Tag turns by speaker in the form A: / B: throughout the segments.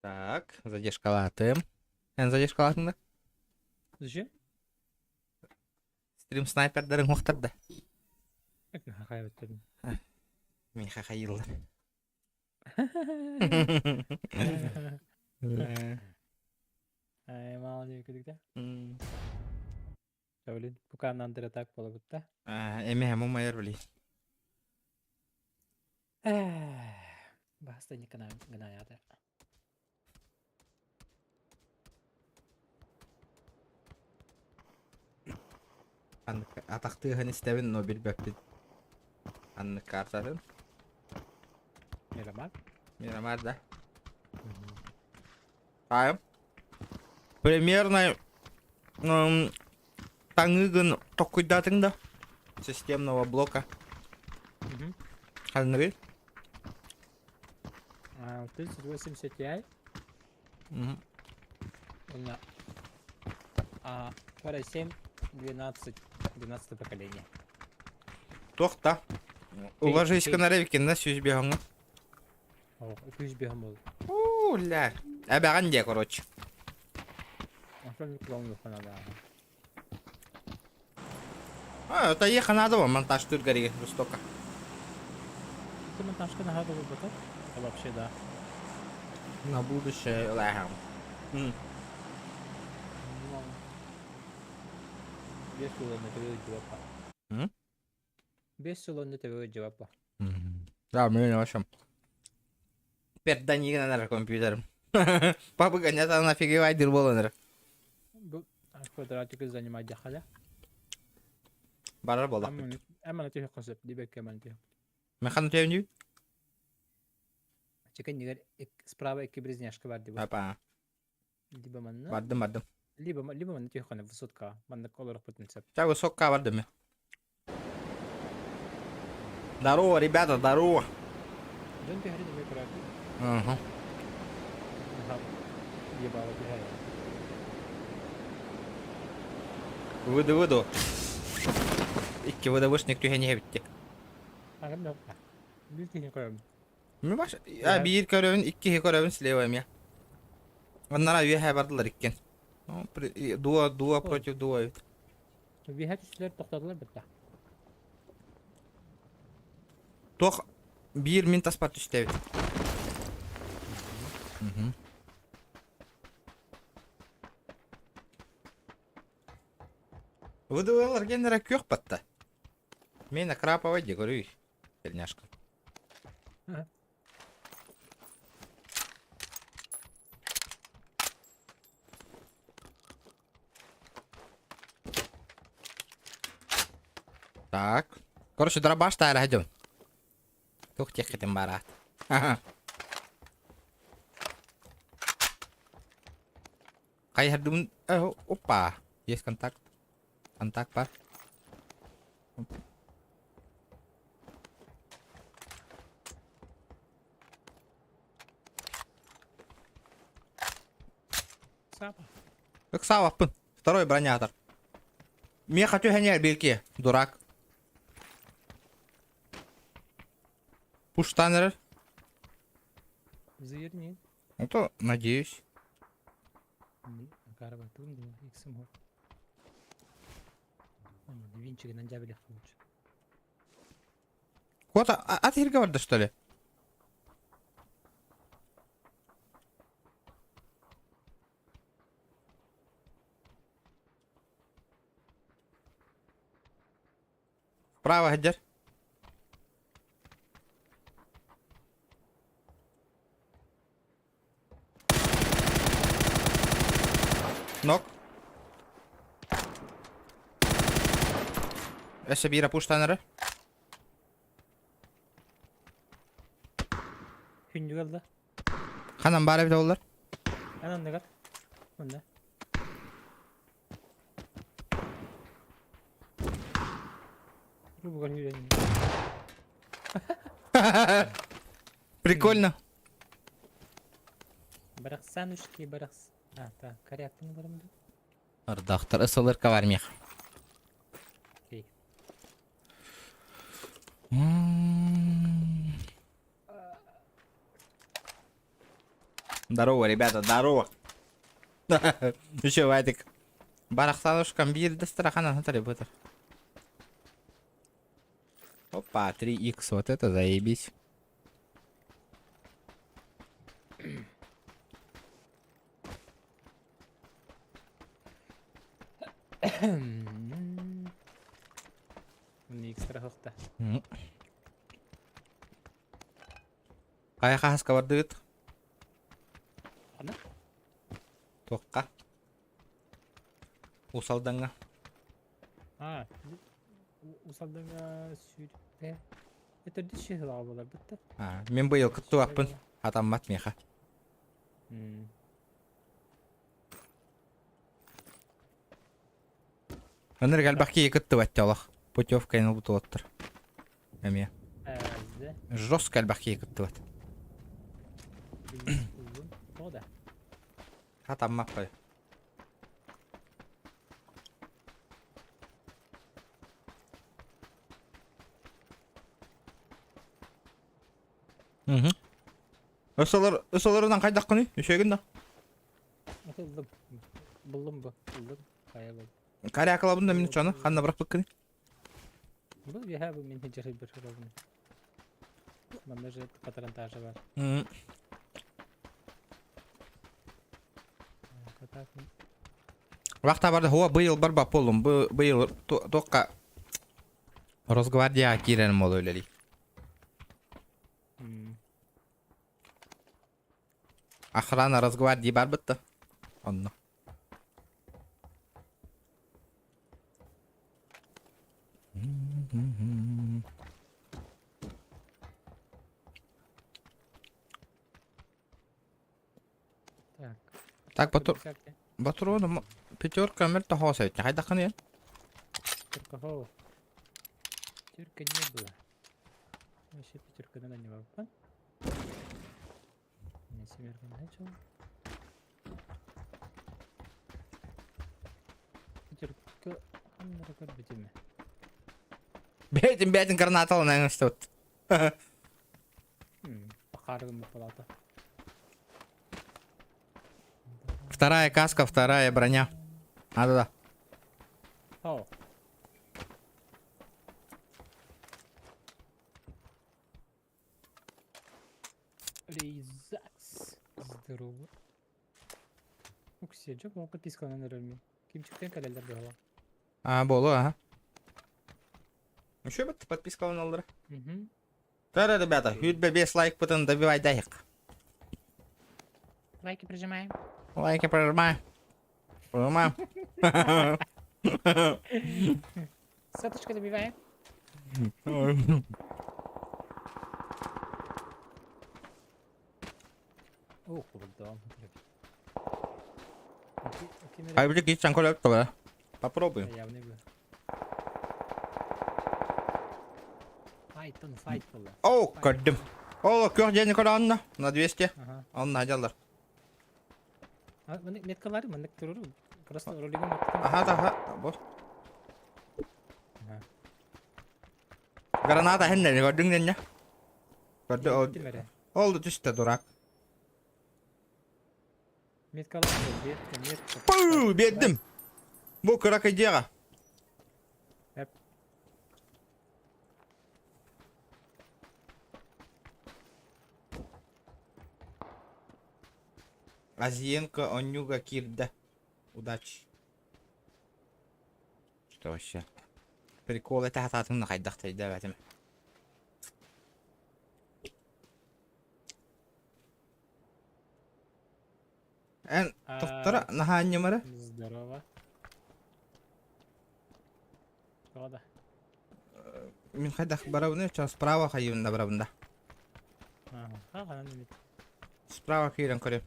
A: Так, задержкалаатым. Эн задержкалаатыҥ да?
B: Зачем?
A: Стрим снайпердарын уохтар да?
B: Хахайбыттарын.
A: Мин хахайыллар.
B: Ай, мало не күдүктэ. Блин, пока нам так буолабыт да.
A: Эми хэму майар били.
B: Баста не гынаята.
A: Атахтыаһын истэбин, но билбэппин. Аннык картатын.
B: Мирамар?
A: Мирамар, да. Таайым. Примерно таҥыыгын токкуйдаатыҥ да системного блока. Ханныгый?
B: 1080 Ti. Уонна Core i7 12 12 поколение.
A: Туох да. Уложись гынар эбиккин 105 оҥо.
B: 205 буолла.
A: Уу, ля. Эбэҕин диэ, короче. А, это ехать надо вам монтаж түргэригин жестоко.
B: Ты монтажка наһаа долбата? Это вообще да.
A: На будущее лэхэм.
B: Без сулонна төбө жевапа. Без сулонна төбө жевапа.
A: Да, мне вообще. Перданигин анар компьютерым. Папа гонят, она офигевает буолан
B: Бу квадратик занимать дьахала.
A: Барар буоллахпыт.
B: Амана түһүөххэ сөп, дибэккэ амана түһүөх.
A: Механ түһэбин
B: Чекеннигэр справа икки близняшка бар диба.
A: Апа.
B: Либо манна.
A: Бардым, бардым.
B: Либо либо манна түһүөххэ высотка. Манна олорохпутун сөп.
A: Ча высокка бардым. Здорово, ребята, здорово.
B: Дьон түһэрин эмиэ көрөөтүм.
A: Ага.
B: Ебало түһэр.
A: Выйду, выйду. Икки выдавышник түһэн иһэбитти.
B: Агам да. Биир киһи көрөбүн.
A: Ми баш, а биир көрөбүн, икки киһи көрөбүн слева эмиэ. Оннара үөһэ бардылар иккиэн. Дуо, дуо против дуо эбит.
B: Биһэ түстүлэр тохтотулар бытта.
A: Туох биир мин таспар түстэбит. Выдавалар генера күөх батта. Мен Акрапова дегорюй, тельняшка. Так. Короче, дробаш тайра идем. Тух техетим барат. Ага. Хайһардыбын... Опа! Есть контакт. Контакт бар.
B: Сапа.
A: Ыксаабаппын. Второй бронятор. Меха түһэнээр бирки, дурак. Пуштан эрэр.
B: Заверни.
A: Ну то, надеюсь.
B: Карабатым да, иксим хор. Винчигинен дьэбилэх лучше.
A: Куда-то ат иһиргэ барда, что ли? Вправо сылдьар. Нок. Өссө биир пуштанары.
B: Күндүг алда.
A: Ханан баар эбит оллар?
B: Эн анныгар. Онда. Грубо говоря,
A: Прикольно.
B: Барахсанушки, барахс... А, так, коряктын барым да.
A: Ардахтар ысылырка бар мех.
B: Окей.
A: Здорово, ребята, здорово. Еще Вадик. Барахсанушкам биир да страхан аны бытыр. Опа, 3х, вот это заебись.
B: Икстра хохта.
A: Хайа хаһаска бардыгыт?
B: Хана?
A: Туохха? Уус Алдаҥҥа.
B: А, Уус Алдаҥҥа сүүрбэ. Төрдүс чыһылаҕа буоларбыт да.
A: А, мин быйыл кыттыбаппын. Хатаммат миэхэ. Ынырык элбэх киһи кыттыбат олох. Путевка ылбыт уолаттар. Эмиэ. Жестко элбэх киһи кыттыбат. Хатаммаппай. Угу. Өс олорунан хайдаххыный? Үчүгүн да?
B: Ыллым. Буллум бу. Ыллым. Хайа был.
A: Карякалабын да мин чону. Ханна бырахпыккыный?
B: Бу үөһэ бу мин дьарыйбыр ровно. Манна же патронтажа бар.
A: Вахта барды хуа быйыл барба болум. Быйыл туохха Росгвардияҕа киирэрим ол үлэлии. Охрана Росгвардии барбыт да? Онно.
B: Так.
A: Так, батур... Батурону пятерка мөлтө хоос эбит. Хайдаххын
B: Пятерка Пятерка не было. Вообще пятерка на не было. Не семерка начал. Пятерка ханнара көрбүтүм.
A: Бэйтин бэйтин гранаталын эҥэстибит.
B: Пахарыгым палата.
A: Вторая каска, вторая броня. А, да, да.
B: О. Рейзакс. Здорово. Уксия, дьэ, подпискаланан эрэр мин. Кимчиктен кэлэллэр быһала.
A: А, болу, ага. Еще бы подпискаланаллар.
B: Угу.
A: Да, ребята, хүрбэ 5 лайкпытын добивайдайык.
B: Лайки прижимаем.
A: Лайки прожимаем. Прожимаем.
B: Соточку добиваем. Ох, да.
A: А били кичан колеп това. Попробуем.
B: Явный был. Файтон, файт была.
A: О, көрдүм. О, көр дьиэни көрөөннө. На 200.
B: Ага.
A: Онно дьаллар.
B: А, маннык меткалары маннык туруру. Просто ролигым оттон.
A: Аха, аха. Бу.
B: Ага.
A: Граната хэннэ көрдүҥ дэннэ. Көрдү ол.
B: Ким эрэ?
A: Ол түстэ дурак.
B: Меткалар метка, метка.
A: Пу, биэрдим. Бу кыракый дьиэҕэ.
B: Эп.
A: Азиенко онньууга киирдэ. Удачи. Что вообще? Прикол этэ хатаатым хайдах өйдөөбөтүм. Эн тохтора наһаа анньымара?
B: Здорово. Тоҕо да?
A: Мин хайдах барабын ча справа хайыбын да барабын да.
B: Ага, ханан эмит.
A: Справа киирэн көрөм.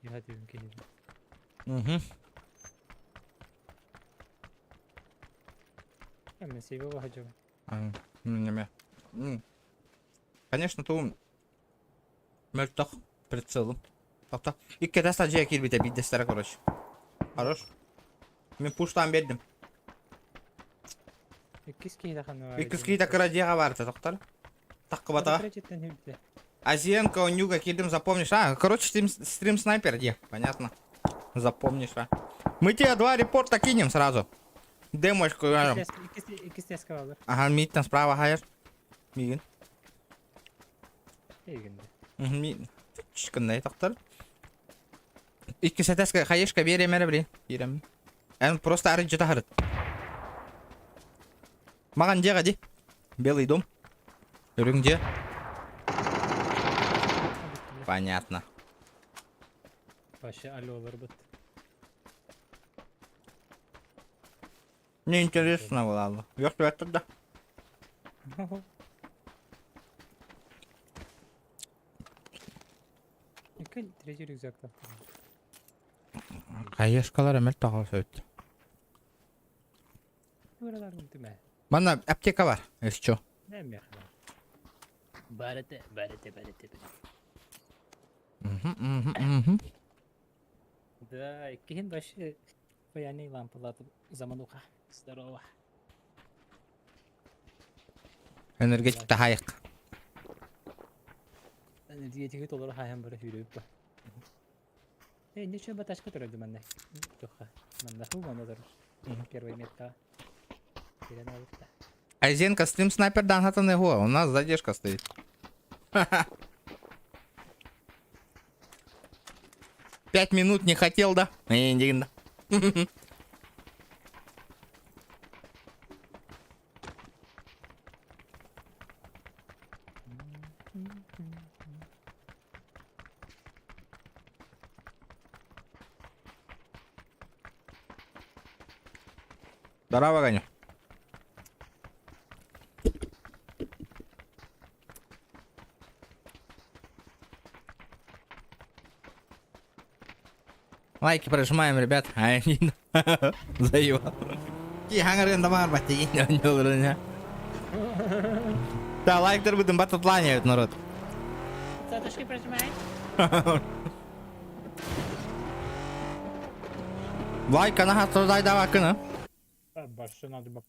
B: Юха киһи.
A: Угу.
B: Мен сейве бахажабын.
A: Неме. Конечно, ту мөлтөх прицелым. Тохто. Икки дьиэ киирбитэ биирдэстэрэ короче. Хорош. Мин пуштаан биэрдим.
B: Иккис киһи ханна бар.
A: Иккис киһитэ кыра дьиэҕэ баарта тохтор. Таххыбатаҕа.
B: Кыра дьиэттэн хүрдэ.
A: Азиенко, Онюга, киирдим, запомнишь. А, короче, стрим, стрим снайпер где? Понятно. Запомнишь, а. Мы тебе два репорта кинем сразу. Демочку.
B: Иккис теске баалар.
A: Ага, мииттэн справа хайар. Миигин.
B: Эйгин де.
A: Ми... Чкындай тохтор. Иккис этээскэ хаешка биэриэм эрэ блин. Биэрэм. Эн просто арыйдьы таһырыт. Маҕан дьиэҕэ ди. Белый дом. Үрүҥ дьиэ. Понятно.
B: Вообще алло быт.
A: Мне интересно было. Вертолет да.
B: Икки третий рюкзакта.
A: Хаешкалар эмэл тоҕо сөт. Манна аптека бар, если чё.
B: Барыта, барыта, барыта, Да, иккиһин вообще паяльный лампалаты замануха. Здорово.
A: Энергетик таһайык.
B: Энергетиги толору хаһан бары сүүрүбүт Э, ничего баташка турар манна. Туха. Манна ху манна турар. Первый метка. Кирен алытта.
A: Айзенко, стрим снайпер дан хатан его, у нас задержка стоит. 5 минут не хотел, да? Не, да. Здорово, Ганя. Лайки прожимаем, ребят. Ай, заебал. Хаңарын да бар бат Да, лайктар будем бататланяют народ.
B: Сатошки прожимай.
A: Лайк ана хатырдай да бакыны.
B: Башы надо бак.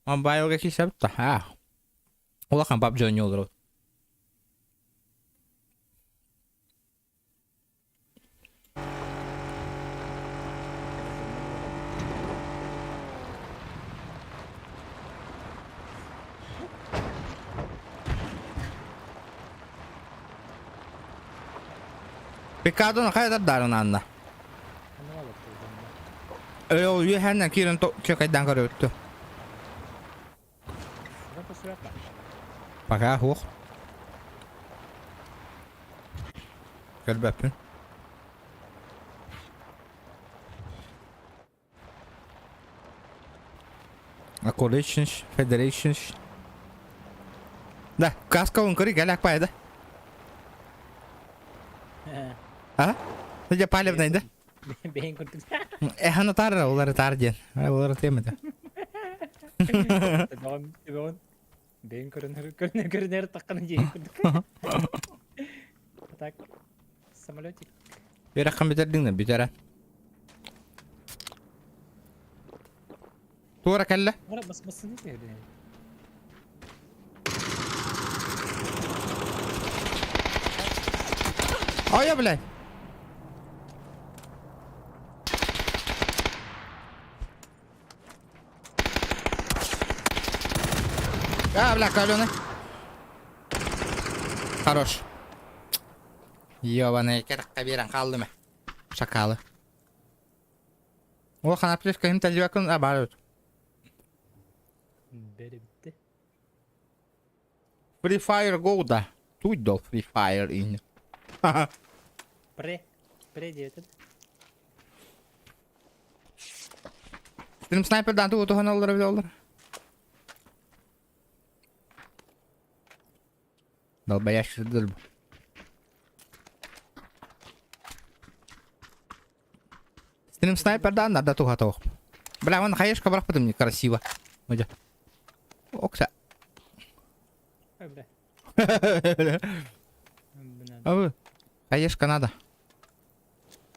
A: Мобайлга кисеп та. Улахан PUBG ойнуулар. Пикадон хайдар дарын анна. Ол үөһэннэн киирэн чөкайдан көрөттү. Пока хуох. Көрбөппүн. Coalitions, Federations. Да, каска он көрі гәләк пайда. А? Дьэ палевнай да?
B: Бэйэн курдук.
A: Эханы тар, олары тар диэн. Олары темеді.
B: Төбөҕүн төбөҕүн бэйэн көрүнэр көрүнэр көрүнэр таххана диэн курдук. Так, самолетик.
A: Үөрэххин бүтэрдиҥ да бүтэрэ. Туора кэллэ.
B: Бас бассыны түһэрдин.
A: Ой, блядь. А, бля, каленый. Хорош. Ёбаный, кэрэх биэрэн хааллым Шакалы. О, ханаплевка им тәлибәкін, а, бар.
B: Бәрі бітті.
A: Free Fire Go да. Тут дол Free Fire in.
B: Пре. Пре диэтин.
A: Стрим снайпердан ту тухан олар бile олар. Долбоящий bu. Стрим снайпердан надо туха тоқ. Бля, вон хаешка барах мне красиво. Оде. Окса.
B: Ой, бля.
A: Абы. Хаешка надо.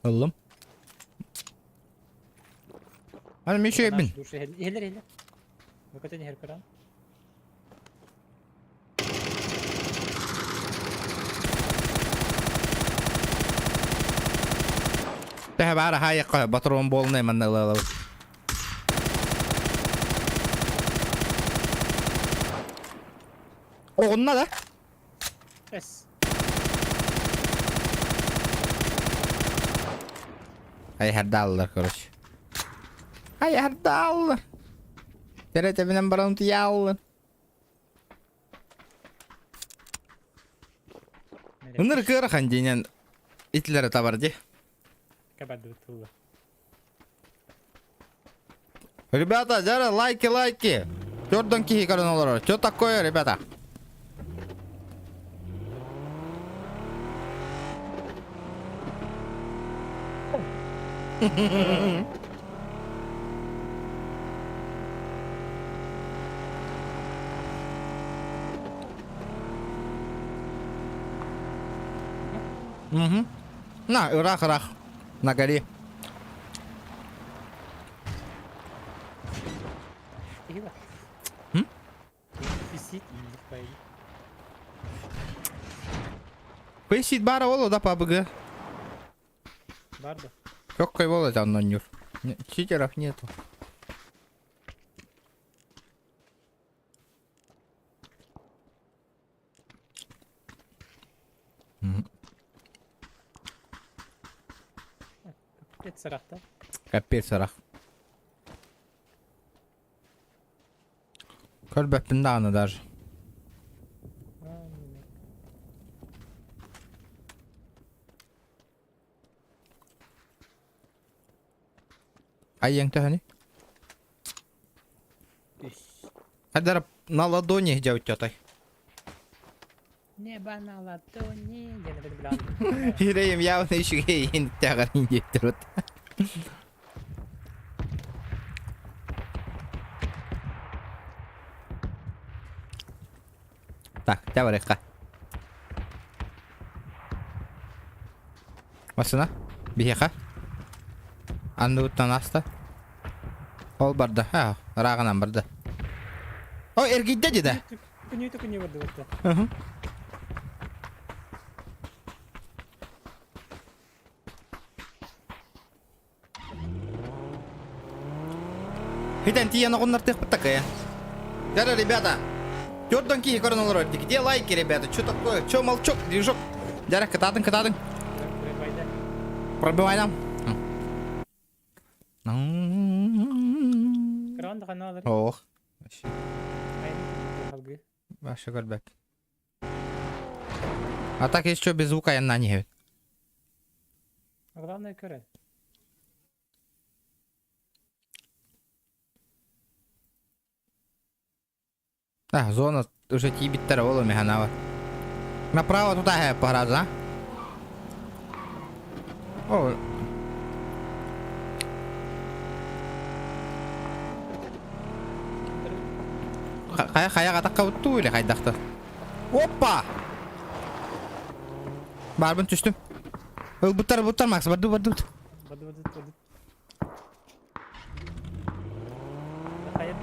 A: Ыллым. Аны мен үчүгэйбин.
B: Иһэлэр иһэлэр. Букатын иһэр көрөн.
A: Тэһэ баара хаайыққа батрон буолнай манна ылалабыт. Оҕунна да?
B: Эс.
A: Айхардааллар, короче. Айхардааллар. Тэрэтэбинэн баран утуйааллар. Ыныр кыарахан диинэн итлere табар ди.
B: Кабардыбыт тылла.
A: Ребята, дьара лайки, лайки. Төрдөн киһи көрөн олорор. Что такое, ребята? Угу. На, ыраах ыраах. На горе. М? Висит бара ол да пабг.
B: Бар да.
A: Какой бол это анонюр? Читеров нету.
B: Капец сарахта.
A: Капец сарах. Көрбөппүн даҕаны даже. Айыаҥ төһөнүй? Хайдара на ладони дьэбит
B: Небо на ладони диэн эбит билэҕин.
A: Yüreğim явно үчүгэй иһин диэттэрбит. Так, дьэ барыахха. Массына, биһиэхэ. Анныбыттан аста. Ол барда. Ха, ырааҕынан барда. О, эргийдэ дии
B: Күнүү күнүү барды барда.
A: Угу. Хитэн тиийэн оҕуннартыахпыт такая. Дара, ребята, Төрдөн киһи көрөн олорор. Где лайки, ребята? Что такое? Че молчок, движок? Дара, кытаатын, кытаатын. Пробивай нам. Ох. Вообще көрбөт. А так еще без звука я на не.
B: Главное көрөн.
A: А, зона уже тиибиттэр ол механава. Направо туда пора, да? О. Хайа хайа атакка утту или хайдахта? Опа! Барбын түстүм. Ылбыттар, ылбыттар, Макс, барды, барды.
B: Барды, барды, барды.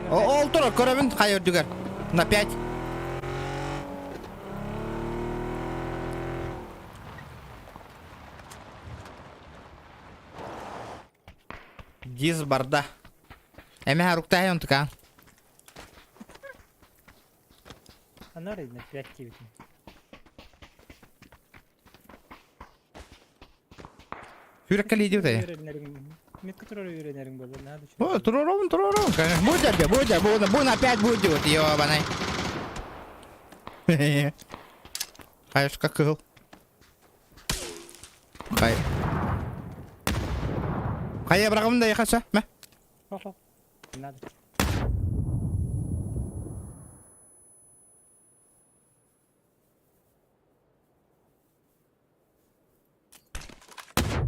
A: Ол турар, көрөбүн хайа үрдүгэр. На 5. Дис барда. Эме харуктаһай онтукаан.
B: Анар на 5 кибитин.
A: Сүрэккэ лидиут ээ.
B: Метка турар үөрэнэриҥ буолуо, наада
A: О, туруорабын, туруорабын. Конечно, будет, будет, будет, будет, опять будет, ёбаный. Хайышка кыһыл. Хай. Хайа бырагым да яхаса, мэ.
B: Хо-хо. Надо.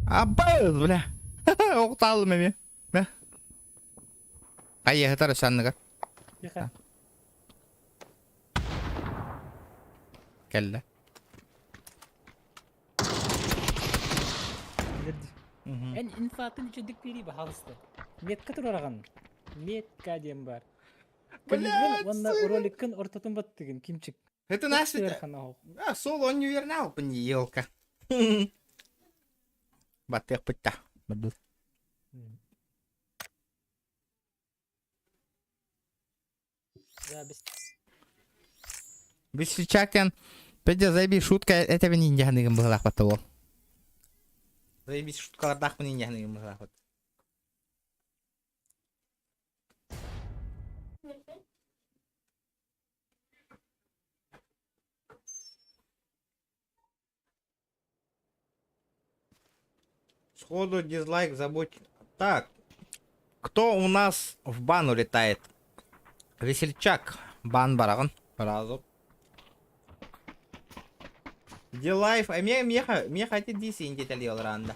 A: Аббас, бля. Оқталым эми. Мэ. Айыһытар санныгар.
B: Тихо.
A: Кэллэ.
B: Эн инфатын үчүдүк бири баһалыста. Метка туруораҕын. Метка диэн баар.
A: Блядь,
B: Уонна
A: сука.
B: роликкын ортотун баттыгын, кимчик.
A: Это наш...
B: Ыарахан оһох.
A: А, сол он не вернал, елка. Баттыахпыт да. Бардыр.
B: Да, без
A: Весельчактен, пиздец, заебись, шутка, это мин инде быһылаах батта уол. Заебись, шуткалардаахпын инде быһылаах бат. Сходу дизлайк забудь. Так, кто у нас в бан улетает? Весельчак. Бан бараҕын. Сразу. Дилайф, а мне меха, меха эти диси индетели олранда.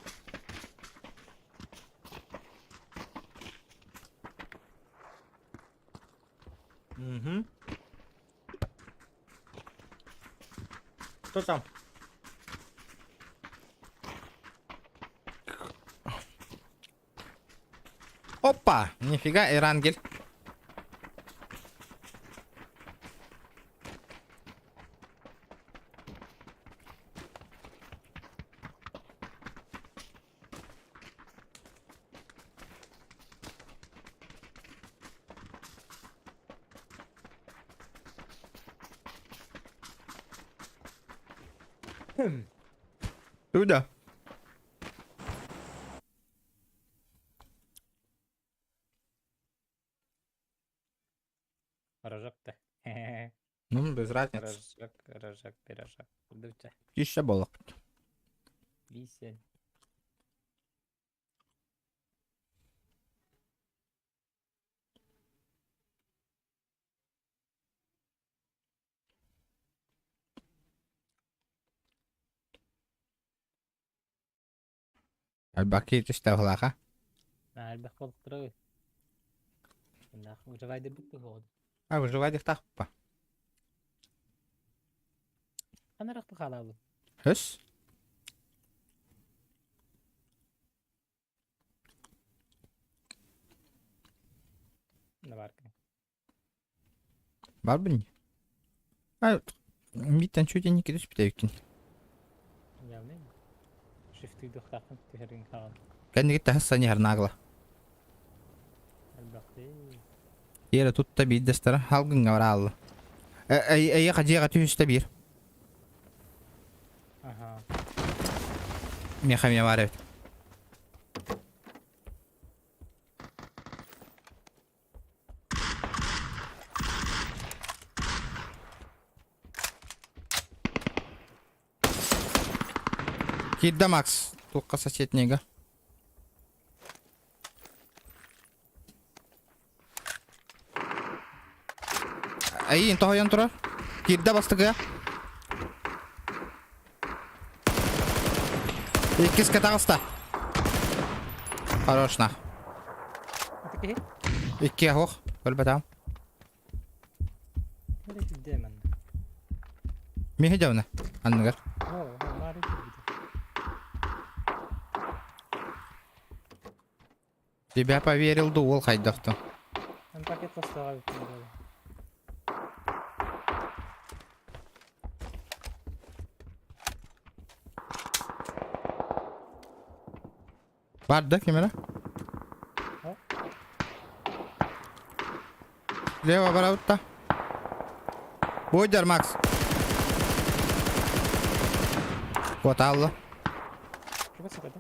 A: Угу. Кто там? Опа! Нифига, Ирангель. Туда.
B: Рожок да.
A: Ну, без разницы.
B: Рожок, рожок, пирожок. Дуча.
A: Еще было.
B: Висень.
A: Баки түстэ
B: Элбэх буолуктара. Выживай бүттү хоҕод.
A: А, выживай дихтахпа.
B: Ханарах хаалаабыт.
A: Хөс?
B: Бар.
A: Бар бин. А, биттен чуть не кидиш битекин.
B: Явный. Шифты духтахын түһэрин хаҕан.
A: Кэнники тахса не харнагла.
B: Элбэхти.
A: Ера тутта биирдэстара халгынга бараалла. Эй, эй, хадьяга түһүстэ биир.
B: Ага.
A: Меха меня бар эбит. Киирдэ Макс. Туохха соседнега. Эйин тоһойон турар. Киирдэ бастыгыа. Иккискэ таҕыста. Хорош нах.
B: Это киһи?
A: Икки ох. Көрбөтөм.
B: Nereye gitti hemen?
A: Миһи дьавна. Анныгар.
B: О, бары кирбит.
A: Тебя поверил ду ол хайдахтан.
B: Мен пакет тастаға бүттім.
A: Бар да камера?
B: А?
A: Лево барабытта. Бойдар Макс. Вот алла.
B: Чуга сыгада?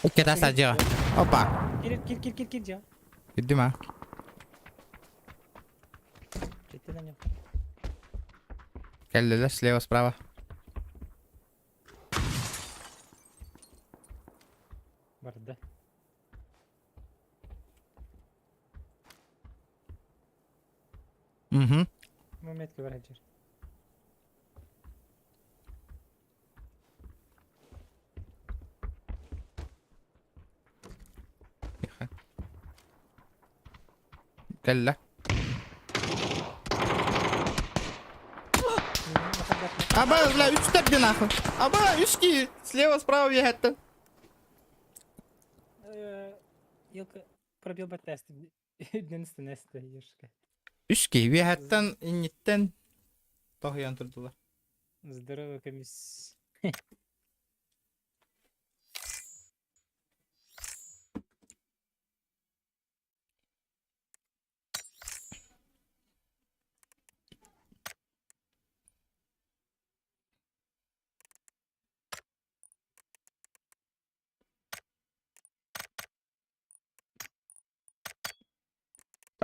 A: Икки садья. Опа.
B: Кир кир кир кир кир жа.
A: Кирдим а.
B: Четте на нем.
A: Кэллилэр слева справа.
B: Барда.
A: Угу.
B: Метке бар жер.
A: Тихо. Кэллэ. Аба, бля, үстер де нахуй. Аба, үски. Слева, справа ехать.
B: Елка. Пробел баттаасты үрдүнэн стоишь.
A: Үс киһи үөһэттэн инниттэн тоһуйан турдулар.
B: Здорово, комисс.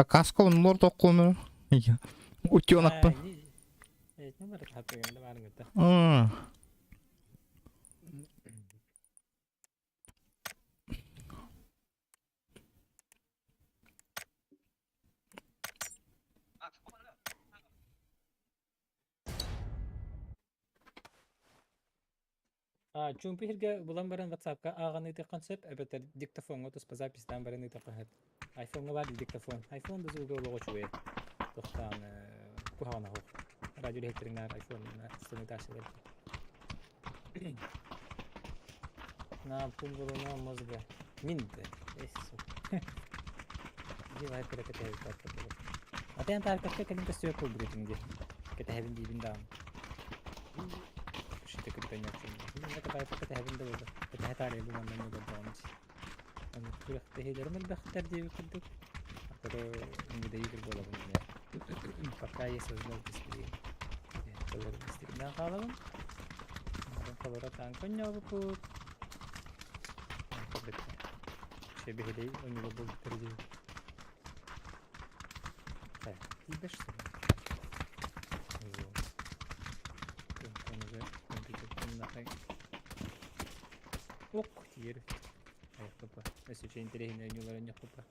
A: А каска оннор токкуну. Утенокпын.
B: Чуумпу иһиргэ булан баран WhatsApp-ка ааҕан ыытыаххын сөп, эбэтэр диктофоҥҥа туспа записьтаан баран ыытыахха сөп. Айфоҥҥа баар диктофон. Айфон да звуга олоҕо үчүгэй. Тохтоон куһаҕана суох. Радио үлэһиттэрин айфон сымытааччылар. На пункт головного мозга. Минты. Дила Атыан тааркакка кэлин көстүө кылбырытын дии. Кэтэһэбин диибин даҕаны. Шите кыртаньяппын. Кэтэһэбин да буолла. Кэтэһэ таарыйа бу манна ньугурдаҕым. Аны күрэхтэһиилэрим элбэхтэр диэбит курдук. А то недоигр буолабын эмиэ. Пока есть возможность билигин. Истигинэн хаалабын. Холоро таанка онньообуппут. Шебеһилей онньуга буолбуттар дии. Так, тиийбэт что ли? Вот. Уже компьютер нахай. Ок, тиер. Айхпа. Өссө интэриэһинэй оонньуулар оонньуохпупа.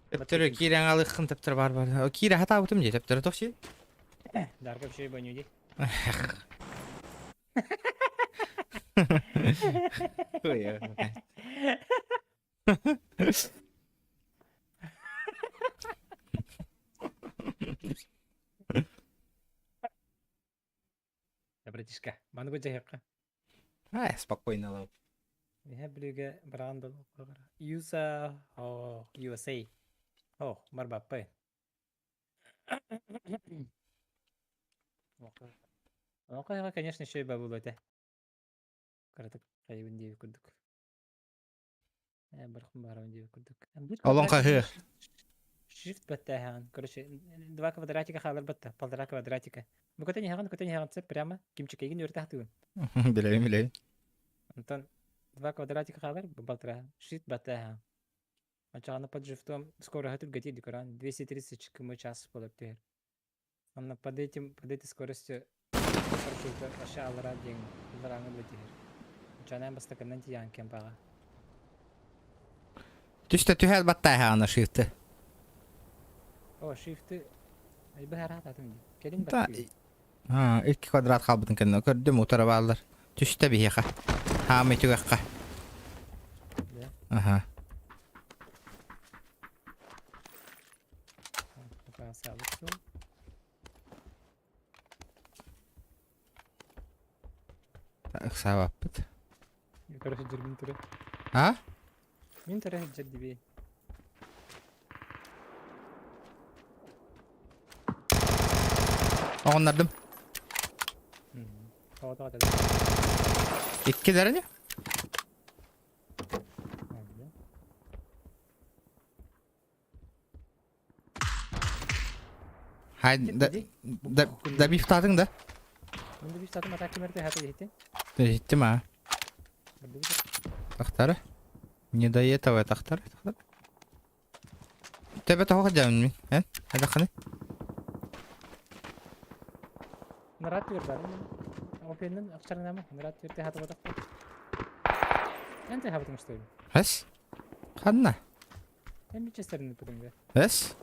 A: Төптөрү киирэн алыххын төптөрү бар бар. Киирэ хатаабытым дии төптөрү тохси.
B: Дарка вообще баню ди. Братишка, маны бу
A: А, спокойно лау.
B: Эһэ Бүлүүгэ быраҕан да USA, oh, USA. Oh, барбаппай. Онко конечно, еще и бабыл этэ. Кыратык хайыбын диэбит курдук. Э, барахын баарабын диэбит курдук.
A: Олон хаһыы.
B: Shift баттааһаҕын. Короче, два квадратика хаалар батта, полтора квадратика. Бу көтөн иһэҕин, көтөн иһэҕин сөп прямо кимчикэйгин үөрэтэ сатыыбын.
A: Билэбин, билэбин.
B: Онтон два квадратика хаалар, бу полтора. Shift баттааһаҕын. Оччоҕуна под shiftом скороһа түргэтиир декоран 230 км час буолар түһэр. Онно под этим, под этой скоростью парашюта вообще аллараа диэҥ алларааҥы ыла түһэр. Оччоҕуна бастакынан тиийэҕин кемпаҕа.
A: Түстэ түһэр баттааһаҕына shift.
B: О, shift быһараататым дии. Кэлин
A: Да,
B: баттыыр.
A: А, икки квадрат хаалбытын кэннэ көрдүм утары бааллар. Түстэ биһиэхэ. Хаамый түгэххэ.
B: Да.
A: Аха.
B: Саабыт суол.
A: Ыксаабаппыт.
B: Көрө сылдьар мин турар.
A: А?
B: Мин турар сылдьар дибиэй.
A: Оҕоннордум.
B: Тоҕо тоҕо
A: Иккилэрини? Хай, да, да, добивтаатыҥ да?
B: Мин добивтаатым, а так кимэртэй хата иһиттин?
A: Иһиттим а. Тахтары. Не до этого тахтары. Тахтары. Төбө тоҕо дьаамын мин, эн? Хайдаххыный?
B: Нарат түөр бар. Опеннен акчарынама. Нарат түөртэ хата батах. Эн те хабытың что ли?
A: Эс? Ханна?
B: Эн бичестерин ыппытыҥ
A: Эс?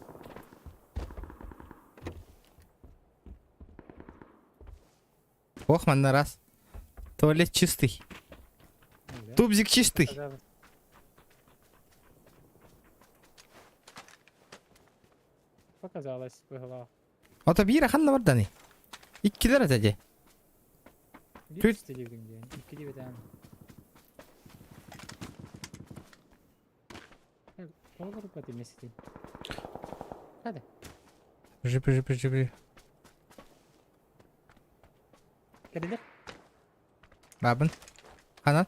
A: Ох, манна раз. Туалет чистый. Тубзик чистый.
B: Показалось, быһылаах.
A: Ото биир ханна барданы? Иккилэр этэ дии.
B: Биир түсте диэбитиҥ диэн. Икки диэбэтэҕим. Тоҕо барбат эмиэ Hadi.
A: Жипи, жипи, жипи.
B: Кэллилэр.
A: Бабын. Ханан?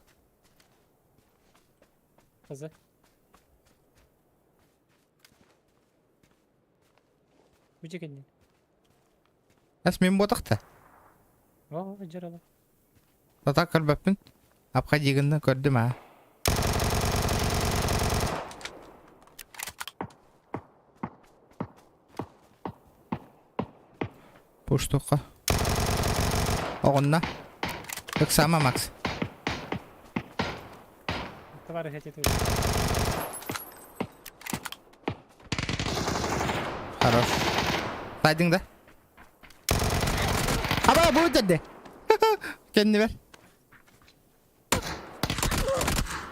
B: Хазы. Бүчэ кэннин.
A: Эс мин буотахта.
B: О, дьарала.
A: Тата көрбөппүн. Апха дигинна көрдүм аа. Пуштуха. Оҕунна. Ыксаама, Макс.
B: Товарищ, я тебе
A: Хорош. Сайдың да. Аба, бу өтөрдө. Кэннибэр.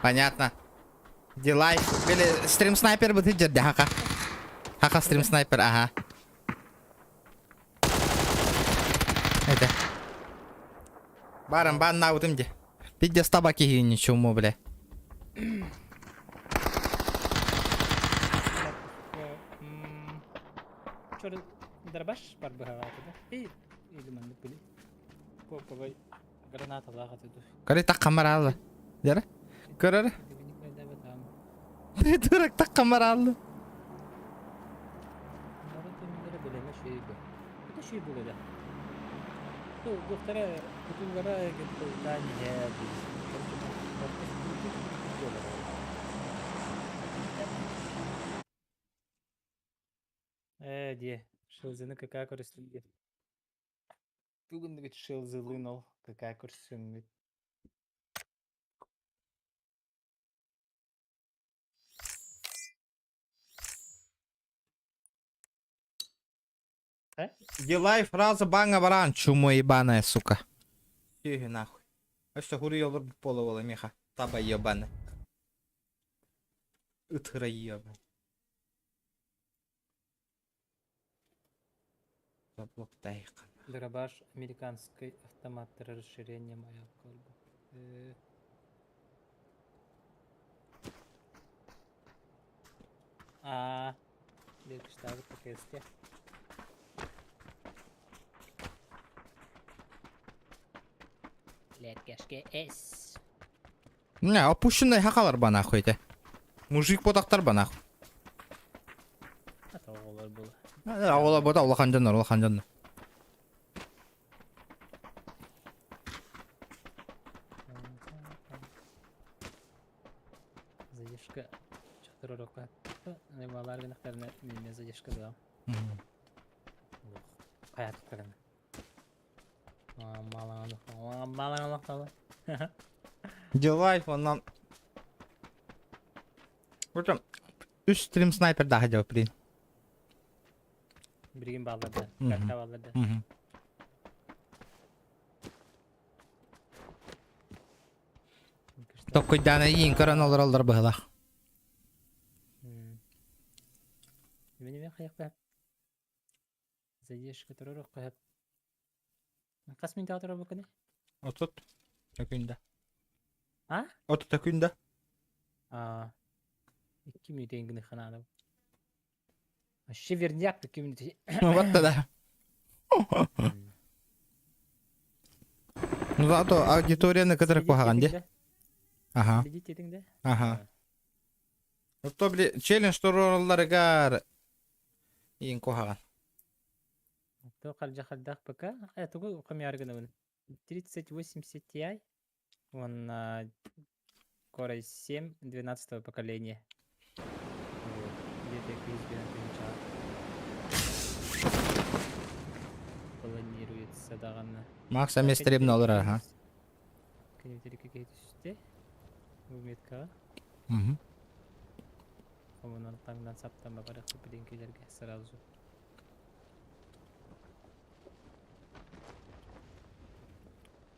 A: Понятно. Дилай. Били стрим снайпер быты жерде хака. Хака стрим снайпер, ага. Это. Баран бан наутым де. Пиздец табаки ничего, бля.
B: Чор дробаш бар быһалаата да. И или маннык били. Поповой граната лаҕа туду.
A: Көрө таккамараллы. Дere? Көрөр. Дурак таккамараллы.
B: Это шүй было да. Доктора кутуллара гентолтан Э, де, шылзыны какая көрүстүлге. Бүгүндүгүт шылзылын ол какая көрсүңүт.
A: Дилай фраза баңа баран, чумо ебаная, сука. Тихо нахуй. А что, хури олор пола меха. Таба ебаная. Ытыра ебаная. Заблоктайхан.
B: Дробаш американский автомат расширение моя колба. А, Леркштабы ПКСТ. Леркешке С.
A: Не, опущенный хакалар ба нахуй это. Мужик бодактар ба нахуй.
B: Ата оҕолор була.
A: Оҕолор бота улахан дьоннор, улахан дьоннор.
B: Задержка чатыр орока. Балар гынахтарына мен задержка дам. Хаят кырын. Малаң
A: Дилайф оннан. Причем үс стрим снайпер daha жауап блин.
B: Билигин баалларда, карта баалларда.
A: Токкуйдаана иин көрөн олороллор быһылах.
B: Мен хайықпа. Задержка турар қойып. Қас минут отыра бұл
A: Отут. Төкүндө.
B: А?
A: Отут төкүндө.
B: А, 2 минут енгіні ханады. Вообще верняк 2 минут.
A: Вот да. Ну зато аудиторияны кытырык куһаҕан дии. Аха.
B: Следить етің де?
A: Аха. То били челлендж туроралларыгар иин куһаҕан.
B: То қалжа қалдақ ПК. Э, тугу қымяргыныбын. 3080 Ti. Он Core i7 12 поколения. Вот. Где-то USB Планируется даҕаны.
A: Макс эмиэ стримна олорор, аха.
B: Кенетерики Бу меткаҕа. Хомунан таҥнан саптан барах билинкилерге сразу.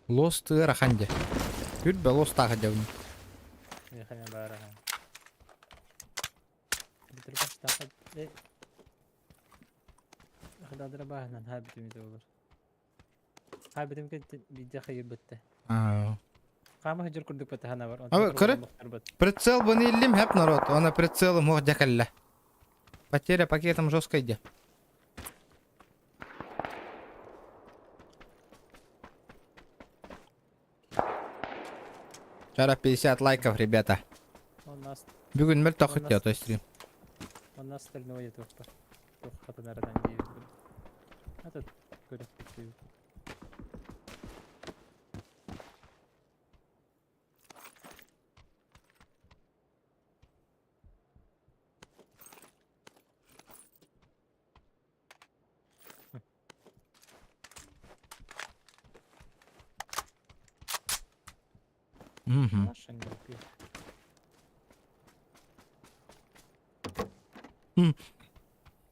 A: Лос тыарахан дьэ. Үрбэ лостаах дьэ.
B: Мехаме барахан. Бүтүр баштаха. Дадра бааһынан хаабитим ити олор. Хаабитим кэнтин биирдэ хайырбытта.
A: Аа.
B: Хаама сылдьар курдук баттаһана бар.
A: А,
B: Онтон
A: көрө. Прицел быны иллим хеп народ. Она прицелом ох дякалла. Потеря пакетом жестко иде. Вчера 50 лайков, ребята.
B: У нас
A: Бүгүн мөл
B: у
A: тохут
B: нас
A: то стрим.
B: у нас остальное туохпа. Туох хатынарадан диэбит. А тут көрөппүт.
A: Мгм.
B: Наша не пьет.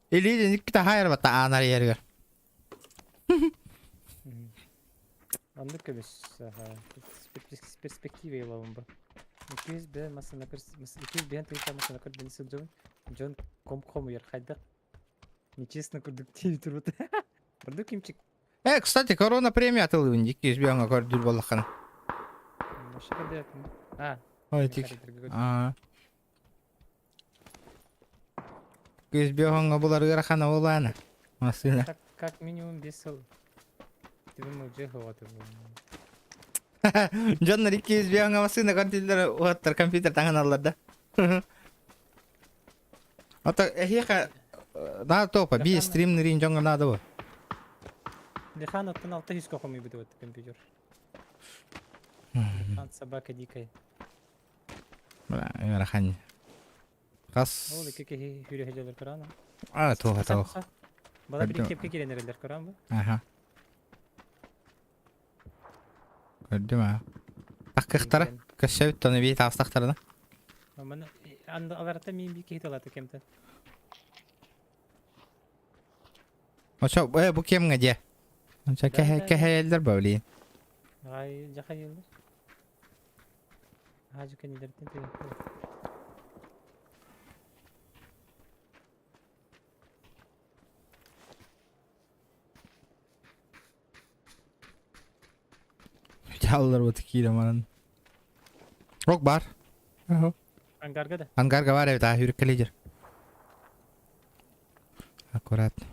A: Или никта хайр бата анар ергер.
B: Оннук көмүс перспектива ылабын бу. 200 б масына 200 б масына көрдөн сылдьабын. Дьон ком-хомуйар хайдах нечестно курдук тиий турбут. Бурдук кимчик.
A: Кстати, корона премия атылыбын 200 б көрдүр боллахана.
B: Вообще когда А,
A: Ой, тик. Аа. 200 б булар ыарахана улаана. Масына.
B: Как, как минимум 5 сыл. Тебе мы уже
A: Дьоннор 200 б масына көрдүллэр уаттар компьютер таҥан аллар да. Ата эһиэхэ надо топа би стрим нырин дьоҥҥо надо бу.
B: Лихан оттон 600 хомуйбут вот компьютер. Лихан собака дикая.
A: Ыарахан. Хас.
B: Ол икки киһи хүрэ көрөн.
A: А, туох туох.
B: Бала бир кепке киирэн эрэллэр көрөн бу.
A: Аха. Көрдүм а. Таккыхтара. Көссөбүт тону бии таастахтарына.
B: Маны аларта мин бир киһи талата кемтен.
A: Очо, бу кемҥэ дьэ? Очо кэһэ кэһэйэллэр ба билигин.
B: Ай жахайыллар. Хажы кенилерден тыгын.
A: Дьааллар бу киирэ манан. Рок бар.
B: Ангарга да.
A: Ангарга бар эбит, а хүрүккэ лидер. Аккуратно.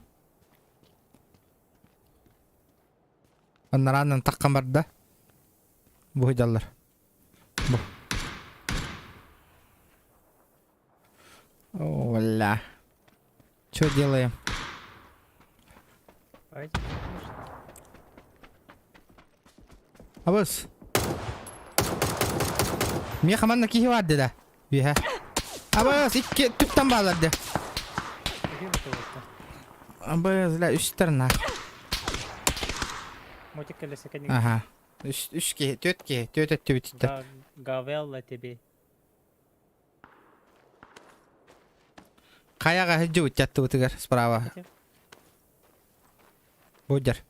A: Аннараанан таххан барда. Бу дьаллар. Бу. Оля. Что делаем?
B: Давайте.
A: Абыс. Миэхэ манна киһи бар да. Үһэ. Абыс, икки түптэн баалар да. Абыс, ля үстер на.
B: Мотик келесе кенин.
A: Ага. Үс үс киһи, түөрт киһи, түөрт өттүбүт
B: Гавелла тебе.
A: Хайаҕа сылдьыбыт аттыбытыгар справа. Будер.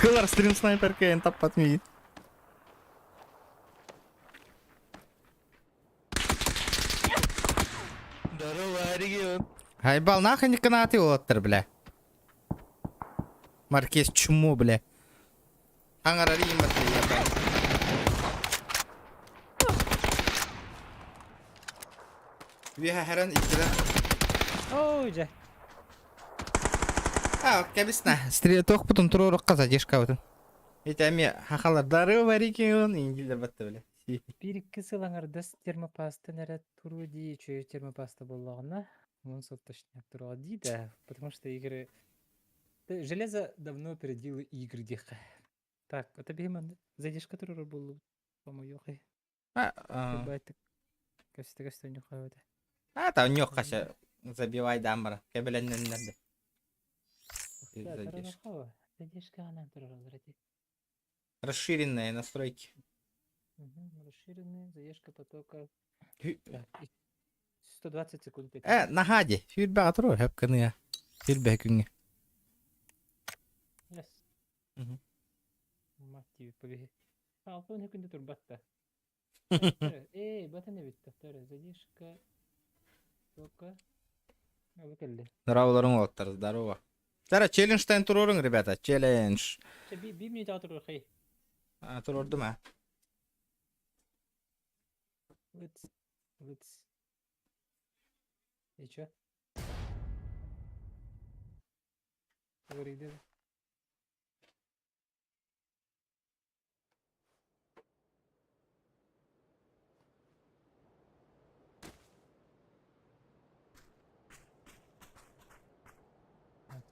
A: Кылар стрим снайпер кэйэн таппат миигин.
C: Здорово, регион.
A: Хайбал нахуй не канаты уолаттар, бля. Маркез чмо, бля. Аңарар иимат, ебать. Үөһэ хэрэн иккилэр.
B: Ой, дьэ.
A: А, кэбиснэ. Стрелок туруорукка задержка Ити эмиэ хахалар здорово, регион, индилер батта, бля.
B: Биир-икки сыл аҥардас термопастан эрэ туруо дии, үчүгэй термопаста буоллаҕына, уон сыл точняк туруо дии да, потому что игры... Железо давно опередило игры диэххэ. Так, это биһи манна задержка турар буоллубут, по-моему,
A: А, а,
B: Байтык көстө көстө ньухаабыта.
A: а там ньох забивай дамбара. Кэбилэннэннэр Задержка.
B: Задержка анаан турар эти.
A: Расширенные настройки.
B: Расширенная задержка потока. Так, и 120 секунд
A: Э, наһаа дии. Сүүрбэҕэ туруор хөп гыныа. Сүүрбэһэ күҥҥэ.
B: Yes.
A: Мгм.
B: Мать тебе, побеги. Алтын күндө турбат да. Эй, батын эбит тохтор. Задержка. Только. Алы келди.
A: Здороволорун уолаттар, здорово. Тара, челленджтан туруоруҥ, ребята, челлендж.
B: Чэ, би би минут турур хей.
A: А, туруордум а.
B: Выц. Выц. И чё? Говори,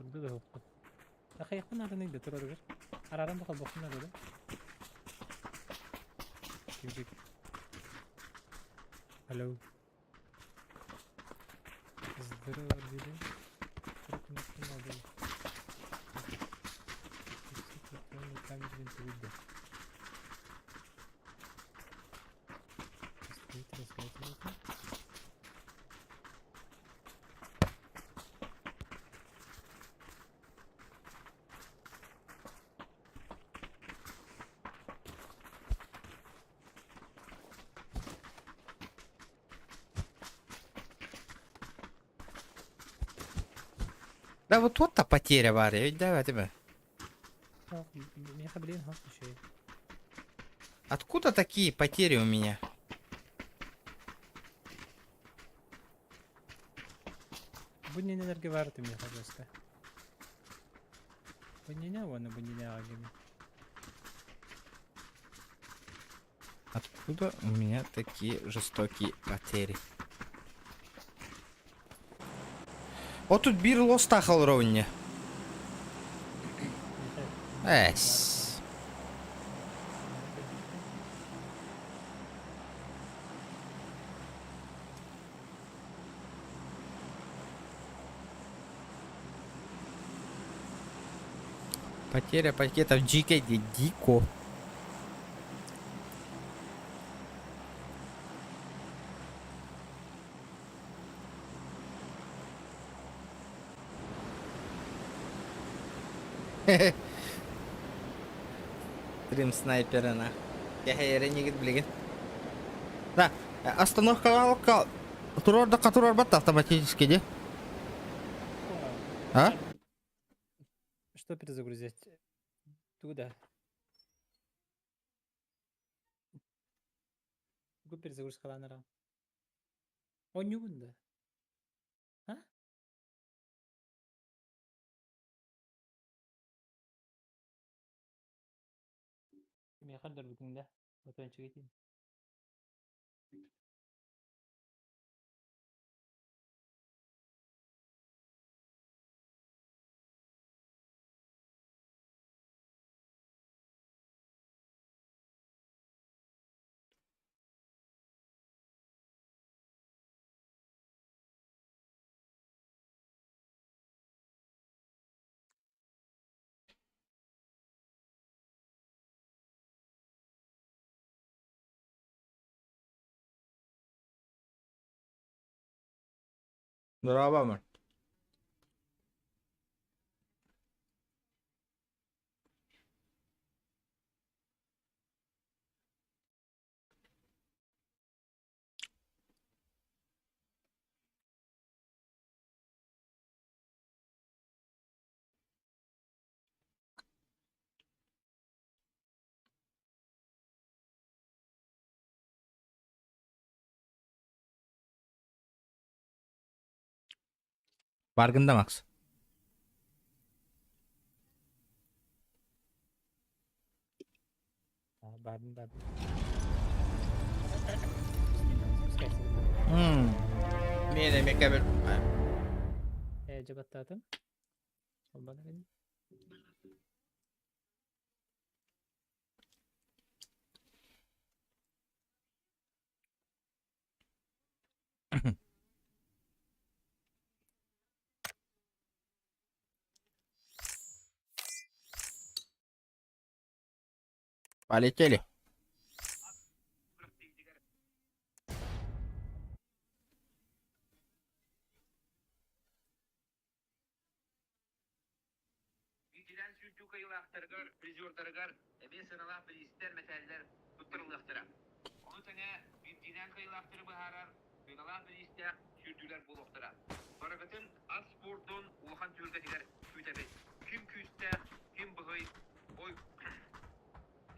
B: Турда да хоппут. Ахайахпын нааданы да турарыгар. Арааран да холбохпун наада да. Кимчик. Алло. Здорово, деди. Бір күн алды. Камерден Стоит разговаривать.
A: Да вот вот-то потеря бар, давай тебе.
B: Меха, блин, еще.
A: Откуда такие потери у меня?
B: Будни энергия меха просто. Будни вон, будни агами.
A: Откуда у меня такие жестокие потери? Вот тут бир лостахал ровне. Эс. Потеря пакетов GK дико. Стрим снайпера на. Я не блин. Да, остановка Турор да турор бат автоматически, де? А?
B: Что перезагрузить? Туда. Гу перезагрузка Онньугун да? А? Миэхэ көрдөрбүтүҥ да? Отуончуга
A: Здорово, мэр. Баргында Макс.
B: Бардым, бардым.
A: Мene мекабел.
B: Жабаттаатым. Олбана бени.
A: Полетели.
D: Биирдиилээн сүүрдүү кыайыылаахтарыгар, призердарыгар эмиэ сыаналаах бириистэр, мэтээллэр туттарыллыахтара. Ону тэҥэ биирдиилээн кыайыылаахтары быһаарар сыаналаах бириистээх сүүрдүүлэр буолуохтара. Барыгытын ас спордун улахан түһүлгэтигэр күүтэбит. Ким күүстээх, ким быһый, ой,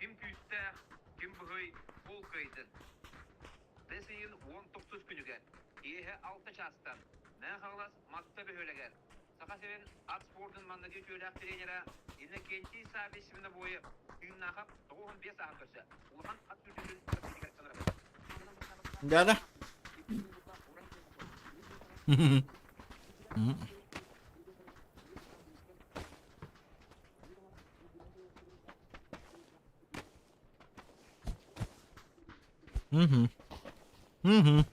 D: ким күүстээх, ким быһый, ол кыайдын. Бэс ыйын 19 күнүгэр, киэһэ 6 чаастан, Мэҥэ Хаҥалас Матта бөһүөлэгэр Саха сирин ат спордун манныгы үтүөлээх тренерэ Иннокентий Саввич Свинобоев тыыннаахап 95 сааһын көрсө улахан ат сүүрдүүтүн күрэхтэһиитигэр ыҥырабыт.
A: Да-да. Мгм. Мгм.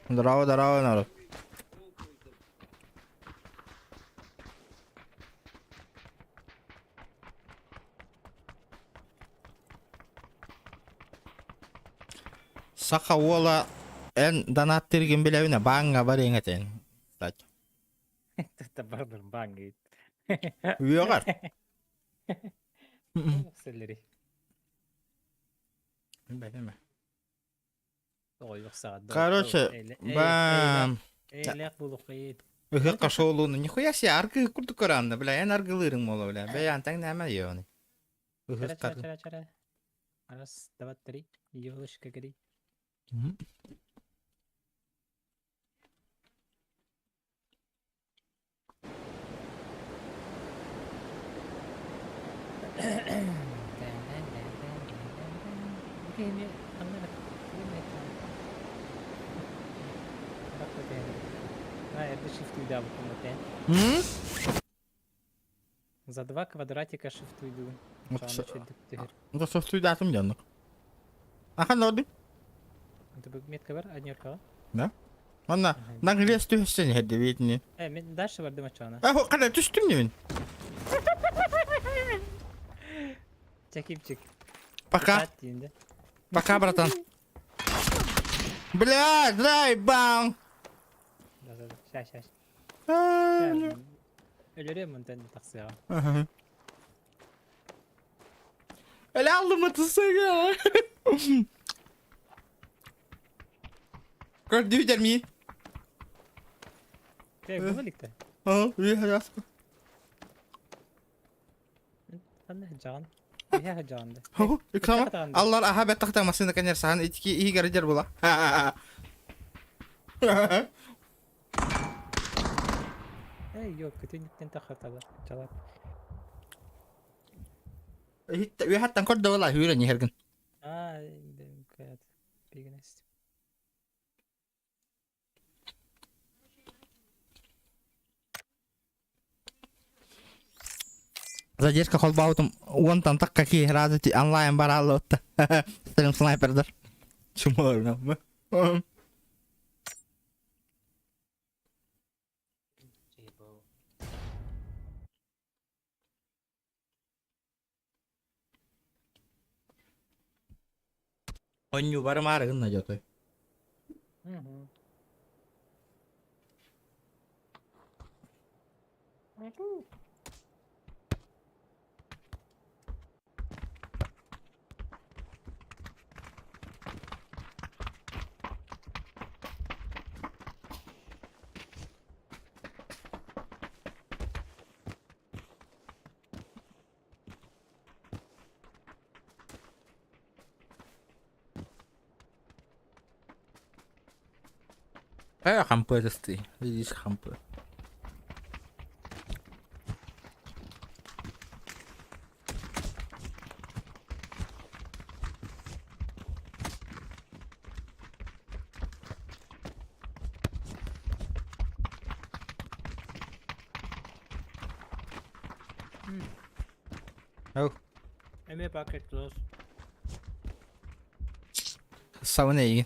A: Здорово, здорово, народ. Саха уола эн донаттыыргын билэбинэ бааҥҥа барыаҥ этин. Кстати.
B: Табардыр бааҥҥа
A: Үөҕэр.
B: Сэллэри.
A: Бэлэмэ.
B: Тоҕойуох саҕа.
A: Короче, бам.
B: Эйлээх булухайыт.
A: Ыһыахха шоулууну нихуя себе аргы курдук көрөөннө, бля, эн аргылыырыҥ буолуо, бля. Бэйээн тэҥнээмэ ёны.
B: Чара
A: Ыһыахтар.
B: чара чара. Раз, два, три. Елочка гори. За два квадратика шифтуйдугун.
A: Шифтуйдаатым дьоннук. Ахан ордук.
B: Метка бар, однеркаҕа.
A: Да? Манна наглец түһэссэн иһэрдэ биитини.
B: Э, мен дальше бардым оччоҕуна.
A: А, қара түстүм мен.
B: Чакипчик.
A: Пока. Пока, братан. Бля, дай бам.
B: Да, да, да. Ща, ща. Өлөрүөм онтон тахсыаҕа.
A: Эле алдым тысыга. Көрдүү ми?
B: Кэ, була иликтэ?
A: Аа, үйэ
B: Ханна сылдьаҕын? Үһэ сылдьаҕын да.
A: Иксама аллар аха бэттахта машина конечно сахан итики иһигэр дьэр була.
B: Эй, yok, көтүнүктэн тахатала. Чалап.
A: Үһэттэн көрдө була үүрэн иһэргин.
B: Аа, бигинес.
A: Задержка холбаабытым уонтан такка киһи разы онлайн барааллыбытта. Стрим снайпердар. Чумаларынан. Онньуу барымаары гынна дьотой. Э, хампы Видишь, хампы. Oh.
B: Эмиэ пакет туос.
A: Сауна эйигин.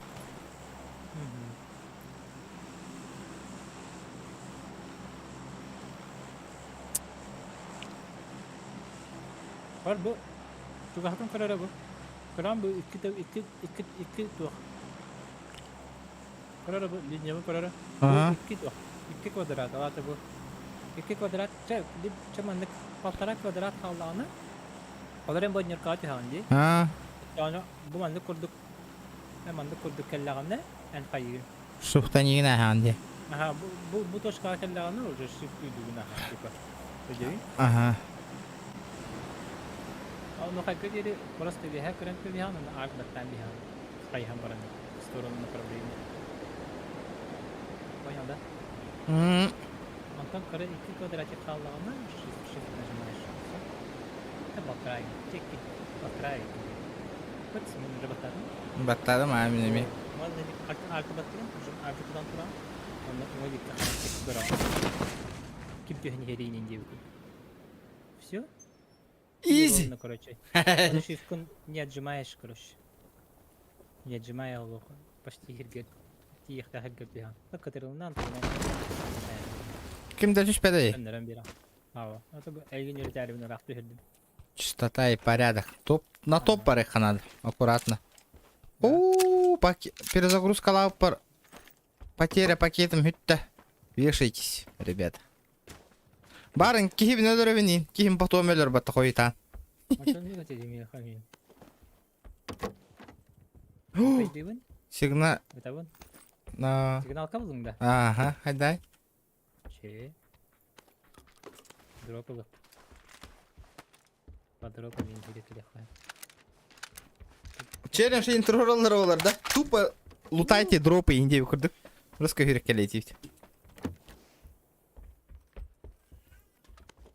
B: Бар бу чугаһатын көрөрө бу. Көрөн бу икки икки икки икки туох. Көрөрө бу линиябы көрөрө. Бу икки туох. Икки квадрат. Алата бу. Икки квадрат, чэ, чэ маннык полтора квадрат хааллаҕына, ол эрэн бодньуркаҕа түһэҕин дии.
A: Аа.
B: Оччоҕуна бу маннык курдук, маннык курдук кэллэҕинэ, эн хайыыгын?
A: Шифтанигин ааһаҕын дии.
B: Аха, бу, бу, бу точкаҕа кэллэҕинэ уже shift үйдүгүн аха, типа. Өйдөөйүн?
A: Аха.
B: Ону хайга диэри просто үөһэ көрөн кэбиһэҕин уонна арк баттаан биһэҕин. Хайыһан баран в сторону направления. Понял, да?
A: М,
B: Онтон кыра икки квадратик хааллаҕына shift, shift нажимаешь. Все. Это балтараа Тикки. Балтараа Вот мен уже баттадым.
A: Баттадым аа мин эмиэ.
B: Можно арка баттыгын, уже арка тутан туран. Онно уҥа диэки көрөҕүн. Ким түһэн иһэриинин диэбитин. Все.
A: Изи!
B: Ровно, короче. Аны shift не отжимаешь, короче. Не отжимая олох. Почти хиргет. Тиихтэ хиргет биһан. Кытырылынан
A: Ким да түспэтэй?
B: Өннөрөн бира. Ава. Это элгин үрүтәрибин ыраах түһүрдүм.
A: Чистота и порядок. Топ на топ барыхха надо. Аккуратно. О, перезагрузка лаппар. Потеря пакетом бүттэ. Вешайтесь, ребята. Барын киһибин өлөрөбүн киһим потом өлөр батта хойутаан. Сигнал на
B: Сигналка булуң да.
A: Ага, хайдай.
B: Че. Дроп ылып. По дропу мен керек
A: Челлендж интророллары олар да. Тупо лутайте дропы индей курдук. Русский хүреккелейтивт.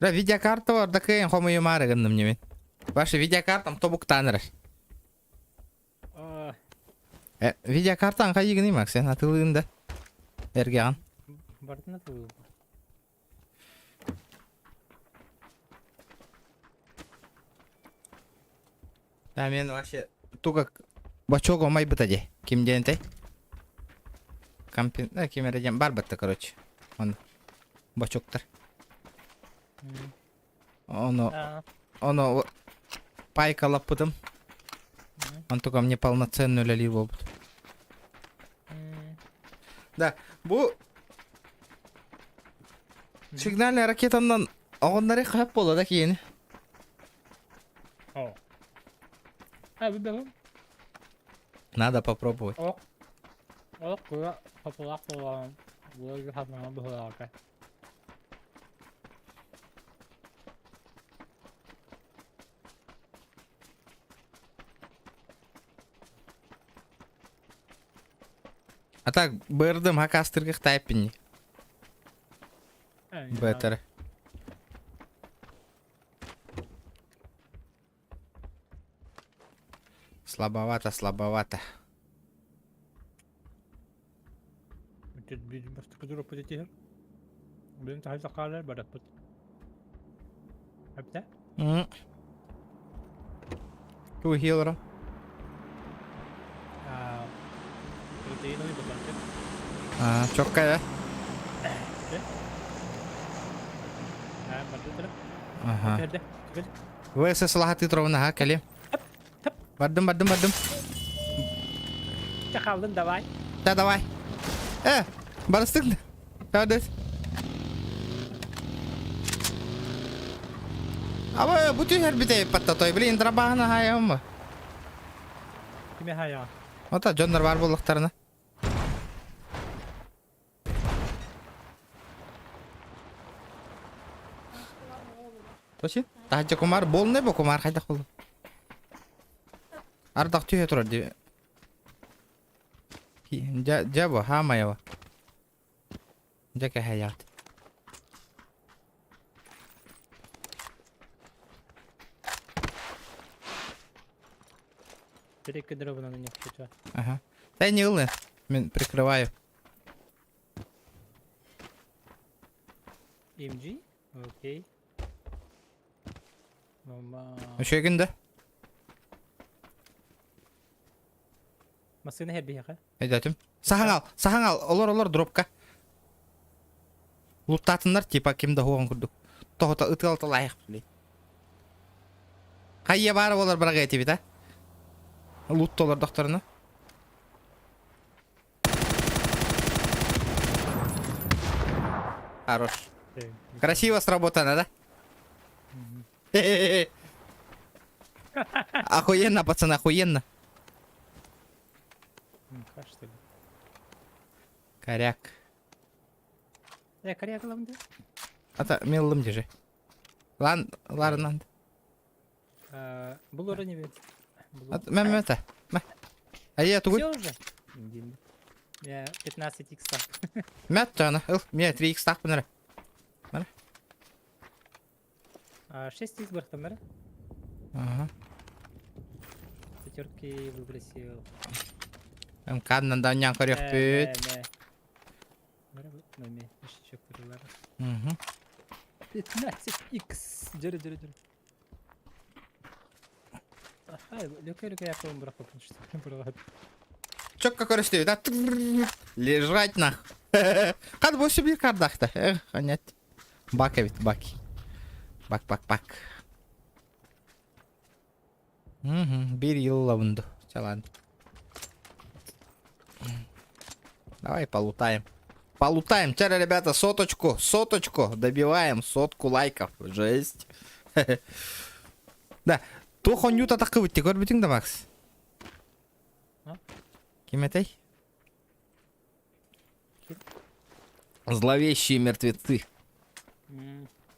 A: Да, видеокарта бар, да кыйын хомуйумаары гынным немен. Ваша видеокартам тобуктаныр. Э, видеокартаң хайыгыны Макс, сен атылыгын да. Эргеған.
B: Бардын атылыгын.
A: Да, мен вообще туга бачок омай быта де. Ким диэн Кампин, да, ким эрэ диэн бар батта, короче. Он бачоктар. Оно, оно пайкалаппытым. Он только мне полноценную үлэлиир буолбут. Да, бу сигнальная ракетаннан оҕонноры хаһап буола да киини.
B: О. А, выберу.
A: Надо попробовать.
B: О. О, кура, популах буолан, буолар хатмана быһылаaka.
A: А так, бырдым хакастыргых тайппинни. Бетер. Слабовато, слабовато. М. Ту хилера. А, чоккая. Ага. ВСС лахаты тровна, ха, кали. Бардым, бардым, бардым.
B: Чахалдын давай.
A: Да, давай. Э, барыстык. Кадет. Аба, бу түһэр бите паттатой, блин, драбахана хайам.
B: Киме хая?
A: Ота дьоннор бар буоллахтарына. Точи? Таһырдьа кумаар буолнай бу кумаар хайдах буолла? Ардах түһэ турар дии. Дьэ, дьэ бу, хаамайа Дьэ кэһэйэҕит.
B: Перекидрована на них чуть
A: Ага. Да не ылы. Мен прикрываю.
B: MG? Окей. Мама.
A: Үчүгүн да?
B: Массыына хэрбиһэхэ.
A: Өйдөөтүм. Саһаҥ ал, саһаҥ ал, олор олор дропка. Луттаатыннар типа ким да хуоҕун курдук. Тоһута ытыалта лайых блин. Хайя баара буолар быраҕыа этибит а? Лут олордохторуна. Хорош. Красиво сработано, да? Охуенно, пацаны, охуенно.
B: Мха, что ли?
A: Коряк.
B: Э, коряк ылам да?
A: Ата, меллым держи. Лан, ларынан.
B: Бұл орын не
A: Мә, мә, мә, мә. Айя, тугуй.
B: Все уже? Я 15 икс
A: Мә, тана. Ыл, мә 3 икс тақ бінірі. Мә.
B: 6 икс бар там,
A: Ага.
B: Пятерки выбросил.
A: МК-нан да нян көрөхпүт. Угу.
B: 15 икс. Дөрі, дөрі, дөрі. Аха, лөкө лөкө яқылым бірақ қорқынышты.
A: Чокка көрөстү, да? Лежать нах. Хат бу бир кардахта. Эх, ханят. Бак эбит, бак. Бак, бак, бак. Угу, бир йыллабынду. Чалан. Давай полутаем. Полутаем. Чара, ребята, соточку, соточку. Добиваем сотку лайков. Жесть. Да, туох онньуута таххыбыт көрбүтүҥ да Макс? Ким этэй? Зловещие мертвецы.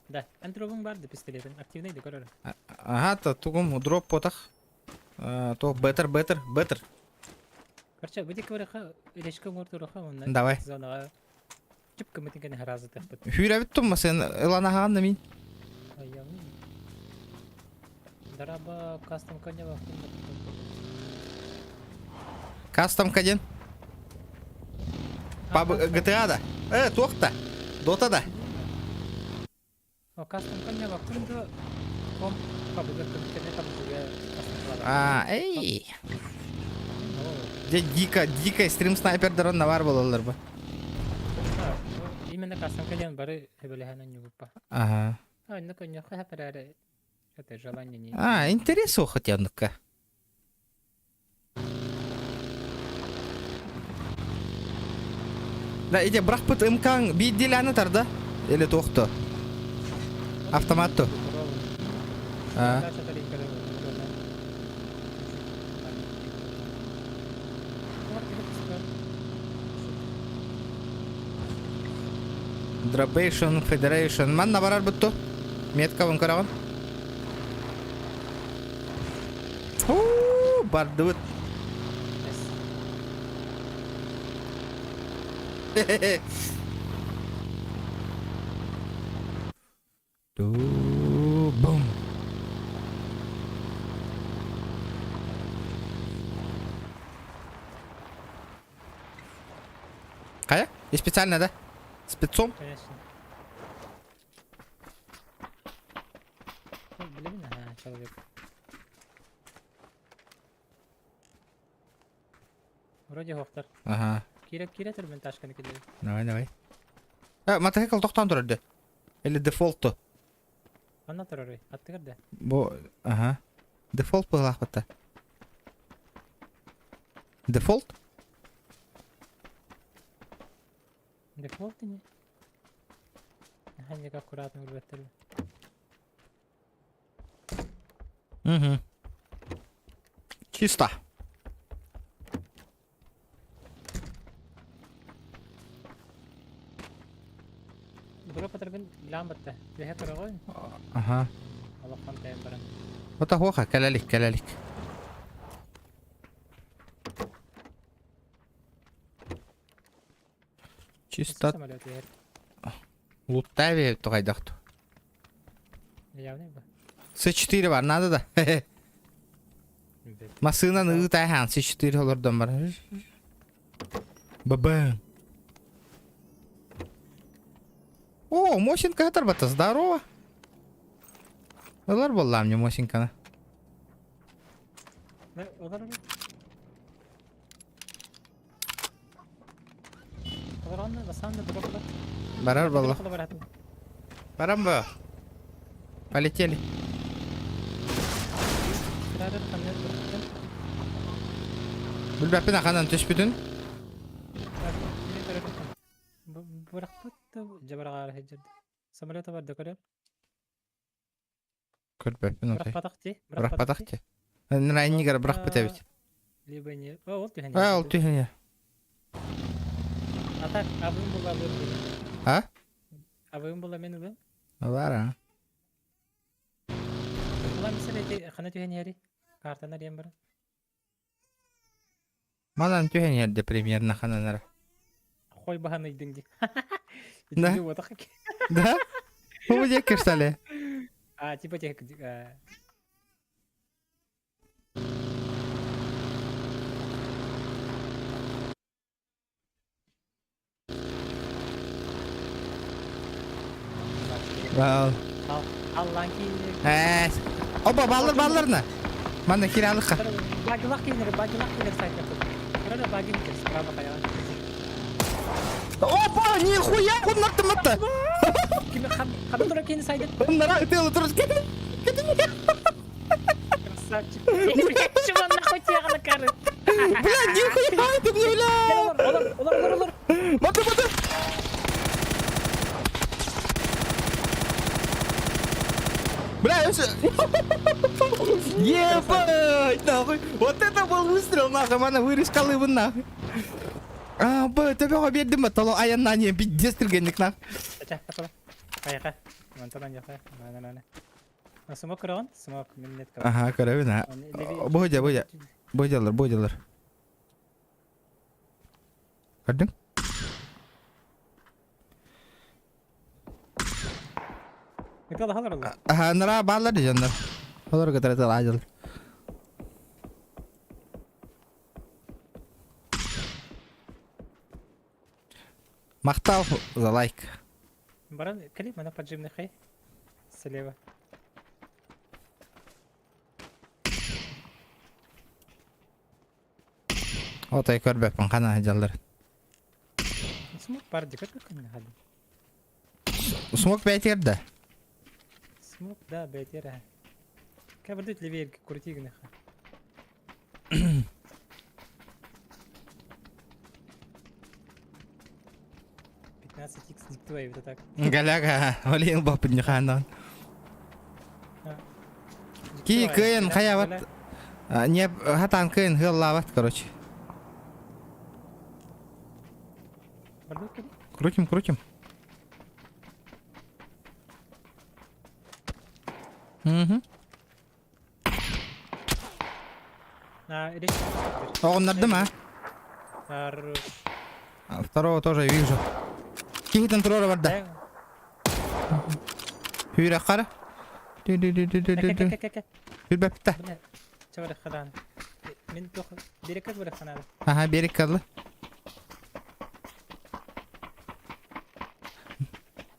B: Да, антробың бар да пистолетин. Активный да көрөр.
A: Ага, то тугум дроп потах. То беттер, беттер, беттер.
B: Короче, бу диэки барыха, илешке оҥортуруха уонна
A: Давай.
B: зонаҕа чып кымытын кэнэ хараазытыахпыт.
A: Хүүрэбит тумма сен ыланаһаҕан да мин.
B: Айамын. Дараба кастом коня
A: Кастом каден. Паб GTA да. Э, туохта. Дота да.
B: О, кастом коня вакунду ком пабыга кымытын пабыга кастом
A: А, эй. Дьэ дико, дико стрим снайпердер онно баар буолаллар бу.
B: Именно кастом диэн бары сөбүлэһэн оонньуубуппа.
A: Ага.
B: А, ну коньяха хапарары. Это желание не.
A: А, интерес хотя оннукка. Да, иди бырахпыт МК-ҥ биирдиилээн тарда. Или туохто. Автомат то. А. Drabation Federation. Манна барар бутту. Меткабын көрөҕүн. Уу, бардыбыт. Бум. Хайа? И специально, да? Спецом?
B: Конечно. Ну, блин, ага, человек. Вроде хоқтар.
A: Ага.
B: Киреп киреп мен ташканы келеді.
A: Давай, давай. Э, мотоцикл тохтоон турар дии. Или дефолт то.
B: Анна турар аттыгар да.
A: Бу, ага. Дефолт быһыылаах Дефолт?
B: Дефолт не. Ага, не аккуратно үрбеттер.
A: Угу. Чисто.
B: Бұры патырбын ламбатта. Бэхэ көрөҕүн.
A: Ага.
B: Олоххон тайын баран.
A: Ота хуоха, кэлэлик, кэлэлик. Чисто
B: Самолет иһэр.
A: луттави тугайдахту.
B: Явный ба.
A: С4 бар, надо да. Массыынан ыытаахан С4 олордон бар. Бабам. О, Мосинка тарбата, здорово. Ылар буоллаам не Мосинканы.
B: Олар Олар онно басаан да дроп
A: Барар буолла. Баран бу. Полетели. Билбэппин ханан түспүтүн.
B: Бырахпыт жабаргаар хеджерди. Самолета барда көрөр.
A: Көрбөппүн отой.
B: Бырахпатах дии.
A: Бырахпатах дии. Нрайнигар бырахпыт эбит.
B: Либо не. О, ол түһэн.
A: А, ол түһэн.
B: А так, абым була
A: А?
B: Абым була мен ылым.
A: Бар а.
B: Була мисал эти хана түһэн иһэри. Картаны диэн баран.
A: Манан түһэн иһэрдэ примерно хананара.
B: Хой баһан ыйдыҥ дии.
A: Да?
B: Итини уотах
A: Да? Бу диэки что ли?
B: А, типа тех...
A: Ал.
B: Аллан киинер.
A: Ээ. Опа, баллар балларна. Манна киралыкка.
B: Багилах киинер, багилах киинер сайтта. Көрө багин кир, справа каян.
A: Опа, нихуя, хуннартым атта.
B: Ким хабы тура киин сайдын?
A: Хуннара ытыалы турус.
B: Красавчик. Чего нахуй тебе кары?
A: Бля, нихуя, ты мне, бля.
B: Олор, олор, олор, олор.
A: Маты, маты. Бля, я все... Ебать, нахуй. Вот это был выстрел, нахуй. Мана вырезкал его, нахуй. А, б, тебе обедим, а аяннание, пиздец, тргенник, нахуй.
B: Ача, катала. Каяка. Мантан яха. На, на, на. Смок рон, смок, миннет.
A: Ага, карабина. Бодя, бодя. Бодялар, бодялар. Көрдүң? Аха, нара баалар дьоннор. Олор кытары тылаадьылар. Махтал за лайк.
B: Баран, кали, мана поджимный хай. Слева.
A: Отой көрбөппүн хана дьаллар.
B: Смок бар дикат как хали.
A: Смок бәйтер да.
B: Смок, да, бәйтер. Кабырдыт левее крути гнаха. 15 икс диктуй, вот так.
A: Галяга, олин бапын ханан. Ки кыйын хаябат. Не хатан кыйын хыллабат, короче. Крутим, крутим. Угу. Оҕоннордум, а? Второго тоже вижу. Кихитен турора барда. Хүрэ қара. Хүрбәпті. Ага, берек калды.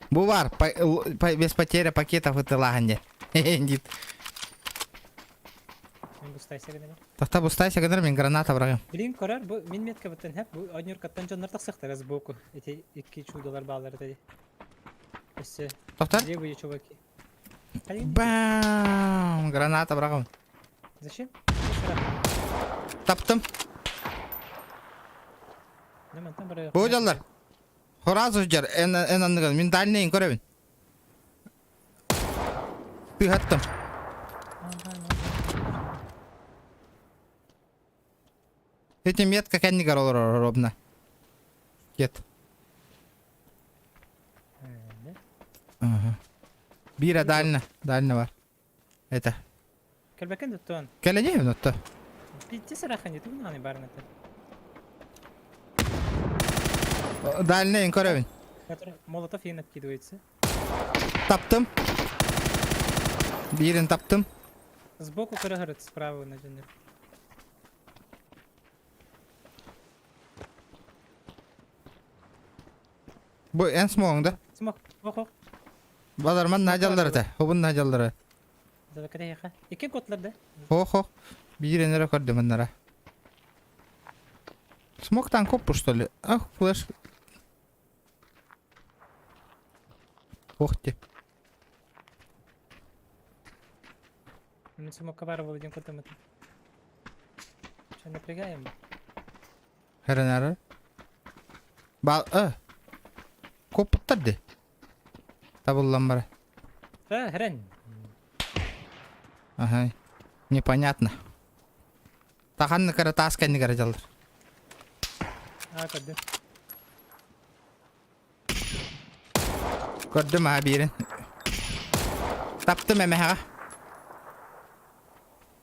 A: Бу бар, без потери пакетов ытылаһын дит. Тахта бустайся гыныр мен граната бырагым.
B: Блин, көрөр, бу мин метка бутын хеп, бу однюркаттан дьоннор тахсыхтар сбоку. Эти икки чудолар баалар эти. Өссө.
A: Тохтар?
B: Левые чуваки.
A: Бам! Граната бырагым.
B: Зачем?
A: Таптым. Бу дьаллар. Хоразов жар, эн эн анныган, мин дальнейын көрөбүн. Тыһаттым. Эти метка кэннигэр олорор ровно. Кет. Ага. Бира дально, дально бар. Это.
B: Кэлбэкэн туттуон.
A: Кэлэни нотто.
B: Питти сарахан ютуб наны барнаты.
A: Дальнейын көрөбүн.
B: Молотов ең откидывается.
A: Таптым. Бирин таптым.
B: Сбоку көрө справа на дьоннор.
A: Бу эн смоң да.
B: Смок, ох, ох.
A: Баларман наjallar это. Хобун наjallar.
B: Закатайха. Икки котлар да.
A: Хо-хо. Бирин эре көрдүм аннара. Смоктан коппу что ли? Ах, флеш. Ох ты.
B: Мен смокка бар был один котом это. Что, напрягаем?
A: Херенары. Бал, э. Коппуттар ди. Табыллан бара.
B: Хрен.
A: Ага. Непонятно. Таханны кара таас кэннигэр дьаллар.
B: Аа, көрдүм.
A: Көрдүм аа биирин. Таптым эмэһэҕэ.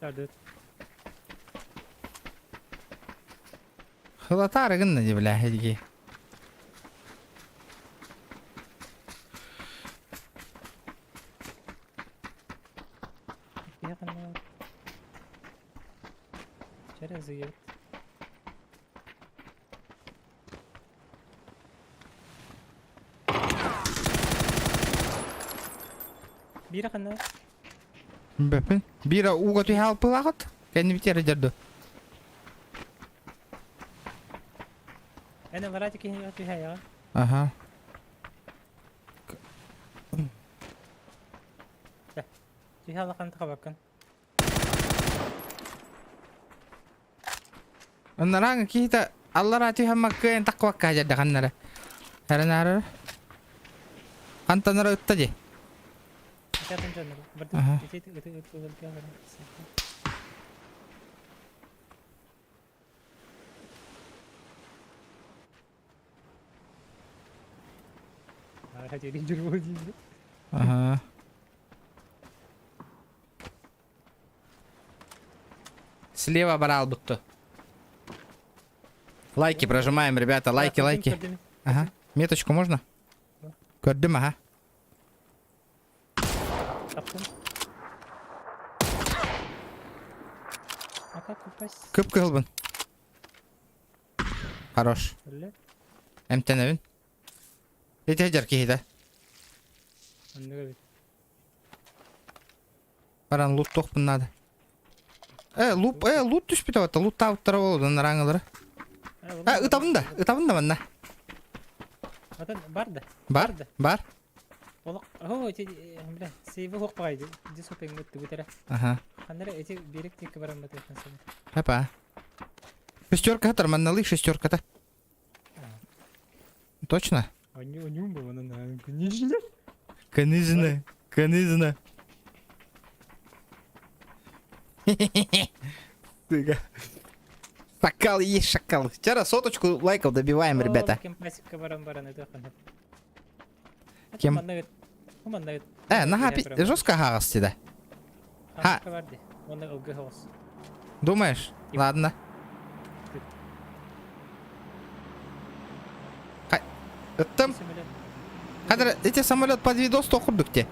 B: Көрдүт.
A: Хылатаары гынна дии бля эдиги.
B: Киһи ханна Через ыйыт. Биирэ ханна?
A: Бэпин. Биирэ ууга түһэ алпылаахыт. Кэннибитигэр дьэрдө.
B: Эн аллараа киһи түһээйэҕин.
A: Аха.
B: Түһэ алахан тахабаккын.
A: Оннарааҥы киһитэ аллараа түһэн маккыайан таххыбакка дьэрдэ ханнара. Хэрэнаарара. Хантанара ытта дии.
B: Итатын дьоннору. Барды
A: Аха.
B: ити ыты ыты ылырга баран. Хотели дерьмо деймін.
A: Ага. Слева брал будто. Лайки прожимаем, ребята, лайки, лайки. Ага. Меточку можно? Көрдүм, ага.
B: Таптым. А как попасть?
A: Кып кыһылбын. Хорош.
B: Өллө.
A: Эмтэнэбин. Ити сылдьар киһитэ.
B: Оннук эбит.
A: Баран лут туохпун наада. Э, луп, э, лут түспүтэ батта. Луттаабыттара буолуо нараҥылары. А, ытабын да, ытабын да манна.
B: Атын бар да.
A: Бар,
B: да.
A: бар.
B: Олох, о, эти, бля, сейвы хоқ бағайды. Дисо пенгөттү бүтәрэ.
A: Ага.
B: Ханнара эти берек текке баран батыктан сабы.
A: Опа. Шестерка хатар, манналык шестерка-то. Точно?
B: Они онюм бу манан күнүжлер.
A: Конечно, конечно. Тыга. Шакал есть шакал. Вчера соточку лайков добиваем, ребята.
B: Кем пасикка баран баран это хан.
A: Кем? Э, наха жестко хаҕас да.
B: Ха.
A: Думаешь? Ладно. Ыттым. Хадыр, эти самолет под видос токурдук те.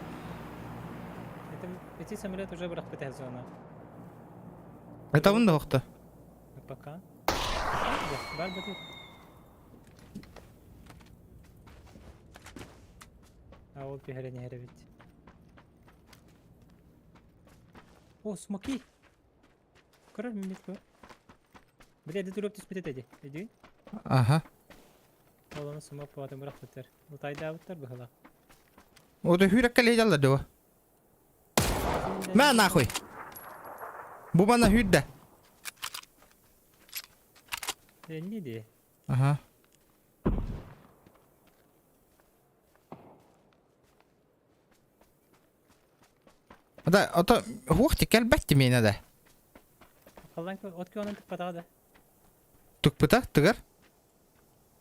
B: Эти самолет уже бырахпыт зона.
A: Это он да
B: Пока. Бар бытыт. А ол түһэрэн иһэр эбит. О, смоки! Көрөр минут көр. Бile эди туруп түспүт этэ дии. Өйдүүн?
A: Ага.
B: Ол ону смок буолатын бырахпыттар. Утайдаабыттар быһыла.
A: Ото хүрекке ледяллар дуо. Мә нахуй. Бу мана хүрдэ.
B: Энни дии.
A: Ага. Да, ото хуохти кэлбэт миэнэ да.
B: Халлан от кионан тыкпатаҕа да.
A: Тыкпыта, тыгар.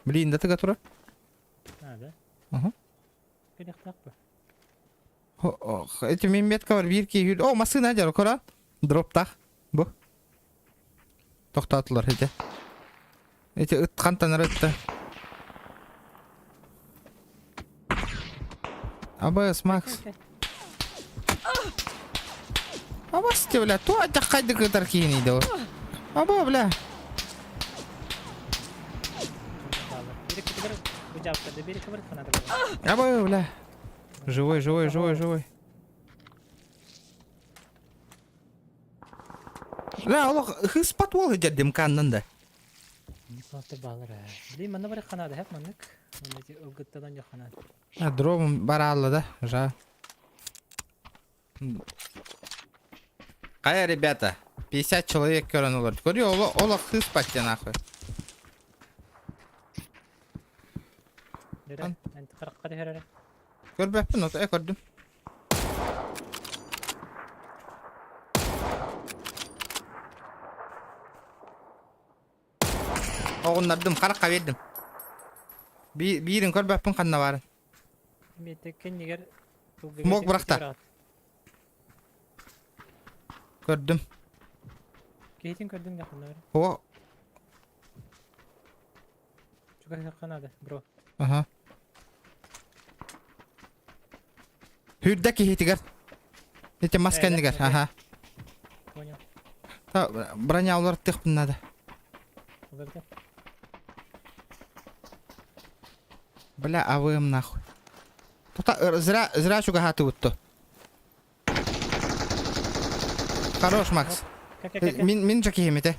A: Блин, да тыга тура.
B: А, да?
A: Ага.
B: Кэлиэхтээх бу.
A: Эти мин метка бар биир киһи О, массыына дьар, кора. Дроптах. Бу. Тохтоотулар эти. Эти ыт хантан ытта. АБС Макс. Абас те, бля, то адьаххайдык ытар киһини да. Аба, бля. Аба, бля. Живой, живой, живой, живой. Бля, олох хыспат уол дьэрдим каннан да.
B: Блин, манна бар ханада хеп маннык. Ылгыттан ханад.
A: А, дробом баралла да, жа. Кая, ребята, 50 человек көрөн олор. Көрү, олох хыспат те нахуй. Көрбөппүн ото э көрдүм. Оҕуннардым, харахха биэрдим. Биирин көрбөппүн ханна баарын.
B: Миэтэ кэннигэр
A: Смог бырахта. Көрдүм.
B: Киһитин көрдүм да ханна
A: О.
B: Чугаһыахха наада, бро.
A: Аха. Хүрдэ киһитигэр. Ити мас кэннигэр. Аха.
B: Понял.
A: Та броня уларыттыахпын наада.
B: Уларыта.
A: Бля, АВМ нахуй. Тута зря зря чугаһаатыбыт то. Хорош, Макс. Мин мин жакиһим этэ.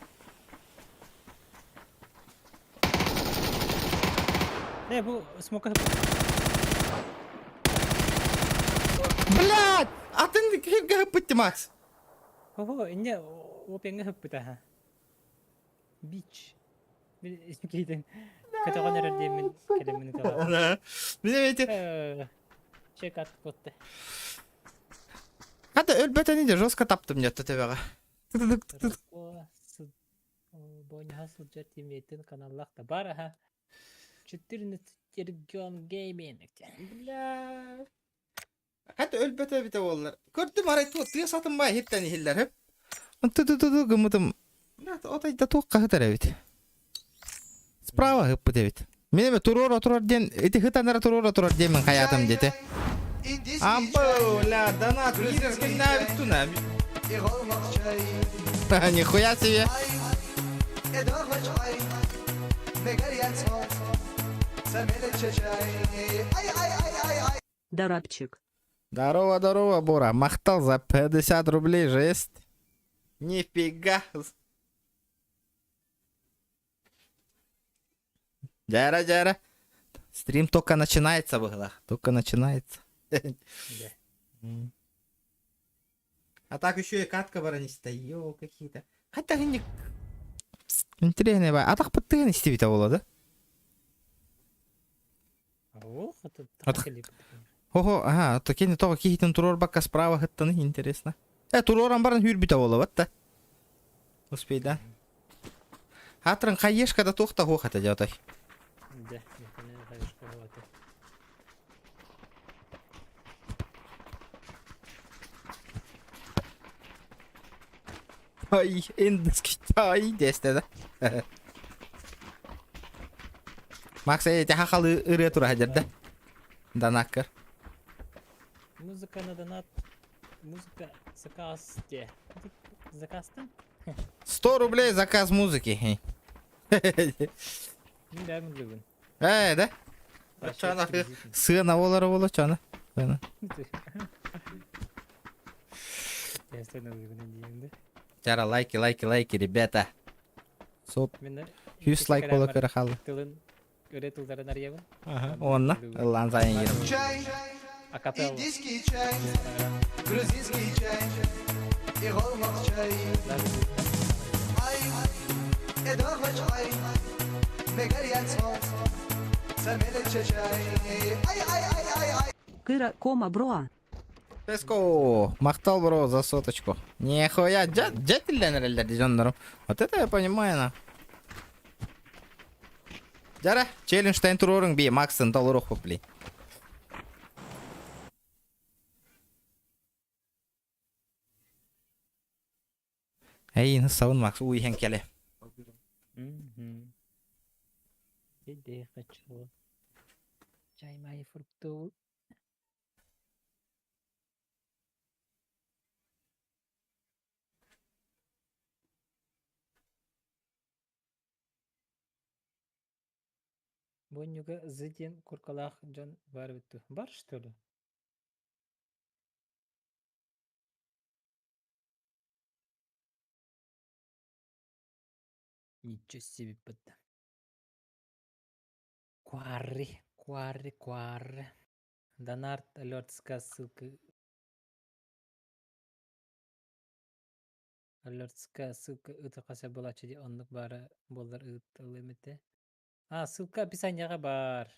B: Э, бу смока
A: Блядь! Атын киргэ ыппытты, Макс.
B: Ого, инне опеңҥэ ыппыта. Бич. Киһитин көтөҕөн эрэр диэммин кэлэммин ыталаатым.
A: Мин эти
B: Чек ат куотта.
A: Хата өлбөтөн иде жестко таптым дьэ төбөҕө.
B: Боньаха сылдьар тимиэтин каналлах да бар аха. 14 регион гейминг.
A: Бля. Хата өлбөтө эбитэ буоллар. Көрдүм арай тыа сатын баа иһиттэн иһиллэр хөп. Ту-ту-ту гыммытым. Отайда туох хаһытар эбит. Справа ыппыт эбит. Мин эме туруор отурар диэн ити хытанара туруор отурар диэн мин хайаатым диэтэ. Амбу, ля, донат, киирэр күннээбит туна. Нихуя себе.
E: Дарапчик.
A: Здорово, здорово, Бора. Махтал за 50 рублей, жесть. Нифига. Дяра, дяра. Стрим только начинается, было. Только начинается. А так еще и катка бараниста. Йоу, какие-то. Хотя не... Интересный бай. А так подтыган истибите буолла да? Хо-хо, ага, то кини тоҕо киһитин туруорбакка справа ыттаны интересно. Э, туруоран баран үүрбүтэ буолла да. Успей, да? Хатрын хаешка да туох да хуох этэ дьэ
B: Дьэ, хаешка буолата.
A: Ай, индискитай дэстэ да. Макс, э, хахалы ырыа тура хадьарда. Данаккар.
B: Музыка на донат. Музыка заказ те. Заказ-то?
A: 100 рублей заказ музыки.
B: Мин бәрін бүгін.
A: Э, да? Чана сыана болар бола чана. Сыана. Чара лайки, лайки, лайки, ребята. Соп. Жүз лайк бола көрө хаалла.
B: Тылын өрө тылдарын арыйабын.
A: Ага. Онна. Ыллаан сайын иһин.
B: Акапелла.
F: Индийский чай, грузинский чай и чай. Ай, чай, ай, ай, ай, ай, ай.
E: Кыра кома броа.
A: Let's go! Махтал, бро, за соточку. Нихуя, дятеллэнэрэллэр дьоннорум. Вот это я понимаю, на. Дьара, челлендж туруоруҥ би, Максын толоруох блин. Эй, сабын Макс, уу иһэн кэлэ.
B: Иди хочу. Чай мои фруктовый. Боннюга зытин куркалаах дьон баар эбит дуу? Бар что ли? Ничего себе бытта. Куарри, куарри, куарри. Донарт алертска ссылка. Алертска ссылка ыытыахха буолааччы дии оннук баара буоллар ыытылыам этэ. А, ссылка описанияҕа баар.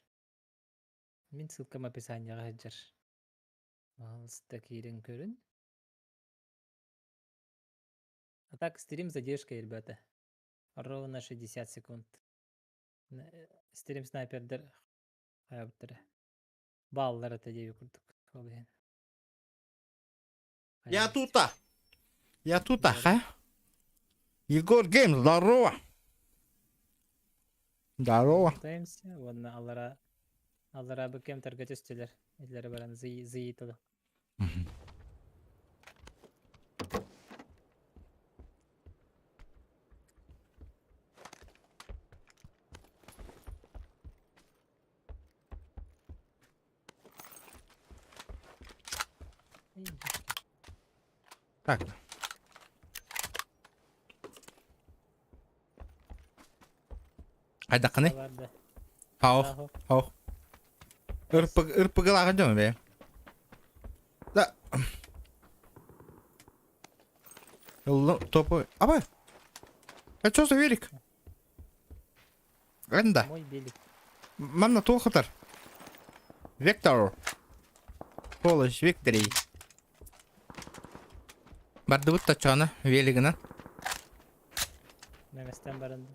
B: Мин ссылкам описанияҕа сылдьар. Пожалуйста, киирэн көрүн. А так стрим с задержкой, ребята. Ровно 60 секунд. Стрим снайпердер хайабыттара. Бааллар это диэби курдук. Ол иһин.
A: Я тута. Я тута, ха? Егор Гейм, здорово. Здорово.
B: Пытаемся. Уонна аллара аллара бу кэм тарга түстүлэр. Иллere баран зыйытылы.
A: Так. Хайдаххыный? Хау. Хау. Ырпыгылааҕын дьоно бэйэ. Да. Ыллым топу. Аба. Это что за велик? Энда.
B: Мой велик.
A: Манна туох ытар? Вектор. Полоч Викторий. Бардыбыт точоно велигынан.
B: Меместен баран.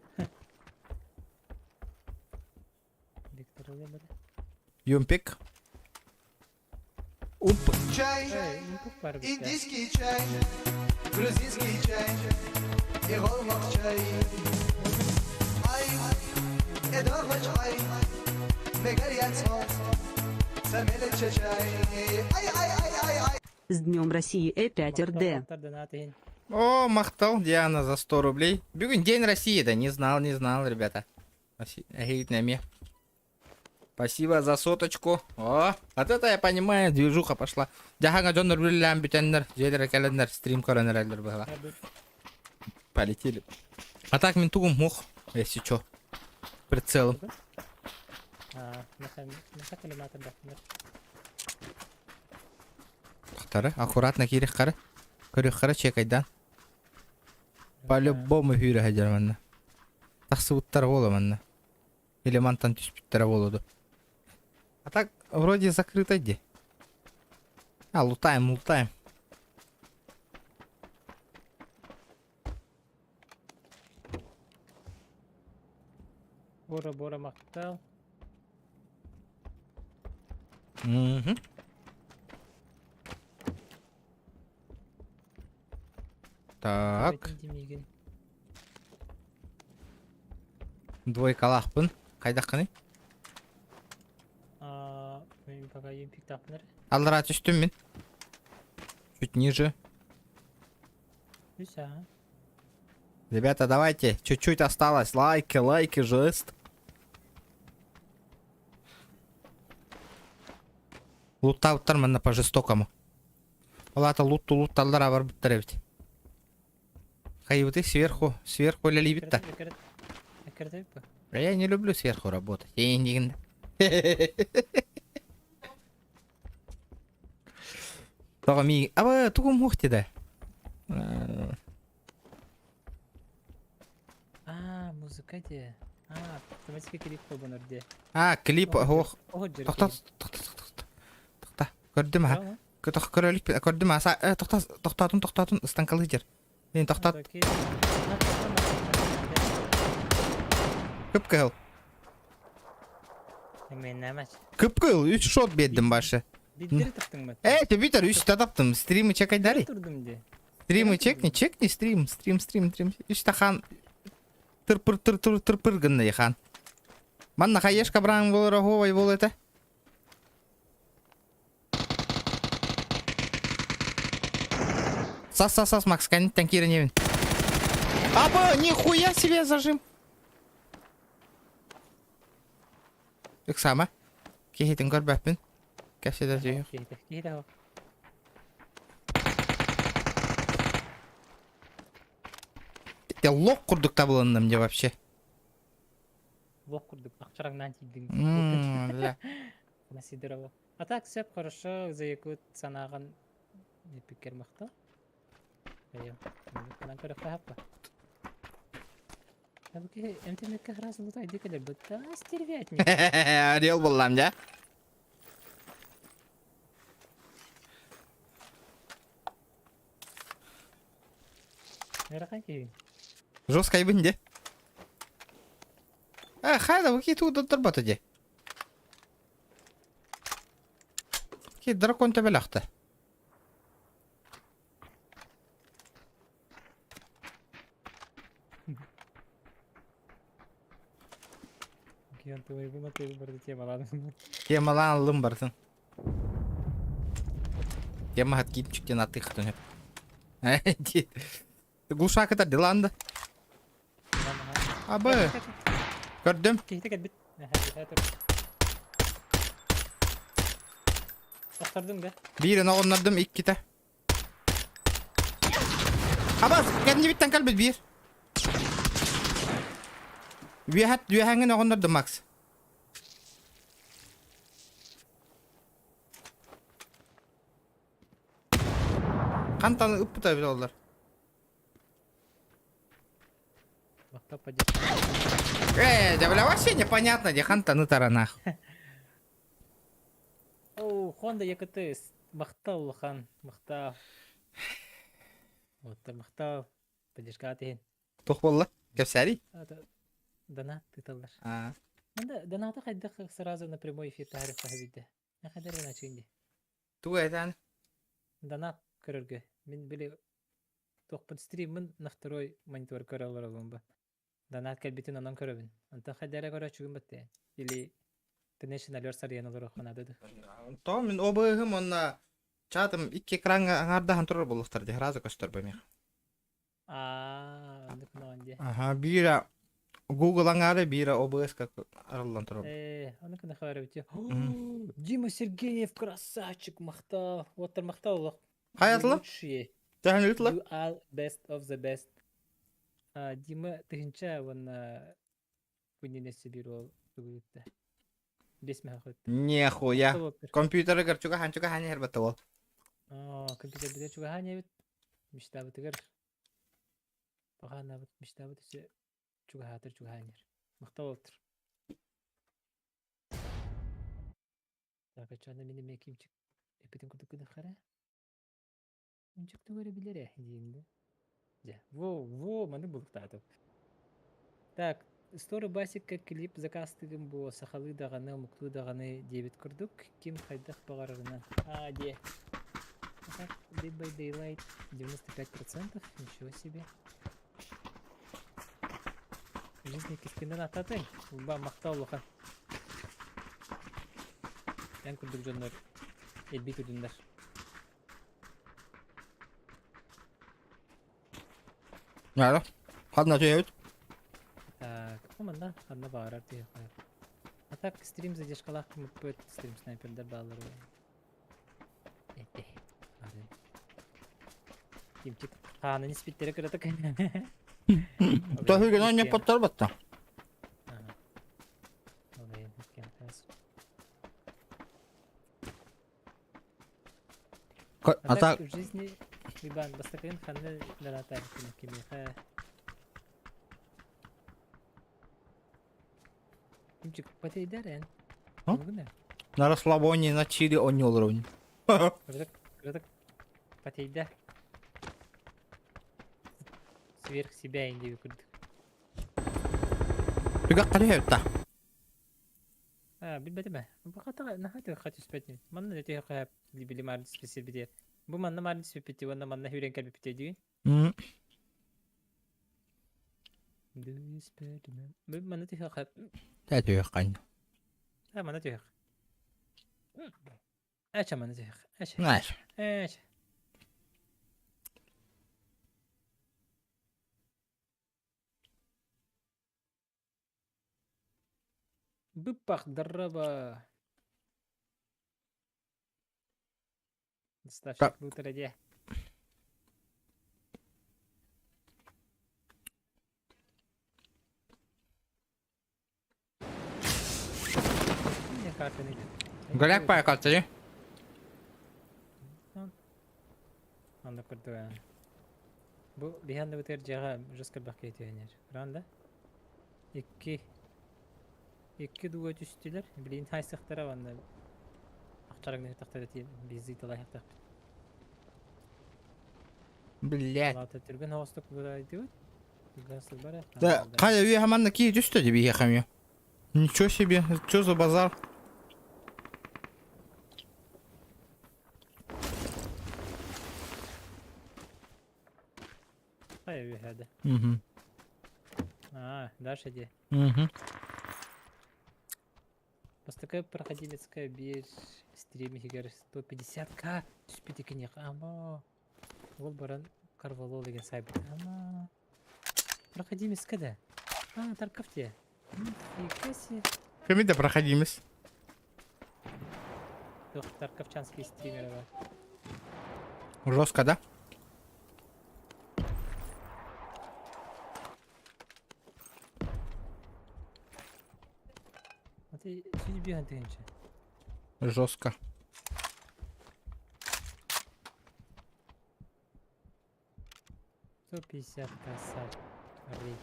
B: Виктор ылы
A: Юмпик. Умп.
F: Чай, индийский чай, грузинский чай и чай. Ай, чай, чай. Ай, ай, ай, ай, ай.
E: С Днем России Э5РД.
A: О, махтал, Диана, за 100 рублей. Бүгүн День России, да не знал, не знал, ребята. Спасибо за соточку. О, вот это я понимаю, движуха пошла. Дьаһаҥа дьон үлэлээн бүтэннэр, дьиэлэрэ кэлэннэр, стрим көрөн эрэллэр быһыылаах. Полетели. А так мин тугум мух, если чё. Прицелом. Тахтары, аккуратно киирих хары. Көрүх хары чекайдан. По-любому сүүрэ сылдьар манна. Тахсыбыттар буола манна. Или мантан түспүттэрэ буолуо дуо. А так вроде закрыто где. А, лутаем, лутаем.
B: Бора Бора махтал.
A: Мгм. Так. Двойкалаахпын. Хайдаххыный? Аллараа түстүм мин. Чуть ниже. Ребята, давайте. Чуть-чуть осталось. Лайки, лайки, жест. Луттаабыттар манна по жестокому. Ол аата лутту лутталлар абарбыттар эбит. Хайыбыты сверху, сверху үлэлиибит да. А я не люблю сверху работать. Тоҕо мии... Аба, тугум ух да.
B: А, музыка де. А, автоматический клип холбонор де.
A: А, клип, ох. Тохта, тохта, тохта, тохта. Көрдүм ha. Көрөлүк, көрдүм ha. Тохта, тохтоотун, тохтоотун, станкалыы дьэр. Мин тохтот. Кып-кыһыл. Кып-кыһыл, үс шот биэрдим башы. Э, ты бүтэр, үс таптым. Стримы чекайдары. Стримы чекни, чекни стрим, стрим, стрим, стрим. Үс тахан тырпыр тыр тыр тырпыр гынна хан. Манна хаешка браң болор оһуобай буолуо этэ. Сас, сас, сас, Макс, кэнниттэн киирэн Аба, нихуя себе зажим. Ыксама. Киһитин көрбөппүн. Кэпсэтэ түһүөх.
B: Киһитэ
A: Те лох курдук табылынным дьэ вообще.
B: Лох курдук ахчараңнаан тиийдиҥ.
A: Мм,
B: Сидорова. А так сөп хорошо за якут санааҕын эппиккэр махтал. Бэйэм. Манан көрөххө хаппа. Эмтемекке сразу лутай дикелер быта стервятник.
A: Орел буллам дьэ.
B: Ыарахан киһи.
A: Жесткайбын де. Э, хайда, вы какие тут дорбата де? Ки дракон төбеләхті.
B: Кион тылыйбы матыйбы барды темалаан.
A: Темалаан ылым бартын. Тема хат киипчиктен аты хатын. Глушак это Диланда. Абы. Көрдүм.
B: Киһитэ кэлбит. Охтордуҥ да?
A: Биирин оҕоннордум иккитэ. Абас, кэннибиттэн кэлбит биир. Үөһэт, үөһэҥҥин оҕоннордум, Макс. Хантан ыппыта эбит оллар. Э, да бля, вообще непонятно, где хантаны таранах.
B: Оу, Honda ЯКТ махтал улахан, махтал. Вот, махтал. Поддержка иһин.
A: Туох буолла? Кэпсээри?
B: Донат тыталлар.
A: Аа.
B: Манда донаты хайдах сразу на прямой эфир таһарыахха сөбүйдэ. Хайдар гына дии.
A: Тугу этэн?
B: Донат көрөргө. Мин били туохпун стриммин на второй монитор көрө олоробун ба. Донат кэлбитин онон көрөбүн. Онтон хайдара көрөөччүгүн баттыа. Или Donation алер сарыйан олоруохха наада дуо?
A: То мин обыһым онно чатым икки экраҥҥа аҥаардаһан турар буолуохтар дии сразу көстөр бу миэхэ.
B: Аа, оннук гынаҕын дии.
A: Аха, биирэ Google аҥаара, биирэ OBS как арыллан турар.
B: Ээ, ону гына хаарыбыт. Дима Сергеев красавчик, махтал. Уоттар махтал олох.
A: Хайатыла?
B: Лучшие.
A: Төһөн ыытла?
B: You are best of the best. А, Дима тыһынча уонна Күннэнэсси биир уол тугу ыытта? Биэс мөһөх ыытта.
A: Нехуя. Компьютерыгар чугаһаан чугаһаан иһэр батта уол.
B: Оо, компьютербитигэр чугаһаан иһэбит. Мечтабытыгар баҕаанабыт мечтабыт өссө чугаһаатар чугаһаан иһэр. Махтал буолтур. Так, оччоҕуна мин эмиэ кимчик эппитин курдук гыныахха эрэ. Инчик тугу эрэ билэр ээ диэн да. Дьэ, во, во, маны бултаатым. Так, Story Басикка клип заказтыгым буо сахалыы даҕаны, омуктуу даҕаны диэбит курдук, ким хайдах баҕарарынан. А, диэ. А так, Dead by Daylight 95%, ничего себе. Жизнь кискинен аттатыҥ, Улбаан махтал улахан. Эн курдук дьоннор элбии турдуннар.
A: Наада. Ханна түһэбит?
B: Так, ну манна ханна баарар түһүөххэ. А так стрим задержкалаах кымыппыт, стрим снайпердар бааллар. Эти. Ары. Кимчик хаанын испиттэрэ кыратык.
A: Тоһуйгана онньоппоттор батта.
B: Ага. Ол иһин иккиэн таас.
A: А так
B: в жизни Иван бастакыгын ханна донатаабыккын кимиэхэ Кимчик потерядар эн Бүгүнэ
A: На расслабоне на чили онньолоровне.
B: Кыратык кыратык потейда сверх себя инди курдук
A: Түгэх қали
B: Аа, билбэтим ээ. Бу хата наһаа түгэххэ түспэт ини. Манна да түһүөххэ били маар түспэт Бу манна маар түспэппит уонна манна сүүрэн кэлбиппит диигин. Түспэтим. Бу манна түһүөххэ.
A: Тэ түһүөххэ.
B: Аа, манна түһүөх. Ача манна түһүөх. Ача.
A: Знаешь.
B: Ача. Быппах дараба. Доставщик лутера дьэ.
A: Голяк паякалчы.
B: Онно курдуга. Бу биһиэннэ бытыгар дьиэҕэ жестко элбэх киһи түһэнэр. Ранда икки икки дууга түстүлэр. Билигин хайсыахтара уонна ахчарыҥныһыттахтара тиийэн бизи талаһыахтаахпыт.
A: Блядь.
B: Лата түргэн оҕустук бырайдыбыт. Түргэн сылбар
A: Да, хайа үйэ хаманна кии түстэ дии биһиэхэ эмиэ. Ничего себе, что за базар?
B: Хайа үөһэ
A: Угу.
B: А, дальше иди.
A: Угу.
B: Бастакы проходимецкая биир стрим иһигэр 150к түспүт киниэхэ ама ол баран Карвалол деген сайбыт ама проходимецка да а Тарков те Нифига себе
A: Кими да проходимец?
B: Туох Тарковчанский стример бар.
A: Жестко, да?
B: А ты 105 тыһыынча.
A: Жестко.
B: 150 косарь. Рей.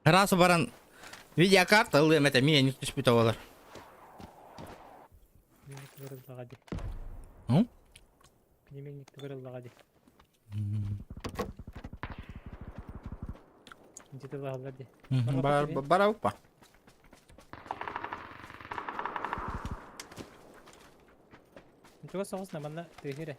A: Раз баран видеокарта ылыам этэ миэнэ түспүтэ буолар.
B: Миник тугар ди.
A: Ну?
B: Кини тугар ыллаҕа ди. Где-то лаҕалар ди.
A: Бар барауппа.
B: Чугас соҕус манна тыһыре.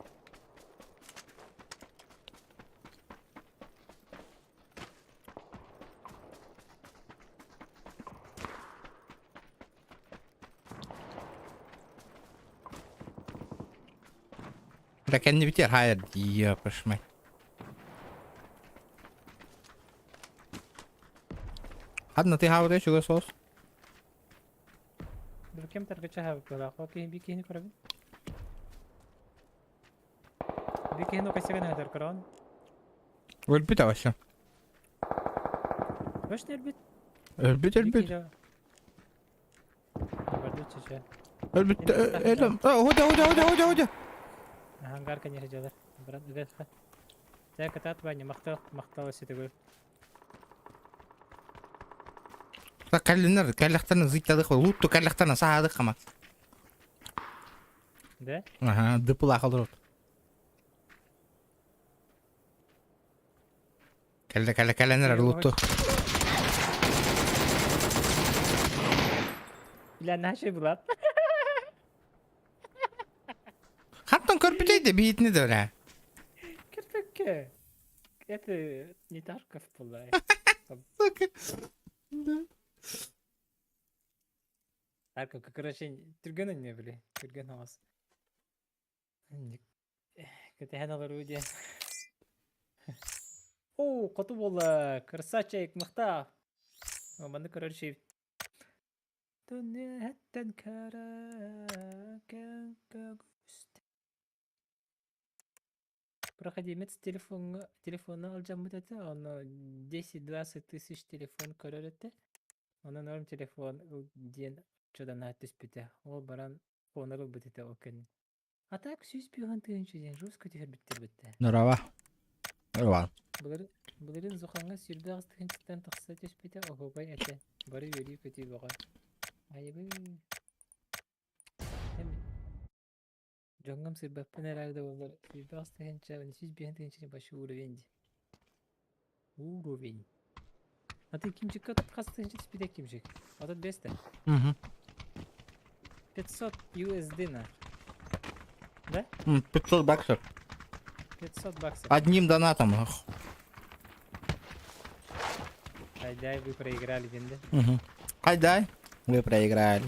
A: Да кэннибитигэр хаайар дии Ханна ты хаабытай чугас соус?
B: Кем таргача хаабыт Окей, би киһини көрөбүн. Би киһини окасыган хатар көрөн.
A: Өлбүт вообще.
B: Точно өлбүт?
A: Өлбүт өлбүт.
B: Барды чече.
A: Өлбүт өлөм. Хода хода хода хода хода.
B: Ангар конечно дьалар. Брат, ыгатха. Тә катат баня мактал мактал өсөтөгөр.
A: Так кэллинер кэллэхтэрин зыйтадых лутту кэллэхтэрин саадык хама.
B: Да?
A: Ага, дыпыла халырот. Кэллэ кэллэ кэлэнер лутту.
B: Бля, наши булат.
A: Хантан көрбүтэй де биитини да бля.
B: Кирпекке. Это не Тарков была.
A: Сука. Да.
B: Тарков, короче, түргэн не били. Түргэн оҕус. Кэтэһэн олоруу диэн. Оо, хоту буолла. Красавчик, махта. Манны көрөр ши. Түнэттэн Проходимец телефоҥҥа телефона алдьаммыт этэ, онно 10-20 тысяч телефон көрөр этэ. Онон норм телефон ыл диэн чуданаат түспүтэ. Ол баран фонар ылбыт этэ ол кэннэ. А так 105 тыһыынча диэн жестко түһэрбиттэр бүттэ.
A: Нұрава. Нұрава.
B: Былыр былырыын Зухаҥҥа 28 тыһыынчаттан тахса түспүтэ оһуобай этэ. Бары үөрүү-көтүү бөҕө. Айыбы. Эм Дьоҥҥом сырбаппын эрээри да буоллар 28 тыһыынча, 105 тыһыынча большой уровень дии. Уровень. А ты кимчикка хас тыһыынча түспүтэ кимчик? 35 да?
A: Угу.
B: 500 USD на. Да?
A: 500 баксов.
B: 500 баксов.
A: Одним донатом. Ох.
B: Айдай, вы проиграли, диэн да?
A: Угу. Айдай. Вы проиграли.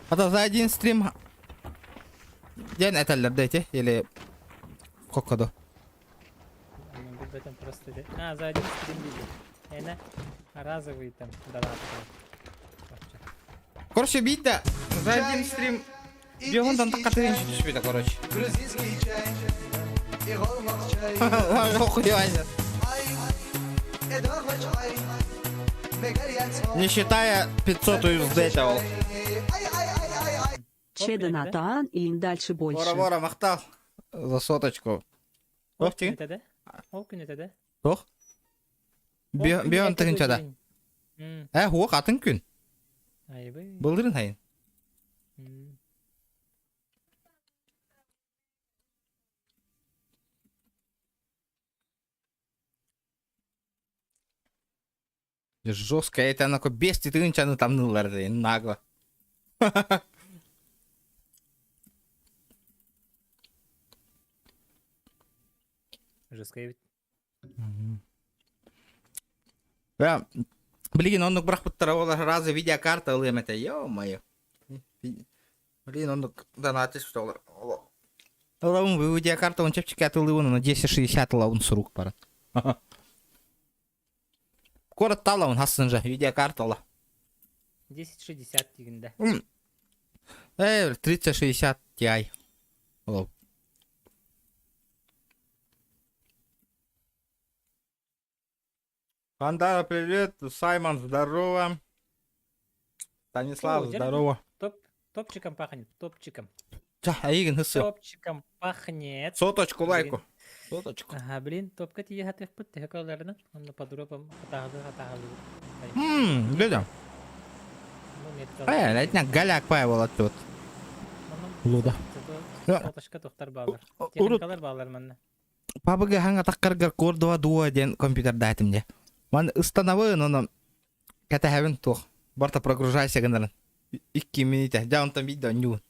A: А то за один стрим... День это дайте или... Сколько до?
B: В этом просто... А, за один стрим видел. Это разовый там донат.
A: Короче, бит За один стрим... Бегун там так түспүтэ, короче.
F: Грузинский чай и чай.
A: Охуя.
F: Ай, чай,
A: Не считая 500 USD этого.
F: Ай, ай, ай, ай, ай.
E: Че донатаан и дальше больше.
A: Бора-бора, махтал. За соточку. Ох ты.
B: Это да? Ол күн это да?
A: Тох. Бион тыһынчада. Э, хуох атын күн.
B: Айбы.
A: Былдырын хайын. Жестко, это она без тытынчаны тамнылар нагло.
B: Жестко эбит.
A: Да, блин, оннук бырахпыттара ол разы видеокарта ылыам этэ, ё-моё. Блин, оннук донатишь что олар. Ылабын видеокарта он чэпчэки атылыбын, на 1060 ылабын сурук баран. Куорат талабын хасын же видеокарта ыла.
B: 1060 дигинде.
A: 3060 Ti. Олов. Пандара, привет. Саймон, здорово. Станислав,
B: О,
A: здорово.
B: Топ, топчиком пахнет, топчиком.
A: Ча, Аигин, хысы.
B: Топчиком пахнет.
A: Соточку лайку. Соточку.
B: Ага, блин, топка тиийэ хатыахпыт төһө калларынан, онно подробом хатааһылыы хатааһылыы.
A: Дядя. Э, это голяк Павел тут. Луда.
B: Соточка тохтар баалар. Техникалар баалар манна.
A: Пабыга хаҥа таххаргар Кордова дуо диэн компьютердаатым дьэ. Ман ыстанабын, ону кэтэһэбин туох. Барта прогружайся гынарын. Икки минутэ. Дьэ онтон биирдэ онньуун.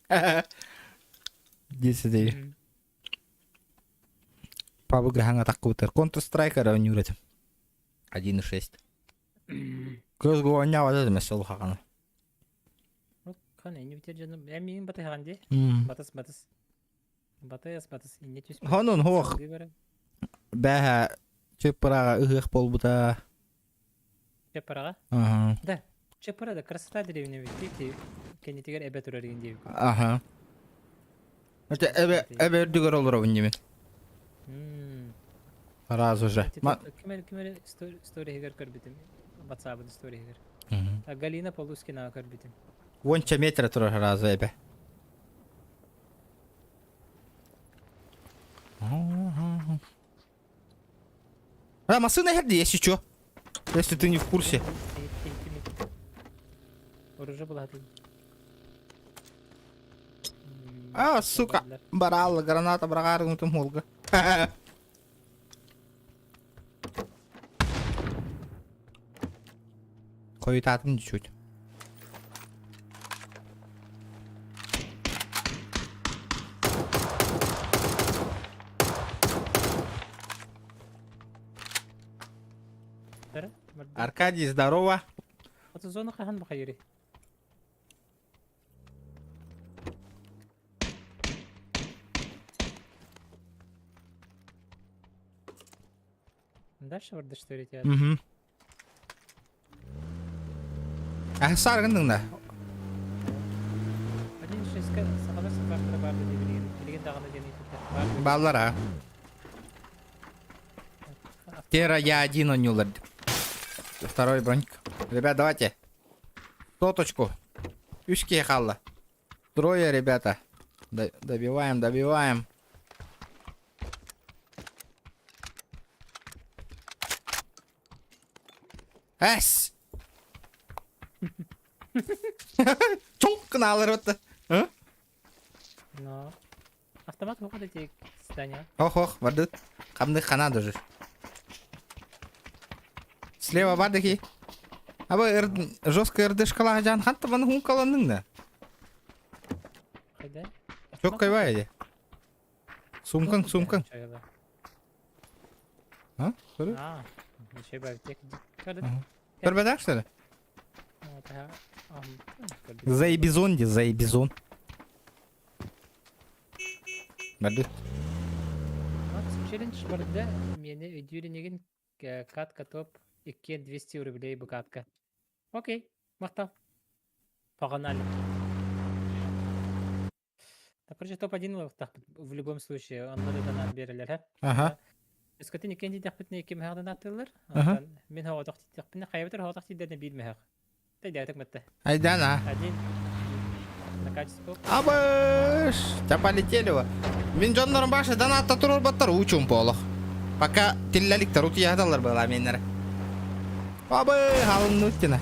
A: Десять Пабыга хаҥа таххыбытар. Counter Strike эрэ онньуур этим. 1.6. Көзгө оонньообот этим өссө улаханы.
B: Хан энни битер дьону эн миигин батыһаҕын дии. Батыс батыс. Батыс батыс инне түспүт.
A: Хонун хуох бэһэ чыппыраҕа ыһыах буолбута.
B: Чыппыраҕа?
A: Аха.
B: Да. Чыппыра да красота деревня ведь кэннитигэр эбэ турар игин диэбит.
A: Аха. Это эбэ эбэ үрдүгэр олоробун димин. Сразу же.
B: Ким ким сториһигэр көрбүтүм. WhatsApp сториһигэр. Галина Полускина көрбүтүм.
A: Уонча метр турар сразу эбэ. А, машина иһэр если чё. Если ты не в курсе.
B: Оружие булатын.
A: А, сука, баралла, граната бырағарың холга. Хойутаатым чуть. Аркадий, здорово.
B: Зона хаһан бахайыри? Дальше барда что ли тебя?
A: Угу. А саргындың да.
B: Один шестка сахалар сапартара барды дии билигин. Билигин даҕаны диэн ыйыппыттар.
A: Баллар а. Тера я один онньуулар. Второй бронька. Ребят, давайте. Соточку. Үс киһи хаалла. Трое, ребята. Добиваем, добиваем. Эс! Чук гынаалар отта.
B: Но. Автомат выходит эти здания.
A: Ох, ох, бардыт. Хамны хана даже. Слева бардыки. Аба жестко РДшкалаах жан ханта маны хункаланның да.
B: Хайда?
A: Чок кайбай иди. Сумкаң, сумкаң. А? Көрө?
B: А, ничего бар тек.
A: Көрбөдөх что ли? Заебизон ди, заебизон. Барды.
B: Челлендж барда мени өйдүүрүнүгүн катка топ 2 200 рублей бу катка. Окей, махтал. Погнали. Так, короче, топ-1 в любом случае, онно да донат берелер,
A: Ага.
B: Өскөтүн иккен диэтэхпитинэ икки мөһөөх донаттыыллар.
A: Аха.
B: Онтон мин хоҕотох диэтэхпинэ хайабытар хоҕотох тиийдэринэ биир мөһөөх. Тэйдээтик мытта.
A: Айдана.
B: Один. На качество.
A: Абыш! Та полетели во. Мин дьоннорум баша донатта турурбаттар учум полох. Пока тиллаликтар утуйааталлар была меннere. Абы, халыннуттина.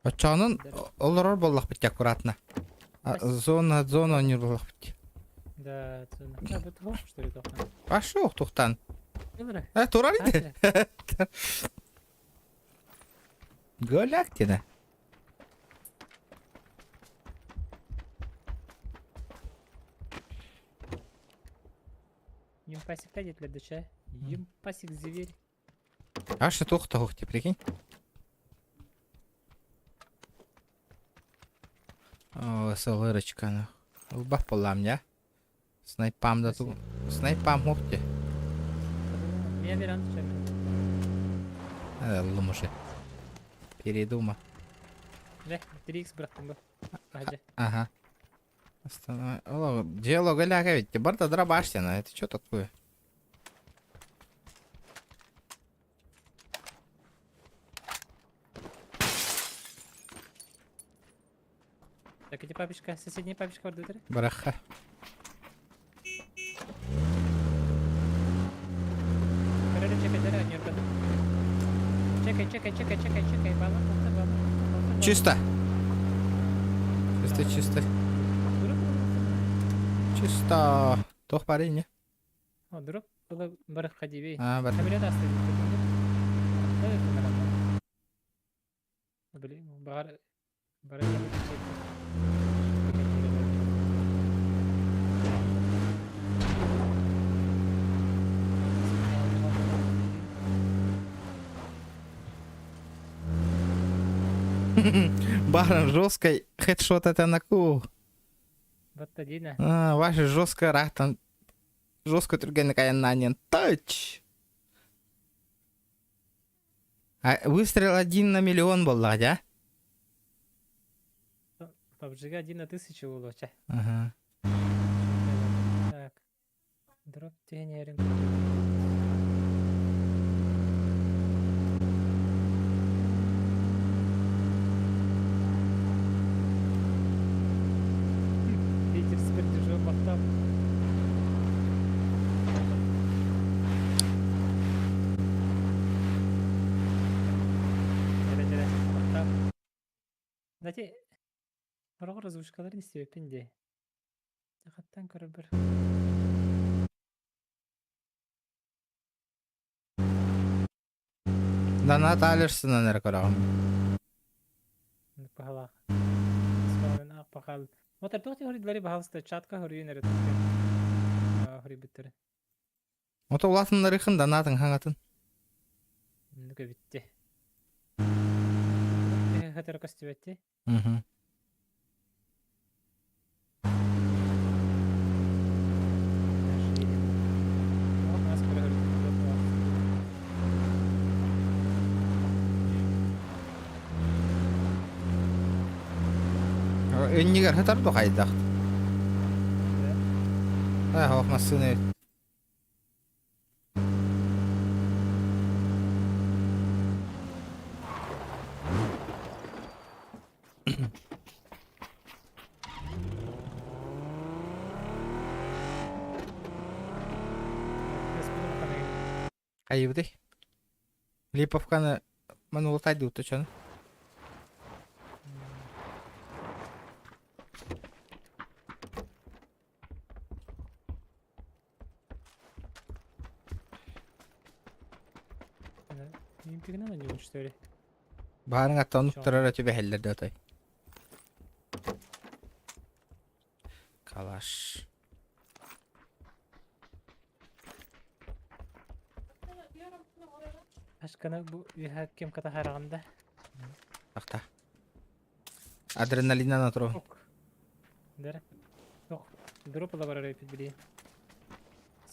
A: Оччоҕунан олорор буоллахпыт аккуратно. Зона, зона оонньуур буоллахпыт.
B: Да, зона. А, бу туох, что ли, тохтан?
A: Пошел, тухтан.
B: Ылра.
A: Э, турар ити. Голяктина.
B: Юмпасик та диэтилэр да чэ. Юмпасик зверь.
A: Аша туох да ти прикинь. О, сылырочка нах. Ылбах буоллаам дьэ. Снайпам да ту... Снайпам хуох ти.
B: Меня веран чэ.
A: Ыллым уже. Передума.
B: Дьэ, 3x бырахтым бу. Аһа
A: Ага. Останов... Дело голяга ведь. Барда дробаштина. Это что такое?
B: Так, иди папочка, соседний папочка ордутер.
A: Бараха.
B: Короче, чекай, дара, не ордутер. Чекай, чекай, чекай, чекай, чекай, бала, бала, бала, бала.
A: Чисто. Чисто, чисто. Чисто. Туох баарый не?
B: О, дроп было барахха диби.
A: А, бар.
B: Самолет оставили. Блин, бар... Бар...
A: Барон жесткой хедшот это на ку.
B: Баттадина.
A: А, ваша жесткая рахтан. Жестко түргэнник айаннаанен. Тач! А выстрел один на миллион буоллаҕа дьэ?
B: PUBG один на тысячу улуча.
A: Ага.
B: Так. Дроп тренеринг. Ветер с пердежом бахтам. Знаете, Сороҕор озвучкаларын истибэппин дии. Хаттан көрөрбөр
A: Донат Алерсынан эрэ көрөҕүн.
B: Баһалаах. Испалын ах пахал. Вот туох хоруйдулары баһалыста чатка хоруйун эрэ хоруйбуттары.
A: Ото улаатыннарыхын донатын хаҥатын.
B: Нүкө бүтте. Хатыр көстүбэтти.
A: Мгм. Иннигэр хатар ду хайдах? Э, хоох массыына Хайыбытый? Липовканы манулатай дуу чон.
B: Импигнала не что ли?
A: Баарың аттан уктарар өтү бэһэллэр да Калаш.
B: Ашкана бу үһә кем катахараганда.
A: Ахта. Адреналина на туру.
B: Ок. Дара. Ок. Дроп барар били.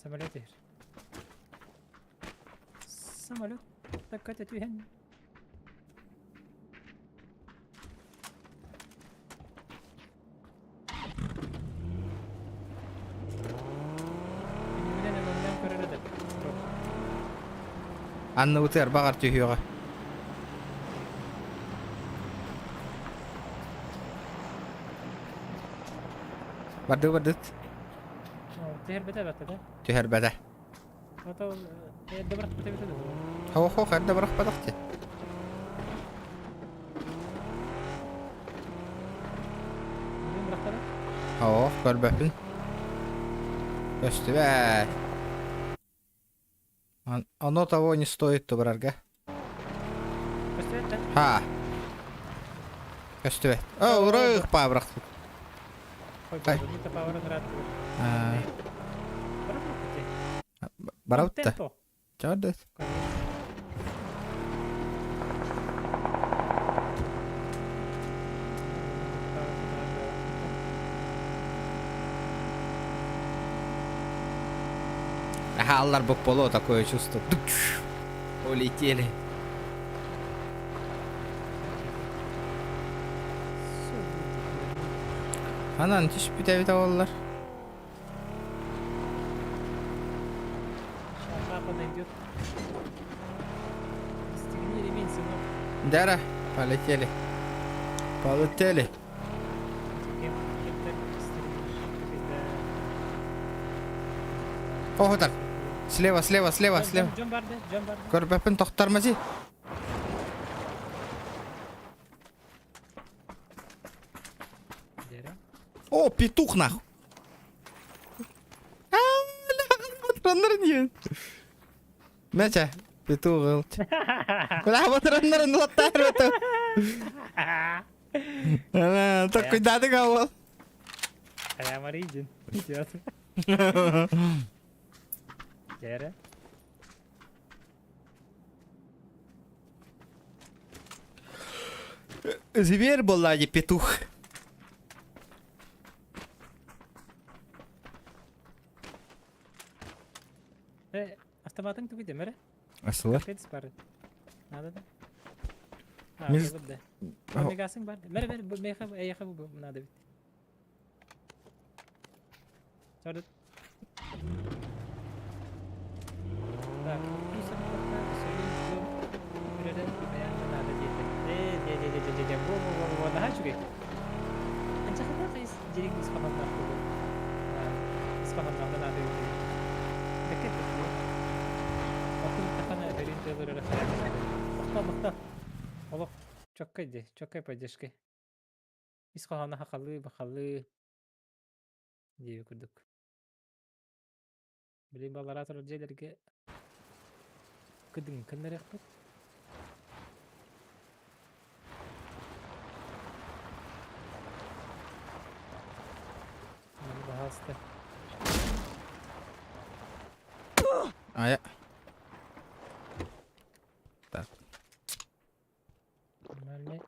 B: Самолет ир. Самолет. Так это түһэн.
A: Анны утыр бағар түйіға. Барды барды.
B: Түһэр бэтэ бата да?
A: Түһэр бэтэ.
B: Ото эрдэ бырахпыта битэ дуо?
A: Хо хо эрдэ бырахпатах ти. Ох, көрбөппүн. Көстүбэт. Оно того не стоит тубарарга.
B: Көстүбэт да?
A: Ха. Көстүбэт. О, урых пабрах.
B: Ой, это поворот рад.
A: Барабытта. Чардет. Ага, аллар боло такое чувство. Улетели. Анан түспүтэ эбит оллар.
B: Сейчас папа найдет. Стегни ремень, сынок.
A: Дара, полетели. Полетели. О, так. Слева, слева, слева, слева. Көрбөппүн тохтормози. О, петух нахуй. Мэтэ, петух ыл. Бля, батыраннарын латтаар это. Такой дады гавал.
B: Прямо Ридин. Идет. Дера.
A: Зверь была, не петух.
B: Э, автоматын тугу демере?
A: Асылар.
B: Капец бар. Надо да? А,
A: Миз-
B: да.
A: О.
B: Мегасың бар. Мер, мер, бу меха, эйха бу надо бит. Сорды. Так, плюсом пока сөйлейм Үреле баян надо диэтэ. Э, де де де де де де. Во во во во наһаа үчүгэй. Анча хата ис дирик ис хоһоонноох буолуо. Ис хоһоонноох да наада үчүгэй. Бэккэ бэккэ. Охун тахана бэрин тыалыр эрэ хайа наада. Махтал махтал. Олох чоккай де, чоккай поддержкай. Ис хоһооно хахалыы бахалыы диэби курдук. Билин баллара турар дьиэлэргэ кыдыҥ кыннарыахпыт. Маны баһаалыста.
A: Ая. Так.
B: Нормальный.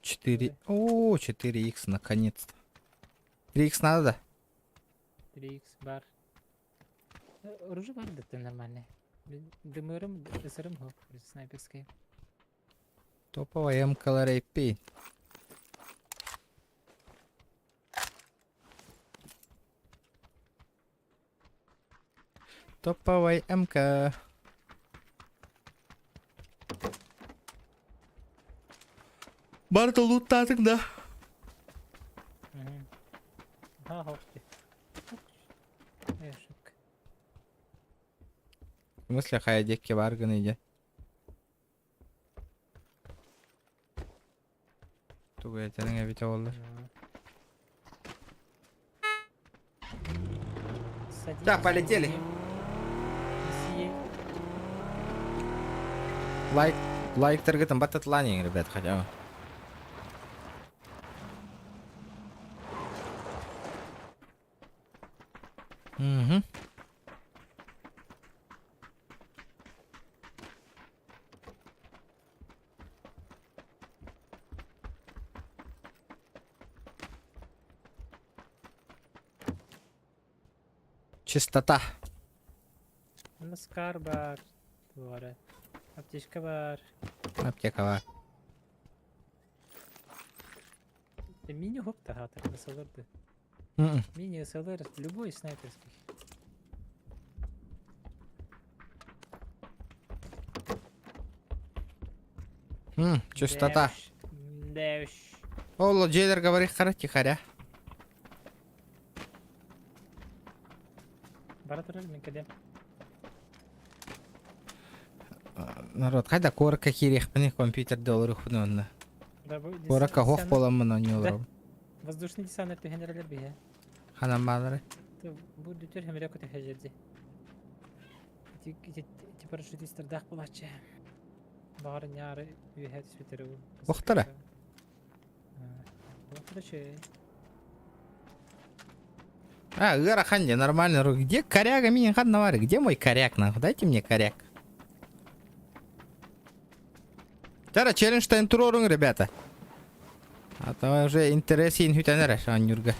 A: 4. О, 4х наконец-то. 3х надо, да?
B: 3х бар. Оружие бар да нормальный. Дымырым, сырым хоп, снайперский.
A: Топовая МКЛРП. Топовая МК. Барта лутатык, да?
B: Ха, хоп. Ошибка.
A: В смысле, хай декки варган иди. Тугу этэрин эбитэ буоллар.
B: Садитесь,
A: полетели.
B: Месье.
A: Лайк, лайктаргытын баттатылаанин, ребят, хотя бы. Угу. Чистота.
B: У Скар бар. Туора. Аптечка бар.
A: Аптека бар.
B: Мини хоп тахатар, СЛР-ды. Мини СЛР, любой снайперский.
A: Чистота.
B: Дэш.
A: Ол дьиэлэр говори хара тихаря.
B: Бара турар мен кэлиэм.
A: Народ, хайда куоракка киириэхпиний компьютер олоруохпун онно.
B: Да, бу
A: Куоракка хоох
B: десант-
A: буоламмын оонньуу
B: Да.
A: олоробун.
B: Воздушный десант түһэн эрэлэр биһэ.
A: Ханан баалары.
B: Бу дүтер хэмэрэ көтө жерди. Ити ити парашютистардаах булааччы. Баҕар ньаары үөһэ түспүтэрэ бу.
A: Охтара.
B: Охтара чэй.
A: А, ыарахан дьэ, нормально. Где коряга мин ханна бар? Где мой коряк, нахуй? Дайте мне коряк. Тара, челленджтан туруоруҥ, ребята. А то уже интерес иин хүтэн эрэ, оонньуурга.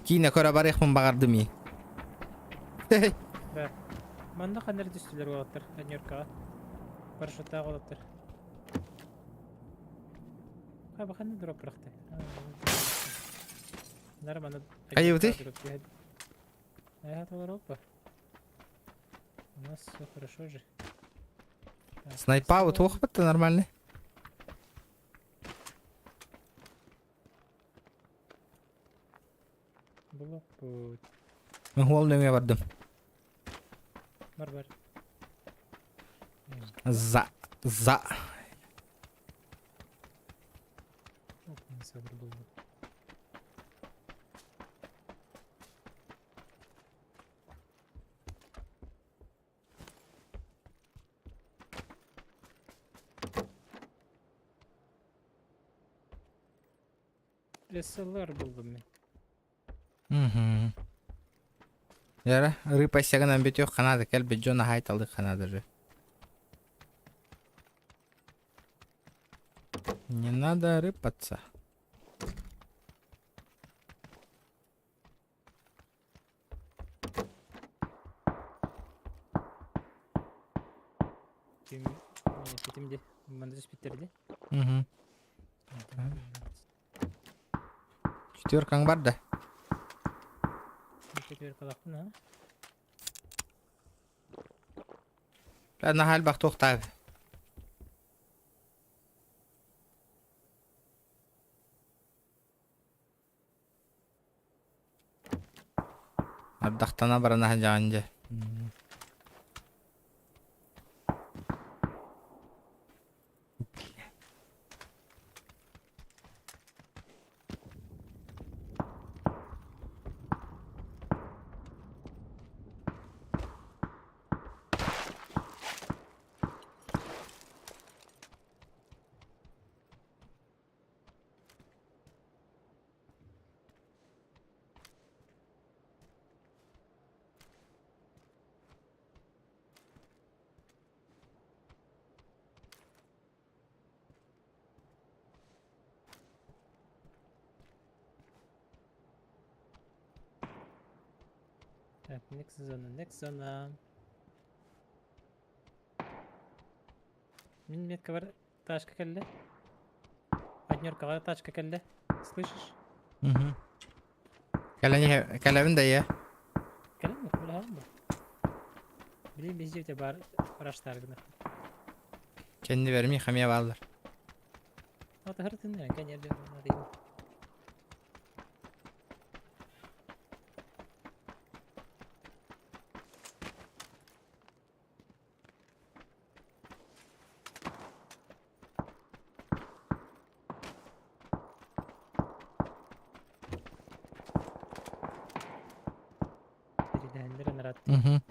A: Киинэ көрө барыахпын баҕардым ии.
B: Да. Манна ханна эрэ түстүлэр уолаттар, Ньуркаҕа. Парашюттаах уолаттар. Хаба ханна дроп бырахты? Нормально.
A: Хайыбытый?
B: Э, толоропа. У нас все хорошо же. Так,
A: Снайпа вот туох нормальный.
B: Блок будет.
A: Мин хуол нөҥүө бардым.
B: Бар бар.
A: За. За.
B: СЛР буллум мин.
A: Угу. Яра, рыпа сэгынан бүтүөх ханаада кэлбит дьон аһайталык ханаада же. Не надо рыпаться.
B: Ким этим де? Манды түспүттэр
A: Угу. Четверкаң бар да.
B: Четверкалаахпын а?
A: Наһаа элбэх туохтаах. Ардахтана баран аһа дьэ.
B: Так, next зона, next зона. Мин метка бар тачка кэллэ. Однеркаҕа тачка кэллэ. Слышишь?
A: Угу. Кэлэбин да я.
B: Кэлэн бу, бу. Билин биһиги бар раштар гына.
A: Кэнни берми хамия бааллар.
B: Ата хартын кэнер дьон.
A: Угу.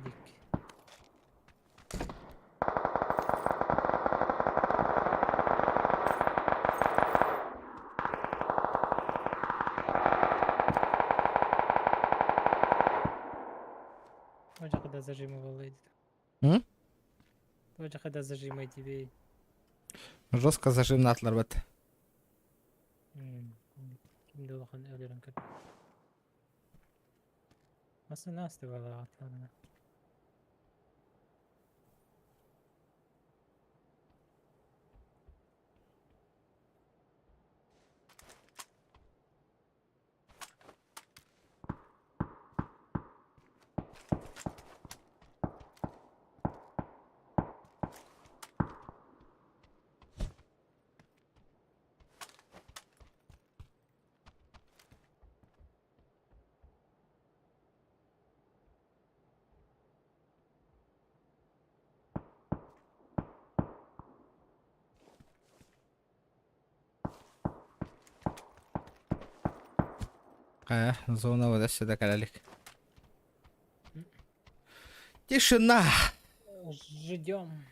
B: Дик. Отже когда зажимывал эдит.
A: М?
B: Отже когда зажимай тебе.
A: Жестко зажимнатлар бат.
B: Ким долахан өлөрөн көр. Масына астыбала атларына.
A: Хайа, зона вот сюда кэлэлик. Тишина!
B: Ждем.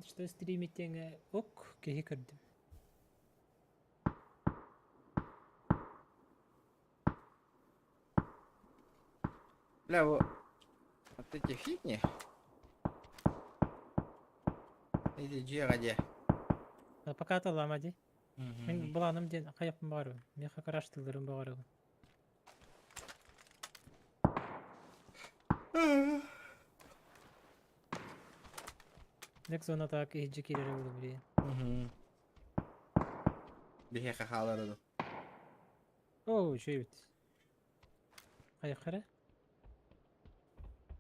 B: Что стримить ок, киһи көрдүм.
A: Бля, вот, вот эти фигни. Эти дьиэҕэ дьэ.
B: Пока аталаама дии. Мин былааным диэн хайаппын баҕарабын. Миэхэ краштыылларын баҕарабын. Нек зона так иһдьи киирэрэ буолуо билигин.
A: Биһиэхэ хаалар дуу.
B: Оо, үчүгэй эбит. Хайахха эрэ?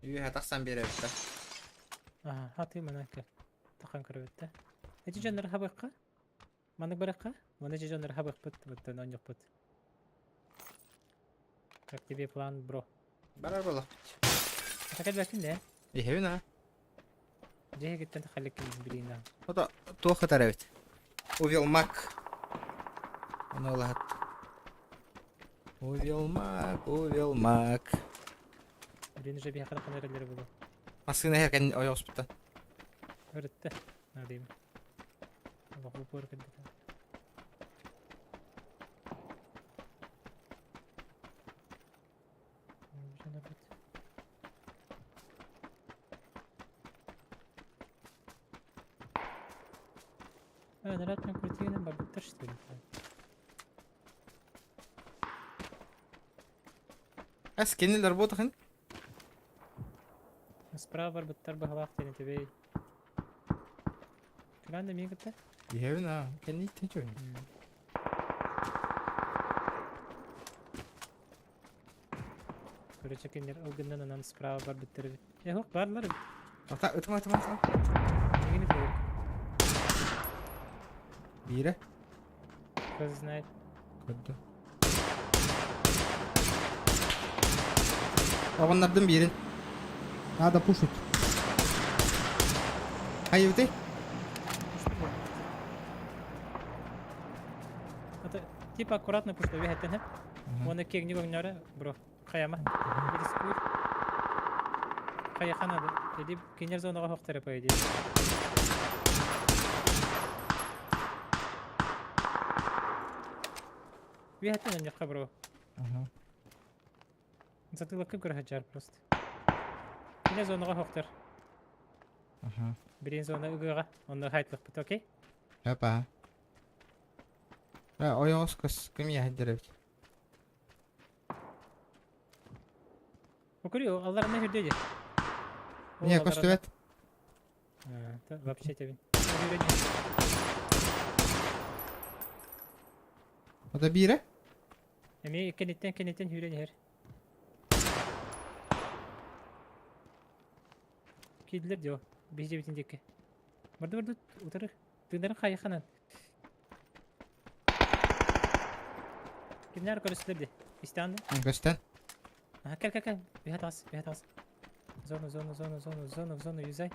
A: Үөһэ тахсан биэрэбит да.
B: Аха, хатыы манан кэл. Тахан көрөбүт да. Эти дьоннор хабыахха? Маннык барыахха? Маны эти дьоннор хабыахпыт, оттон оонньуохпут. Как тебе план, бро?
A: Барар буоллахпыт.
B: Ата кэлбэккин да?
A: Иһэбин аа.
B: Дьиэ иһигиттэн халыккын билиина.
A: Ото туох ытар эбит? Увел мак. Ону ылаһыт. Увел мак, увел мак.
B: Блин, уже биһиэхэ да эрэллэрэ буолуо.
A: Массыына иһэр ойоҕоспуттан.
B: Өрүттэ. Наадыйым. Олох бу кэлбитэ. А, наряд на квартире барбыттар что ли?
A: Эс кинилэр буотахын?
B: Справа барбыттар быһалаах диэн этибей. Кэлэн да миин кытта?
A: Иһэбин аа, кэнниттэн чөйүн.
B: Короче, кинилэр ылгыннан анан справа барбыттар эбит. Э, ох, баарлар эбит.
A: Ата, ытыма, ытыма, ытыма.
B: Миигин ытыйар.
A: Биирэ.
B: Кто знает.
A: Көрдө. Оҕоннордум биирин. Надо пушить. Хайыбыты?
B: Это типа аккуратно пушта виһэттэн Уонна киэҥник оҥньоро, бро. Хайама. Рискуй. Хайаха надо. Иди кинер зонаҕа хохтара по идее. Виһэттэн онньохха бро. Затылыкка көрө просто. Кинер зонаҕа хохтар. Билин зона ыгыаҕа. Онно хайтлахпыт, окей?
A: Опа. Ойоҕос көс ким яһдыр эбит.
B: Окури, алларына хүрдө дии.
A: Не, көстүбэт.
B: Вообще тебин.
A: Ота биирэ?
B: Эми кенеттен кенеттен хүрен иһэр. Киирдилэр дио. Биһи дьэбитин диэки. Барды барды утары. Тыынарын хайаханан. Кимнэр көрүстүлэр ди? Истэҕин да?
A: Көстөн.
B: Аха, кэл, кэл, кэл. Биһэ таас, биһэ таас. Зону, зону, зону, зону, зону, в зону юзай.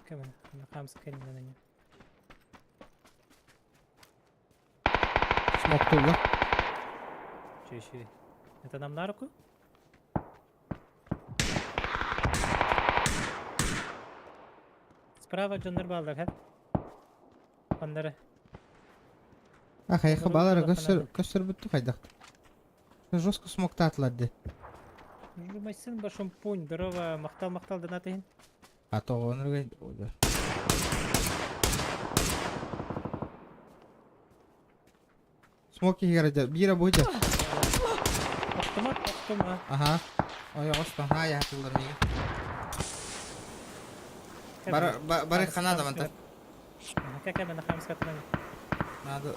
B: Кэмэн, хаамса кэлиннэн аньа.
A: Смоктулла.
B: Чүй, чүй. Это нам на руку? Справа дьоннор бааллар, һэ? Ханнары?
A: А хайха балара көстөр көстөр бүттү хайдах. Жестко смоктаатылар ди.
B: Жумайсын башым пунь, здорово, махтал махтал донат иһин.
A: А то оныргай. Смоки играть, бира будет.
B: Автомат, автомат.
A: Ага. Ой, оспан, ха, я тыллар мига. Бар бары ханада мантан.
B: Как я на хамскатынан.
A: Надо.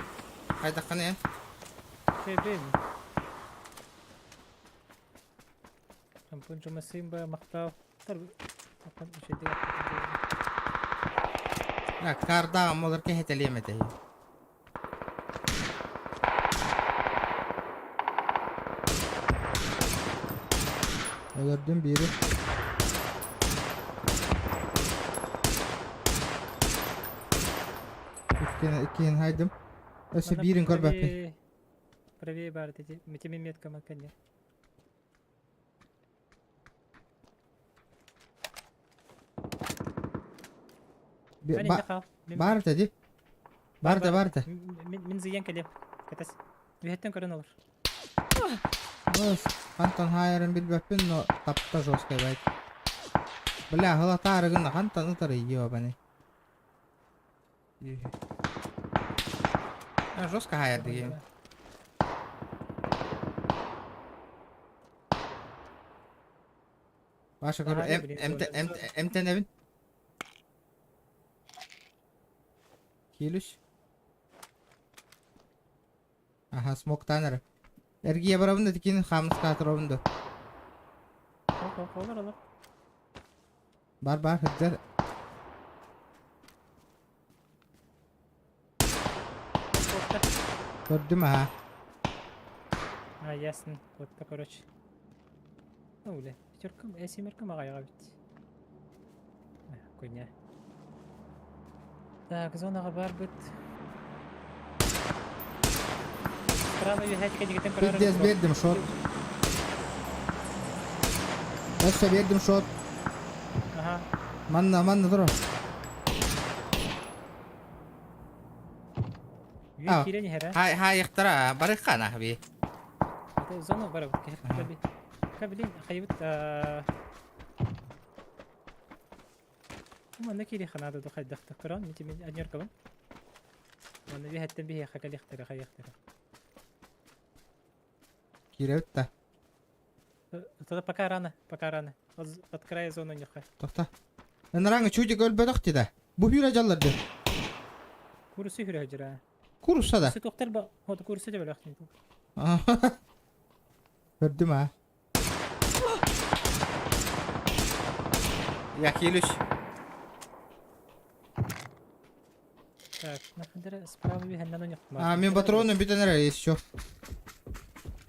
A: Хайда ханы.
B: Чебин. Ампун жумасымба махтал. Тар.
A: Карда молар кехетелием этей. Өлөрдүм биири. Иккиэн хайдым. Өссө биирин көрбөппүн.
B: Правее бар эти метими метка маканья.
A: Бар это ди. Бар да бар да.
B: Мин зыян кэлиэм. Кэтес. Үһэттэн көрөн олор.
A: Хантан хаайарын билбэппин, но тапта жесткай байт. Бля, хылатаары гынна хантан ытары ёбаный. Жестко хаайар деген. Паша көрө эмтенебин. Киилүс. Аха, смоктаан эрэ. Эргийэ барабын да тикин хаамыскаатыробун да.
B: Олор, олор.
A: Бар бар сылдьар. Көрдүм аха.
B: А, ясно. Вот так, короче. Ну, бля, пятерка, семерка маҕайаҕа эбит. Хуйня. Так, зонаҕа барбыт. Справа үөһээтикэ дигитэн көрөр.
A: Пиздец, биэрдим шот. Өссө биэрдим шот.
B: Ага.
A: Манна, манна тур.
B: Үө киирэн иһэр, а?
A: Хай, хайыктара, барыххана би.
B: Это зона барабыт, кэһэр Кабили, хайыбыт, Манна киириэххэ наада дуо хайдахта көрөҕүн мин мин анньаркабын. Уонна биһэттэн биһиэхэ кэлиэхтэрэ хайыахтара.
A: Киирэбит да.
B: Тогда пока рано, пока рано. От края зоны ньохэ.
A: Тохта. Ынараҥы чудик өлбөтөх дии Бу хүрэ дьалларды.
B: Курсы хүрэ дьыра.
A: Курса да.
B: Туохтар ба, вот курсы да бөлөх.
A: Көрдүм а. Я хилюсь.
B: Так, нахандара справа биһэннэн оньох.
A: А, мен патроны бүтэн эрэр еще.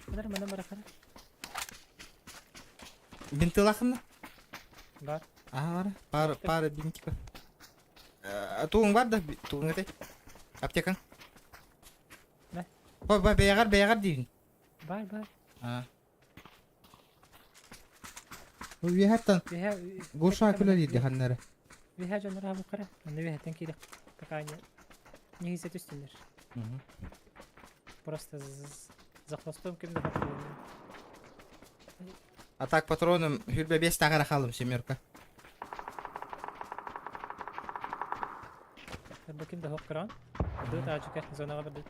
B: Хандар мана барахара.
A: Бинтылахынна?
B: Бар.
A: А, бар. Пара, пара бинтика. Тугуң бар да, тугуң этэй. Аптекаң.
B: Не?
A: Ба, ба, бэйэҕэр, бэйэҕэр диибин.
B: Бар, бар.
A: А. Үөһэттэн Гоша күлэр ханна эрэ.
B: Үөһэ дьоннор аабыккара. Онно үөһэттэн киирэх. Пока не не хисе түстүннэр. Просто за хвостом ким да
A: А так патроном хүрбэ бес тагара халым семерка.
B: Бу ким да хоккаран. Ду таачыка зонаға барды.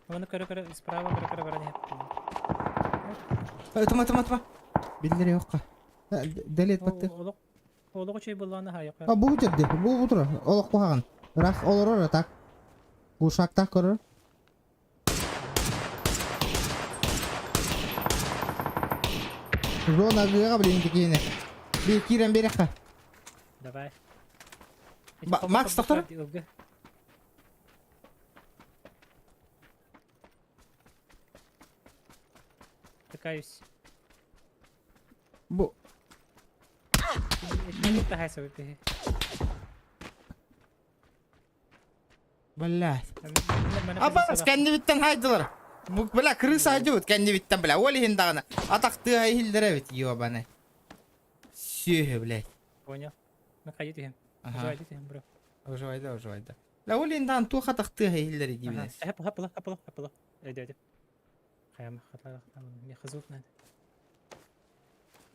B: Оны көрө-көрө справа көрө-көрө баран иһэп.
A: Тыма тыма тыма. Биллери йокка. Делет батты.
B: Олох олох үчүй булланы хайыка.
A: А бу жерде, бу бу тура. Олох кухаган. Рах олорор так. Ушактах көрөр. Зона гыга блин тикине. Би кирен берекка.
B: Давай.
A: Макс тоқтор?
B: Такаюсь.
A: Бу. Блядь. Абас кэннибиттэн хайдылар. Бу бля крыса айдыбыт кэннибиттэн бля. Ол иһин даҕаны атахтыа иһиллэр эбит ёбаны. Сүөһү блядь.
B: Понял. Ну хайы түһэм.
A: Ага.
B: Выживай түһэм, бро.
A: Оживайда, оживайда. Бля ол иһин даҕаны туох атахтыа иһиллэр диибин.
B: Хапла, хапла, хапла, хапла. Эйдэ, эйдэ. Хайам, хатла, мне хазук надо.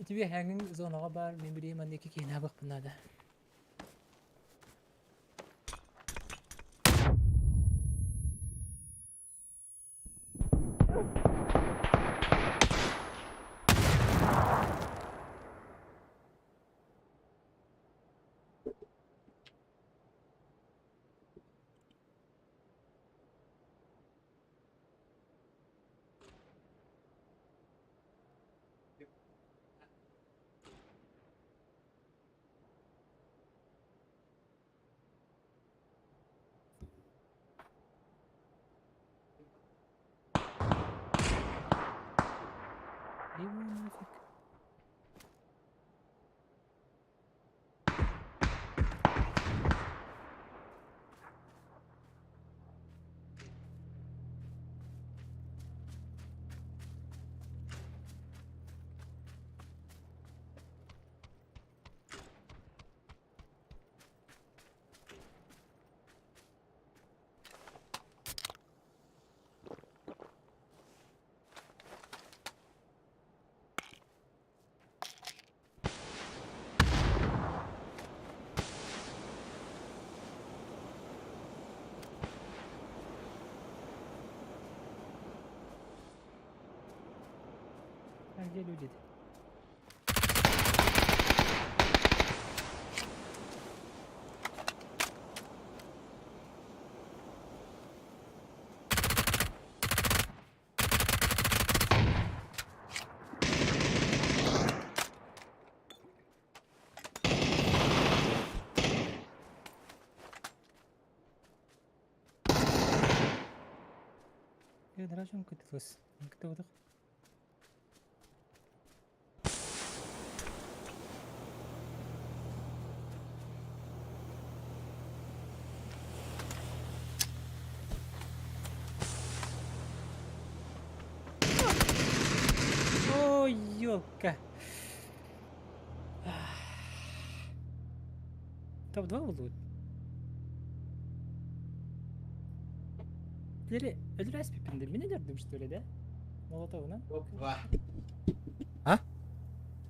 B: Тебе хәңин зонаға бар, мен билейм анда ики киһини абыхпын надо. Где люди? Ой, елка. Топ-2 булбут. Лери, өлөр эспиппин да, мин өлөрдүм что ли, да? Молотовынан?
A: Топ-2. А?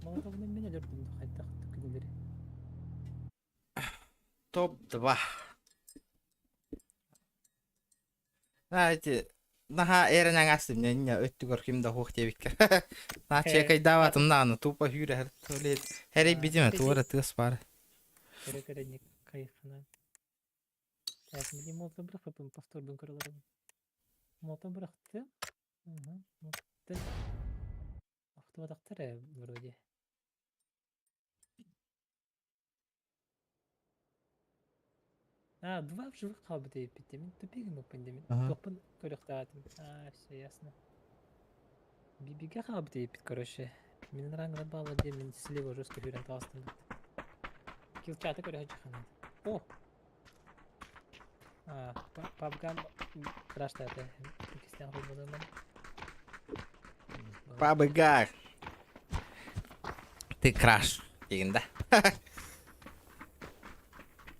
B: Молотовынан мин өлөрдүм хайдах күнүлэри.
A: Топ-2. Знаете, наһаа эрэн аҥаастым не өттүгэр ким да суох диэбиккэ. Наһаа чекайдаабатым даҕаны тупо сүүрэр туалет. Эрэй-битимэ туора тыас баар.
B: Көрө көрө кайхана. Так, мин молотов бырахпыппын повтордун көрөлөрүм. Молотов бырахты. Угу. Охтубатахтар ээ вроде. А, два в живых хаалбыт эбиппит мин тупик гыммыппын дии мин. Туохпун көрүөхтээҕитим. А, все ясно. Бибигэ хаалбыт эбиппит, короче. Мин рангла баалла диэн мин слева жестко сүүрэн таҕыстым. Килчаты көрө сылдьаххына. О! А, пабгам краштаата. Иккистээх холбонуоман.
A: Пабыга. Ты краш деген да.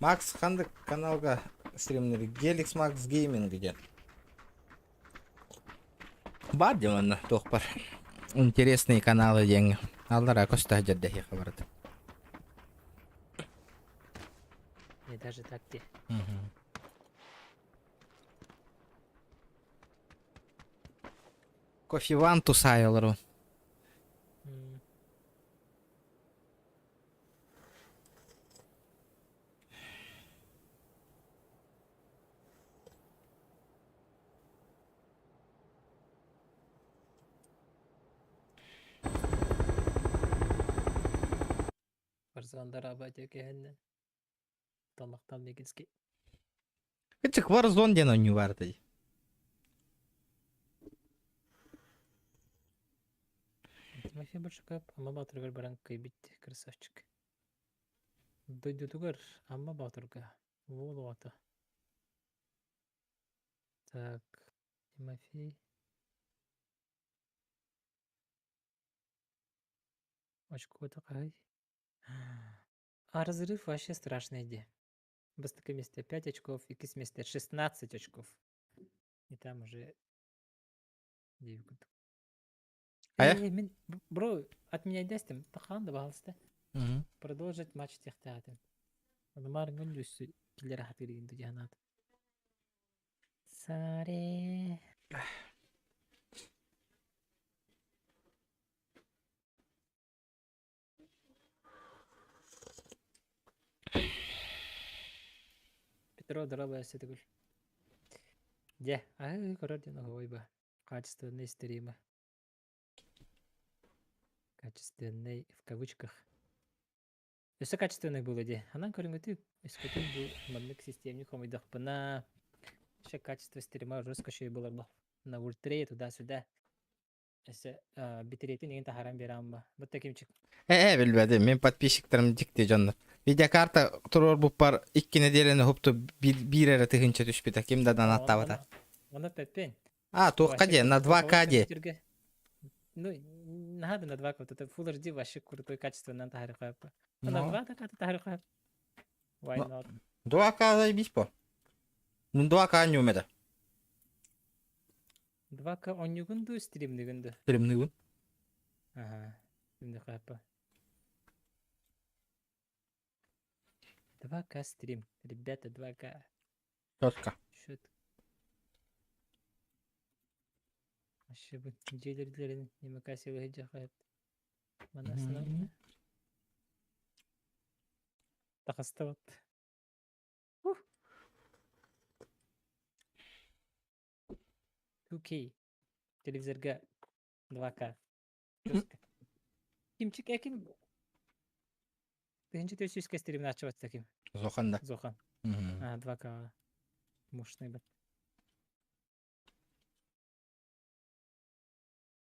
A: Макс ханнык каналга стримнер Gelix Max Gaming диэн. Бар диэн онно туох бар. Интересные каналы диэҥҥэ. Аллара көстө дьэрдэһиэхэ барыта.
B: Не даже так де.
A: Кофе Ван тусайылар.
B: Барзандар абатя кэһэннэ. Тамактан Мегинский.
A: Кычык Warzone диэн оонньуу баар дии.
B: Тимофей Большаков Амма Баатырыгар баран кыайбыт красавчик. Дойдутугар Амма Баатырга уол оҕото. Так, Тимофей. Очко такай. А разрыв вообще страшный иди. Бастакы месте 5 очков, иккис месте 16 очков. И там уже 9 курдук.
A: Хайа?
B: Э, мин, бро, отменяй Тахан да баҕалыста. Продолжить матч техтаатым. Онумар күн киллер хатырыгын дьанаат. Саре. Петро дорабай сетигүл. Дьэ, аһы көрөр диэн оһуой Качественный стрима. Качественный в кавычках. Өссө качественный было дии. Анан көрүҥүтү өскөтүн бу маннык системник хомуйдахпына еще качество стрима жестко еще было бы. На ультре туда-сюда. Өссө битрейтин игин таһаран биэрэн ба. Вот таким чик.
A: Э, билбэтим. Мин подписчиктарым дьикти дьоннор. Видеокарта туруорбуппар икки нэдиэлэни хупту биир эрэ тыһыынча түспүтэ. Ким да донаттаабата.
B: Оны пеппен.
A: А, туохха диэн, на 2К диэ.
B: Ну, надо на 2К. Вот это Full HD вообще крутой качество на таһарыха. На 2 так таһарыха. Why not?
A: 2К заебись по. Ну 2К ньүмэдэ.
B: 2К онньугун ду стримныгын ду?
A: Стримныгын.
B: Ага. Стримныга 2К стрим. Ребята, 2К.
A: Четко.
B: Счет. Вообще бы дьиэлэрин немекасилы дьахайт. Манна остановка. Тахыстыбыт. Ух. 2K. Телевизорга 2К. Жестко. Кимчик эким 1400 кестиримин таким.
A: Зохан да.
B: Зохан. А, 2К. Мощный бит.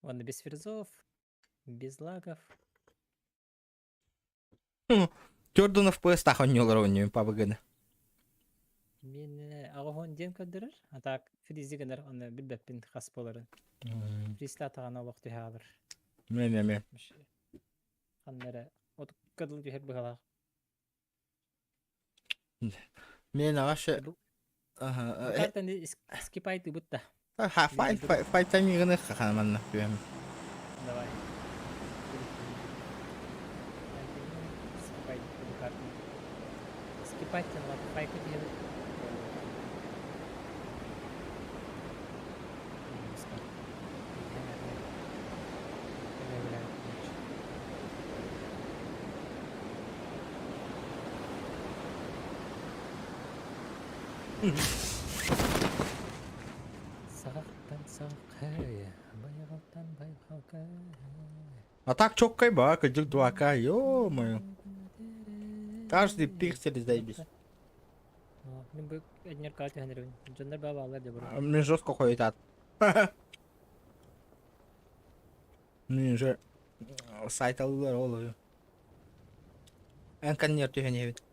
B: Ладно, без ферзов, без лагов.
A: Төрдөн FPS тах онньолор онньуйун пабыгыны.
B: Мин аҕаһон диэн көрдөрөр, а так фризи гынар, оны билбэппин хас буоларын. Фристе атаҕана олох түһэ хаалар.
A: Мен эме.
B: Ханна эрэ отукка дылы түһэр быһалаах.
A: Мен аҕашы
B: Картаны скипайтыбыт да.
A: Ха файт файтамигыны хаханманна түһэм.
B: Давай. Скипай картаны. Скипать файка түһэбит. Саҕахтан саҕаххай, байҕалтан байҕалга.
A: А так чоккай ба, кыдьык дуака, ё-моё. Каждый пиксель заебись.
B: Мин бу эднерка түһэн эрэбин. Дьоннор баа бааллар дьэ бу.
A: Мне жестко хуетат. Мин же сайт алылар ол. Эн каннер түһэн иһэбит.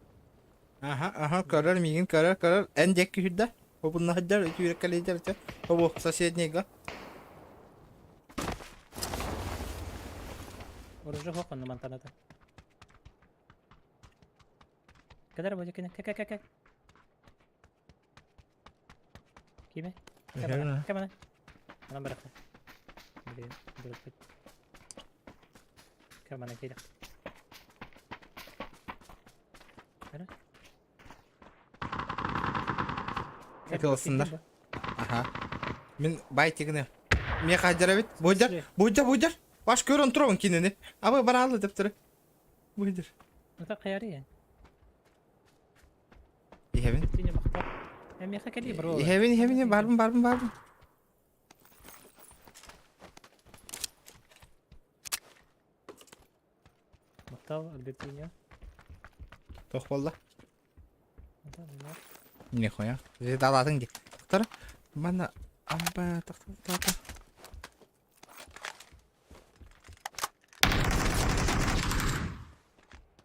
A: Аха, аха, көрөр миигин көрөр, көрөр. Эн диэки күһүрдэ. Обунна сылдьар, үтүөрэ кэлидэр Обу соседнийга.
B: Оружие хоққонно мантаната. Кадар бу дикини. Кэ кэ кэ. Киме? Кэ мана. Анан барахта. Блин, дуруппут. Кэ мана киирэ.
A: Кылысыннар. Аха. Мин байтигини. Мне хаджар эбит. Буйдар, буйдар, буйдар. Баш көрөн туругун кинини. Абы бараалы деп туру. Буйдар.
B: Это каяры.
A: Иһэбин.
B: Тине махта. Эмиэхэ кэлии бро.
A: Иһэбин, иһэбин, барбын, барбын, барбын.
B: Махтал, Альбертиньо.
A: Тох болла. Нихуя. Далатын ди. Тохтор. Манна амба тохтор тохтор.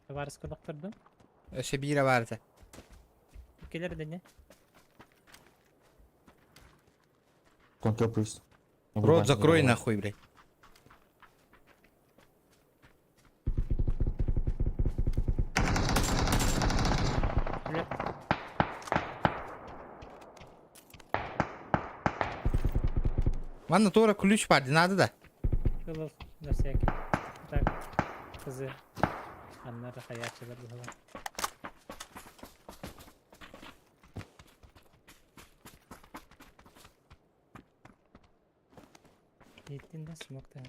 B: Товарыс курдуктурдум.
A: Өссө биирэ баар этэ.
B: Келер дэнэ.
G: Контр плюс.
A: Рот закрой нахуй, блядь.
B: Бля.
A: Манна туора ключ бар, надо да.
B: Ылыл, на всякий. Так, кызы. Аннары хаячылар быһылар. Иттин да смог та.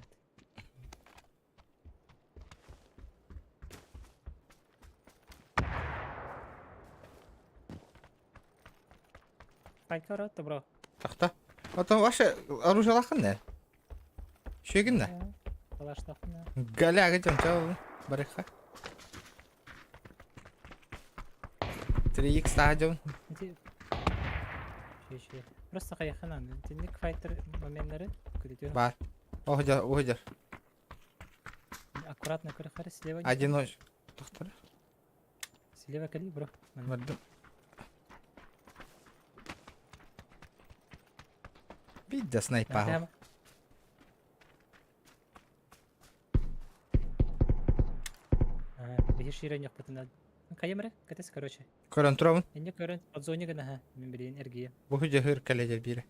B: Пайка ротто, бро.
A: Тахта. Потом ваше оружие лахын не? Шегин да.
B: Калаштахна.
A: Галя идем, чао. Барыха. 3x стадион.
B: Просто хайаханан. Тинник файтер моментлары күтүтү.
A: Бар. Оһдер, оһдер.
B: Аккуратно көрөхөр слева.
A: Одиноч. Тохтор.
B: Слева кали, бро.
A: Бардым. Бидде снайпа.
B: Биһи шиирэн ньохпутунан. Хайа кэтес короче.
A: Көрөн туробун.
B: Инне көрөн подзоне гына мин билин эргийэ.
A: Бу хүдьэһыр кэлэдэр биирэ.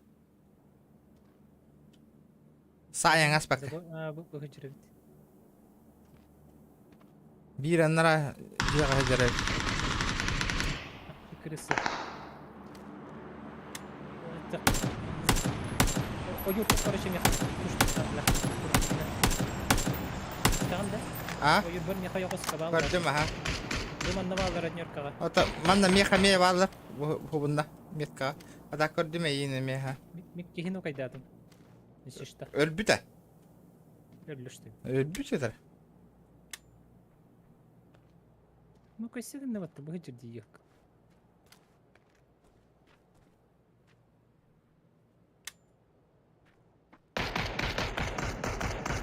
A: Саайаҥ аспакка.
B: Бу көчүрүбүт.
A: Биир аннара дьиэҕэ сылдьар эбит.
B: Крысы. Ойур короче мех. Каҕын да?
A: А?
B: Ойуурбар миэхэ ойоҕоско бааллар.
A: Көрдүм аха.
B: Бу манна бааллар однеркаҕа.
A: Ото манна миэхэ эмиэ бааллар. Бу бунна меткаҕа. Ата көрдүм эйиин эмиэ ха.
B: Мин киһини укайдаатым. Исишта.
A: Өлбүтэ.
B: Өллүштүм.
A: Өлбүт этэр.
B: Ну кайсыгын батта быһыджыр диек.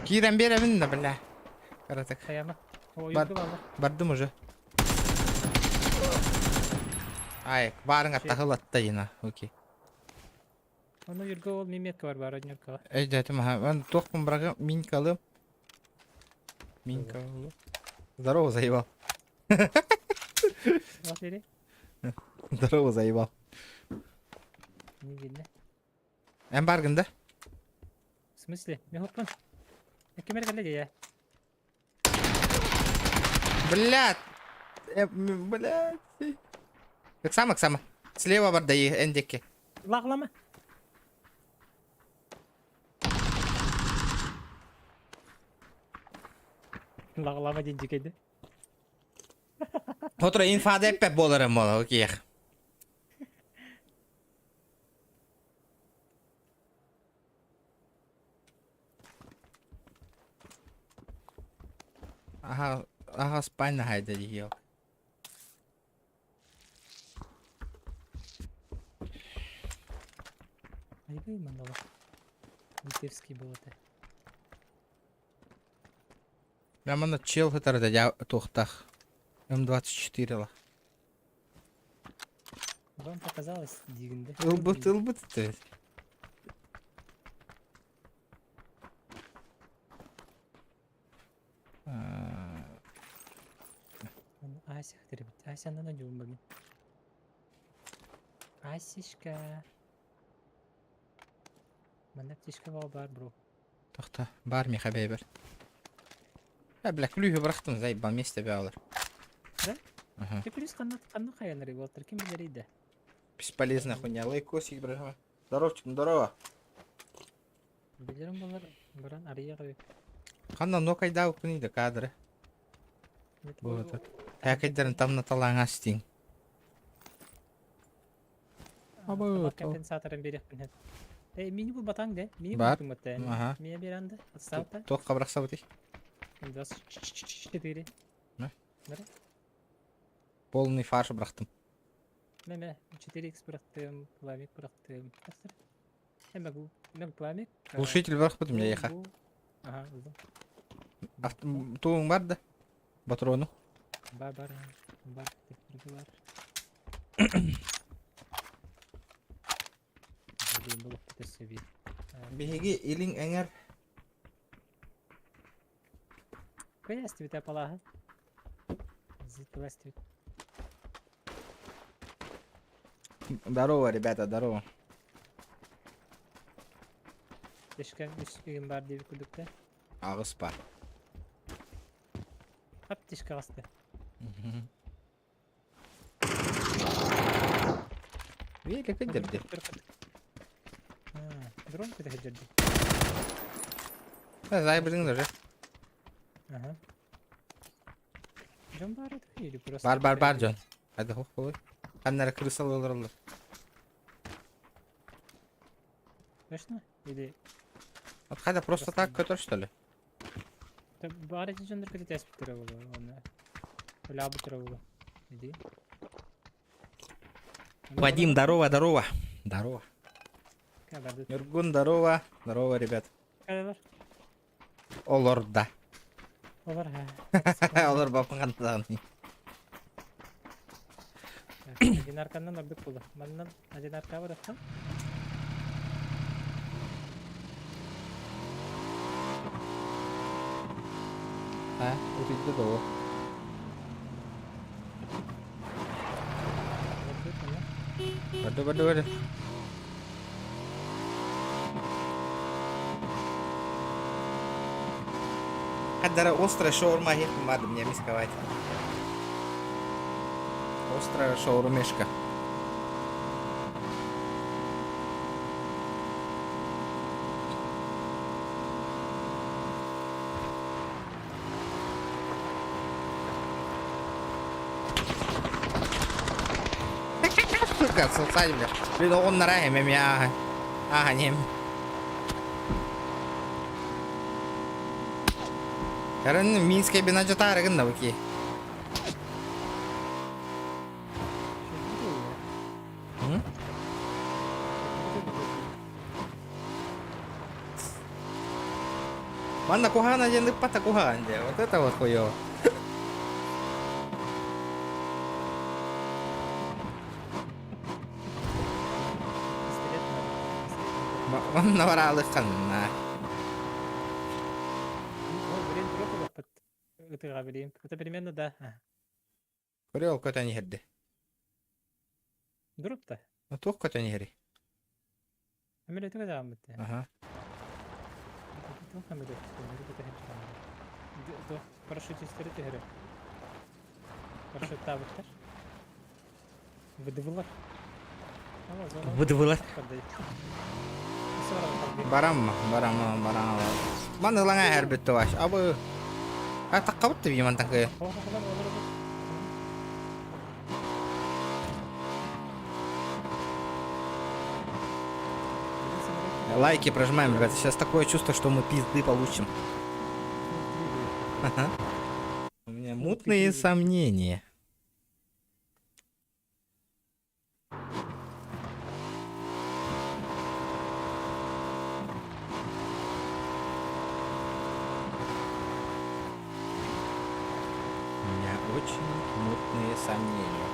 A: Киирэн биэрэбин да бля. Каратык.
B: Хайама.
A: Бар, бардым уже. Ай, баарыҥ аттахылатта дина. Окей.
B: Ону Юрга ол миметка бар бар однеркаҕа.
A: Өйдөөтүм аха. Мен туохпун бырагы минкалым. Минкалым. Здорово, заебал. Здорово, заебал.
B: Не видно.
A: Эн баргын да?
B: В смысле? Мен хоппун. Кимер кэллэ дии.
A: Блядь! Блядь. Ыксама, ыксама. Слева бар да эн диэки.
B: Лаҕлама. Лаҕлама диэн дьикэйдэ.
A: Отура инфада эппэт буоларым буола, окей. Аха, аха спальня хайда дии.
B: Айбый мандала. Литевский был это.
A: Я манна чел хытар да я туохтах. М24 ла.
B: Вам показалось дигинде.
A: Ылбыт, ылбыт ты.
B: Ася хытырбит. Ася аннан одьуун бамин. Асишка. Манна птичка бар бро.
A: Тохто, бар миха бэйбер. Э, бля, күлүүһү бырахтым, заебал, месте бэҕэлэр.
B: Да?
A: Ага.
B: Ты плюс ханна ханна хайанары буолтар ким билэрий да.
A: Бесполезная хуйня. Лайкосик, бля. Здоровчик, здорово.
B: Билэрим болар баран арыйаҕа
A: Ханна нокайдаа укпуный да кадры. Вот. Хакайдарын тамна талаҥастиҥ. Абы,
B: Компенсаторын берехпин хэт. Э, мини бу батаң де. Мини
A: Бар.
B: бу туматта.
A: Ага.
B: Мия беранды. Отставта.
A: Туохха бырахсабытый?
B: 24.
A: Мэ?
B: Бара.
A: Полный фарш бырахтым.
B: Мэ мэ 4x бырахтым, пламик бырахтым. Я могу. Мен пламик.
A: Глушитель бырахпытым я еха.
B: Ага, ылдым.
A: Тугуң бар да? Патрону.
B: Бар бар бар бар.
A: Биһиги илиҥ эҥэр
B: Кыйастыбыта палаһы. Зитластыбыт.
A: Здорово, ребята, здорово.
B: Ешкән үс игин бар диэбит курдук да.
A: Аҕыс бар.
B: Ап тишкэ аҕыста.
A: Велик дерди.
B: Дрон көтө дерди.
A: Зай билиң даже.
B: Ага. Дьон баар этэ или просто
A: Бар бар бар дьон. Хайда хох болой. Ханнара крысалы олороллор.
B: Точно? Или
A: Вот хайда просто так көтөр что ли?
B: Баар эти дьоннор көтө тэспиттэрэ буолуо уонна өлаабыттара буолуо. Иди.
A: Вадим, здорово, здорово. Здорово. Нюргун, здорово. Здорово, ребят.
B: Кайлар.
A: Олор да.
B: Олор ха.
A: Олор бапын
B: Одинарканнан ордук буолла. Маннан одинарка барахсан.
A: А, утуйда да ол. Барды, барды, барды. Хаддара острая шаурма хехмады мне мисковать. Острая шаурмешка. Сука, сылсай, бля. Блин, оҕуннара эм эми ааһа. Ааһа нем. Каран Минская бина жатаарыгын да бу ки. Манна куһаҕан диэн ыппата куһаҕан дьэ. Вот это вот хуёво. Манна бараалыхханна.
B: Ытыга билим. Это примерно да.
A: Көрө көтөн иһэрди.
B: Дурупта.
A: Туох көтөн иһэри?
B: Эмиле туга дааммыт.
A: Аха.
B: Туох эмиле туох парашютисттери түһэрэ. Парашюттаабыттар. Выдвылар.
A: Выдвылар. Барам, барам, барам. Ман ылаҥа иһэрбит товарищ. Абы. А таққабыт ти мантан кыйа. Лайки прожимаем, ребята. Сейчас такое чувство, что мы пизды получим. Ага. У меня мутные сомнения. У меня очень мутные сомнения.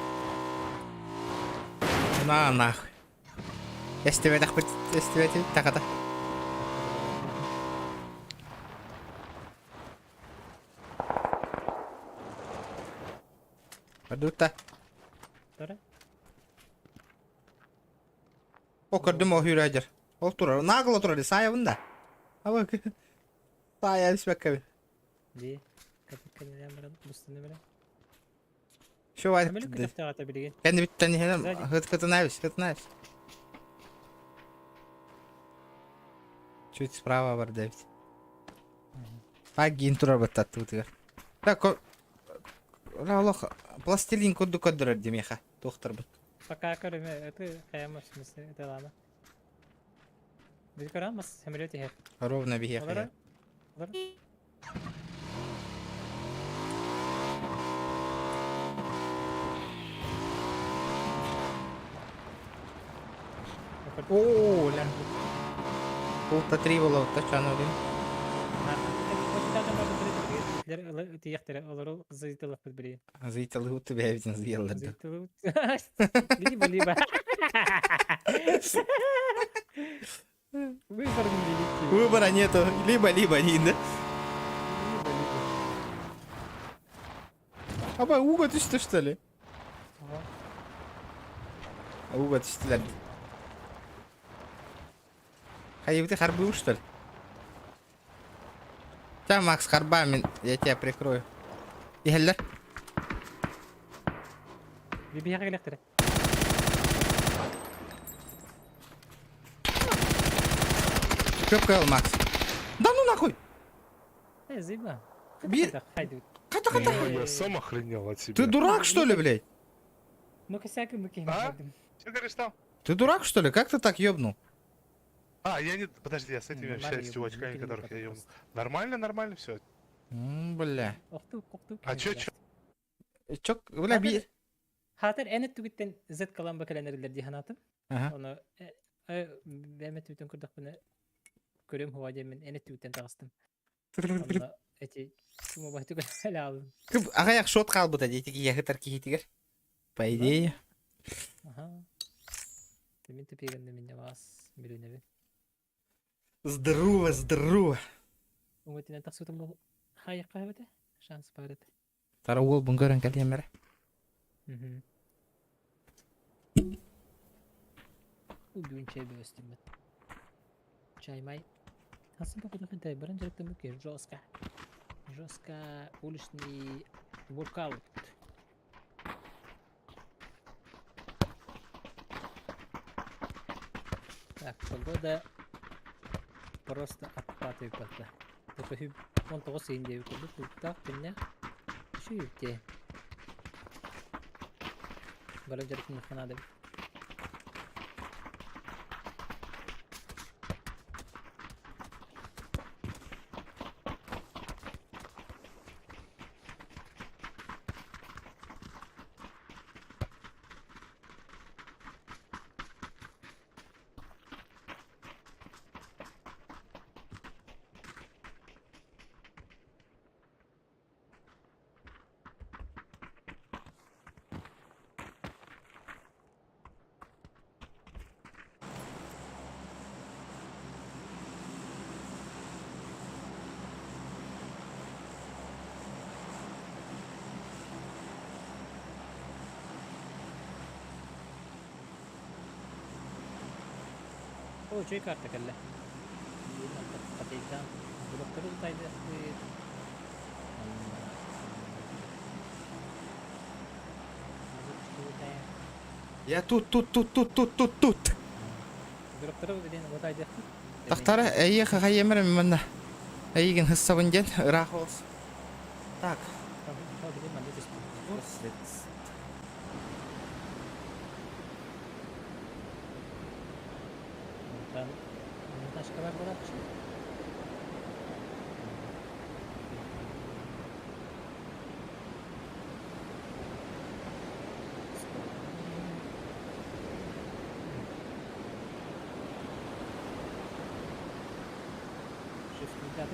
A: На нахуй. Эстибэтэх эстибэти таката. Көрдүтта. О көрдүм о хүрәдер. Ол турар. Нагло турар. Саябын да. Аба сая испеккеби.
B: Ди. Капитан баран бустаны баран.
A: Все Кэнни бүттэн иһэн хыт-хытынайбыс, хытынайбыс. Чуть справа бар эбит. Агин турар баттаттыбытыгар. Так, олох пластилин курдук көрдөрөр димиэхэ туохтарбыт.
B: Пока көрүмэ, это хайама в смысле, это ладно. Били көрөн мас самолет иһэр.
A: Ровно биһиэхэ.
B: Олорор.
A: Оо, ля. Пулта три было, тачан один. Зыйталы тебя ведь съел.
B: Либо, либо. Выбор невеликий.
A: Выбора нету. Либо-либо, не, да?
B: Либо, либо.
A: Аба, уга түстэ, что ли?
B: Ага.
A: Уга түстүлэр. Хайыбыты харбыы, что ли? Та, Макс, харба, мен, я тебя прикрою. Иһэллэр.
B: Бибиһэҕэ кэлэхтэрэ.
A: Көпкө Макс. Да ну нахуй!
B: Э, зыба.
A: Би-
B: Хайдут.
A: Ката ката.
H: Я сам охренел от себя.
A: Ты дурак, что ли, блядь?
B: Ну косяк мы
H: А? Что говоришь там?
A: Ты дурак, что ли? Как ты так ёбнул?
H: А, я не... Подожди, я с этими общаюсь, с чувачками, которых я ёбнул. Нормально, нормально все.
A: М, бля.
H: А чё, чё?
A: Чок, бля, би...
B: Хатыр эн түгүттен Z калан бакаланерлер ди ханатым.
A: Ага.
B: Оны бәмә түгүттен көрдөх біне көрөм хуа демен эн түгүттен тагыстым. Онно эти чума байтык эле алдым.
A: Кып, ағаяқ шот қалбыта дейтик яхытар кихитигер. По идее.
B: Аха. Мен тупигенде мен вас билүнеби.
A: Здорово, здорово.
B: Уңытынан тахсытым бу хайыкка бете. Шанс бар эти.
A: Тара уол бұн көрін кәлемері.
B: Мгм. Бүгін чай бөстім бет. Чай май. Асын походу хентай баран жараттым бүке жестко. Жестко уличный воркаут. Так, погода просто отпад и пота. Только он того синде так пенне. Шүйте. Баран жараттым ханады. Оо, үчүгэй карта кэллэ. Хатыйдаан блоктары тутайдыахпыт.
A: Я тут, тут, тут, тут, тут, тут, тут.
B: Дроптары билин утайдыахпыт.
A: Тахтара эйиэхэ хайемер манна. Эйигин хыссабын диэн ыраах олус. Так.
B: Онтон тачкалар буолааччы. Shift да?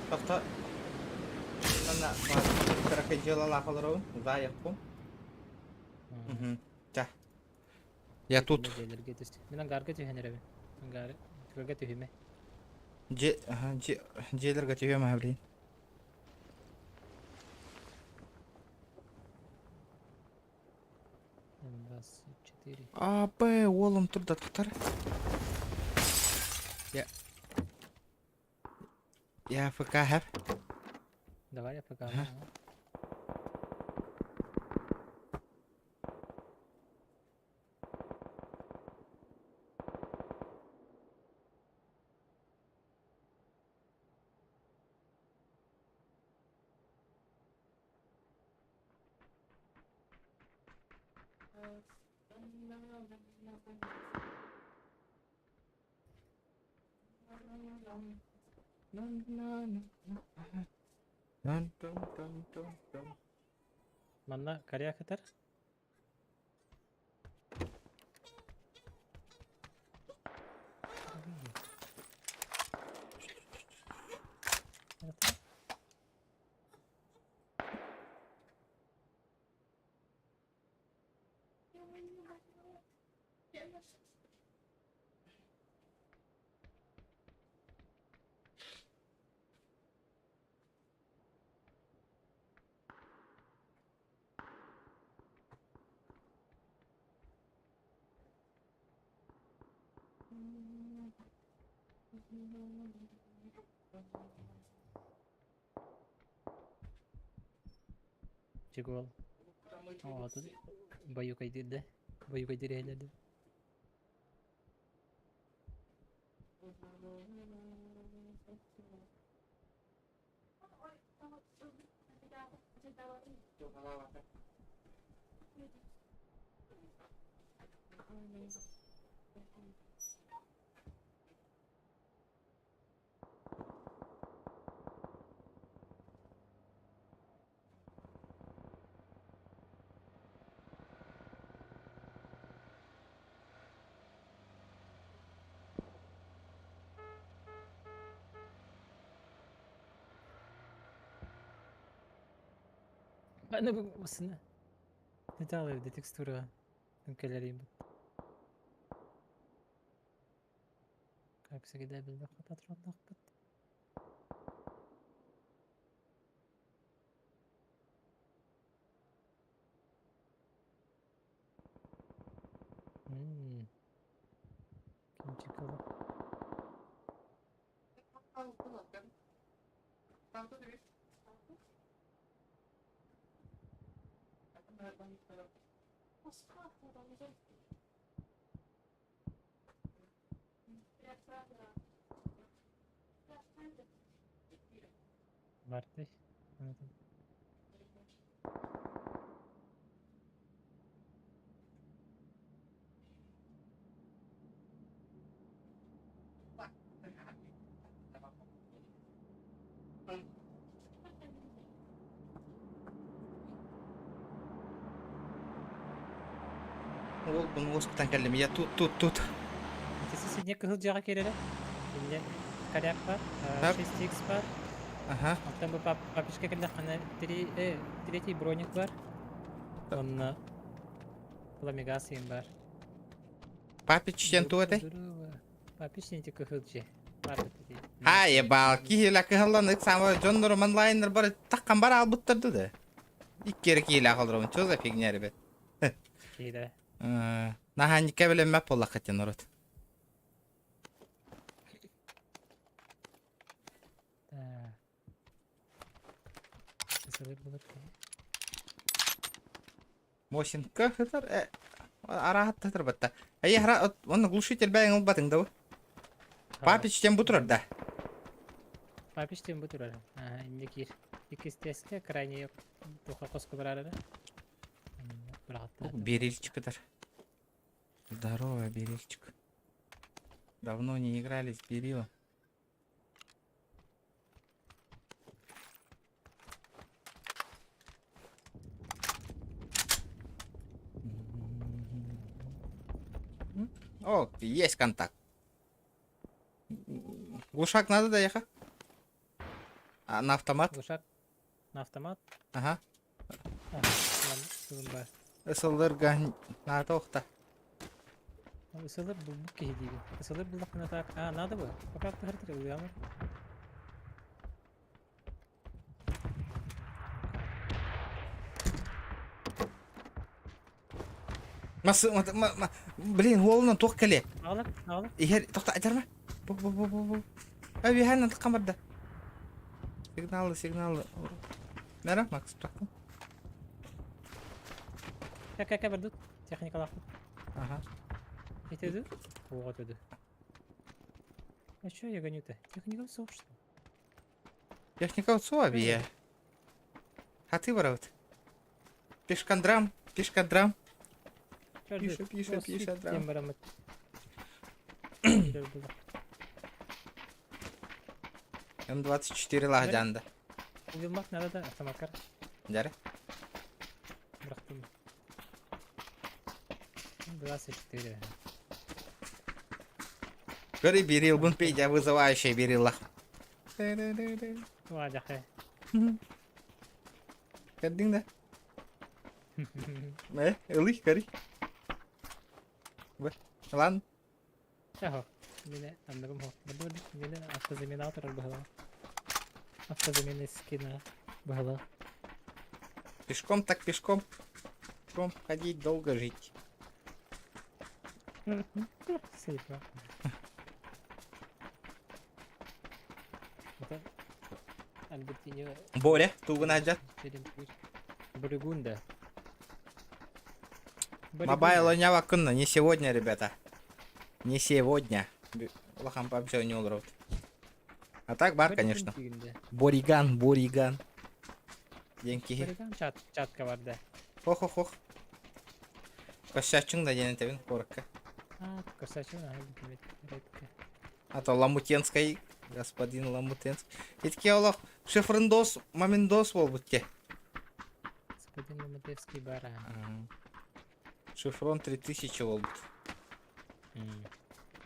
A: Тохто. Манна кыракый дьыалалаах олоробун. Заайахпын. Ча. Я тут.
B: Дьиэлэргэ түс. Мин ангарга түһэн эрэбин. Ангары түгэргэ түһүмэ.
A: Дьиэ, дьиэ, дьиэлэргэ түһүөм аһа блин.
B: М24.
A: А, Б, уолум турда тахтар. Я... Я ФК хэп.
B: Давай я пока.
A: Ага.
B: Манна коряк этэр. Чигол. О, тут баюкайдыр да. Баюкайдыр эһэлэрдэ. Аны бу осына. Не эбит текстура үҥкэлэрийбит. Как всегда билбэххэ патроннаахпыт. М. Кинчик Бардый.
A: Ол бун госпитан кэллим. Я тут, тут, тут.
B: Ити сидне кыһыл дьиэҕэ киирэрэ. Инньэ коряк бар,
A: Так.
B: 6x бар.
A: Ага.
B: Оттон бу пап папичка кэллэххинэ три, э, третий броник бар. Онно пламегаз иин бар.
A: Папич диэн туох этэй?
B: Папич диэн ити кыһыл дьиэ. Бар ити.
A: Ха, ебал, киһилэ кыһаллан самый дьоннорум онлайннар бары таккан бар албыттар да. Икки эрэ киһилээх олоробун, что за фигня, ребят?
B: Киһилэ.
A: Наһаанньыкка билэммэт буоллахха диэн урут.
B: Сылыр булар киһи.
A: Мосинка сытар, э, араһат сытар батта. Эй, хара, онно глушитель бэйэҥ ылбатыҥ да бу? Папич тем бу турар да?
B: Папич тем бу турар. Ага, инде киир. Иккис теске крайне туха хоско барар
A: Берильчик ытар. Здорово, Берильчик. Давно не играли с Берилом. О, есть контакт. Глушак надо доехать? А, на автомат?
B: Глушак на автомат?
A: Ага.
B: Ага, бар.
A: Ысылырга надо охта.
B: Ысылыр булбут киһи диибин. Ысылыр буллахпына так. А, надо было. Пока тыһыртыр ылыамыр.
A: Мас, блин, уолунан туох кэлиэ?
B: Аҕалар, аҕалар.
A: Иһэр, тохто, айтарма. Бу, бу, бу, бу, бу. Ай, биһэн антыккан барда. Сигналы, сигналы. Мэра, Макс, бырахтым.
B: Кэ, кэ, кэ, бардут. Техникалаахпыт.
A: Ага.
B: Ити Оҕо төдү. А чё я гоню-то? Техника суох, что ли?
A: Техника суох бие. Хаты барабыт. Пешкандрам, пешкандрам. Пише, пише, пише, драм. М24 лаһдьаанда.
B: Убилмак надо да автоматкар.
A: Дьэрэ.
B: Бырахтым. 24.
A: Көрү Берилбын Петя вызывающий Бериллах.
B: Туа дьахай.
A: Көрдүҥ да? Э, ылый, көрүй. Ылан.
B: Аһо. Мине анныгым хо. Бу мине автозамена турар быһыла. Автозамена скина быһыла.
A: Пешком так пешком. Пешком ходить, долго жить.
B: Сейфа. Это Альбертиньо.
A: Боря, тугун ажат.
B: Брюгунда.
A: Мобайл оонньообоккун, не сегодня, ребята. Не сегодня. Улахан PUBG не олорот. А так бар, конечно. Бориган, Бориган. Диэн киһи.
B: Бориган чат, чатка барда.
A: Хох-хох-хох. Косячың да диэн этэбин куоракка.
B: А, косячың, ага, редко.
A: А то Ламутенский, господин Ламутенский. Итки олох шифрындос, маминдос буолбут те.
B: Господин Ламутевский бара.
A: Шифрон 3000 буолбут.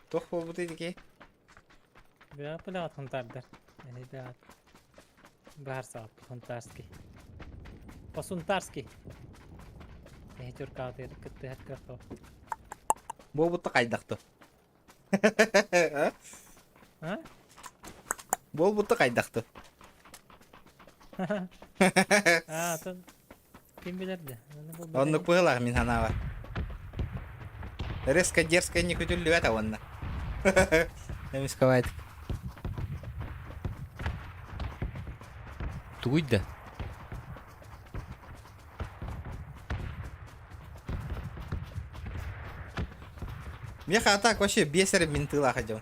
A: Туох буолбут итики?
B: Бя пылаат хунтардар. Ребят. Баар хунтарский. По-сунтарски. Эһи кыттыһар кыахтаах.
A: Буолбутта хайдахты?
B: А?
A: Буолбутта хайдахты?
B: А, то ким билэр да.
A: Оннук быһыылаах мин санаабар. Резко дерзко не күтүллүбэт уонна. Эмискабайтык. Тугуй да? Меха а так вообще бесер ментыла ходил.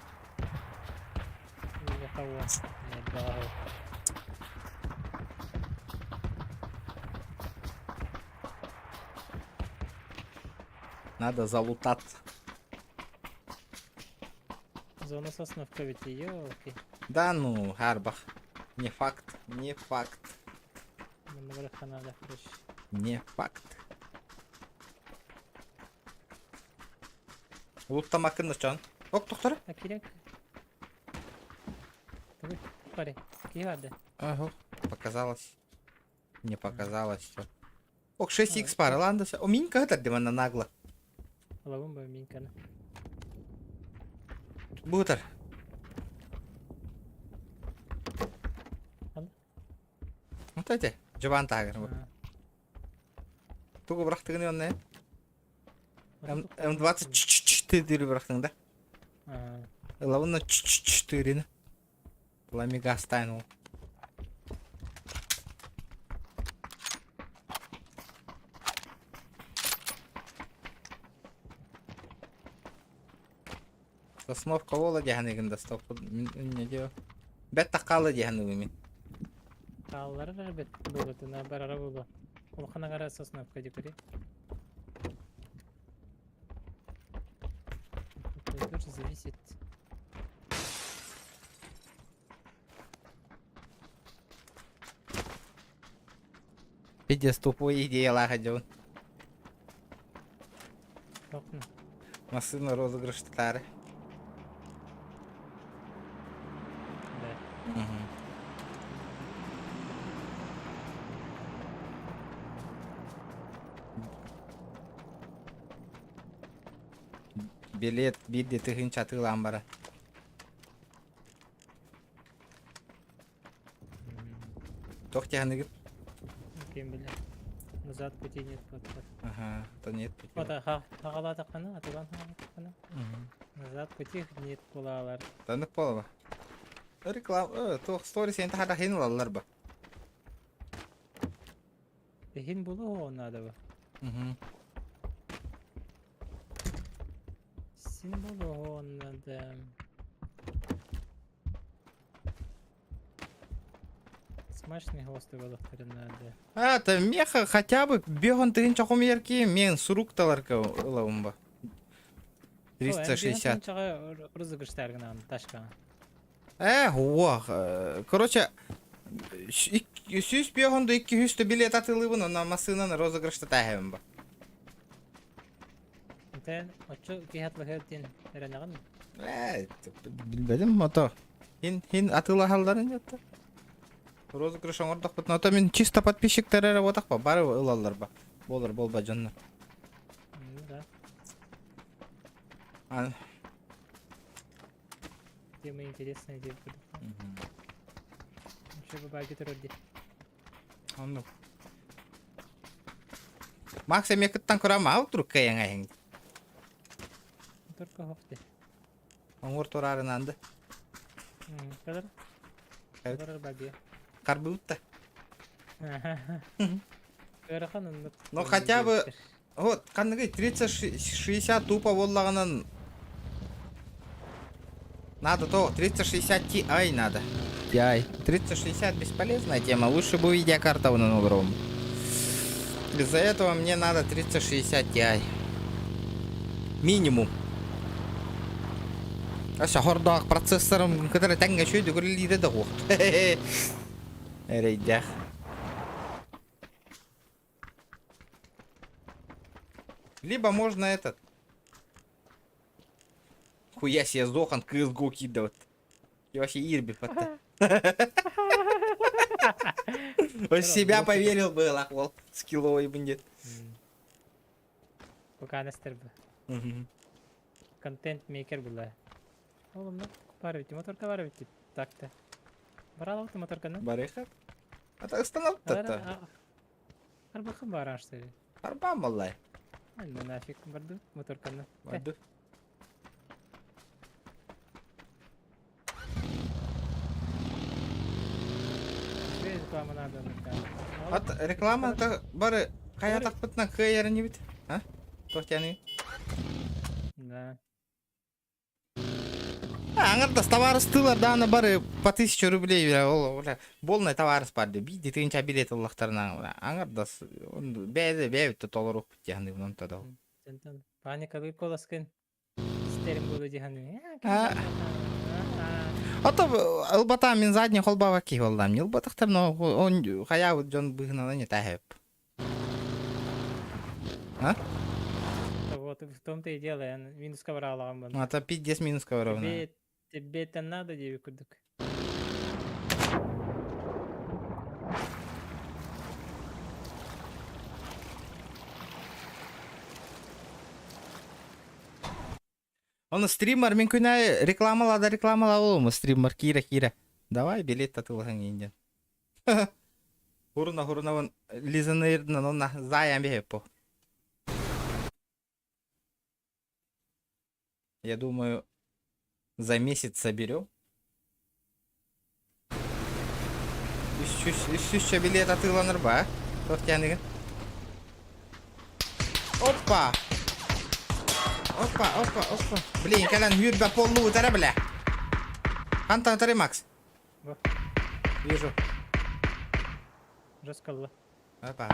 A: Надо залутаться.
B: Зона Сосновка ведь елки.
A: Да ну, Харбах. Не факт, не факт.
B: Надо, короче.
A: Не факт. Луттамакын чон. Ок, доктор.
B: А керек. Пари. Киһи барды.
A: Ага. Показалось. Не показалось все. Ок, 6х пара, ладно. О, минька это на нагло.
B: Лабым ба миньканы.
A: Бутер.
B: Аны?
A: Вот эти. Жабан тагыр. Тугу бырахтыгын онне. М24 бырахтың да. Лавына 4. Пламигастайн ол. Сосновка буола дьаһаныгын да стоп не дио. Бэт таккаалы дьаһаныгын мин.
B: Хаалларар бэт буолутуна барара буолуо. Улахан аҥара Сосновка дикари. Это тоже зависит.
A: Пиздец тупой идеялаах дьон.
B: Тохно.
A: Массыына розыгрыштары.
B: Да.
A: Мгм. Билет биирдэ тыһыынча атыылаан баран. Туох дьаһаныгыт?
B: Ким билэр. Назад пути нет вот.
A: Ага, то нет пути.
B: Вот хаҕалаатаххына, атылаан хаҕалаатаххына. Назад пути нет буолаалар.
A: Таннык буолаба. Реклама, туох сторис эн тахара хин ылаллар ба.
B: Иһин булуо надо ба.
A: Мгм.
B: Син булуо надо. Смачный госты балыктары надо.
A: А, это меха хотя бы бегон тыһынча хомуйар мен сурук таларка ылабын ба. 360.
B: Розыгрыштар гынан ташка.
A: Э, уох. Короче, сүүс бегон да 200 билет атылыбын, онно массыынан розыгрышта тааһабын ба.
B: Тэн, оччо киһи атлаһыар диэн эрэнэҕин?
A: Э, билбэтим ото. Хин хин атыылаһалларын дьатта. Розыгрыш оҥордохпутуна, ото мин чисто подписчиктар эрэ буотахпа, бары ылаллар ба. Буолар буолба дьоннор.
B: Ну да.
A: А,
B: Тема интересная диэн курдук. Еще бабайга турар дии.
A: Оннук. Макс эмиэ кыттан көрөм аал турукка эҥэһиҥ.
B: Турка хоп дии.
A: Оҥор тураарынан да.
B: Кэлэр. Барар бабия.
A: Харбыбыт да.
B: Ыарахан оннук.
A: Ну хотя бы вот ханныгый 3060 тупо буоллаҕынан надо то 3060 Ti надо. Ti. 3060 бесполезная тема, лучше бы видеокарта вон олором. Из-за этого мне надо 3060 Ti. Минимум. Ася хордоох процессорым кытары тэҥҥэ үчүгэй үлэлиирэ да суох. Эрэйдээх. Либо можно этот. Хуя себе сдох, он CSGO кидывает. И вообще Ирби под Он в себя поверил бы, лахвал. Скилловый будет.
B: Пока настырбы. Контент мейкер была. Oğlum бар бит, моторка бар бит так-то. Баралабыт моторканы.
A: Барыха? А так остановка-то.
B: Арбаха баран что ли?
A: Арба малай.
B: Ну нафиг барду моторканы.
A: Барду.
B: Реклама надо.
A: От реклама это бары хайа тахпытна кыайарын бит. А? Тохтяны.
B: Да.
A: Аҥардас табаарыстыылар даҕаны бары по тысяче рублей бля, ол бля, буолунай табаарыс баар дии биирдии тыһыынча билиэт ыллахтарына аҥардас бэйэ бэйэбит толоруохпут дии саныыбын онто да
B: Онтон паникалыыр куоласкын истэрим буолуо дии саныыбын.
A: Ото ылбатаам мин задний холбаабат киһи буоллаам. Ылбатахтарына хайаабыт дьон быыһынан не тааһып. А?
B: Вот в том-то и дело, я минуска бараалаҕым
A: А то пиздец минуска барабына.
B: Тебе, тебе это надо диэби курдук.
A: Оны стример мин күнэ рекламалаа да рекламалаа буолуому стример киирэ киирэ. Давай билет атылаһыҥ инден. Хуруна хурунабын Лизаны онна заян биһеппо. Я думаю, за месяц соберем. Үс билет атыыланар ба? Туох тяныгын? Опа! Опа, опа, опа. Блин, кэлэн хүрбэ поллу утара бля. Хантан утары, Макс?
B: Бу.
A: Вижу.
B: Жестко
A: Опа.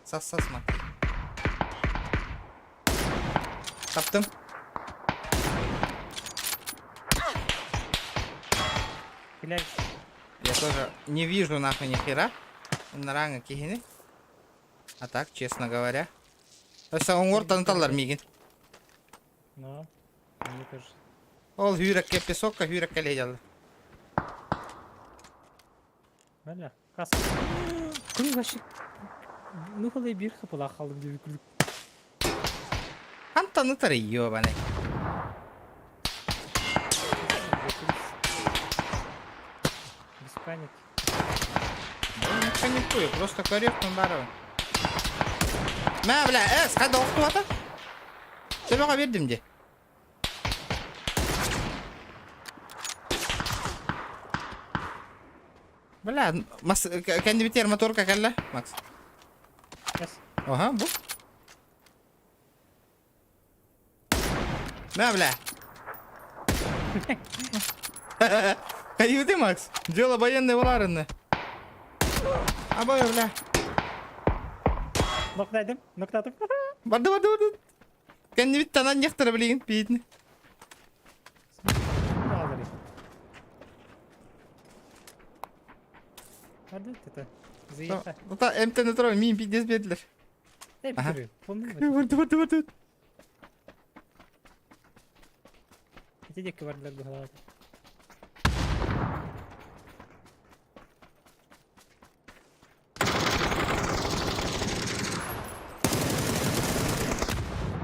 A: Сас, сас, Макс. Таптым.
B: Блядь.
A: Я тоже не вижу нахуй ни хера. Нараҥа киһини. А так, честно говоря. Өссө оҥор таныталлар миигин.
B: Ну, мне кажется.
A: Ол хүүрэккэ песокка хүүрэккэ ледяллар.
B: Бля, хас. Күн вообще. Ну, халай бир хапала халым диби күлүк.
A: Хантан ытар ёбаный.
B: Без паники.
A: Да не паникую, просто корректно барабан. Мә, бля, эс, қайда оқытып жатыр? Себеға бердім де. Бля, мас, кәнді бітер моторка кәлі, Макс.
B: Эс.
A: Ага, бу. Мә, бля. Каюды, Макс. Дело военное варено. Абай, бля.
B: Ноктадым, ноктадым.
A: Барды, барды, барды. Кэннибит танан яхтара билигин пиитни.
B: Барды это. Заехал.
A: Та МТ на мин пиздец бердилер. Ага. Барды, барды, барды.
B: Ити диэки бардылар быһалаата.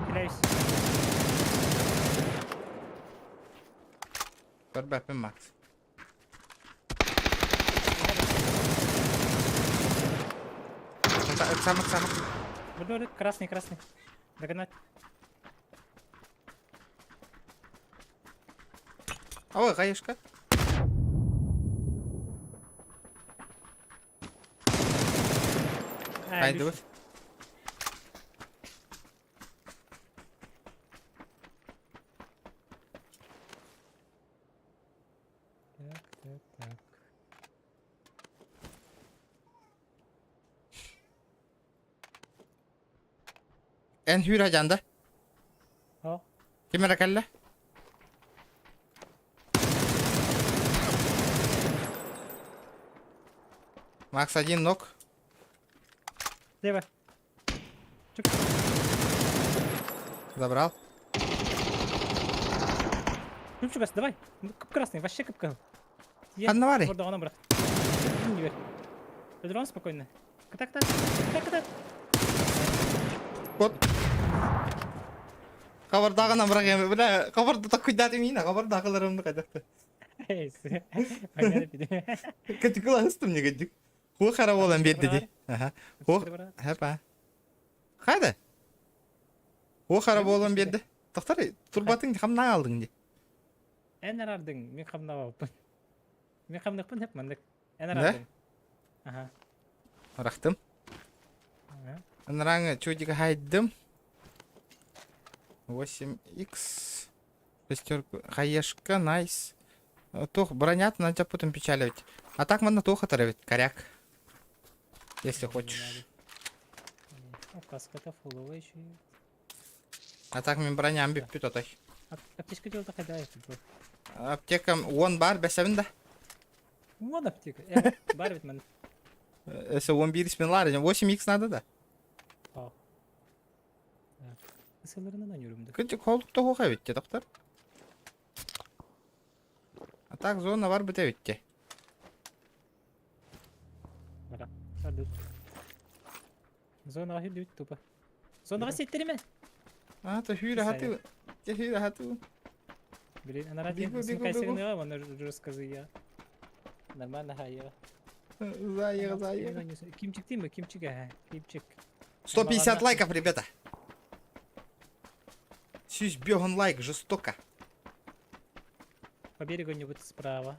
B: Киляюсь.
A: Көрбөппүн Макс. Самых самых.
B: Бардылар, красный, красный. Догнать.
A: Ой, хаешка. Хайдыбыт.
B: Так, так, так.
A: Эн хүрэ жанда.
B: О.
A: Ким эрэ кэллэ? Макс один ног.
B: Слева. Чук.
A: Забрал.
B: Чук, давай. Красный, вообще капкан.
A: Ханна
B: Ордоҕунан бырах. Дверь. Дрон спокойно. Так, так, так, так.
A: Вот. Хабардааҕынан бырах бля хабарда таккуйдааты миина хабардаахыларымны кайдахты. Кытыкыла ыстым не кыдык. Хуа хара болан берди ди. Аха. Хуа хапа. Хайда. Хуа хара болан берди. Тохтар турбатын хамнаа алдың ди.
B: Эн арардың, мин хамнабаппын. Мин хамныхпын хеп мандык. Эн арардың. Аха.
A: Рахтым. Нраңы чудика хайдым. 8х. Шестерку. Хаешка, найс. Тух, бронят, на тебя потом печаливать. А так можно тух оторвать, коряк. Если хочешь.
B: Каска-то фуловая еще.
A: А так мен броням бүппүт отой.
B: Аптечка дело такая,
A: Аптека он бар, бәсәбін да.
B: Вон аптека. Бар ведь мен.
A: Если он бир спин лар, 8х надо да.
B: Ысыларынан ойнуурум да.
A: Кырдьык холдук тоһуоха эбит доктор. А так зона бар бит эбит
B: Бара. Сардыт. Зонаҕа хүрдүбүт тупо. Зонаҕа сиэттэримэ.
A: А, то хүрэ хаты. Те хүрэ хаты.
B: Блин, анара диэн
A: Бегу, бегу, бегу.
B: смыкайсыгыныга манна рассказы Нормально хайа.
A: Заехал, заехал.
B: Кимчик дейм бе? Кимчик аха. Кимчик.
A: 150 лайков, ребята. Сүүс биэс уон лайк, жестоко.
B: По берегу не будет справа.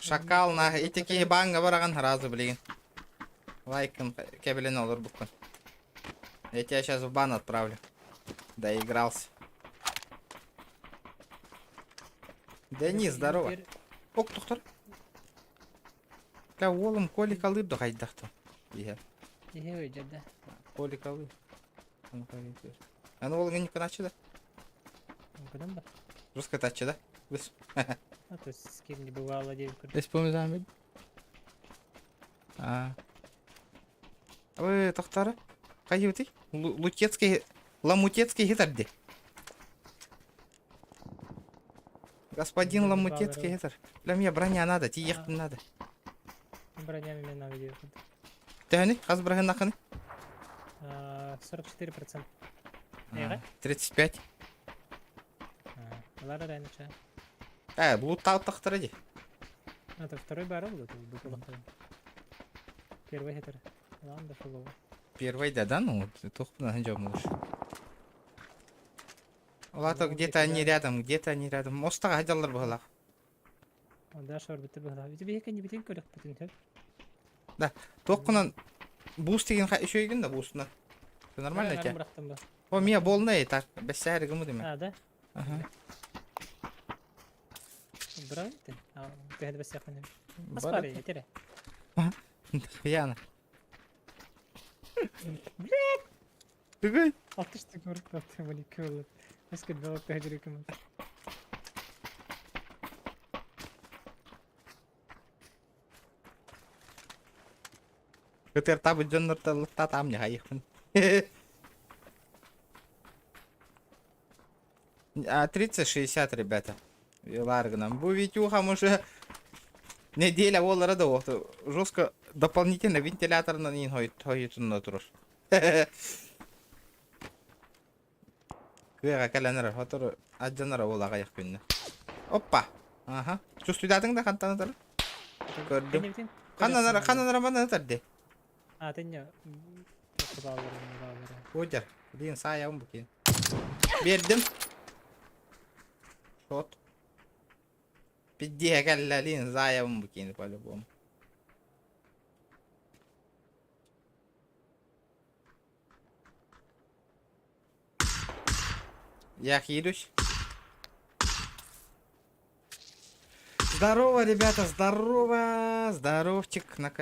A: Шакал на ити киһи бааҥҥа бараҕын сразу билигин. Лайкын кэбилэн олорбуккун. Я тебя сейчас в бан отправлю. Доигрался. Денис, здорово. Ок, доктор. Бля, уолум Колик алыр да хайдахта. Иһэ.
B: Иһэ өйдөрдө.
A: Колик алыр. Аны уолуҥ инникин да?
B: Көрөн ба?
A: Русская таччы да? Быс.
B: А то с кем не бывало диэн көр.
A: Эспомизамид. А. Ой, тохтара. Хайыбытый? Лутецкий, Ламутецкий гитарди. Господин Ламутецкий гитар. Бля, мне броня надо, тиехтин надо.
B: Броня мне надо диэн.
A: Төһөнүй? Хас бырыһыаннаххыный?
B: 44%. Эҕэ?
A: 35.
B: Ылар эрэ ча.
A: Э, луттаабыттахтара дии.
B: Это второй бары был, это был Первый хитер. Ладно, дошел.
A: Первый да, да, ну, тухпунан дьоммуш. Улата
B: Ну,
A: где-то они
B: где-то
A: рядом, где-то они рядом. Мостаға хадьаллар быһылаах.
B: Даша орбита быһылаах. Ити биһиги кэннибитин көрөхпүтүн сөп.
A: Да, туоххунан буус деген үчүгэйгин да буустунан. Все нормально у тебя?
B: Бырахтым ба.
A: О, мия болна и так. Бэссээри гымы деме.
B: А, да?
A: Ага.
B: Бырах ити. А, төһө да бэссээхпин.
A: Бар.
B: Аспары, этире.
A: Яна.
B: Блядь!
A: Түгэй.
B: Алтыш төгүр тапты маникюр. Өскө бөлөк төһө
A: Көтөр табы дьоннор татам не хайыхпын. А 30-60, ребята. Ларгынан. Бу Витюхам уже неделя буолара да уохта. Жестко дополнительно вентиляторынан иин хойутунна турар. Кыаҕа кэлэн эрэр, сотору алдьанара буолла аҕыйах күннэ. Оппа! Аха. Чувствуйдаатыҥ да хантан ытар? Көрдүм. Ханнан ара, ханнан ара манан ытар дии.
B: А, тэннэ
A: Кодер. Блин, саайабын бу киин. Биэрдим. Шот. Пиддиэ кэллэ, блин, саайабын бу киини по-любому. Я хилюсь. Здорово, ребята, здорово! Здоровчик. На...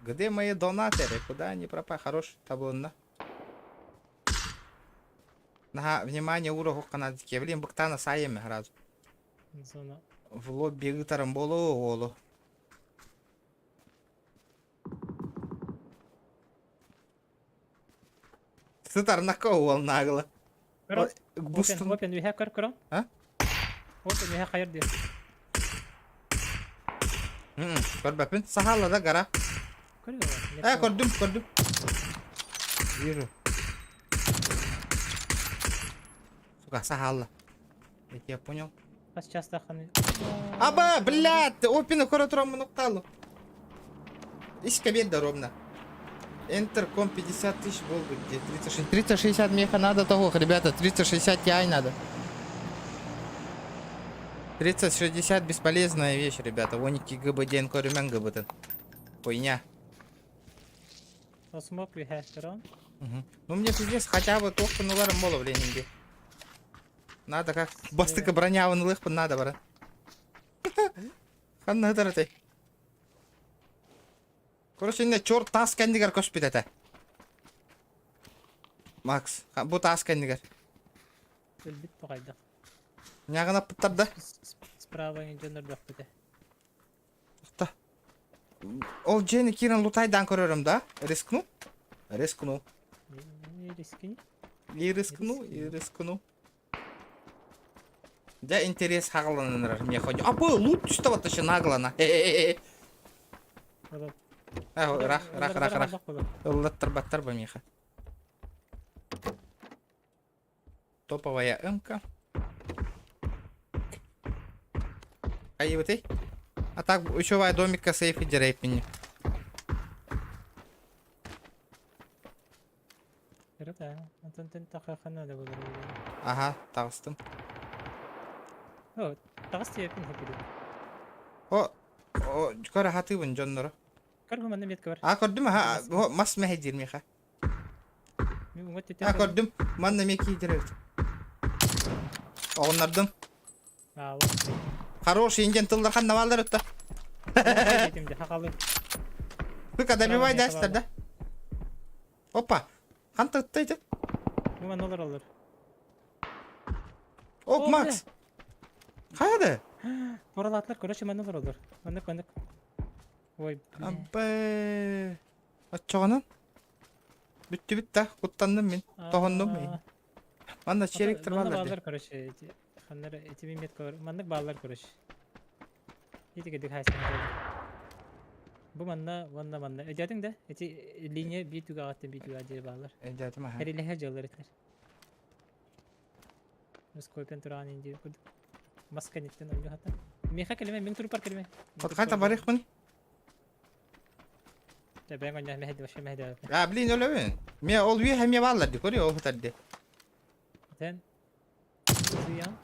A: Где мои донатеры? Куда они пропали? Хорош, таблонна. Ага, внимание, ура, канадские. Блин, быктана саеми сразу.
B: Зона.
A: В лобби ытарым болу олу. Сытар на кого нагло.
B: Көрө.
A: Бустун.
B: Опен, үһэ көр көрө.
A: А?
B: Опен үһэ хайыр диир.
A: Көрбөппүн. Сахалла да гара.
B: Көрү.
A: Э, көрдүм, көрдүм. Вижу. Сука, сахалла. Я тебя понял.
B: Хас частаханы.
A: Аба, блядь, опина көрө тураммын укталу. Иске биэрдэ ровно. Enter ком 50 тысяч был бы где 36. 360 меха надо того, ребята, 360 Ti надо. 3060 бесполезная вещь, ребята. Воники ГБ день көрүмэн ГБ Хуйня.
B: Осмок үһэ көрө.
A: Мгм. Ну мне пиздец, хотя бы туохпун ыларым буолуо блин Надо как бастыка броня ылыахпын надо бара. Ханна ытар Короче, не черт таас кэннигэр көспүт этэ. Макс, бу таас кэннигэр.
B: Өлбүт баҕайдах.
A: Ньаҕына да.
B: Справа дьоннордохпут.
A: Та. Ол дьиэни киирэн лутайдаан көрөрүм да? Рискну? Рискну.
B: Не рискни.
A: И рискну, и рискну. Дьэ интерес хаҕаланар мне хоть. А бу лут түстэ вообще нагло на. Рах, рах, рах, рах. Ыллаттарбаттар ба миэхэ. Топовая МК. Айыбытай. А так, еще домика сейф дерепини. Ага, таҕыстым.
B: О, таҕыс тиэпин хэппит.
A: О, о, көрө хатыыбын дьоннору.
B: Көр бу манна метка бар.
A: А көрдүм аха, бу мас мэһэйдиир миэхэ.
B: Мин уҥа өттүттэн
A: А
B: көрдүм.
A: көрдүм, манна эмиэ киирдир эбит. Оҕуннардым.
B: Аала.
A: Хороший индиан тыллар ханна бааллар өттө.
B: Диэтим де хахалы.
A: Быка добивай
B: Браво,
A: дастар да. Опа. Ханта ыттайды?
B: Бу манна олороллор.
A: Оп,
B: О,
A: Макс. Хайады?
B: Поралаатылар, короче, манна олороллор. Маннык, маннык. Ой, бля.
A: Абы. Оччоҕунан бүттүбүт да, куттанным мин. Тоһоннум мин.
B: Аа,
A: Манна
B: ата,
A: челиктер
B: манна
A: бааллар дии.
B: бааллар, короче, эти ханнар эти метка бар. Маннык бааллар, короче. Ити кедик хайсан. Бу манна, уонна манна. Өйдөөтүҥ да? Эти линия биир түгэҕиттэн биир түгэҕэ диэри бааллар.
A: Өйдөөтүм аха.
B: Эрилэһэ дьаллар этилэр. Скорпион тураан индии курдук. Мас кэнниттэн ойуу хата. Миэхэ кэлимэ, мин турупар кэлимэ.
A: Вот хайта барыахпын.
B: Бэйэҥ онньоох мэһэйди, вообще мэһэйдээбэппин.
A: А, блин, өлөбүн. Миэ ол үөһэ эмиэ бааллар дии, көрүө ол сытар дии.
B: Сен Зыян.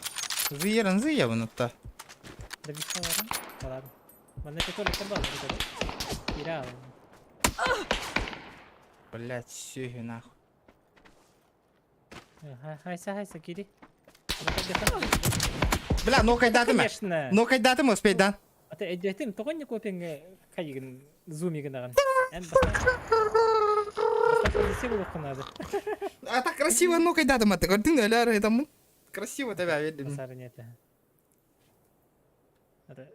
A: Зыйарын зыйабын отта.
B: Добивка баран. Балар. Манна көтөр бар көтөр. Кира алын.
A: Блять, сүһү нахуй.
B: Хайса хайса кири.
A: Бля, нокайдатым э.
B: Конечно.
A: Нокайдатым успейдан.
B: Ата эдетим тоҕо не копиҥҥа хайыгын зумигын аҕын. Эн бастаан бастаан булуоххун наада.
A: А так красиво нокайдатым аты көрдүң өлөр этаммын. Красиво тебя видим.
B: Басары не это. Ата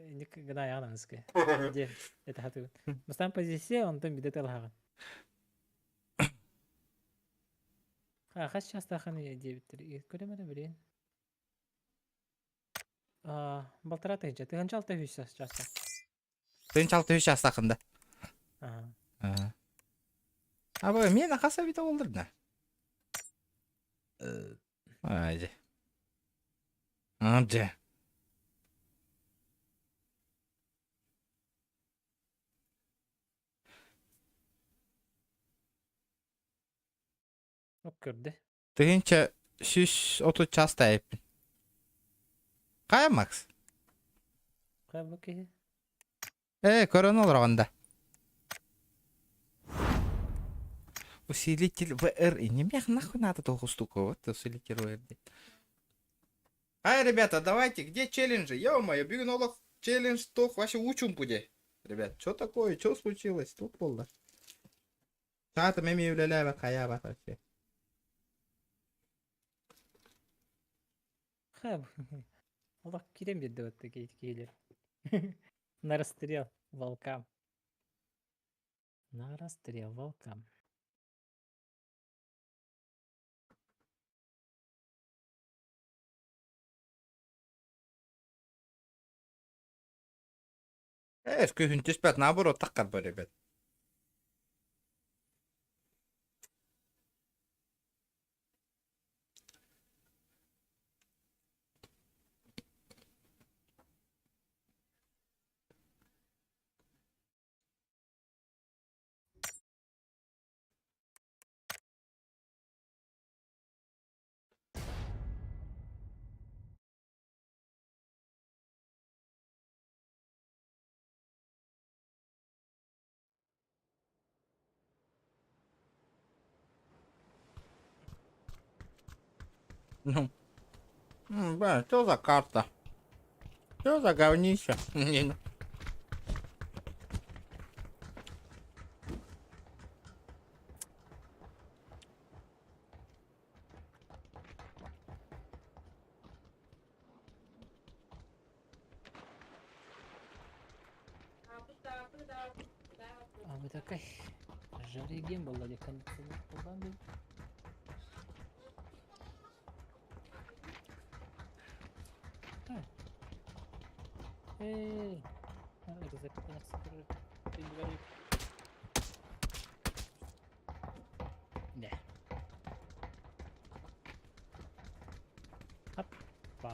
B: ник гына аяҕын аныскы. Де это хатыбын. Бастаан позиция онтон биде талаҕын. А хас частаханы диэбиттэр. Көрөм эрэ билин. А балтара тыһынча. Тыһынча алта үс часта.
A: Тыһынча алта үс частахында.
B: Ага.
A: А бу мен хаса бит олдыр да. Айди. Ады.
B: Ок көрдө.
A: Тыһынча сүүс отут часта эппин. Хайа Макс?
B: Хайа бу киһи?
A: Ээ, көрөн олороҕун да. Усилитель ВР. И не мех нахуй надо толку штуку. Вот усилитель ВР. Ай, ребята, давайте, где челленджи? Ё-моё, бүгүн олох челлендж тох вообще учум буде. Ребят, что такое, что случилось? Тут болды. Саата меми үлелээбэт хайаабат вообще.
B: Хайа Олох киирэн биэрдэ вот киһилэр. На расстрел волкам. На расстрел волкам.
A: Э, күһүн түспэт, наоборот, таххар бар, ребят. Ну, бля, что за карта? Что за говнище? Не, ну.
B: А вы такая жареген буолла дии кондиционер холбоон дии. Эй, Да. Опа.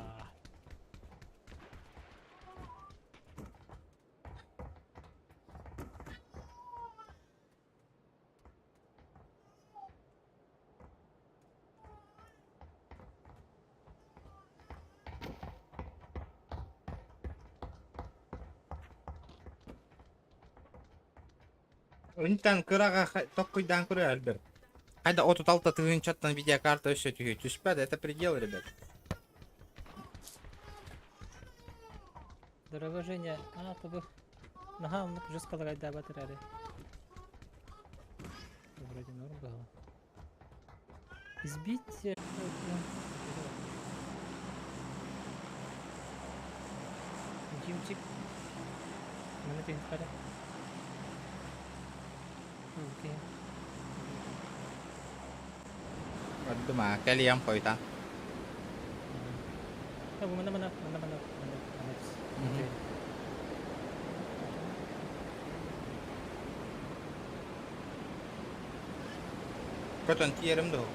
A: Интан кыраҕа токкуйдаан көрөр Альберт. Хайда 36 тыһыынчаттан видеокарта өссө түһүө түспэт, это предел, ребят.
B: Дорогой Женя, а, тобы. Наһаа оннук жестко лагайдаабат эрээри. Вроде норм было. Избить... Димчик. Маны түһүөххэ Окей.
A: Көрдүм аа, кэлиэм хойутаан.
B: Бу мана мана мана мана мана мана
A: Көтөн тиийэрим дуо?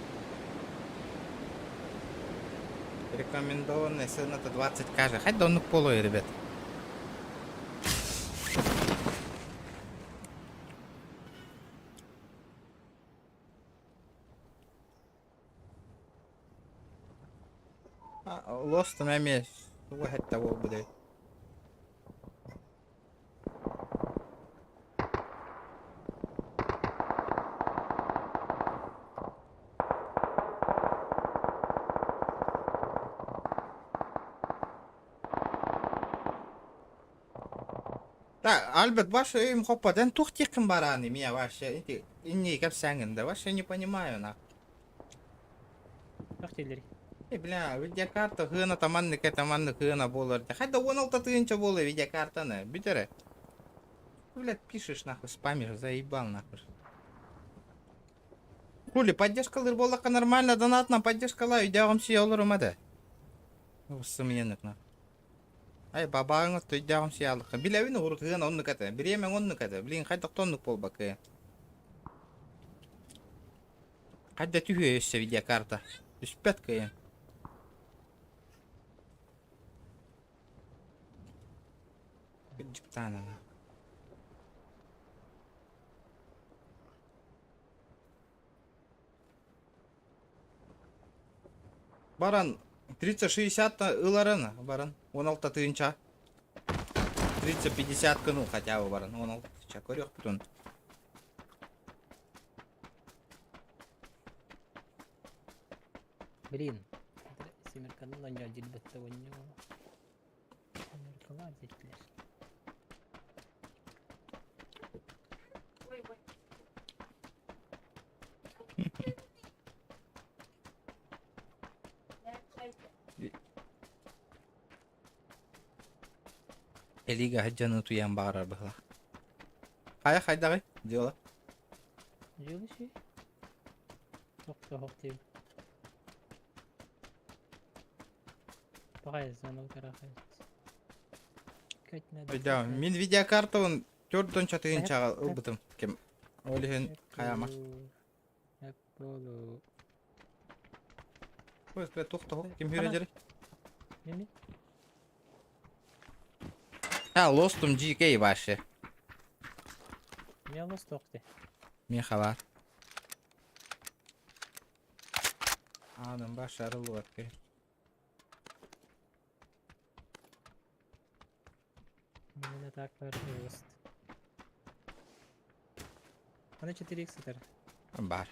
A: Рекомендованная цена-то 20 кажа. Хайда оннук буолуой, ребят? Лостон эмиэ тугу эһэттэ буолбутай? Так, Альберт, ваше им хоппа, эн туох диэххин барааны мия вообще ити иннии кэпсээҥҥин да вообще не понимаю на.
B: Туох дииллэрий?
A: Э, бля, видеокарта хыана таманнык таманнык хыана буолар. Хайда 16 тыһыынча буолуо видеокартаны. Бүт эрэ. Блядь, пишешь нахуй, спамишь, заебал нахуй. Хули, поддержкалыр буоллахха нормально, донатна поддержкала, өйдөөҕүм олорума да. Сымыйанык на. Ай, бабааҥ отто өйдөөҕүм сиалыкка. Билэбин урут ыан оннук этэ. Бириэмэҥ оннук этэ. Блин, хайдах да оннук буолбаккы. Хайда түһүө өссө видеокарта. Түспэт кыайан. Дьыктаанана. Баран 30-60 ыларын баран 16 тыһыынча 30-50 кыну хотя бы баран 16 тыһыынча көрүөхпүтүн.
B: Блин. Семерканы онньоо дилбэтте онньоо. Семеркалар диэтилэр.
A: Элига сылдьан утуйан баҕарар быһыылаах. Хайа хайдаҕый дьыала?
B: Дьыала үчүгэй. Тохтоох диэбит. Паҕай звонок
A: Өйдөөн, мин видеокартабын 4 тыһыынчаҕа ылбытым ким. Ол иһин хайаама. Ой, туох тоһу ким хүрэ
B: Мими?
A: А, лостум GK вообще.
B: Меня лост тохты.
A: Меха бар. Аным баш арыллыбат киһи.
B: Именно так лост. Аны 4x сытар.
A: Бар.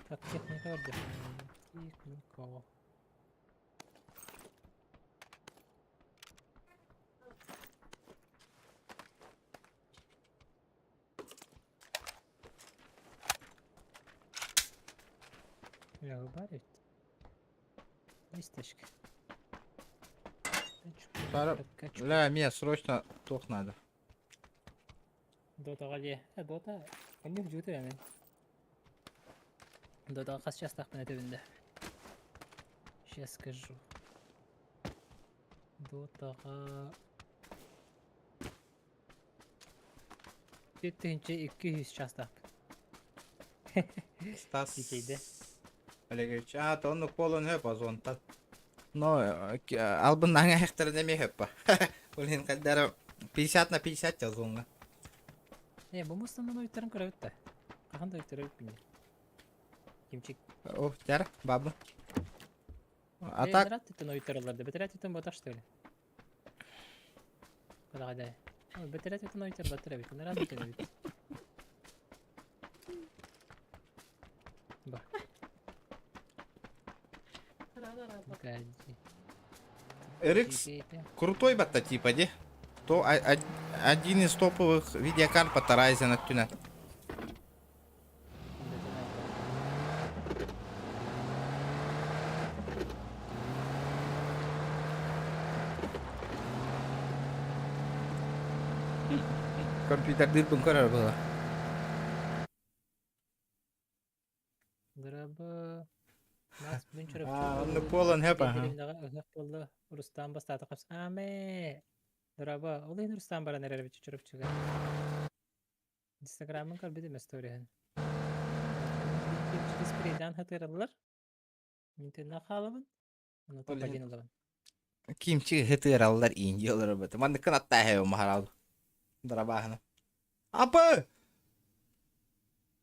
B: Так, техника бар Техника. Бля, выбаривать. Есть тачка. Тачку,
A: Пора-
B: прокачку.
A: Бля, мне срочно туох надо.
B: Дотаҕа дии. Э, Дота, оннук дьууту эми. Дотаҕа хас чаастаахпын этэбин да. Сейчас скажу. Дотаҕа 4200 чаастаахпын.
A: Стас
B: Кичэйдэ.
A: Олегович, а, то оннук буолуон сөп озонтан. Но албын аҥаһыктарын эмиэ сөп Ол иһин хайдара 50 на 50 озонга.
B: Э, бу мустанан ойуттарын көрөбүт да. Хаһан да ойуттара эбиппин Кимчик.
A: О, тяр, баба. А так
B: Бэтэрээт түттэн ойуттараллар да. Бэтэрээт түттэн ботах что ли? Куда кайда? Бэтэрэ тутун ойтор баттар эбит. Нара бэтэр эбит. Ба. Гади.
A: RX крутой батта типа де. То один из топовых видеокарт по Ryzen өттүнэн. Компьютердыырбын көрөр буолар.
B: Дырабы Макс бүгүн
A: Аа,
B: Чурапчы
A: онно буолан хэп аха.
B: дэриэбинэҕэ ыһыах буолла. Рустам бастаата хапс Аамэ! Дыраба, ол иһин Рустам баран эрэр эбит Чурапчыга. Инстаграмын көрбүтүм историһын. Спрейдаан хатыраллар. Мин тыыннаах хаалабын. Ону
A: Ол иһин
B: топ-1 ылабын.
A: Кимчи хытыраллар иинди олорор быты. Манныккын аттааһы махарал. Дарабааһына. Апы!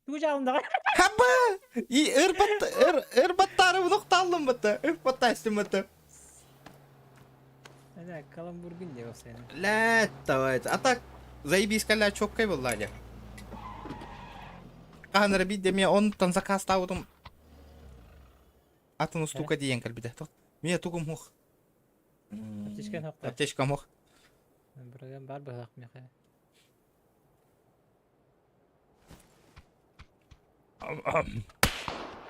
B: Тугу жаалындаҕа?
A: Апы! И ырбат ыр ырбаттары бұнықталдым быты. Ырбаттастым быты.
B: Ана каламбургин деп сені.
A: Лә, давай. А так, заебись, кәлә чоккай булла әле. Хаһан эрэ биирдэ эмиэ онтон заказтаабытым атын устуука диэн кэлбитэ. Миэ тугум хух.
B: Аптечкан хохта.
A: Аптечкам хух.
B: Быраган бар быһах меха.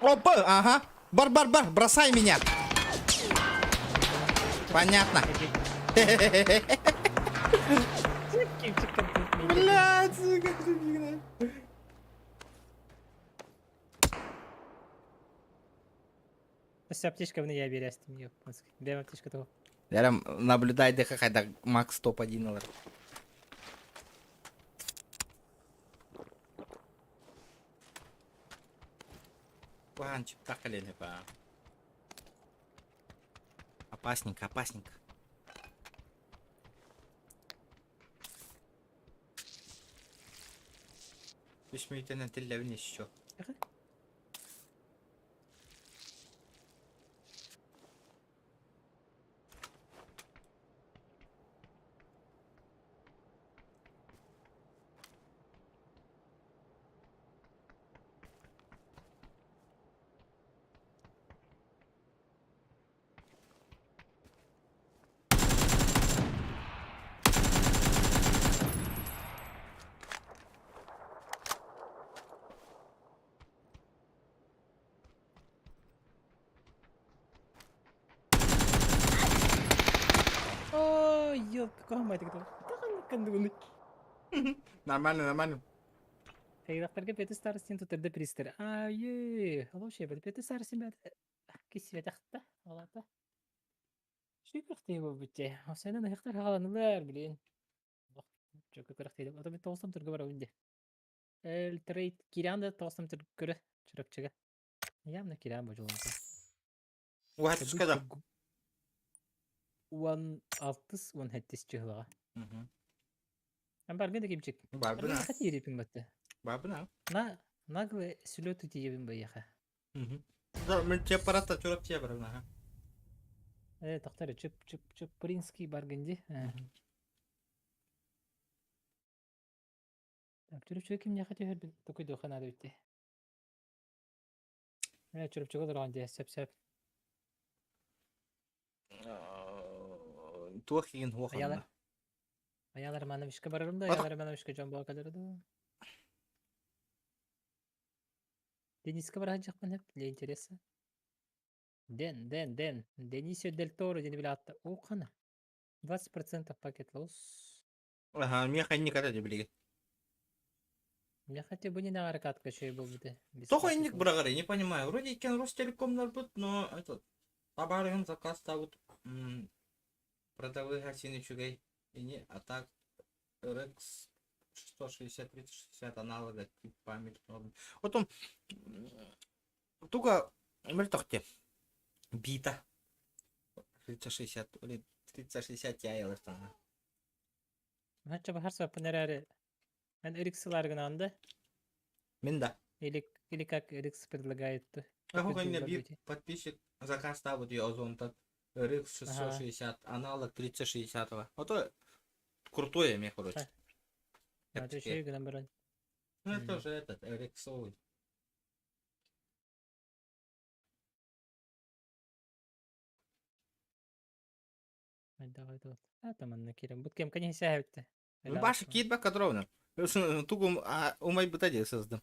A: Опа, ага. Бар, бар, бар, бросай меня. Понятно. Блядь, сука, ты фигня.
B: Өссө аптечкабын я биэрээстим японский. Бэйэм аптечка того.
A: Ярам наблюдай дыха хайда Макс топ-1 ылар. Куһаан чыптах кэлиэн па. Опасненько, опасненько. Үс мүнүүтэнэн тиллэбин еще.
B: Ой, ёлка, куһаҕан Таханнык
A: Нормально, нормально.
B: Хайдахтарга Петр Старостин тутарда пристер. А, е, вообще, Петр Старостин бәт кисветахта, алата. Шүкүртей буолбут дьэ. Осенен ыһыктар хааланылар, блин. Чөкө көрөхтейдим. Ото мен тоҕустан турга барабын дьэ. Эл трейд кириан да тоҕустан тур көрө Чурапчыга. Явно кириан божолонто.
A: Уһатыска да.
B: Уон алтыс уон хэттис чыһылаҕа. Эн баргын да кимчик.
A: Барбына.
B: Баргын хатиирипин батта.
A: Барбына.
B: На наглый сүлөтү тиийэбин байыаха.
A: Мен чеппарата чурап чебарына.
B: Э, тохтор чып чып чып Принский баргын ди. Так, Чурапчыга кимнээхэ түһэрбин токуйдуохха наада эбит дии. Э, Чурапчыга олороҕун дии, сөп-сөп.
A: Туох иин хуох
B: Айаал Айаал Романовичка барарым да, Айаал Романовичка дьон буола кэлэрэ дуу. Дениска бара сылдьыахпын сөп, для интереса. Дэн, Дэн, Дэн, Денисио Дель Торо диэни билэ аатта. Оо, хана. 20% пакет лоус.
A: Аха, миэхэ инник этэ билигин.
B: Я хотя бы не на аркадка еще и был бы ты.
A: Тоҕо инник быраҕарый, не понимаю. Вроде иккен Ростелекомнарбыт, но этот табаарыһын заказтаабыт продавыга син үчүгэй ини, а так RX 660 360 аналога тип память норм. Потом туга мөлтөхте бита 3060 или 3060 Ti ылыртаҥа.
B: Хача бахар саппын эрээри эн RX ылар да?
A: Мин да.
B: Или, или как RX предлагает?
A: А мне биир подписчик заказтаабыт Озонтан RX 660 аналог 3060. Ото Крутой эмиэ, короче.
B: А, ты еще гынан баран.
A: Ну, это же этот, RX-овый.
B: Бут кем конечно сәһәбитте.
A: Башы киирбэк кадровна. Тугум умайбыта дии сыздым.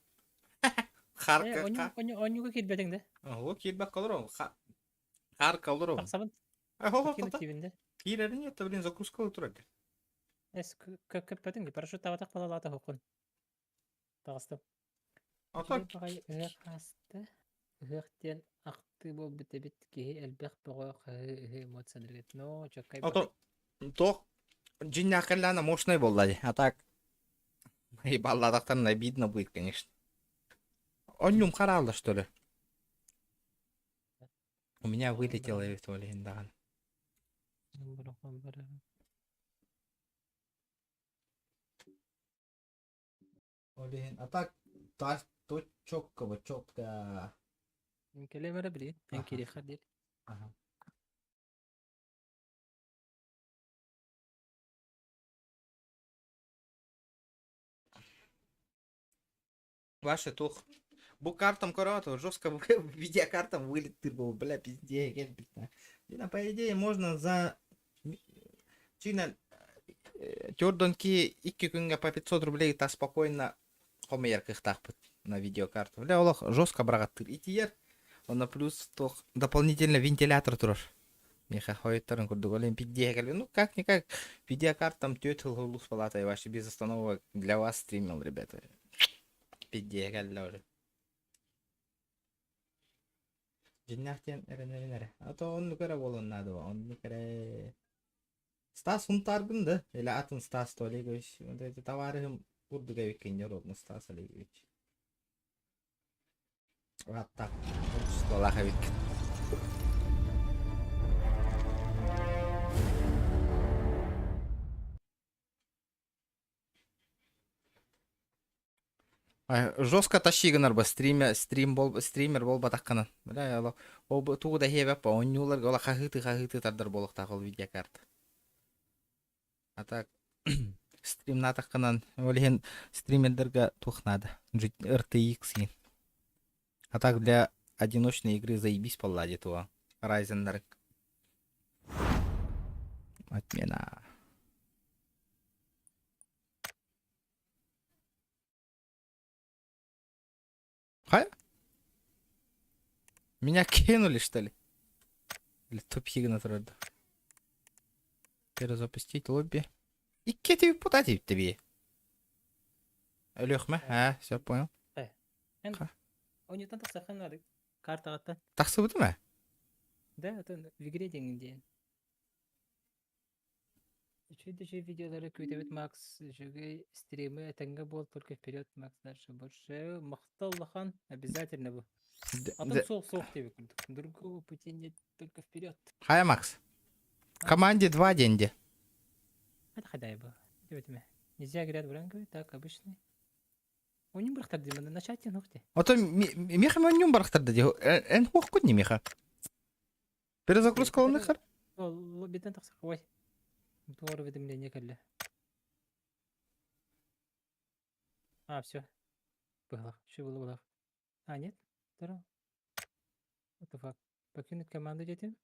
A: Харка.
B: Онньуга киирбэтиҥ да?
A: О, киирбэк колором. Хар колором.
B: Тахсабын.
A: Хо Киирэрин нет, блин, загрузка турар.
B: Эс көппөтүҥ парашют табатах балалаата хокун. Таҕыстым.
A: А так
B: Ыһыах ааста. Ыһыах диэн ахтыы буолбут эбит киһи элбэх бөҕө хаһыы ыһыы эмоцияларга. Но чоккай
A: А то то дьиҥнээх мощный буолла дии. А так ебалладахтан обидно будет, конечно. Онньум хараалла, что ли? У меня вылетело ведь ол иһин даҕаны. Ол иһин, а так то четко, четко.
B: Кэлэ били, эн кириэххэ диир.
A: Ага. Ваше тух. Бу картам көрөөт, жестко видеокартам вылет был, бля, пизде, Блин, по идее, можно за... Чина, Тёрдонки икки күҥҥэ по 500 рублей та спокойно хомуйар кыахтаахпыт на видеокарту. Бля, олох жестко быраҕаттыыр. Итийэр. Онно плюс туох дополнительно вентилятор турар. Миэхэ хойуттарын курдук олен пиздее кэлбит. Ну, как-никак, видеокартам түөрт сыл палата я вообще без остановок для вас стримил, ребята. Пиздее кэллэ уже. Дьиннээх диэн эрэнэрин эрэ. А то оннук эрэ буолуон наада оннук эрэ. Стас Сунтааргын да? Или атын Стас Олегович? Вот эти товарищым курдук эбиккин ровно Стас Олегович. Вот так. Отчестволаах эбиккин. Жестко тащи гынар ба стример стрим бол стример буолбатаххынан. Бля, ол тугу да иһиэбэп оонньууларга ола хаһыытыы хаһыытыы тардар буолуохтаах ол видеокарта. А так стримнаатаххынан ол иһин стримердэргэ туох наада RTX иһин. А так для одиночной игры заебись буолла дии туга Ryzen'нары. Отмена. Хай? Меня кинули, что ли? Или тупик на Перезапустить лобби. Икки путать тебе. Өлүөхмэ, а, все понял.
B: Онньуттан тахсахын надо. Картаҕыттан.
A: Тахсыбытым ээ?
B: Да, это в игре диэн диэн. Үчүгэй үчүгэй видеолары күүтэбит Макс, үчүгэй стримы этэҥҥэ буол, только вперед, Макс, дальше больше. Махтал улахан, обязательно бу. Атын суох суох диэбит курдук. Другого пути нет, только вперед.
A: Хай, Макс. Команде 2 деньги.
B: Это хадай был. Диэбитим. Нельзя говорят вранговый, так, обычный. Онньум бырахтар дии, начать нухте.
A: Ото миэхэ онньум барахтарда дии. Эн хуохкут не миэхэ. Перезагрузка олныхар?
B: Лоббитен тахсах. Ой. Туор уведомление кэллэ. А, все. Было. Что было, было. А, нет? Здорово. What the fuck? Покинуть команду диэтим?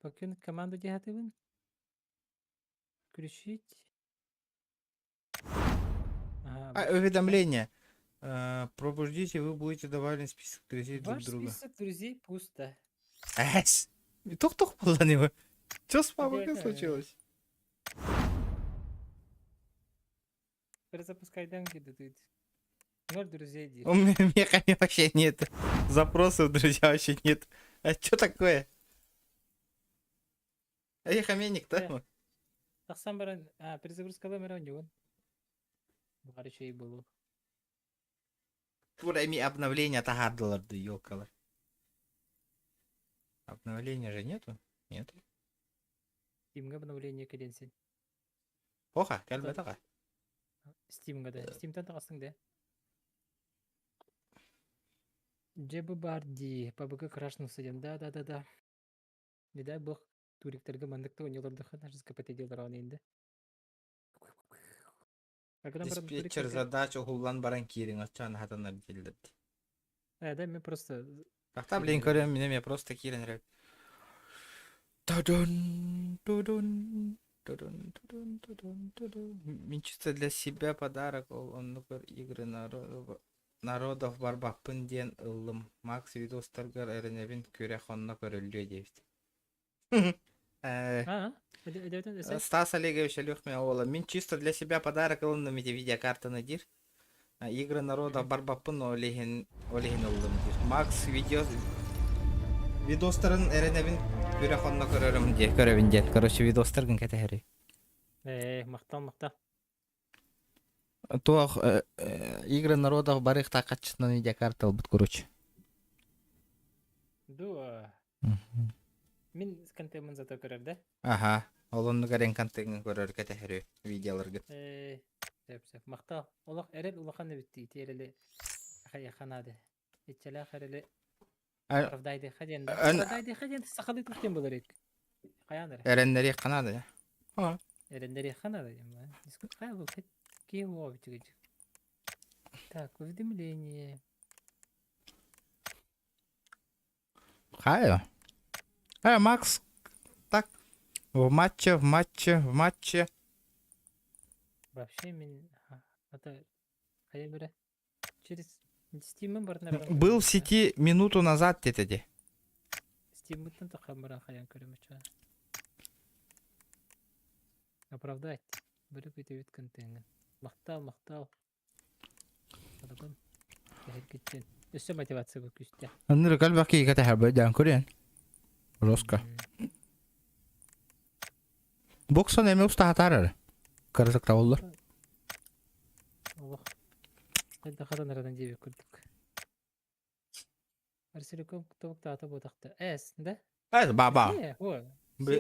B: Покинуть команду диэтибин? Включить. Ага,
A: А, уведомление. Пробуждите, вы будете добавлены в список друзей друг
B: Ваш
A: друга.
B: список друзей пусто.
A: Эс! Тух-тух него. Что с папой
B: Это-
A: случилось?
B: Перезапускай данки, да тут. Ноль друзей. Ди.
A: У меня меня вообще нет. Запросов, друзья, вообще нет. А что такое? Эй, хаменик, да?
B: Тахсан баран, а, перезагрузкалар мөрөн югун. Бары чей болу.
A: Тура эми обновление таһаардылар ёлкалар. Обновления же нету? Нету.
B: Steam'га обновление кэлиэн.
A: Оха, кэлбэтэҕэ.
B: Steam'га да. Steam'тан таҕыстыҥ да. Дьэ баар дии, ПБГ крашнулся диэн. Да, да, да, да. Не дай бог, туриктарга маннык да оонньуулардахха, даже КПТ делар инде.
A: Диспетчер задач уһуллан баран киириҥ оччоон хатанар дииллэр.
B: Э, да, мен просто
A: Тахта, блин, көрөм, мин эмиэ просто киирэн эрэ. Тадун, тудун, тудун, тудун, тудун, тудун. Мин чисто для себя подарок ол оннугар игры народов, народов барбаппын диэн ыллым. Макс видостаргар эрэнэбин күрэх онно көрүллүө диэбит.
B: А,
A: Стас Олегович Алехмин уола. Мин чисто для себя подарок ылынным ити видеокартаны диир. Игры народа барбаппын ол иһин ол иһин ыллым диир. Макс видео видостарын эрэнэбин күрэх онно көрөрүм диэ көрөбүн диэн. Короче, видостаргын кэтэһэри.
B: Э, махтал, махтал.
A: Туох игры народов барыахтаах хаччытынан видеокарта ылбыт короче.
B: Дуо. Мин контеммын зато көрөр да?
A: Аха. Ол оннук эрэн контеҥҥын көрөр кэтэһэрү видеоларгын.
B: Э, сөп сөп. Махтал. Олох эрэл улахан эбит ити эрэли ханаады. Иччэлээх эрэли оправдайдыха диэн. Оправдайдыха диэн сахалыы туох диэн буолар Хайаан эрэ.
A: Эрэннэриэх ханаады.
B: Эрэннэриэх ханаады. Хайа бу киһи уо битигич. Так, уведомление.
A: Хайа. Э, Макс, так, в матче, в матче, в матче.
B: Вообще мин это хайа бирэ через Steam'ин барытына
A: Был в сети минуту назад диэтэ
B: Steam'ыттан тохан баран хайан көрөмөчө. Оправдать. Бары күтүбүт контеҥҥын. Махтал, махтал. Адабын. Эһэргиттэн. Өссө мотивация бу күүстээх.
A: Анныры кэлбэх киһи кэтэһэр дээн көрүөн. Жестко. Боксон эми устаһатаар эрэ. Кырытыкта боллар.
B: Олох. Хайда хатан арадан диэбит курдук. Арселиком тобуктаата буотахта. Эс, да?
A: Эс, баба.
B: О,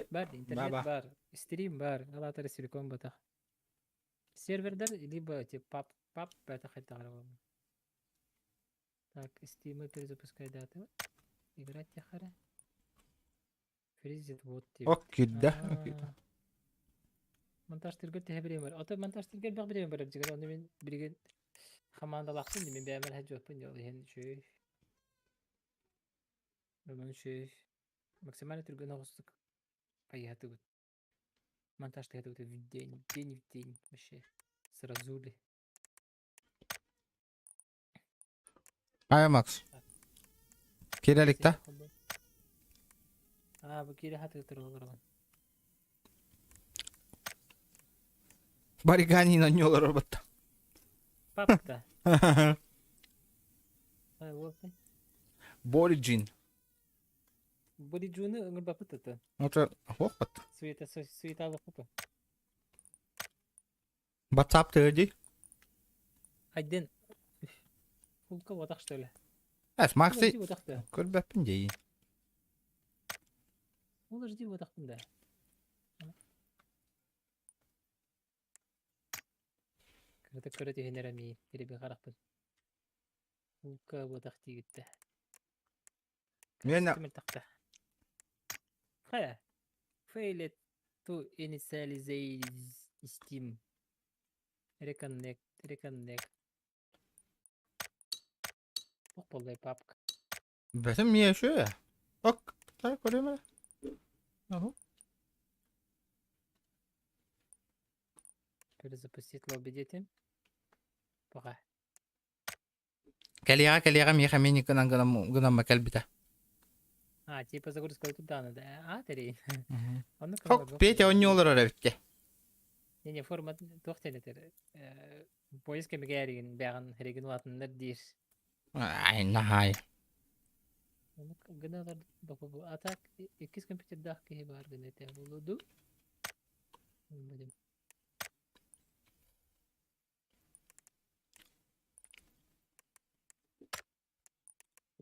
B: бар, интернет бар, стрим бар, алатар силикон батах. Сервердер либо эти пап, пап, это хотя Так, Steam перезапускай даты. Играть тихара. Фризит вот тип.
A: Ок, кирдэ.
B: Монтаж тиргер тэһэ бириэм бар. Ото монтаж тиргер бэх бириэм бар дьигэр. Оны мин билигин хамаандалаахпын мин бэйэмэр хадьуоппун ол иһин үчүгэй. Онон үчүгэй. Максимально түргэн оҕустук хайыһатыбыт. Монтаж тыһатыбыт в день, день в день вообще. Сразу ли.
A: Ая, Макс. Киирэ да?
B: Аа, бу киирэ хатыы олорон.
A: Бариганин онньуолар батта.
B: Папта. Ай, вот.
A: Бориджин.
B: Бориджуны ыҥырбаппыт это.
A: Это хоппат.
B: Суета суеталы хопа.
A: WhatsApp ты
B: Айден. Фулка вот что ли?
A: Эс, Макс, көрбөппүн дии.
B: Ол жди вот да. Кырата көрө түһүнэр ами кириби харахпын. Фулка вот тигитте.
A: Мен
B: Хайа. Failed to initialize Steam. Reconnect, reconnect. Ох, полная папка.
A: Бэтим мие шү. Ок, так көрөмө. Ага.
B: Перезапустить лобби дети. Пока.
A: Кэлиэҕэ кэлиэҕэ миэхэ мини гынан гынан гынан кэлбитэ.
B: А, типа загрузка туда надо. А, терей.
A: Хок, Петя онньу олорор эбитте.
B: Не, не, формат туох тэлэтэр. Поиск кэмигэр бэҕин регин улаатыннар диир.
A: Ай, нахай.
B: Гыналар а так иккис компьютердаах киһи баар гына этэ буолуо Будем.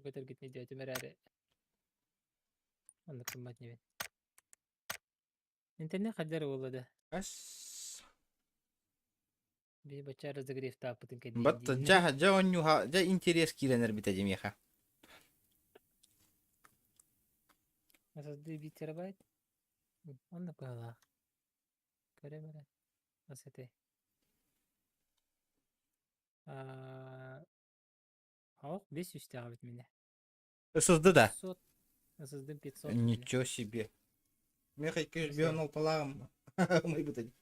B: Көтөргүт не эрээри. Оннук гыммат небин. Интернет хаддар буолла да.
A: Эс.
B: Би бача разогрев тааппытын кэнниэн
A: Бат
B: диир.
A: жа жа онньуха жа интерес киирэн эрбитэ димиэхэ.
B: SSD 1 терабайт. Оннук быһалаах. Көрөм эрэ. Ас этэй. Ох, бес үстээх эбит минэ.
A: SSD да?
B: 500 SSD 500 минэ.
A: Ничего себе. Меха 296-лааҕым. Ымыйбыт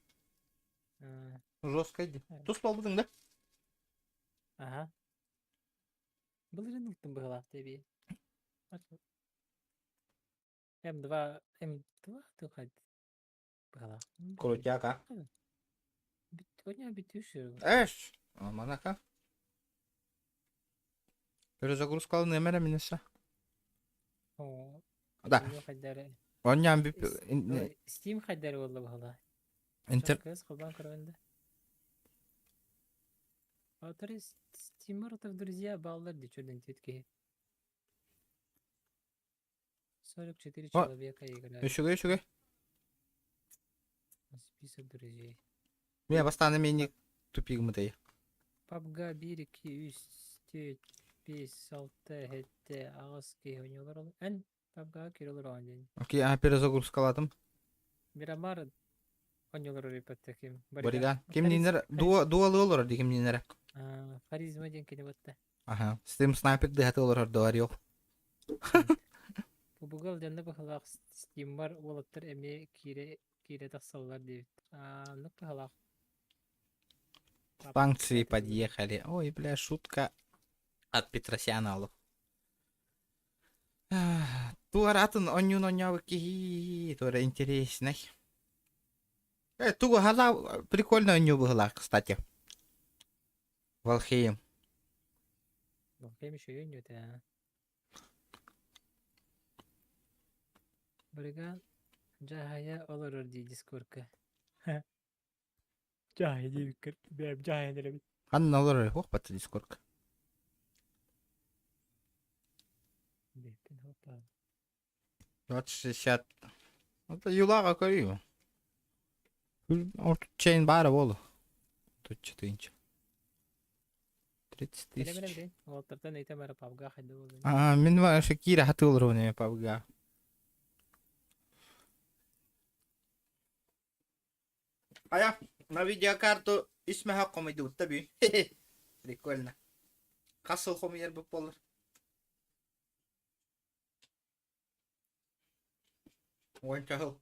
A: Жестко иди. Тус буолбутуҥ да?
B: Аха. Былырыын ылтым быһыылаах диэбии. М2 М2 тухайд быһыылаах.
A: Крутяк, а?
B: Бүтүнэ бүтүшү.
A: Эш! Манака. Перезагрузкалы нөмерэ минесе. Да. Онньаан бүп...
B: Steam хайдары буолла быһыылаах.
A: Интер...
B: Кыз холбоон көрөбүн да. Отор Steamer в друзья баллар дичурден тет киһи. 44 человека играют.
A: Үчүгэй, үчүгэй.
B: Список друзей.
A: Мен бастааны мени тупигымытай.
B: PUBG 1, 2, 3, 4, 5, 6, 7, 8 киһи ойнуулар ол. Эн PUBG кирилер оон диэн.
A: Окей, а перезагрузкаладым.
B: Мирамар ойнуулар репетте ким.
A: Бориган. Ким нинер дуа дуалы олорор ди ким нинер.
B: Харизма диэн кини батта.
A: Аха. Steam снайпер дыхаты олорор дуар yok.
B: Бубугал дьонно быһылаах Steamмар уолаттар эмиэ киирэ киирэ тахсаллар диэбит. Оннук быһылаах.
A: Санкции подъехали. Ой, бля, шутка от Петросяна олох. Туаратын онньуун онньообут киһи, туора интереснэй. Э, тугу хала прикольно онньуу быһылаах, кстати. Валхейм.
B: Валхейм еще ойньуут ээ. Барыгаан дьаһайа олорор дии Дискордка. Дьаһайа диэбиккэр бэйэм дьаһайан эрэбин.
A: Ханна олорор хуох бата Дискордка.
B: Бэйэппин хоппаан.
A: 2060. Это юлаға көрүү. Ортут чейин баара болу. Тут четыинча. 30
B: Билэ билэ
A: тысяч.
B: билэ. Уолаттартан ыйтам эрэ PUBG хайда буоллун.
A: А, мин вообще киирэ хатылыр не PUBG. А я на видеокарту исмэһэ хомойдубутта бүү. Прикольно. Хас сыл хомуйар бу болар. Уонча сыл.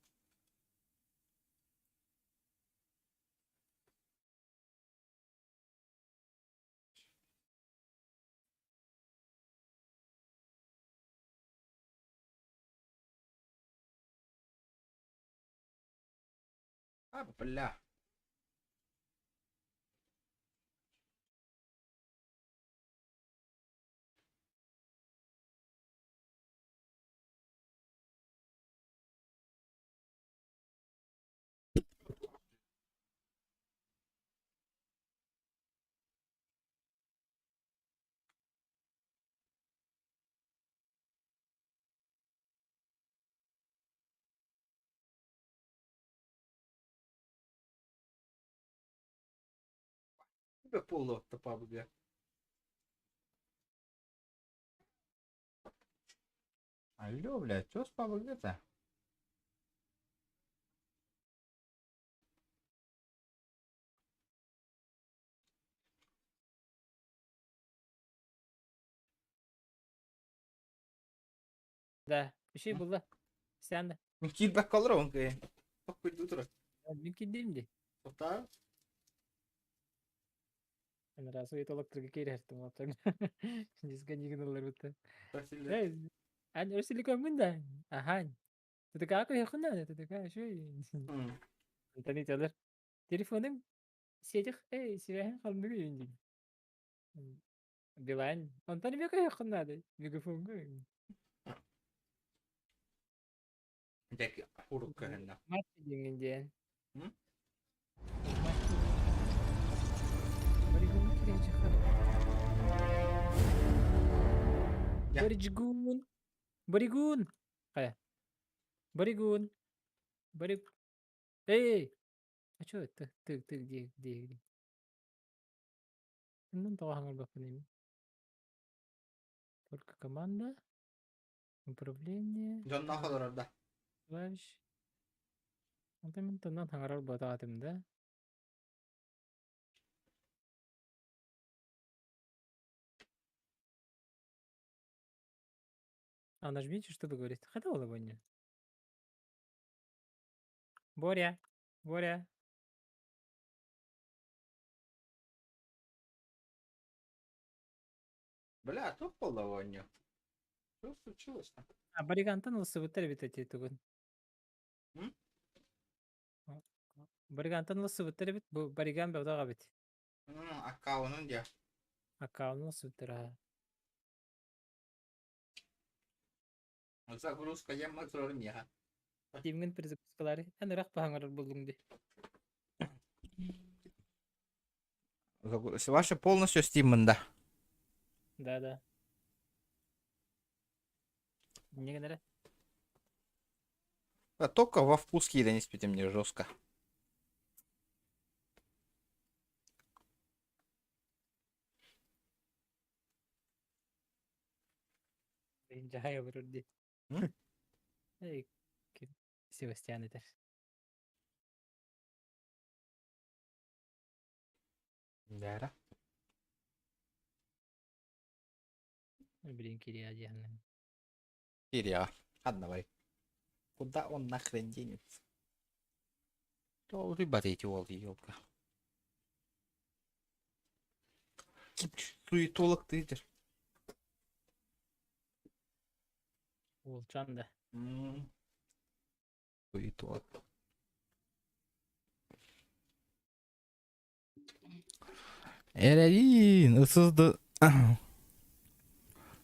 A: А, бля. Полуотта PUBG. Алло, блядь, что с PUBG-то?
B: Да, үчүгэй булла. Сен да.
A: Мин киирбэккэ олоробун кыайан. Токкуйдуу турар.
B: Мин киирдим дии.
A: Тоқтаа.
B: Раз суетологтарга киирэртим уолаттар. Дисконигин ылларбыттан. Эй, эн өрсүлүкөммүн да. Аха. Тутука кыйхына, тутука үчүгэй. Онтон ыйталар. Телефоным сетих, эй, сибэһин халныгы дии. Билайн. Онтон эмиэ кыйхына мегафонга.
A: Дьэ, урук көһүннэ.
B: Матч диэҥҥин диэн.
A: М?
B: Полигон кириэчэхэ.
A: Я.
B: Боригун. Боригун. Хайа. Боригун. Бориг. Эй! А чё это? Ты, ты где, где, где? Ну, тоҕо хаҥырбаппын Только команда. Управление.
A: Дьонноох олорор да.
B: Клавиш. Онтон мин тоннан хаҥарар буотаҕатым да. А нажмите, чтобы говорить. Хайда ол бойня. Боря, Боря.
A: Бля, туох буолла оонньуу? Что случилось-то?
B: А Баригантан ылсыбыттар эбит эти тугун.
A: М?
B: Баригантан ылсыбыттар эбит. Бу Бариган бөҕөх эбит.
A: Аккаунун диэ.
B: Аккаунун ылсыбыттар аха.
A: Загрузка ямма турар миэхэ.
B: Тимҥин перезапускалаары. Эн ыраах баһаҥарар буллуҥ дии.
A: Ваше полностью Steam да.
B: Да, да. Не генере.
A: А только во вкус киирэн испитим мне жестко.
B: Дьаһайа олорор дии.
A: М?
B: Эй, ким? Севастьян этэр.
A: Да.
B: Блин, Кирия диэн.
A: Кирия. Ладно, давай. Куда он нахрен денется? То рыба эти ол, елка. Суетолог ты идешь.
B: Уолчан да.
A: Суетолог. Эрэйин, ысызды.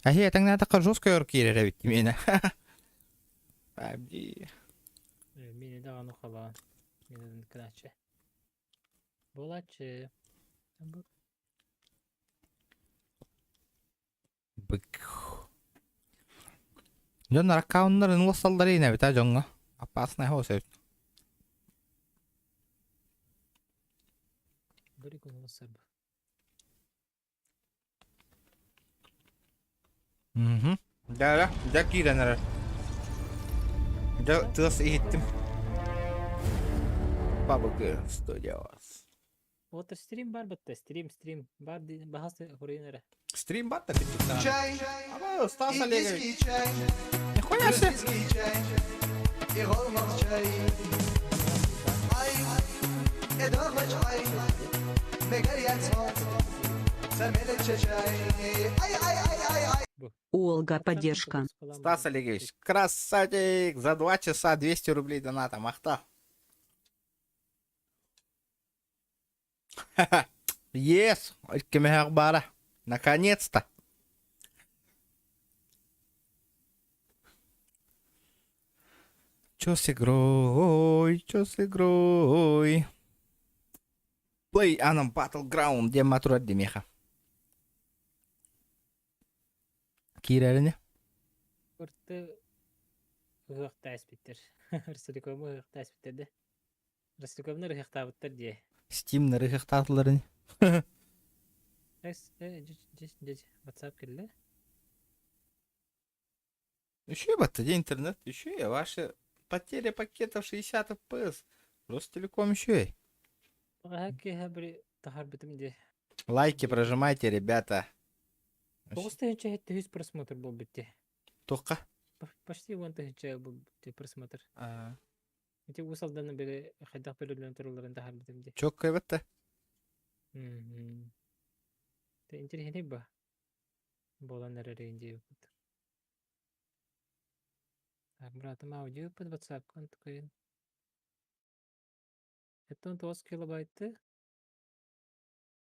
A: Әһи, этаҥнаатахха жестко өр киирэр эбит миэнэ. Абди.
B: Миэнэ даҕаны халаан. Миэнэ кынааччы. Буолааччы. Бу
A: Бык. Дьон аккауннарын уоссаллар иинэбит а дьоҥҥо. Опасный хоос эбит.
B: Бөрик уоссар бу.
A: Мгм. Дьэ, дьэ киирэн эрэр. Дьэ тыас иһиттим. Бабыгы Studios.
B: Вот стрим бар бытта, стрим, стрим. Бар баһас хуруйун эрэ.
A: Стрим бар да кырдьык
F: Чай,
A: Аба, Стас Олегович.
F: индийский чай,
A: Нихуя себе.
F: грузинский чай и голмах чай. Ай, эдохач ай, мегарьяцо, самелече чай. Ай, ай, ай, ай, ай.
E: Олга поддержка.
A: Стас Олегович, красавчик! За 2 часа 200 рублей доната, махта. Yes! Бара. Наконец-то! Чё с игрой? Чё с игрой? Play on Battleground диэн матурар димиэхэ. Киирэрини?
B: Урты ыһыахтаа испиттэр. Ростелекому ыһыахтаа испиттэр да. Ростелекомнар ыһыахтаабыттар дии.
A: Steamнар ыһыахтаатылар ини.
B: Эс, э, WhatsApp кэллэ.
A: Еще батта, где интернет? Еще и ваши потеря пакетов 60 FPS. Ростелеком еще и.
B: Баҕаһа киэһэ били таһаарбытым дии.
A: Лайки прожимайте, ребята.
B: 9700 просмотр буолбут дии.
A: Тоққа?
B: Почти 10 000 буолбут дии просмотр. Ити Уус Алданы били хайдах бөлүллэн турулларын таһаарбытым дии.
A: Чоккай батта.
B: Мгм. Те интэриэһинэй ба? Буолан эрэрин диэбиппит. Так, братым аудио под WhatsApp такой. Это он 9 килобайты.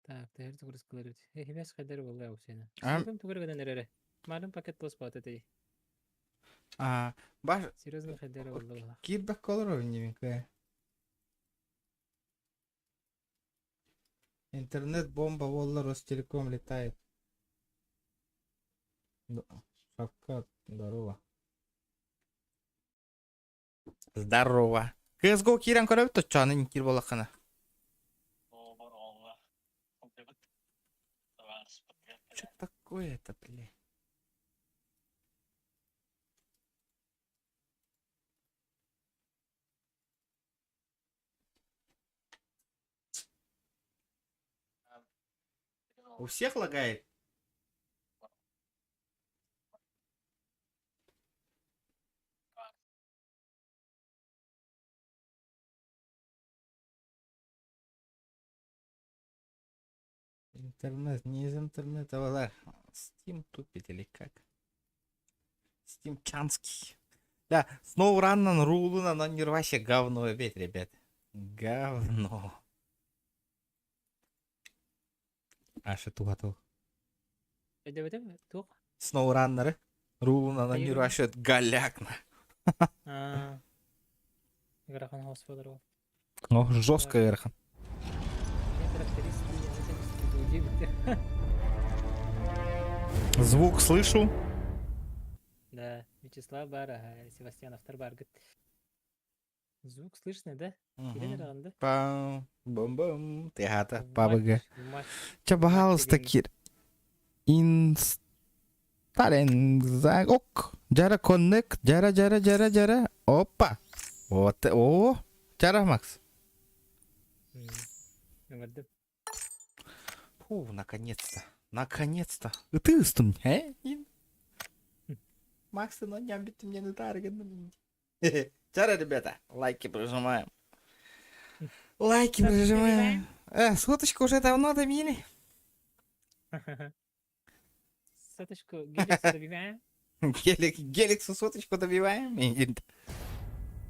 B: Так, тэр тугурус кылар эбит. Эһимэс хайдар буолла усена.
A: А,
B: Сылгым тугур гынан эрэрэ. Марын пакет тос баата тей.
A: а, баш,
B: Серьезно хайдар буолла.
A: киирбэк колор немекэ. Интернет бомба буолла Ростелеком летает. Шавкат, здорово. Здорово. CSGO киирэн көрөбүт точчоны киир буоллаххына. Что такое это, бля? У всех лагает? Интернет, не из интернета была. Steam тупит или как? Steam Чанский. Да, SnowRun рулуна, но не вообще говно опять, ребят. Говно. Аша тугатыл.
B: Өйдөбөтүм туох?
A: SnowRunner рулуна
B: Хайыр.
A: вообще галякна.
B: Аа. Ыарахан хос буолар ол.
A: О, жестко ыарахан.
B: Тракторист диэбиттэр.
A: Звук слышу.
B: Да, Вячеслав бар, ага, Севастьяновтар баргыт. Звук слышно, да? Кирен араҕында.
A: Пам, бум-бум. Тыата, пабыга.
B: Матч.
A: Чэ, пожалуйста, кир. Инсталлинг ок. Дьара connect, дьара, дьара, дьара, дьара. Опа. Вот, о, дьара, Макс.
B: Ыҥырдым.
A: Фу, наконец-то. Наконец-то. И ты ыстым, э? Макс, но не амбит мне на тарган. Чара, ребята, лайки прожимаем. Лайки прожимаем. Соточку уже давно добили.
B: Соточку геликсу добиваем.
A: Гелик, геликсу соточку добиваем.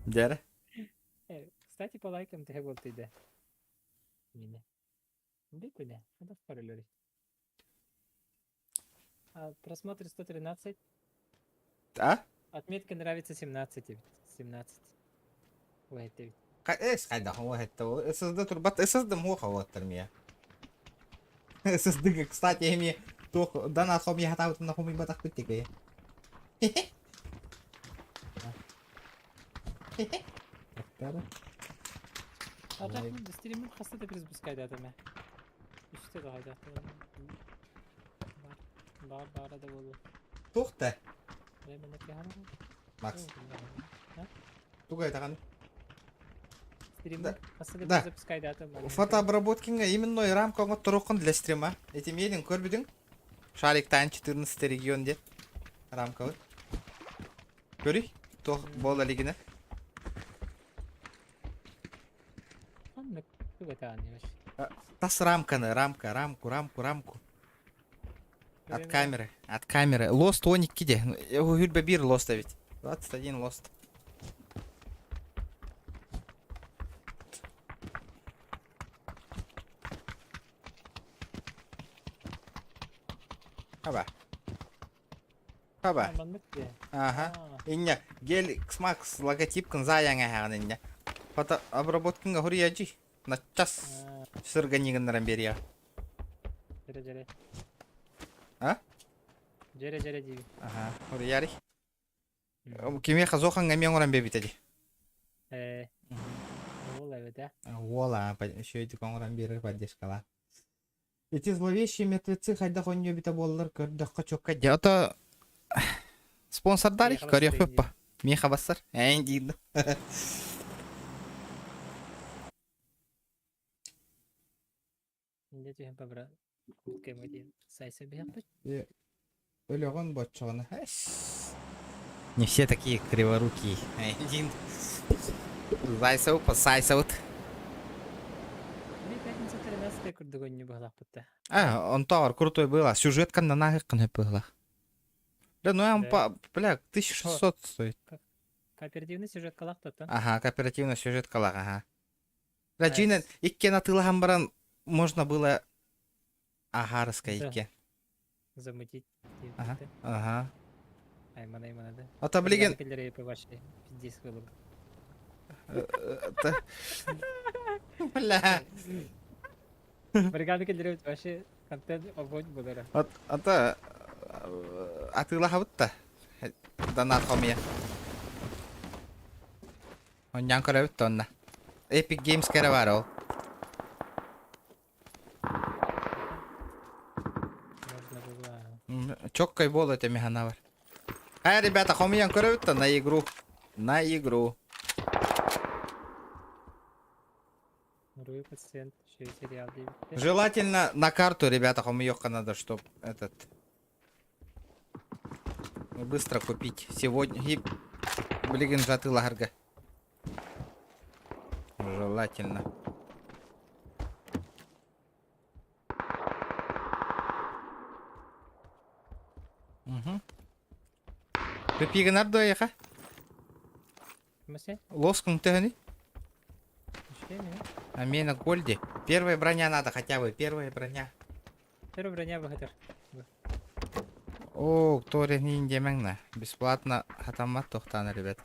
A: Дяра.
B: Кстати, по лайкам ты вот ты Мине. Бикуля, это в параллели. А, просмотр 113.
A: А?
B: Отметка нравится 17. 17. Ой, это
A: Эс хайда هو هتو SSD турбат SSD муха вот термия. SSD, кстати, эми туох дана хом я хатаут на хом батах битик.
B: Атак стримин хаста да перезапускайдатыма. Үстэ да хайдатыма. Бар баара да буолуо.
A: Туох да?
B: Временно кыһан.
A: Макс. Туга этаҕын?
B: Стримин хаста да
A: Да.
B: перезапускайдатым.
A: Фотообработкинга именно рамка оҥотторуоххун для стрима. Эти миэлин көрбүтүҥ? Шарик Тайн 14 регион диэн рамкабыт. Көрүй, туох буола илигинэ.
B: Ханнык туга этаҕын
A: Тас рамканы, рамка, рамку, рамку, рамку. От камеры, от камеры. Лост 12 де. Хүрбэ биир лост эбит. 21 лост. Хаба. Хаба.
B: Маннык де.
A: Ага. Иння гель Xmax логотипкын заяңа хаҕын иння. Фото обработкаңа хуруйаджи. На час сырганигыннаран берия.
B: Дьэрэ дьэрэ.
A: А?
B: Дьэрэ дьэрэ диибин.
A: Ага, хуруйари. Кимиэхэ зохаҥҥа эмиэ оҥорон биэрбитэ дии.
B: Ээ, уол эбит ээ.
A: Уола, үчүгэйдик оҥорон биэрэр поддержкалаах. Эти зловещие мертвецы хайдах оонньуу эбитэ буоллар көрдөххө чокка дьэ ото спонсордар
B: Миэхэ
A: көрүөхпүт
B: бассар
A: па. Миэхэ бассар. Ээн диир.
B: Инде түһэн побра кэмҥэ диэн сайса биһэхпит.
A: Өлөҕүн боччоҕуна. Не все такие криворукие. Один. Зайсау, посайсаут.
B: Мне пятница 13 курдук онньу быһалаахпыт да.
A: А, онтоор крутой было. Сюжетка на нахер было. Бля, ну я
B: Да.
A: по, бля, 1600 стоит.
B: Кооперативный сюжеткалаах тотон.
A: Ага, кооперативный сюжеткалаах, ага. Бля, дьиҥинэн, иккиэн атыылаһан баран можно было аһаарыска
B: Да.
A: икки.
B: Замутить.
A: Ага. Ага.
B: Аймана аймана да.
A: А то, блин,
B: Киллерей вообще пиздец было бы.
A: Бля.
B: Бригада киллерей вообще контент огонь буолара.
A: А то атыылаһабыт да. Донат хомуйа. Онньаан көрөбүт да онно. Epic Games кэрэ баар ол.
B: Можно было.
A: Чоккай буол этэ механабар. Ай, ребята, хомуйан көрөбүт да на игру. На игру.
B: Руй пациент, еще и сериал диэбиттэр.
A: Желательно на карту, ребята, хомуйуохха надо, чтоб этот... Быстро купить. Сегодня... И... Блин, жатыларга. Желательно. Угу. Пипигинар дуо
B: Месе?
A: Лоскун төһөнүй?
B: Үчүгэй мин.
A: А мне на гольде. Первая броня надо хотя бы, первая броня.
B: Первая броня выхатар.
A: О, кто рехнин демеңна. Бесплатно хатаммат тохтана, ребят.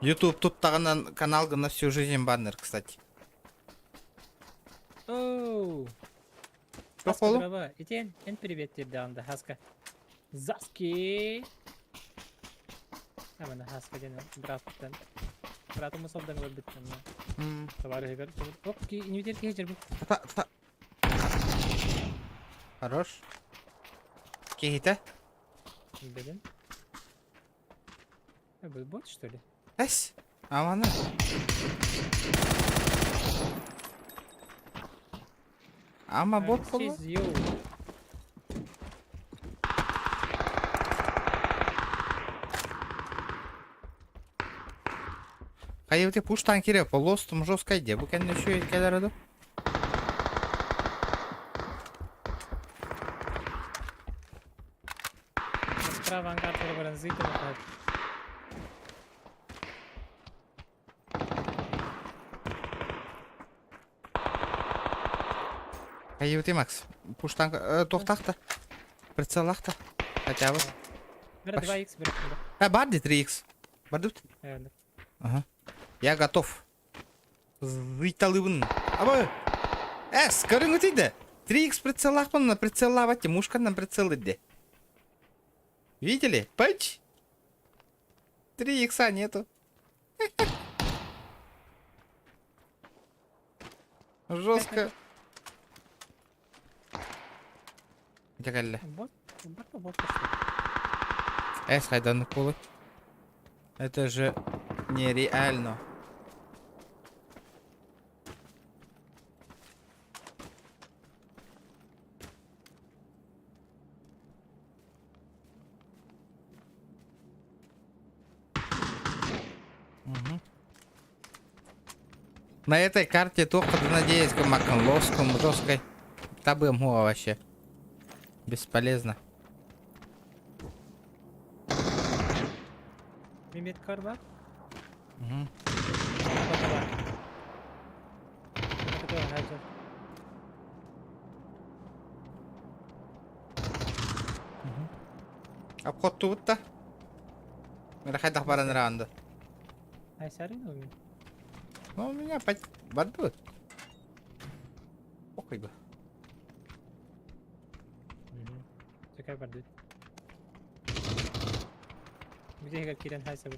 A: YouTube тут тағынан канал на всю жизнь баннер, кстати.
B: Оу!
A: Что полу?
B: Итен, эн привет тебе анда хаска. Заски! Амана хаска ден браттан. Братым усалдан ылар бүттен. Товарищ Оп, ки инвитер ки хежер бу.
A: Та, та. Хорош. Кихите?
B: Блин. Э, бот, что ли?
A: Эс. Амана. Ама бот болу? Хайы пуштан керек, лостум жесткой де. Бу кәнне еще келер еді.
B: Справа ангар баран зыйтын.
A: Хайы Макс. Пуштан тоқтақта. Прицеллақта. Хотя бы.
B: Бер 2х бер.
A: А, бар де 3х. Бар деп? Ага. Я готов. Зыйталыбын. Аба. Эс, көрүң өтейді. 3х прицеллақпын, на прицеллавать, мушканнан прицел иди. Видели? Пач. 3 икса нету. Жестко. Где
B: Бот, бот, бот,
A: Эс, хайдан полы. Это же нереально. Угу. На этой карте только надеюсь, маком лоском жесткой. Табым вообще. Бесполезно.
B: Мимет карба?
A: Угу. Обход тут да. Рахайдах баран раунда. Ну, у меня бардут. Похуй бы.
B: Такая бардут. Где кирен хайса бу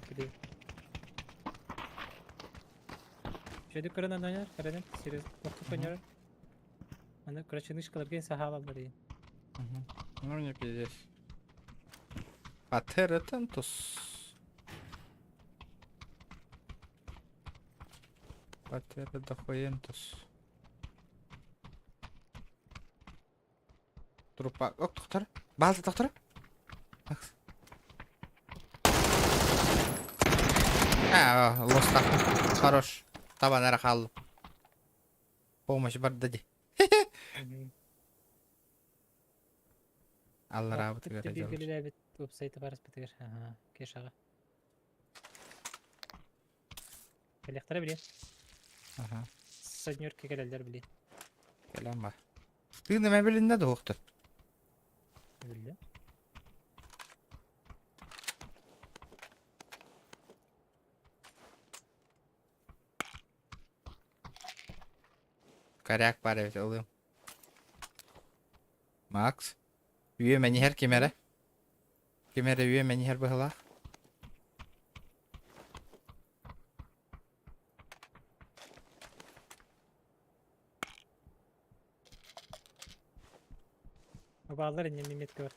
B: Şöyle kırın oynar, kırın. Serious, korkup oynar. Аны, короче, нышкалар сахалалар дейін.
A: Ну, мне пиздец. Патера тентус. Патера дохуентус. Трупа. Ок, доктор. Балды, доктор. Макс. А, лоста. Хорош. Табан әрі қалды. Помощь бар ди. Алла рабыты
B: Билгиләбит веб-сайты бар битигер. Ага, кешага. Электро биле.
A: Ага.
B: Саднерке келелер биле.
A: Келем ба. Ты неме билинде доқты.
B: Биле.
A: Коряк бар эбит ылым. Макс. Үйе мени кемере. Кемере үйе мени хер быһылаах.
B: Баалар инне меметке бар.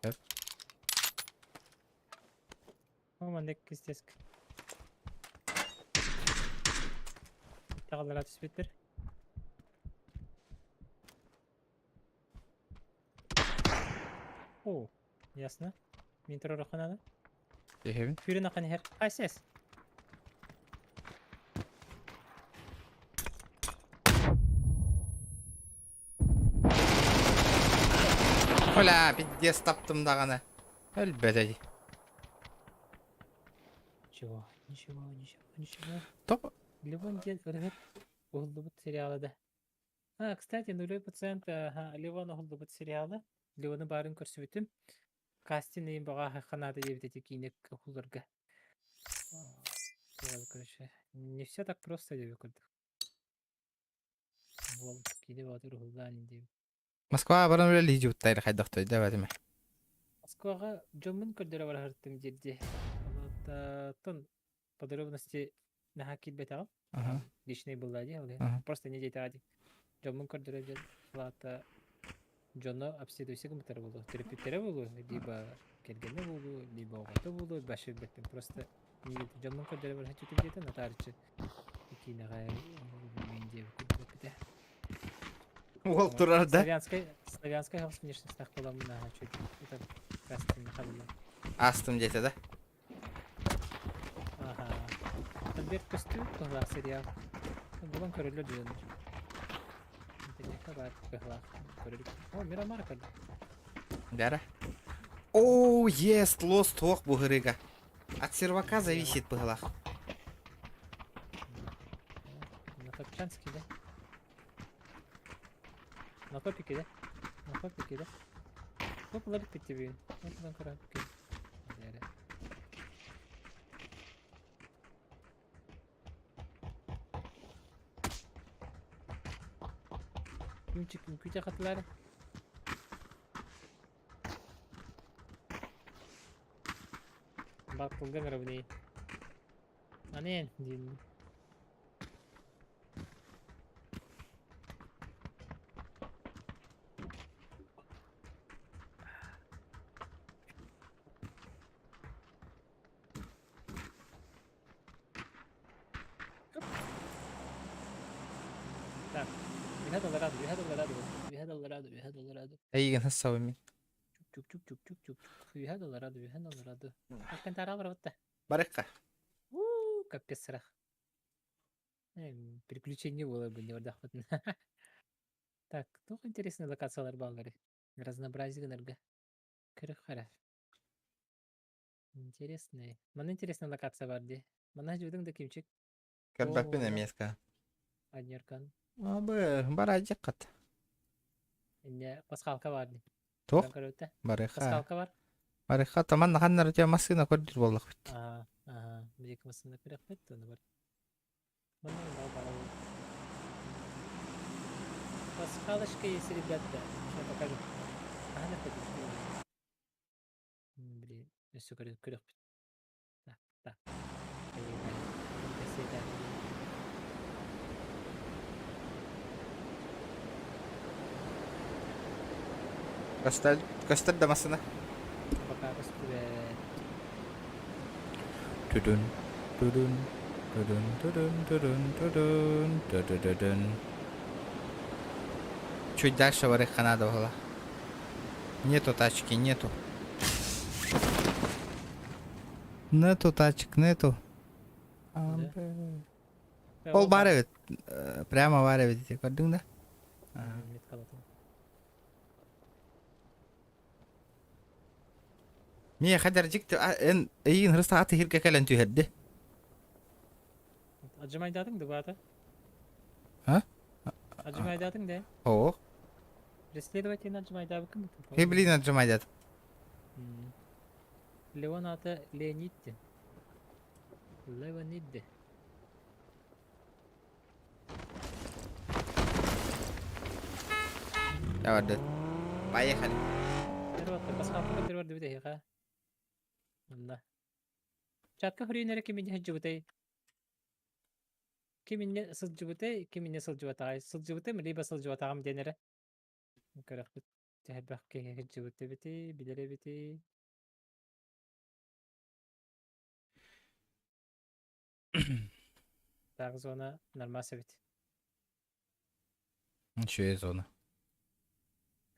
A: Эп.
B: О, мандек кистеск. Тағалар түспеттер. О, ясно. Мен тұрар оқынады.
A: Дехебин.
B: Фюрен ақын хер. Айсес.
A: Бля, пиздец таптым даҕаны. Өлбөтө дии.
B: Ничего, ничего, ничего, ничего.
A: Топ.
B: Ливон диэн ырыһыт уһуллубут сериала да. А, кстати, нулевой пациент ага, Ливон уһуллубут сериала. Ливону баарын көрсүбүтүм. Кастинг иһин баҕа ханаата диэбит эти киинэ уһулларга. Короче, не все так просто диэбит курдук. Уол киинэ баҕатыр уһуллаан диэбит.
A: Москваҕа баран үлэлии дьубуттайр хайдахтой да бэтиме.
B: Москваҕа дьоммун көрдөрө бараһыртым диирди. Онтон подробности наһаа киирбэтэҕим. Личный была дии, ол иһин. Просто не диэтэҕэ дии. Дьоммун көрдөрө диэн, ол дьоно обследуйся гыммыттара буолуо, төрөппүттэрэ буолуо, либо кэргэнэ буолуо, либо оҕото буолуо, вообще билбэппин. Просто дьоммун көрдөрө бараһыччытым диэтэ, нотаричы киинэҕэ мин диэбит курдук эппитэ.
A: Уол турар да?
B: Славянскай, славянскай хаус внешностях буоламмын ааһа чуть это кастинг хабыллан.
A: Астым диэтэ да?
B: Аха. Альберт көстүү туһалаах сериал. Булан көрөллөр дьоннор. Интернетка баар кыһалаах көрөлүк. О, Мирамар көрдüm.
A: Бәрі. О, есть, лост туох бу хырыга. От сервака зависит быһылах.
B: На топчанский, да? На топике, да? На топике, да? Топ ларик тебе. Вот там Күнчик үҥкүүтэ хатылаары. Баттылга ыҥырабын Аны диэн. Так, үһэ долларады, үһэ долларады, үһэ долларады, үһэ долларады.
A: Эйигин хассабын мин.
B: Чук чук чук чук чук чук. Үһэ долларады, үһэ долларады. Аккан таара барабытта.
A: Барыкка.
B: Уу, капец сырах. Приключение было бы не вардахпытын. Так, туох интересный локациялар бааллары? Разнообразие гынарга. Көрөх хара. Интересный. Манна интересная локация бар дии. Манна дьудың да кимчик.
A: Көрбөппүн эмиэска.
B: Аньеркан.
A: Абы, барайдьыккат.
B: Инне пасхалка бар дии.
A: Туох? Барыха.
B: Пасхалка бар.
A: Барыха таман ханнар өтө массыына көрдүр буоллахпыт.
B: Аа, аа, биһиги массыына көрөхпүт, оны бар. Манна бар бар. Пасхалочка есть, ребята. Сейчас покажу. Ага, на Блин, өссө көрөхпүт. Так, так.
A: Көстөр, көстөр да массыына.
B: Пока көстүбэт.
A: Түдүн, түдүн, түдүн, түдүн, түдүн, түдүн, түдүдүдүн. Чуть дальше барыхха надо было. Нету тачки, нету. Нету тачек, нету. Ол бар эбит. Прямо бар эбит ити көрдүҥ да? Миэхэ дьикти эн эйигин хрыста аты иһиргэ кэлэн түһэрди.
B: Отжимайдатыҥ да баата?
A: А?
B: Отжимайдатыҥ да?
A: Оо.
B: Преследователь отжимайдаабыккын
A: Хе блин отжимайдат.
B: Леон аата Леонид Леонид.
A: Давай, Поехали.
B: Чатка хөрүйүнэрэ киминне сылдьыбытай? Киминне сылдьыбытай, киминне сылдьыбатаҕай? Сылдьыбытым, либо сылдьыбатаҕым диэн эрэ. Көрөхпүт. Тэһэрбэх киһи сылдьыбыт эбитий, билэр эбитий. Так, зона нормас эбит.
A: Ничего зона.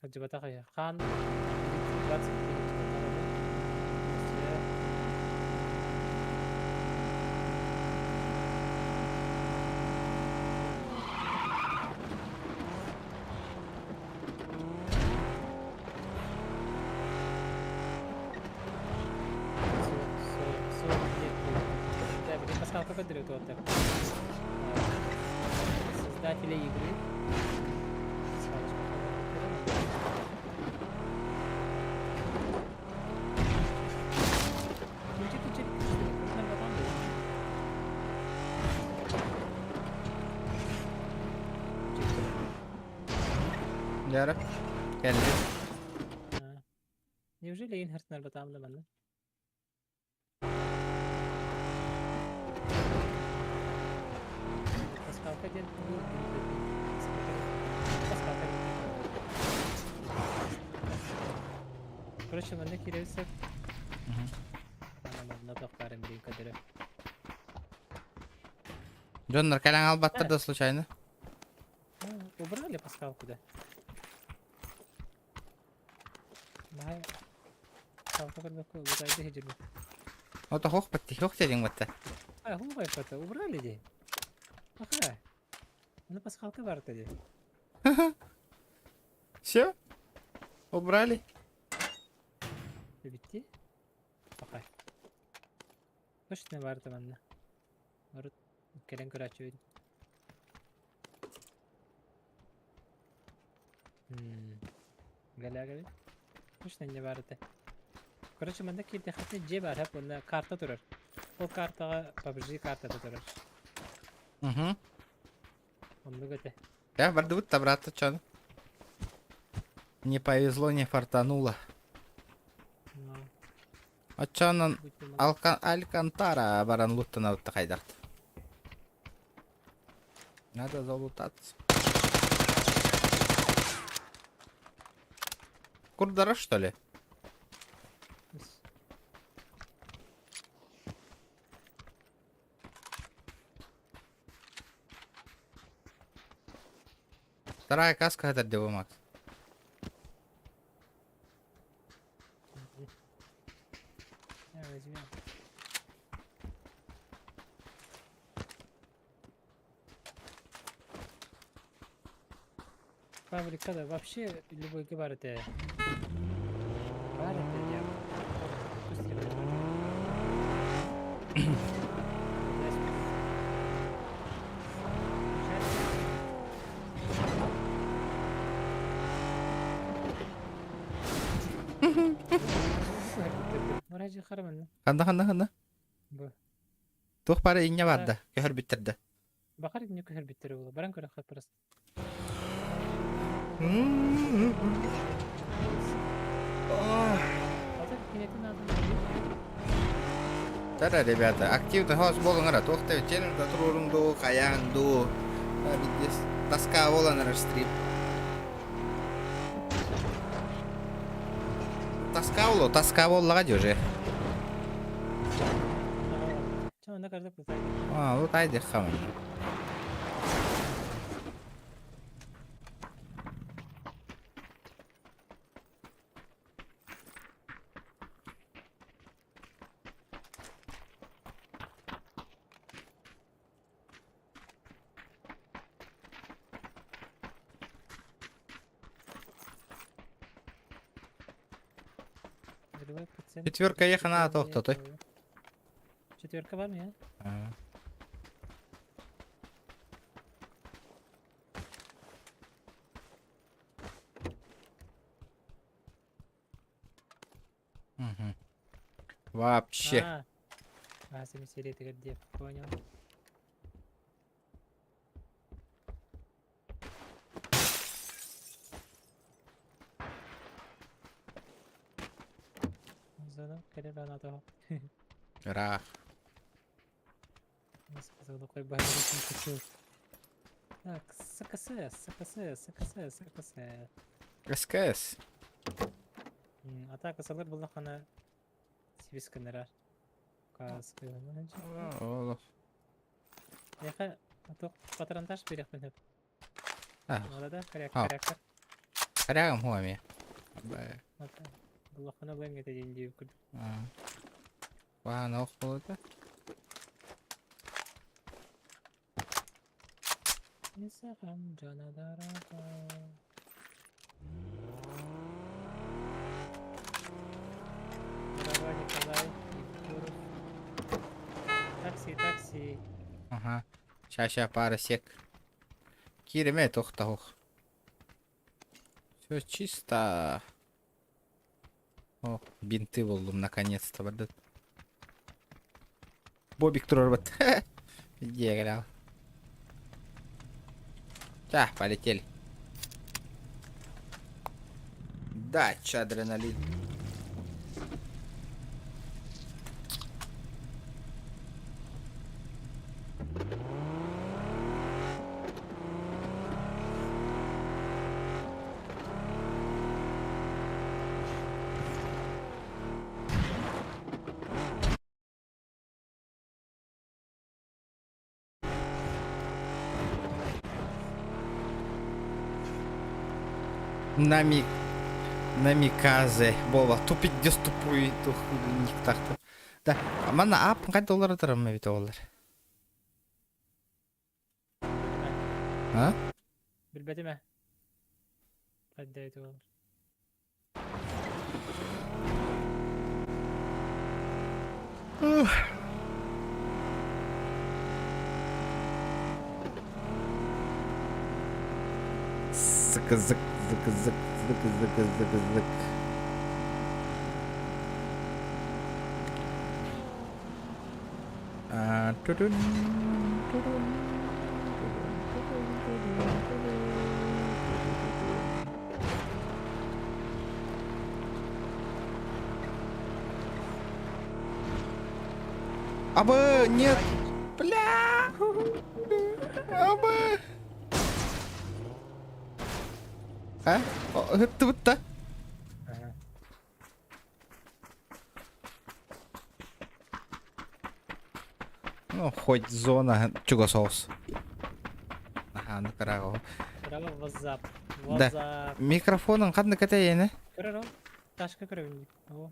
B: Сылдьыбатах Хаан 20 киһи көрдөрө туоттар. Создатели игры.
A: Дьара. Кэлли.
B: Неужели Инхартнар батаамда манна? Пасхалка диэн тугу Пасхалка Короче, манна киирэр сөп. Манна тохтарым билин көдөрө.
A: Дьоннор кэлэн албаттар да случайно.
B: Убрали пасхалку, да? Наһаа пасхалка көрбөккө убутайды хедирбит.
A: Ото хох батти, хох дедиң батта.
B: А, хубай пата, убрали ди. Аха. Ну пасхалка барта ди.
A: Все? Убрали?
B: Битти. Аха. Точно барта манна. Урут кэлэн көрөөччүбүн. Галягабит. Точно не баар этэ. Короче, манна киирдэххитинэ дьиэ баар һап уонна карта турар. Ол картаҕа PUBG картата турар.
A: Угу.
B: Оннук этэ.
A: Я бардыбыт обратно чон. Не повезло, не фартануло.
B: Ну,
A: Оччонон
B: будь то
A: Алка Алькантара баран луттанабытта хайдахт. Надо залутаться. Курдара, что ли? Вторая каска это Дева Макс.
B: Возьмем. Фабрика да вообще любой баар этэ. Баар этэ диэн. Быстрее.
A: Ханна ханна ханна?
B: Бу.
A: Туох бары инньэ барда, көһөрбүттэр да.
B: Бахар инньэ көһөрбүттэрэ буолуо. Баран көрөххө просто.
A: Тара, ребята, активно хос болуҥ эрэ, туох да челлендж да туруоруҥ дуу, хайаан дуу. Видишь, тоска буолан эрэр стрим. Тоска болу, тоска буоллаҕа дии уже. А, лутай диэххэ Четверка ехана тохтотой.
B: Четверка бар мия?
A: Угу. Вообще.
B: А, а серия где? Понял.
A: Рах.
B: Так, СКС, СКС, СКС, СКС.
A: СКС.
B: Атака салыр буллахана сибис кыннарар. Яха, патронтаж берехпин хөп. Молода, коряк, коряк.
A: Корягам хуами.
B: Буллахана булан кете ден дип күр.
A: Ваа, ох болота.
B: Нисахам джанадарата. Здорово, Николай Егоров. Такси, такси.
A: Ага. Ща, ща, пара сек. Кириме тохтаһух. Все чисто. О, бинты буллум наконец-то, блядь. Бобик турарбат. Иди, Так, полетели. Дача адреналин. Нами... Намиказе буола тупик дес тупой тух никтахта. Да, манна ап қай доллар тұрам эбит олар. А?
B: Билбэтим ээ. Хайда эти олар.
A: Зык зык зык зык зык зык зык зык. А, тудун, тудун, тудун, тудун, тудун, тудун, тудун. Абы, нет! Бля! Абы! А? Ыттыбытта. Ну, хоть зона чугас соус. Аха, ну караго.
B: Браво, WhatsApp.
A: Да.
B: WhatsApp.
A: Микрофонун ханна катайене?
B: Көрөр ол. Ташка көрөбүн. О,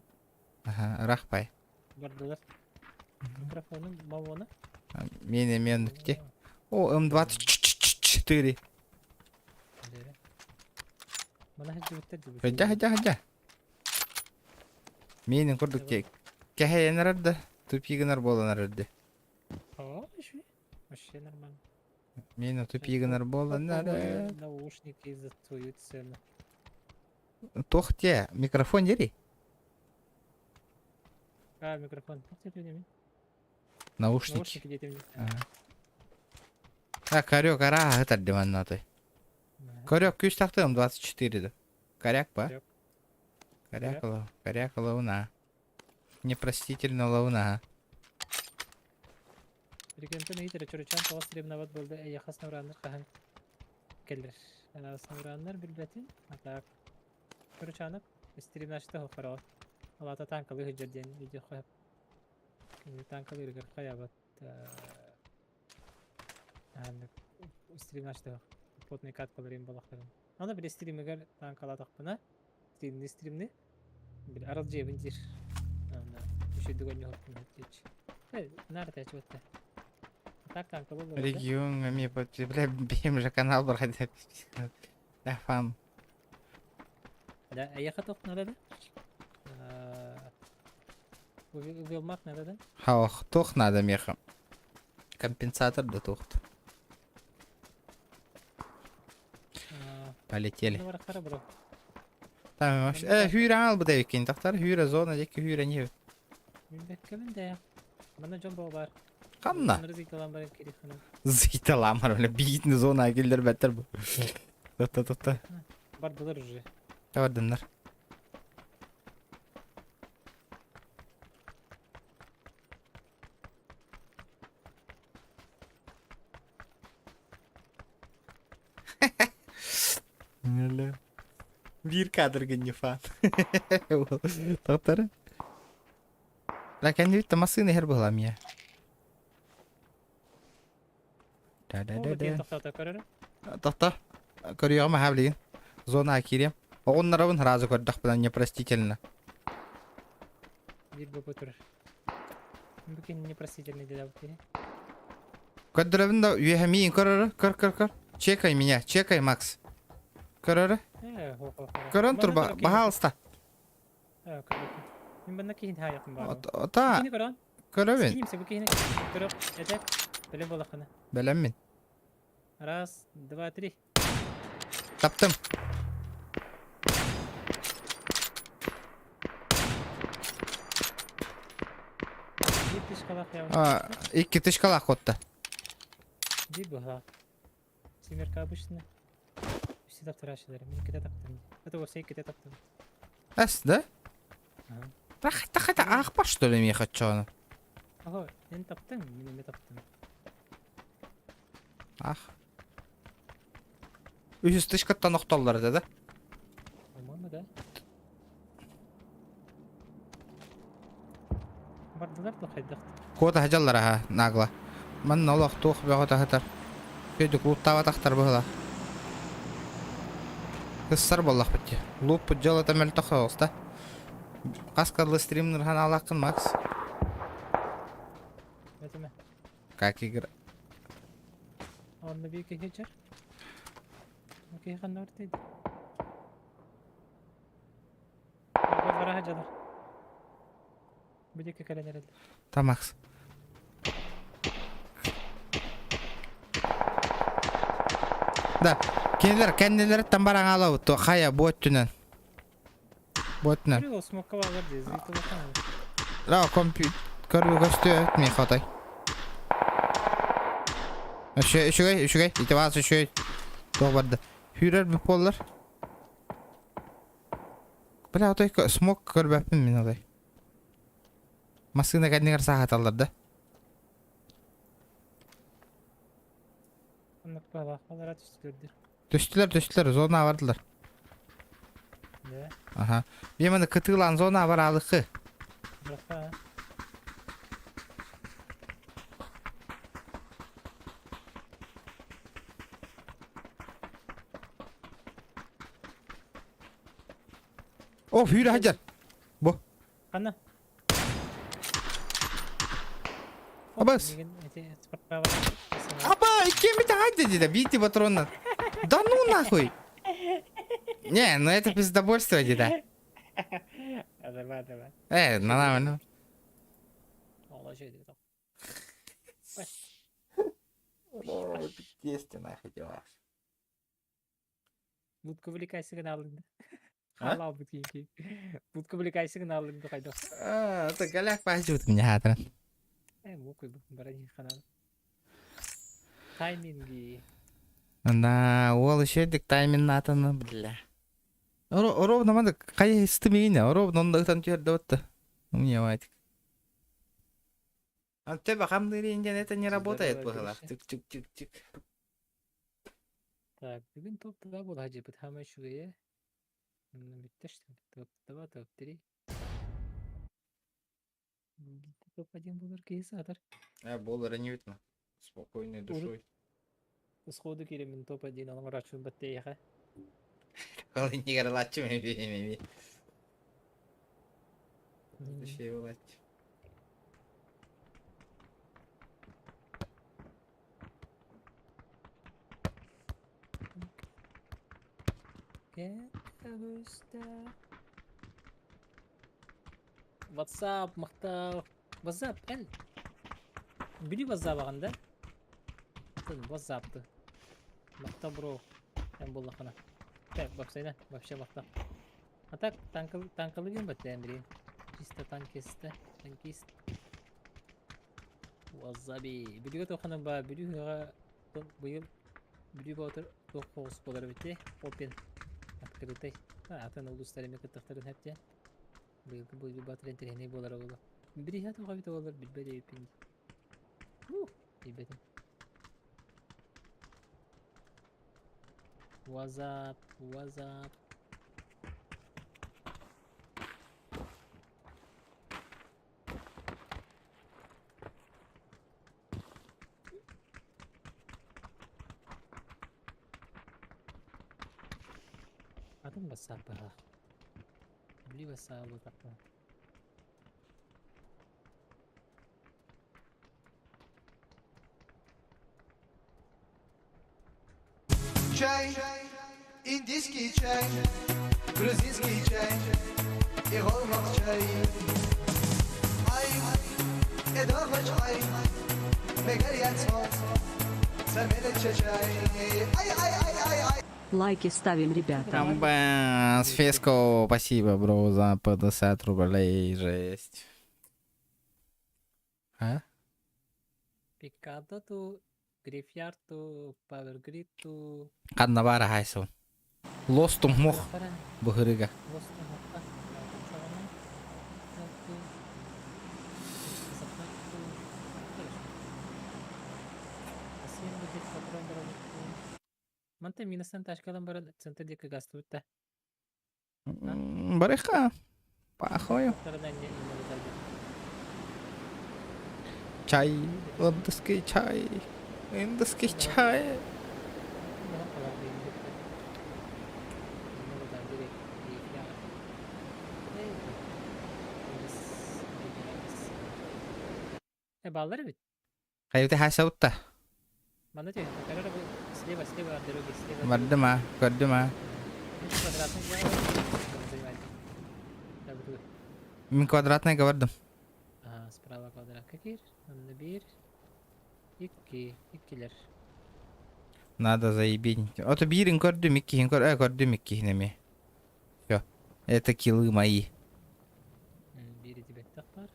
A: Аха, рахпай.
B: бардылар. Микрофонун мавона.
A: Мене мен где? О, М24.
B: Мана хажыбыттар дии.
A: Хадя, хадя, хадя. Менин курдук те. Кэһэйэнэр да, тупигынар буолан эрэрди.
B: О, еще. Вообще нормально.
A: Менин тупигынар буолан эрэр.
B: Наушники за твою цену.
A: Туох те, микрофон дери.
B: А, микрофон. Наушники.
A: Наушники.
B: Наушники
A: А, корёк, ара, это диваннаты. Корёк, күс тахтым 24 да. Коряк па? Коряк, коряк лауна. Непростительно лауна.
B: Регентен ыйтар чорочан тоҕус ревноват буолда эйиэхэ снаурааннар хаһан кэлэр. Снаурааннар билбэтин, а так Чорочанов стримнашта хофаро. Алата танкалы сылдьар диэн видео хоһоп. Кини танкалыырыгар хайаабат стримнашта потный каткаларын балахтарын. Аны били стримигер танкалатахпына стримни стримни били арал жебин дир. Аны үшөдүгөн ньохоппун диэчи. Наар тээчи Так танка был
A: Регион, ми, бля, бим же канал проходил. Да, фам.
B: Да, эйиэхэ туох надо да? Увелмак надо да?
A: Хаух, туох надо меха. Компенсатор да тухт. Полетели. Там вообще... Хүйрэ аал бу дэвиккин тахтар. Хүйрэ зона декки хүйрэ не.
B: Билбэккэбин да. Манна дьон боо баар.
A: Ханна? Зыйталамар, бля, биитин зона киллер бэттер бу. Тохто, тохто.
B: Бардылар уже.
A: Табардыннар. Биир кадр гынньыфаан. Тохтор. Бля, кэннибит массыына иһэр быһылаам ийэ. Да-да-да-да. Тохто. Көрүөҕүм аһаа билигин. Зонаҕа киириэм. Оҕуннарабын сразу көрдөхпүнэ непростительно.
B: Биир бопу турар. Бу кини непростительный диэбит киһи.
A: Көрдөрөбүн да үөһэ миин көрөрө. Көр көр көр. Чекай меня, чекай, Макс. Көрөрө.
B: Э, хо хо хо.
A: Көрөн тур, баһаалыста.
B: Э, көрбөппүн. Мин манна киһин хаайахпын баар.
A: Ота
B: Кини көрөн.
A: көрөбүн.
B: Скинимся бу киһини. Көрө, этэ. Бэлэм буолаххына.
A: Бэлэммин.
B: Раз, два, три.
A: Таптым.
B: Биир тышкалаах явно.
A: А, икки тышкалаах куотта.
B: Биир быһалаах. Семерка обычно. Үстэ таптарааччылар. Мин иккитэ таптым. Это уопсай иккитэ таптым.
A: Эс, да?
B: Ага.
A: Тахта аахпар что ли миэхэ оччоҕуна?
B: Ого, эн таптыҥ, мин эмиэ таптым.
A: Ах. Үһүс тышкаттан охтоллор этэ да?
B: По-моему, да. Бардылар да хайдах.
A: Куота садьаллар аха, нагло. Манна олох туох бөҕө таһытар. Өйдүк лууттаабатахтар быһыла. Кыссар буоллахпыт дии. Лууппут дьыалата мөлтөх соҕус да. Хас кыллы стримныр ханаалааххын, Макс?
B: Этимэ.
A: Как игра?
B: Онно биир киһи дьэр. Киһи ханна барда Бара сылдьаллар. Бу диэки кэлэн эрэллэр.
A: Та Макс. Да, кинилэр кэннилэриттэн баран хаалабыт туо хайа бу өттүнэн. Бу өттүнэн.
B: Көрү смокка баалар дии, зритель
A: Ра компьютер көрбү көстүө миэхэ отой. Үчүгэй, үчүгэй, үчүгэй. Ити баас үчүгэй. Туох барда. Сүүрэр бүк буоллар. Бля, отой смог көрбөппүн мин отой. Массыына кэннигэр саахаталлар да.
B: Оннук баалаахпалара түстүлэр.
A: Түстүлэр, түстүлэр, зона бардылар.
B: Да.
A: Аха. Биэманы кытыылаан зона бар алыкы.
B: Браха.
A: О, сүүрэ сылдьар. Бу.
B: Ханна?
A: Абас. Аба, иккиэн бит деді, бити патроннан. Да ну нахуй. Не, ну это пиздобольство деді.
B: Давай, давай.
A: Нормально.
B: Ола жөйдү.
A: Пиздец нахуй дела.
B: Будка увлекайся алынды.
A: А?
B: Халал бит Будка увлекайся алынды кайда.
A: А, это голяк пойдет меня хатран.
B: Мукуй бу барани ханал. Тайминги.
A: Да, ол еще дик таймин натаны, бля. Ровно манда кай стымине, ровно он там теперь да У меня мать. А тебе хамдырин это не работает
B: Здорово,
A: было.
B: Гриша.
A: Тик-тик-тик-тик.
B: Так, бүгүн топ-2 буолла дьиэбит хаамай үчүгэйэ. Бүттэ что ли? Топ-2, топ-3. Топ-1 буолар киһи саатар.
A: Боллара не видно. Спокойной душой.
B: Сходу кииреммин топ-1 оҥорооччубун баттыйаха.
A: Колыннигар лаччы ми. Еще лаччы.
B: WhatsApp, махтал. WhatsApp, эн. Били WhatsApp аҕын да? WhatsApp'ты. Махтал, бро. Эн буоллаххына. Так, вообще, вообще махтал. А так, танкалыгын баттаан билигин. Чисто танкист, танкист. Вазаби. Бүлүүгэ туоххана ба Бүлүү ыһыаҕа быйыл Бүлүү Боотур туох хоҕус буолар эбитий? Open. Открытый. Атын улуустар эмиэ кыттыахтарын сөп диэн. Быйылгы Бүлүү Боотур интэриэһинэй буолара буолуо. Бирииһэ туох эбитэ буоллар билбэт эбиппин. Билбэтим. WhatsApp, WhatsApp. Атын WhatsApp быһа. Били WhatsApp буолбатах.
F: Чай, индийский чай, грузинский чай и чай. Ай,
E: Лайки ставим, ребята.
A: Амбас, Феско, спасибо, бро, за 50 рублей, жесть. А?
B: Пикадо ту, Грифьяр ту, Power Grid ту.
A: Ханна баара хайсыбын. Лостум мох быһырыга.
B: Мантан минустан тачкалан баран центр диэки гастыбыт да.
A: Барыха. Пахою. Чай, индийский чай, индийский чай.
B: Бааллар эбит.
A: Хайыты хайсабытта.
B: Манна түһэн, көрөр бу слева, слева от дороги, слева от дороги.
A: Бардым а, көрдүм а.
B: Мин квадратный дьиэҕэ занимайтесь. Да, бу
A: Мин квадратныйга бардым.
B: Ага, справа квадратка киир. Онно биир, икки, иккилэр.
A: Надо заебить. Ото биирин көрдүм, иккиһин көр, э, көрдүм иккиһин эмиэ. Все. Это киллы мои.
B: Биир итибэттэх баар.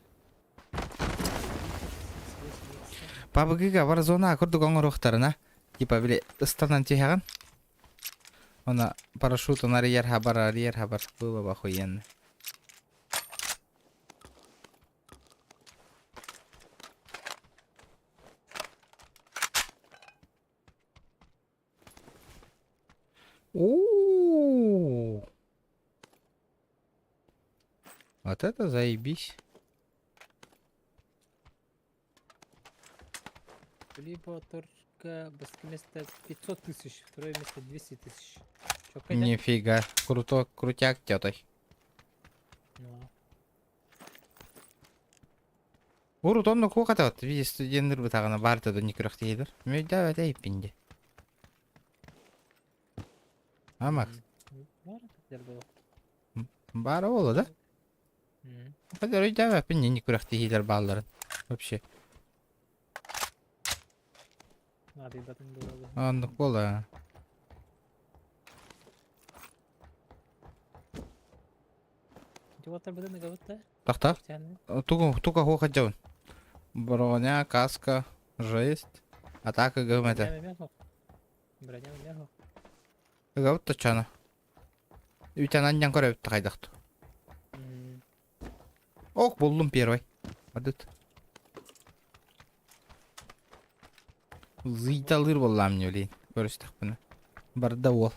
A: Пабыгыга бар зона курдук оҥоруохтарына, типа били ыстанан түһэҕин. Она парашютун арыйар хабар, арыйар хабар было бы охуенно. У-у-у. Вот это заебись.
B: Либо только бастакы место 500 тысяч, второе место 200 тысяч. Чё, кайда?
A: Нифига. Круто, крутяк тетой.
B: Ну,
A: Урут онно куокатабат. Види студеннер бытаҕына баарта да никүрэхтиһилэр. Мүдэ эйпинди. А, Макс?
B: Баар был.
A: Баара буолла да? Хадыр өйдөөбөппүн инник күрэхтэһиилэр баалларын. Вообще.
B: Наадыйбатын буолла.
A: Оннук буолла.
B: Дьуоттарбытын ыгабыт да?
A: Тохтоо. Тугу туга хуохадьабын. Броня, каска, жесть. Атака ыгым этэ.
B: Броня эмиэ
A: Ыгабыт точчоно. Үтэн анньан көрөбүт да хайдах Ох, буллум первый. Адыт. Зыйталыр буоллаам не блин. Көрүстэхпинэ. Барда уол.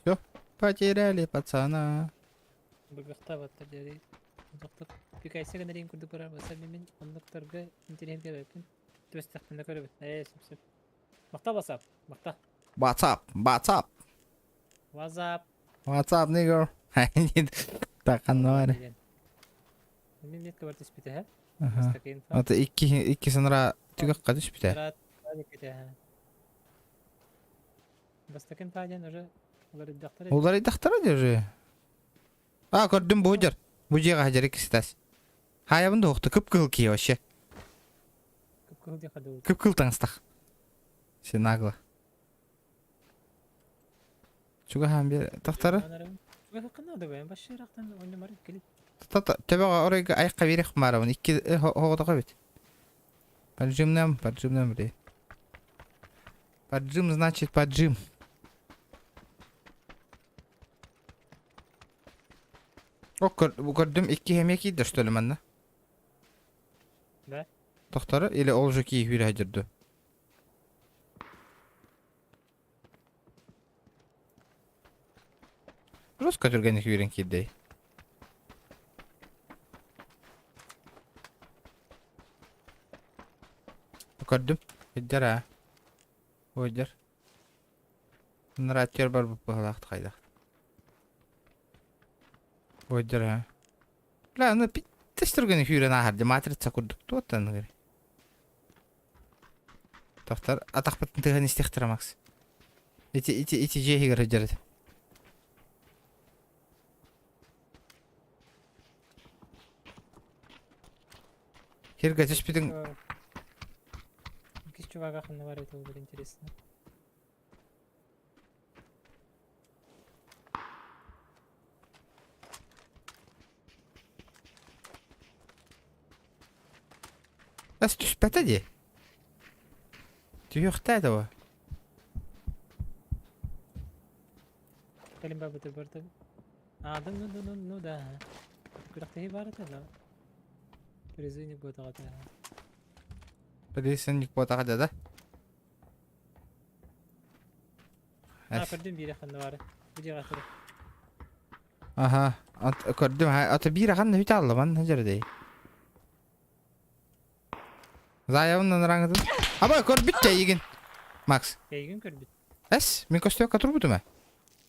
A: Все, потеряли пацана.
B: Быгахтаабаттар диэри. Доктор пикайса гынарин курдук барар баса мин оннуктарга интеллигент Түбэстэхпинэ көрөбүт. Ээ, сөп сөп. Махта WhatsApp. Махта.
A: WhatsApp, WhatsApp.
B: WhatsApp.
A: What's up, nigger? Так, анна
B: Мин метка бар түспүтэ, һэ?
A: Аха.
B: Бастакы инфа.
A: Ата икки икки санара түгэх түспүтэ.
B: Бастакы инфа диэн уже уларыйдахтара.
A: Уларыйдахтара дии уже. А, көрдүм бу дьар. Бу дьиэҕэ хадьар иккиситас. Хаайабын да уохта кып-кыһыл киһи вообще.
B: Кып-кыһыл диэн хадыбыт.
A: Кып-кыһыл таҥастах. Все нагло. Чугаһаан биэр тахтары. Тата төбөҕө оройго айахха биэриэх маарабын икки оҕотоҕо эбит. Поджимным, поджимным блин. Поджим значит поджим. О, көрдүм икки эмиэ киирдэ что ли манна?
B: Да.
A: Тохторо или ол же кии хүрэ дьурду? Жестко түргэнник үөрэн киирдэй. Көрдүм. Өйдөр аа. Өйдөр. Нара бар быһалаах хайдах. Өйдөр аа. Бля, ну питтэс түргэнник үүрэн ааһар матрица курдук туоттан гыри. Тохтор атахпытын тыһан истиэхтэрэ Макс. Ити ити ити дьиэ иһигэр сылдьар этэ. Сиргэ түспүтүҥ.
B: чувака ханна бар это было интересно.
A: Эс түспэтэ дии. Түһүөхтээ да
B: Кэлин барбыты барыта. А, да, ну, ну, ну, ну да. Күрэхтэһии баар этэ да. Призывник буотаҕа этэ.
A: Призывник буотаҕа да да.
B: А, көрдүм биир ханна баары. Бу дьиэҕэ турар.
A: Аха, көрдүм, ата биир ахан үт алламан дьэрдей. Заявын араҥытын. Аба көрбүт да эйигин. Макс.
B: Эйигин көрбүт.
A: Эс, мин көстүөккэ турбутум ээ.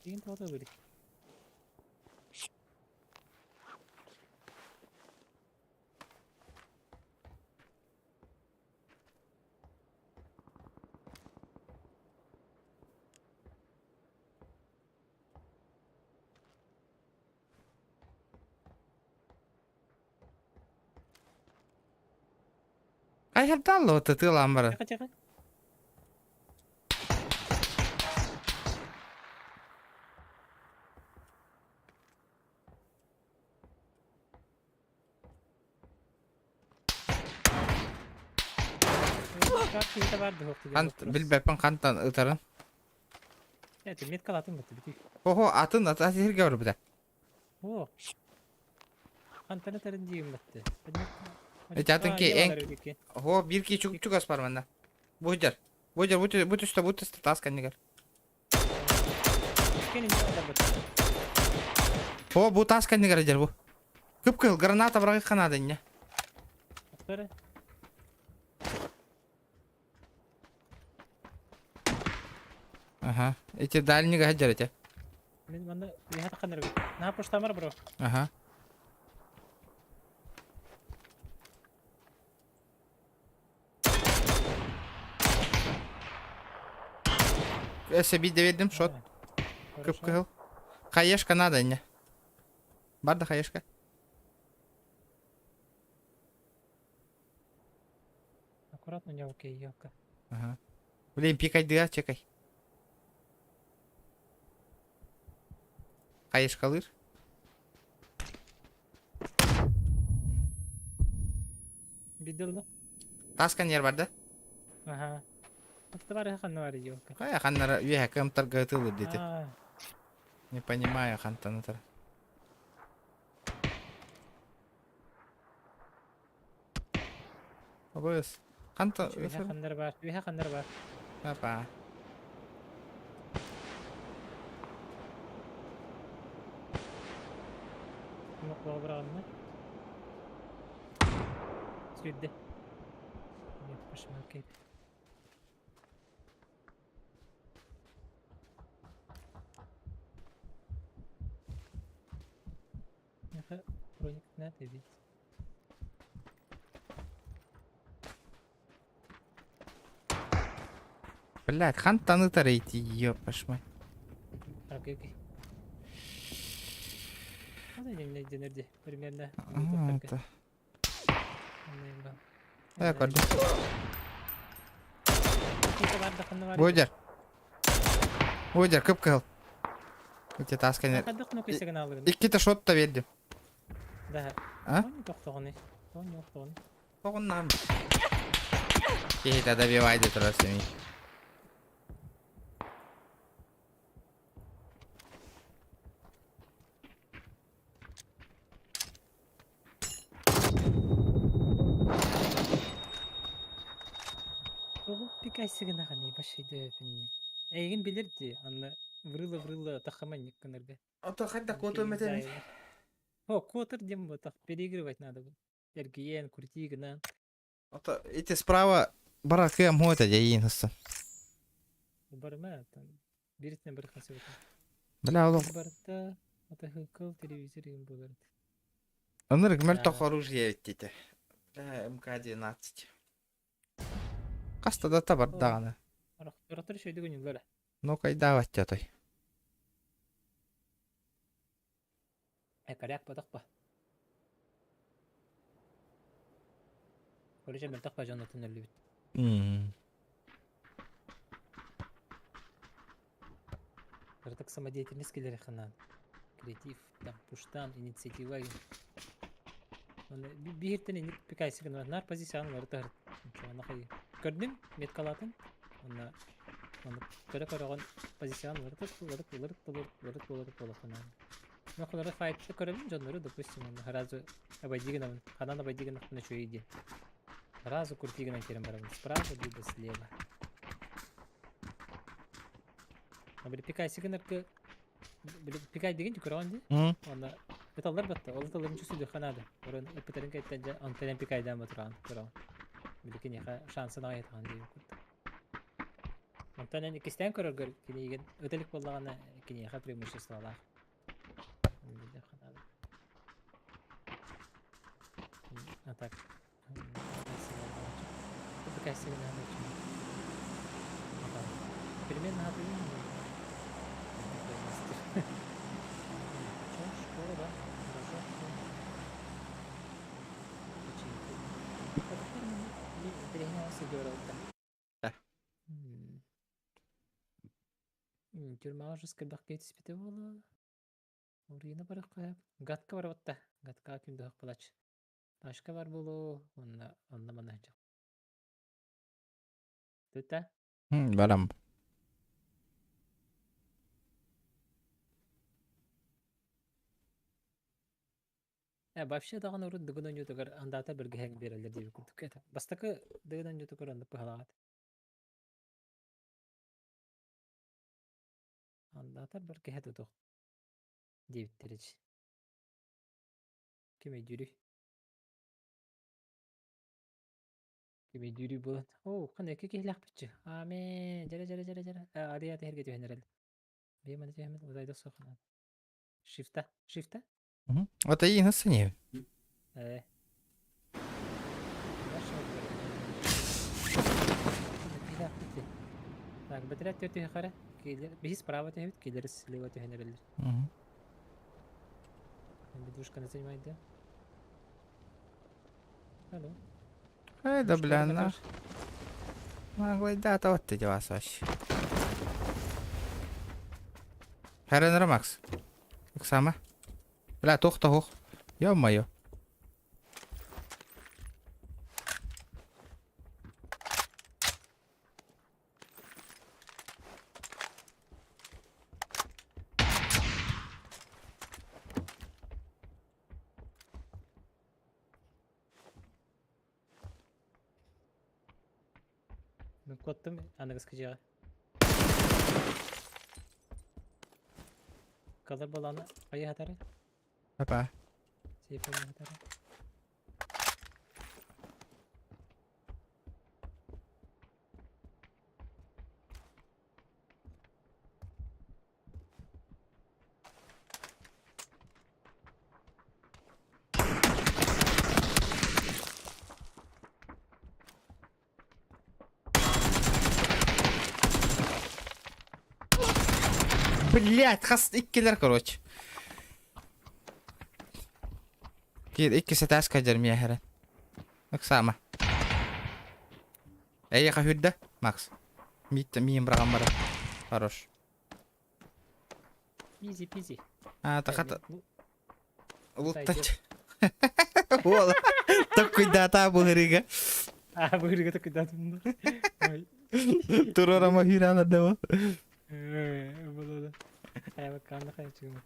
B: Эйигин тоҕо били.
A: Айхардаалла тытыалаан баран.
B: Тихо, тихо.
A: Хант билбэппин хантан ытарын.
B: Это меткалатын бытты бүтүй.
A: Охо атын ат сирге барбыта.
B: О. Хантан ытарын диим бытты.
A: Эти атын ки эн Хо бир ки чук чугас бар манна. Бу жер. Бу жер бу бу түстэ бу түстэ тас кэннигэр. Хо бу тас кэннигэр жер бу. Кып-кыһыл граната бырагы канада инне. Ага. Эти дальнего жер эти.
B: Мен манна яха таханыр. На поштамар бро.
A: Ага. Өссө биир бердим шот. Кып-кыһыл. Хаешка надо инне. Бар да хаешка.
B: Аккуратно, не окей, елка.
A: Ага. Блин, пикай чекай. Хаешкалыр.
B: Бидилdi.
A: Тас коньер бар да?
B: Аха. Бар ханна бар елка.
A: Кая ханнара үеһэ кымтарга ытылыр дети. Не понимаю хантан ытар. Абыс. Ханта
B: Үеһэ ханнар бар. Үеһэ ханнар бар.
A: Папа.
B: Мок бырагынна. Сүрдэ. Пошмакай. Броник надо ведь.
A: Блядь, хантан ытар эти, ёпаш мать.
B: Окей, окей. Вот они мне примерно.
A: Это. Э, көрдүм. Бодер. Бодер, кып-кыһыл. Эти тасканер. Икките шот-то бердим.
B: Да.
A: А?
B: Тоқтоғыны. Тоғыны.
A: Тоғыннан. Киһитэ добивайды турар семи.
B: Тоғы пикайсыгына ғаны башайды пинне. Эйгин билерди, анны врыла-врыла тахаман никканырга.
A: Ото хайда коту метен.
B: О, котор дем вот так переигрывать надо было. Эргиен, крути гына.
A: Ото эти справа бара кыам хота дейин хыссын.
B: Барма там биритне бір хасы.
A: Бля, олох.
B: Барта ата хыкыл телевизор им булар.
A: Оныр мөлтөх оружие дите. Бля, МК-12. Каста да табар даганы.
B: Оратор шөйдү гүнүлөр.
A: Ну кайда ваття той.
B: Э, коряк батак па. Короче, мөлтөх па жонотун өлүбүт.
A: Мм.
B: Кыратык самодеятельность киллэриэххэ наада. Креатив, там, пуштан, инициатива игин. Уонна бииртэн инник пикайсы гына наар позицияҕын уларыта сырыт. Көрдүм, меткалаатын. Уонна онно көрө-көрөҕүн позицияҕын уларыта уларыт уларыт уларыт уларыт уларыт буолуохха наада. Мен холоро файтты көрөбүн дьоннору, допустим, онно сразу обойди гынабын. Ханан обойди гынахпына үчүгэй диэн. Сразу крути гынан киирэн барабын. Справа либо слева. А били пикайсы гынаргы били пикай деген көрөҕүн дии. Онно ыталлар батта. Ол ыталларын чувствуйдуохха наада. Орон ыппытарын кэттэн дьэ онтон пикайдаан батыраҕын көрөҕүн. Били киниэхэ шансын аҕай ытаҕын диэн курдук. Онтон эн иккистээн көрөргөр киниигин ыта илик буоллаҕына киниэхэ преимуществолаах. А так Примерно Школа, да? Хорошо. Тюрьмаҕа уже скайбах түспүтэ буолуо. Урина барыахха Гадка барбатта. Гадкаҕа ким да палач. Ташка бар буолуо. Онно онно манна сылдьар. Тута?
A: Барам.
B: Вообще даҕаны урут Дыгын оонньуутугар андаатар бэргэһэҥ биэрэллэр диэбит курдук этэ. Бастакы Дыгын оонньуутугар оннук быһалаҕат. Андаатар бэргэһэ тутуох диэбиттэр ич. Ким өйдүүрүй? Ким өйдүүрүй буолан. Оо, ханна икки киһилээхпитчи. Аамин, дьэрэ дьэрэ дьэрэ дьэрэ. Арыйа тэһэргэ түһэн эрэл. Биэ маны түһэммит удайда суох. Шифта, шифта?
A: Вот и на сцене.
B: Так, бэтэрээт түөрт түһэхэрэ. Биһи справа түһэбит, киллэр слева түһэн эрэллэр. Бедушка занимает, да? Алло.
A: Эй, да бля, на. Наглый дата, вот ты дела вообще. Хэренер Макс. Оксама. Бля, тух тух. Ё-моё.
B: Мин куоттум аныгыскы дьиэҕэ. Калар баланы хайыһатары?
A: Папа.
B: Сейф хайыһатары?
A: Блять, хас иккилэр, короче. Кир икки сэтээс кадьар миэхэрэ. Оксама. Эйиэхэ хүрдэ, Макс. Мииттэ миин быраҕан баран. Хорош.
B: Изи пизи.
A: А, тахата луттач. Уола. Токкуйдаата быһырыга.
B: А, быһырыга токкуйдаатым. Ой.
A: Турарама хүйрана дева.
B: Было. Хайа канна хайа чугум.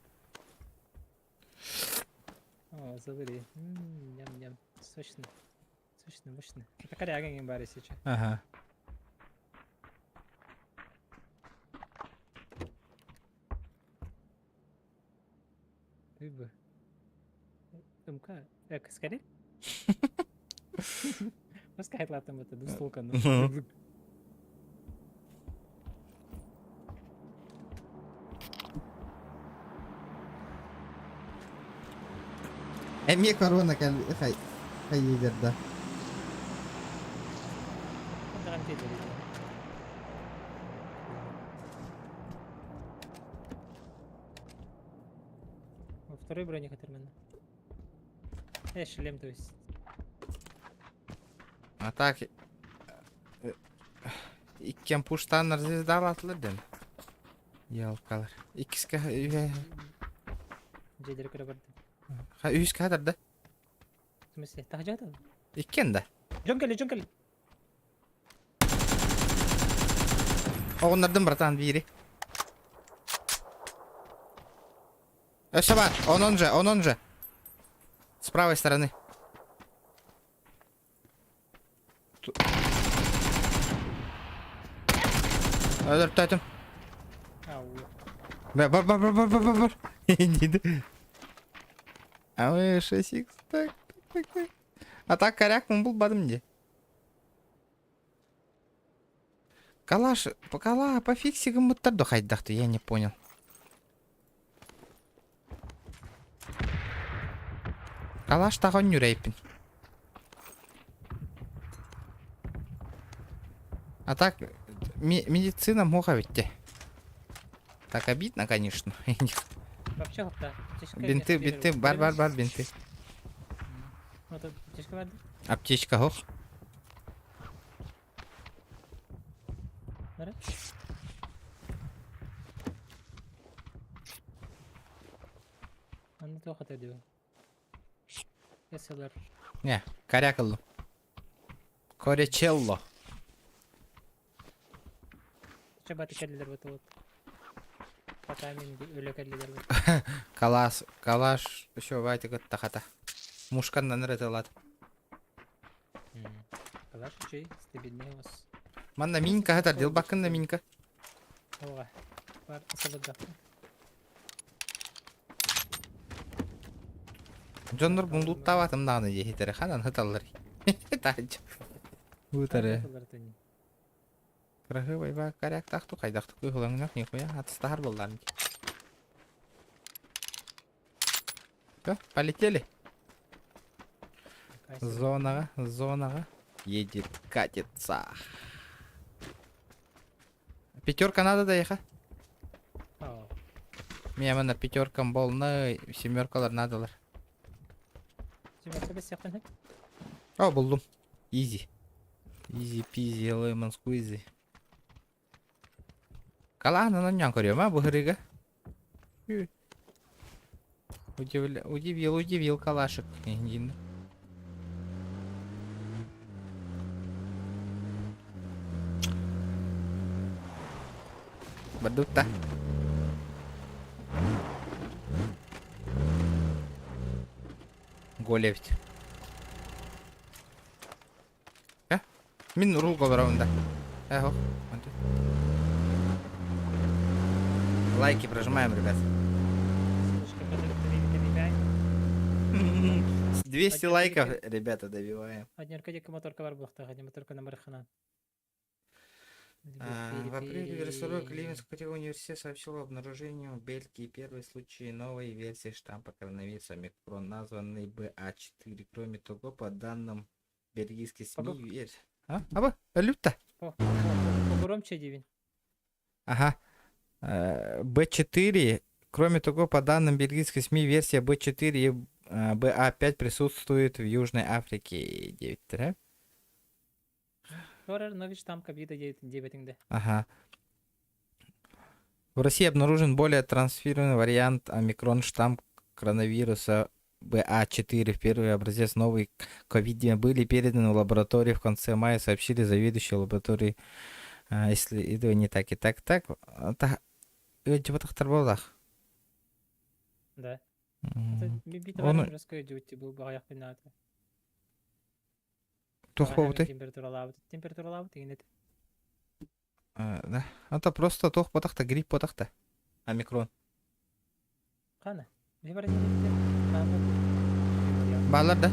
B: О, забыли. Ням-ням. Сочно. Сочно, мощно. Это коряга не баре сейчас.
A: Ага.
B: Ты бы. МК. Скорее? Пускай там это двустволка.
A: Мгм. Эмиэ корона кэл хай хайыыгар да.
B: Второй броник мен. Шлем, то есть.
A: А так иккиэн пуштааннар звездалаатылар дэн. Ялкалар. Иккискэ үһэ
B: Дьиэлэри көрө бардым.
A: Ха үһүскэ хатарда.
B: В смысле, таһдьа хатар?
A: Иккиэн да.
B: Дьон кэлли, дьон кэлли.
A: Оҕуннардым братан биири. Өссө бар, он он же, он он же. С правой стороны. Өлөртөөтүм. Бар, бар, бар, бар, бар, бар, бар. Диди. А вы 6х, так, так, так. А так коряк булбадым ди. Калаш, кала по фиксигам буттар до хайдахты, я не понял. Калаш тагын нүрәйпин. А так, медицина муха ведь. Так обидно, конечно.
B: Вообще да.
A: Бинты, бинты, бар, бар, бар, бинты.
B: Аптечка бар.
A: Аптечка хох.
B: Нары? Аны тоқ атады. SLR.
A: Не, корякаллы. Корячелло.
B: Чабаты кәллелер бит вот. Пока мен өлө кәллелер бит.
A: Калаш, калаш, еще вайтик тахата. Мушканнан ырытылат.
B: Калаш үчүй, стабильный у вас.
A: Манна минка хатар, дилбаккын да минка.
B: Ога. Бар, сабыда.
A: Дьоннор булуттаабатым даҕаны диэхитэрэ ханан сыталлар. Таһырдьа. Бутары. Кыраһыабай ба коряктаах хайдахтык ыһылаҥнах нихуя атыстаһар буоллаам дии. Всё, полетели. Зонаҕа, зонаҕа едет, катится. Пятерка надо доехать. Мне на пятеркам болны, семеркалар надолар.
B: Семерка без сияқтан
A: О, булдум. Easy. Easy peasy lemon squeezy. Калаһынан онньоон көрүөм а бу һырыыга. Удивил, удивил калашик. Диин. Бардутта. Голевть. Э? Мин рулга олоробун да. Эхо. Лайки прожимаем, ребят.
B: Ссылочка добиваем.
A: 200 лайков, ребята, добиваем.
B: Однерка диэки моторка бар буолуохтаах, одни моторка номер хана.
A: В апреле вирусолог Ливенского университета сообщил о обнаружении в Бельгии первый случай новой версии штампа коронавируса омикрон, названный БА4. Кроме того, по данным бельгийских СМИ, версия... А? Аба, люта.
B: Погромче диибин.
A: Ага. Б4. Кроме того, по данным бельгийской СМИ, версия Б4 и БА5 присутствует в Южной Африке. 9, да?
B: Хоррор новый штамм ковида диэбэтиҥ дии.
A: Ага. В России обнаружен более трансферный вариант омикрон штамм коронавируса БА4. Первый образец новой ковид были переданы в лабораторию в конце мая, сообщили заведующие лабораторией. А, если это не так и так, так, та типа буоллах.
B: Да.
A: Оны
B: Оны был багаяк бинаты.
A: туох буолбутай?
B: Температуралаабыт. Температуралаабыт игин
A: Да. Это просто туох буотах грипп буотах Омикрон.
B: Кана.
A: Бааллар да?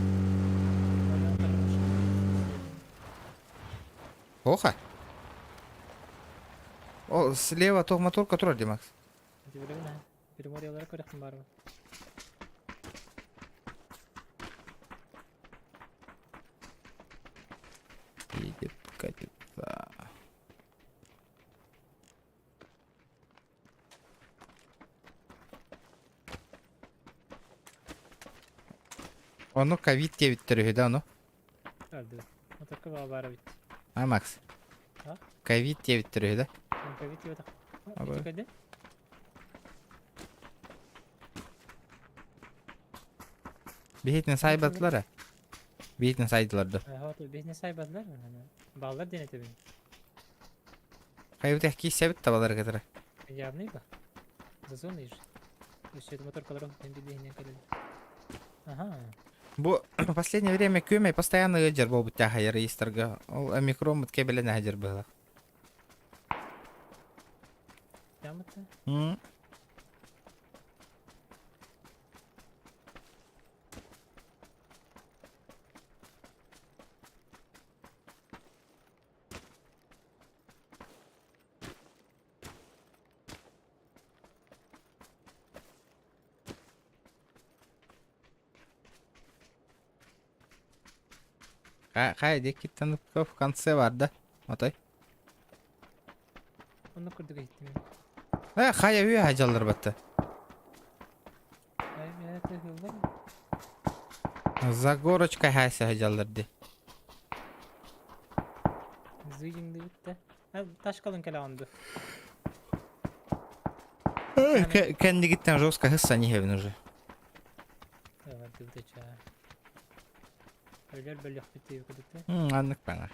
A: Оха. О, слева туох мотор, который Димакс.
B: Приморьялары көрөхтүм барбы.
A: Едет, катится. Ону ковид диэбиттэр үһү да ону?
B: Арды. Моторка баар бит.
A: А, Макс?
B: А?
A: Ковид диэбиттэр үһү да?
B: Ковид диэбэтэх.
A: Аба.
B: Ити кэлдэ?
A: Биһитин сайбатылар э. Биһитин сайдылар да.
B: Биһитин сайбатылар. Баллар диэн этэбин.
A: Хайбытах кииссэбит табалар кытары.
B: Явный ба. За зоной же. Өссө моторкаларын биһинен кэлэн. Ага.
A: Бу последнее время күөмэй постоянно ыалдьар буолбут тааһайар реестрга. Ол омикрон бут кэбилэн аһадьар быһылах.
B: Ямыта?
A: Хайа диэкиттэн в конце бар да? Отой.
B: Онно курдук иһиттим.
A: Э, хайа үө дьаллар батта. За горочкой хайса дьаллар ди.
B: Зыйыңды битте. Ташкалын кэлэ онду.
A: Кэннигиттэн жестко хысса не хевин уже.
B: Өлөр бөлөхпүт кудуты.
A: Аннык бана.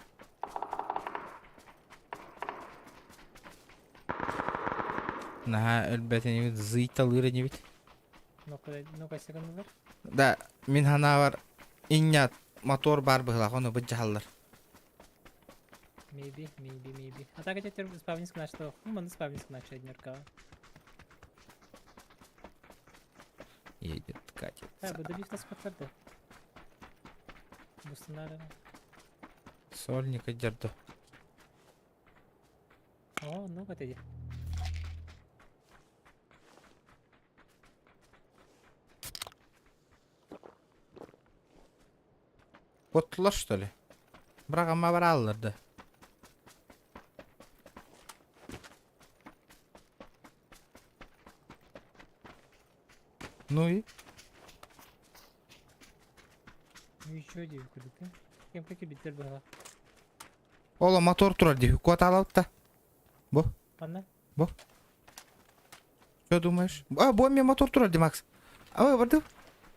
A: Наһаа өлбөт инибит, зыйталыыр инибит.
B: Ну-ка, секундалар.
A: Да, мин ханаабар иннят мотор бар быһылаах, ону быдьаһаллар.
B: Maybe, maybe, maybe. А так это спавниск начал. Ну, маны спавниск начал однерка.
A: Едет, катится.
B: Да, буду бифта спотсарды. Бустанара.
A: Сольник идерду.
B: О, ну вот иди.
A: Оттулар что ли? Бірақ ама бар алларды. Ну и?
B: Ну еще диви кудыты. Кем какие биттер было?
A: Ола мотор турар диви. Кот алалты. Бу.
B: Панна?
A: Бу. Что думаешь? А, бу мен мотор турар ди, Макс. А, барды.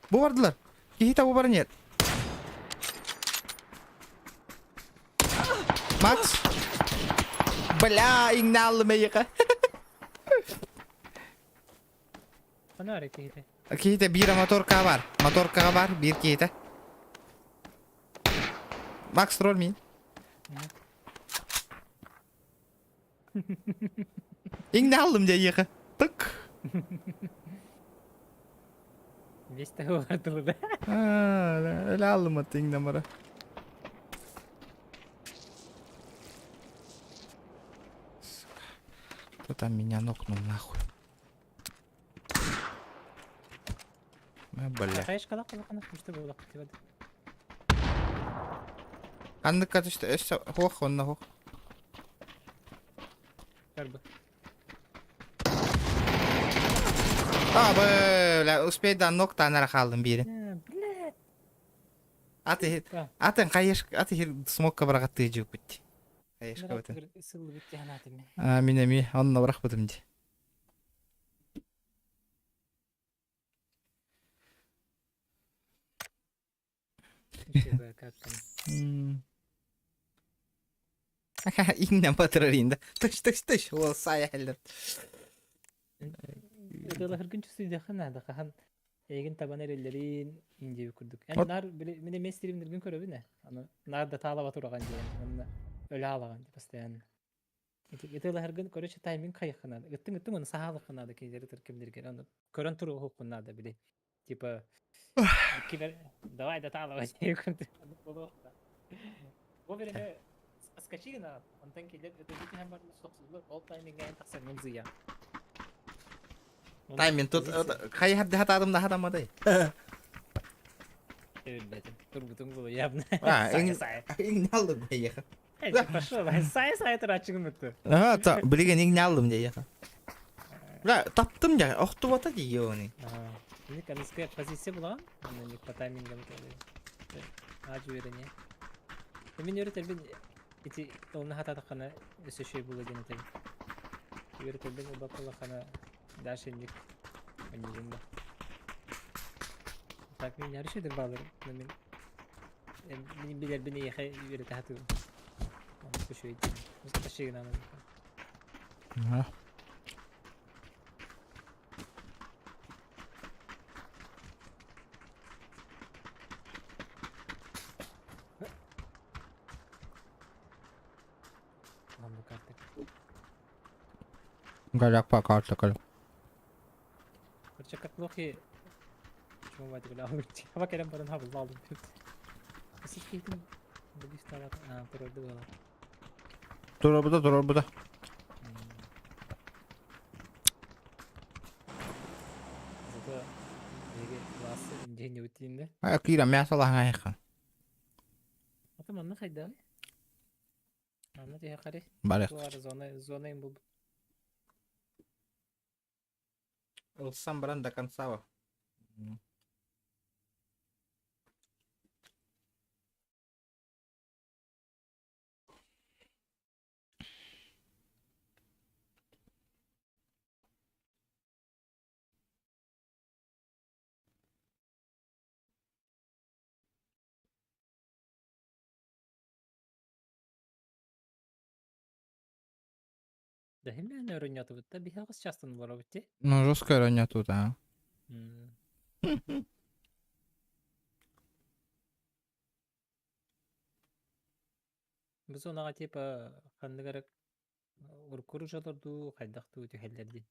A: Бу бардылар. Кихита бу бар нет. Макс. Бля, иҥналлым эйиэхэ.
B: Ханна киһитэ?
A: Киһитэ биир моторка бар. Моторкаҕа бар биир киһитэ. Макс тролль мин. Иҥналлым дьэ эйиэхэ. Тык.
B: Весь того тылы да.
A: Өлө аллым аты иҥнамара. Кто там меня нокнул нахуй? А, бля. Ханныкка түстэ өссө хуох онно хуох. А, бля, успей да ноктан эрэ хааллым биирин.
B: Блядь.
A: Аты атын хайыш аты хир смокка быраҕаттыы дьиэппит. Хайышка бытын.
B: Сыллыбыт тиһанаатым мен.
A: А, мин эми онно бырахпытым дии. Иҥнэн батырар инде. Тыш тыш тыш ол сая хеллер.
B: Ытылаһыргын чувствуйдахын наада хаһан эйигин табан эрэллэрин индиэби курдук. Эн наар били мин эмиэ стримнэргин көрөбүн ээ. Аны наар да таалаба тураҕын диэн уонна өлө аалаҕын постоянно. Ытылаһыргын короче тайминг хайыхха наада. Ыттыҥ ыттыҥ оны саһаалыхха наада кинилэри ытыр кимнэргэр аны көрөн туруоххун наада били. Типа кибер давай да таалаба Вовремя скачи на онтон килер ытыргы бар ол тайминга эн тахсаргын зыян.
A: Тайминг тут хайыһар хатаадым да хатамадай.
B: Билбэтим. Тургутуҥ булу явно.
A: А,
B: Сая сая.
A: иҥналлым эйиэхэ.
B: Пошел, сая сая турачыгым ыттı.
A: Ага, та билигин иҥналлым диэхэ. Бля, таптым дьэ, охтубата дии оны.
B: Ник аныская позиция була, ник по таймингам келе. Ажы верене. Мен өрөтөрбүн ити олна хататахана өсө шөй була диэн этебин. Үөрэтэрбин ылбаппалахана дальше ник онньугун да. Так, мин ярышы балыр. Мин мин билэрбин эйиэхэ үөрэтэ сатыыбын. Оннук үчүгэй диэн. Мусташигынан. Оннук карта.
A: Голяк по карта кол.
B: Короче, как плохи... Почему ватик Хаба кэлэн баран хабылла алдым. Сиккейтин бу А, турарды буолар.
A: Турарбыта, турарбыта.
B: Зато биһиги класс дьиһиннибит диинде.
A: А киирэн мясо лаһаҥа
B: Ата манна хайдагый? Манна түһэ хари.
A: Барыах.
B: Туара зона зона им булбут.
A: Ылсан баран до конца.
B: Да химмен өрүннятыбыт да биһиэхэ частан олоробут дии.
A: Ну, жесткая роня тут, а.
B: Бу зонаҕа типа ханнык эрэ урукку дуу, хайдах дуу түһэллэр дии.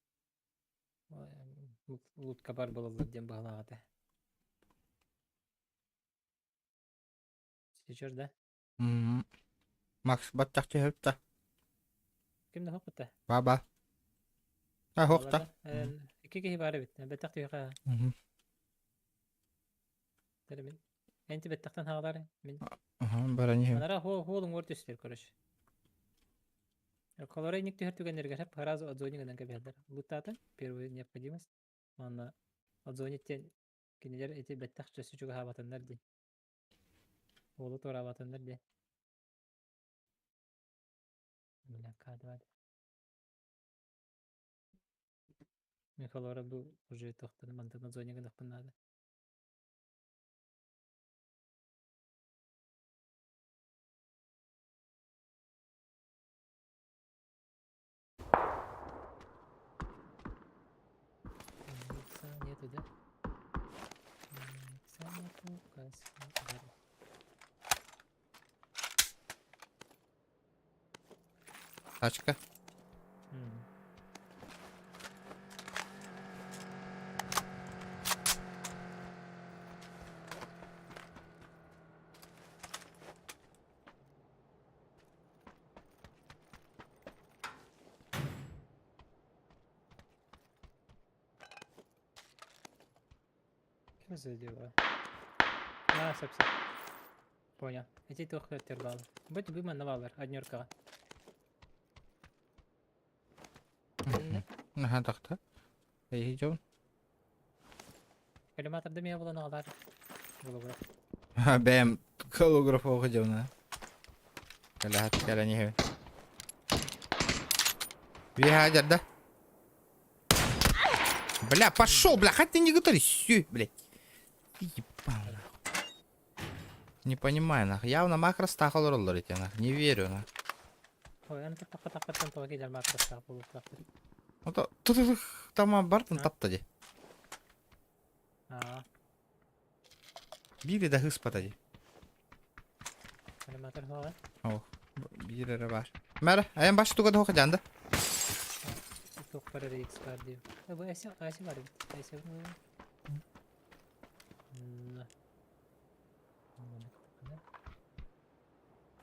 B: Лутка бар буолаллар диэн быһалаах этэ. Сейчас да?
A: Макс баттах түһүптэ.
B: Ким да хоппута?
A: Баба. А, хохта.
B: Икки киһи баар эбит. Бэттэх түһүөхэ. Мин. Энти бэттехтен хаалар. Мин.
A: Аха, баран иһим.
B: Анара хо хоолуҥ уор түстэр короче. Колорай ник түһэр түгэннэригэр хап сразу отзвони гынан кэбиһэллэр. Луттаатын первая необходимость. Манна отзвониттен кинилэр эти бэттэх чөссү чугаһаабатыннар дии. Уолу туораабатыннар дии. Бля, кадват. Мен холора бу уже тохтан мантан отзвони гынахпын надо. Икса нету, да? Икса нету, кас-
A: Тачка.
B: Что за дела? А, сөп, сөп. Понял. Эти туох баалар. Будь бы навалар, однеркаҕа.
A: Аха, тахта. Эй, жон.
B: Коллиматорда мия булан аҕалар. Голограф.
A: Бэм, голограф оҕу жона. Кэлэ хат кэлэ нихе. Виха да? Бля, пошел, бля, хоть ты не готовишь, всё, блядь. Ты ебал, нахуй. Не понимаю, нах. Явно макро стахал роллер эти, нах. Не верю, нах.
B: Ой, аны таққа таққаттан тоға келер макростаах буолуохтаахтар.
A: Вот тут там Бартон
B: А?
A: тапта ди.
B: Аа,
A: Бири да хыспата ди.
B: коллиматор хоҕа.
A: Ох, бири эрэ бар. Мэр, аян баш туга да жанда.
B: Туох бар эрэ X бар диир. Э, бу эси эси бар эбит. Эси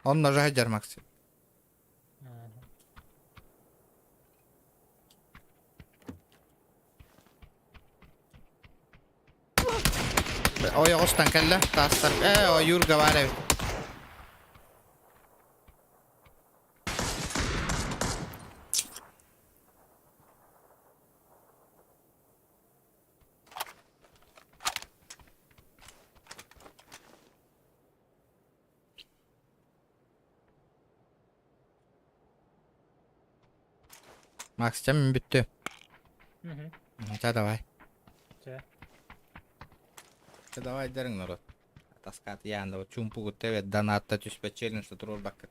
A: Он ножа жар Макс. Ой, оҕустан кэллэ, таастар. Э, ой, Юрга бар эбит. Макс, чем бүттү?
B: Мгм.
A: Ча, давай.
B: Чэ.
A: Давай дарың народ. Таскат яанда чумпугут тебе донатта түспэт челлендж туруорбаккыт.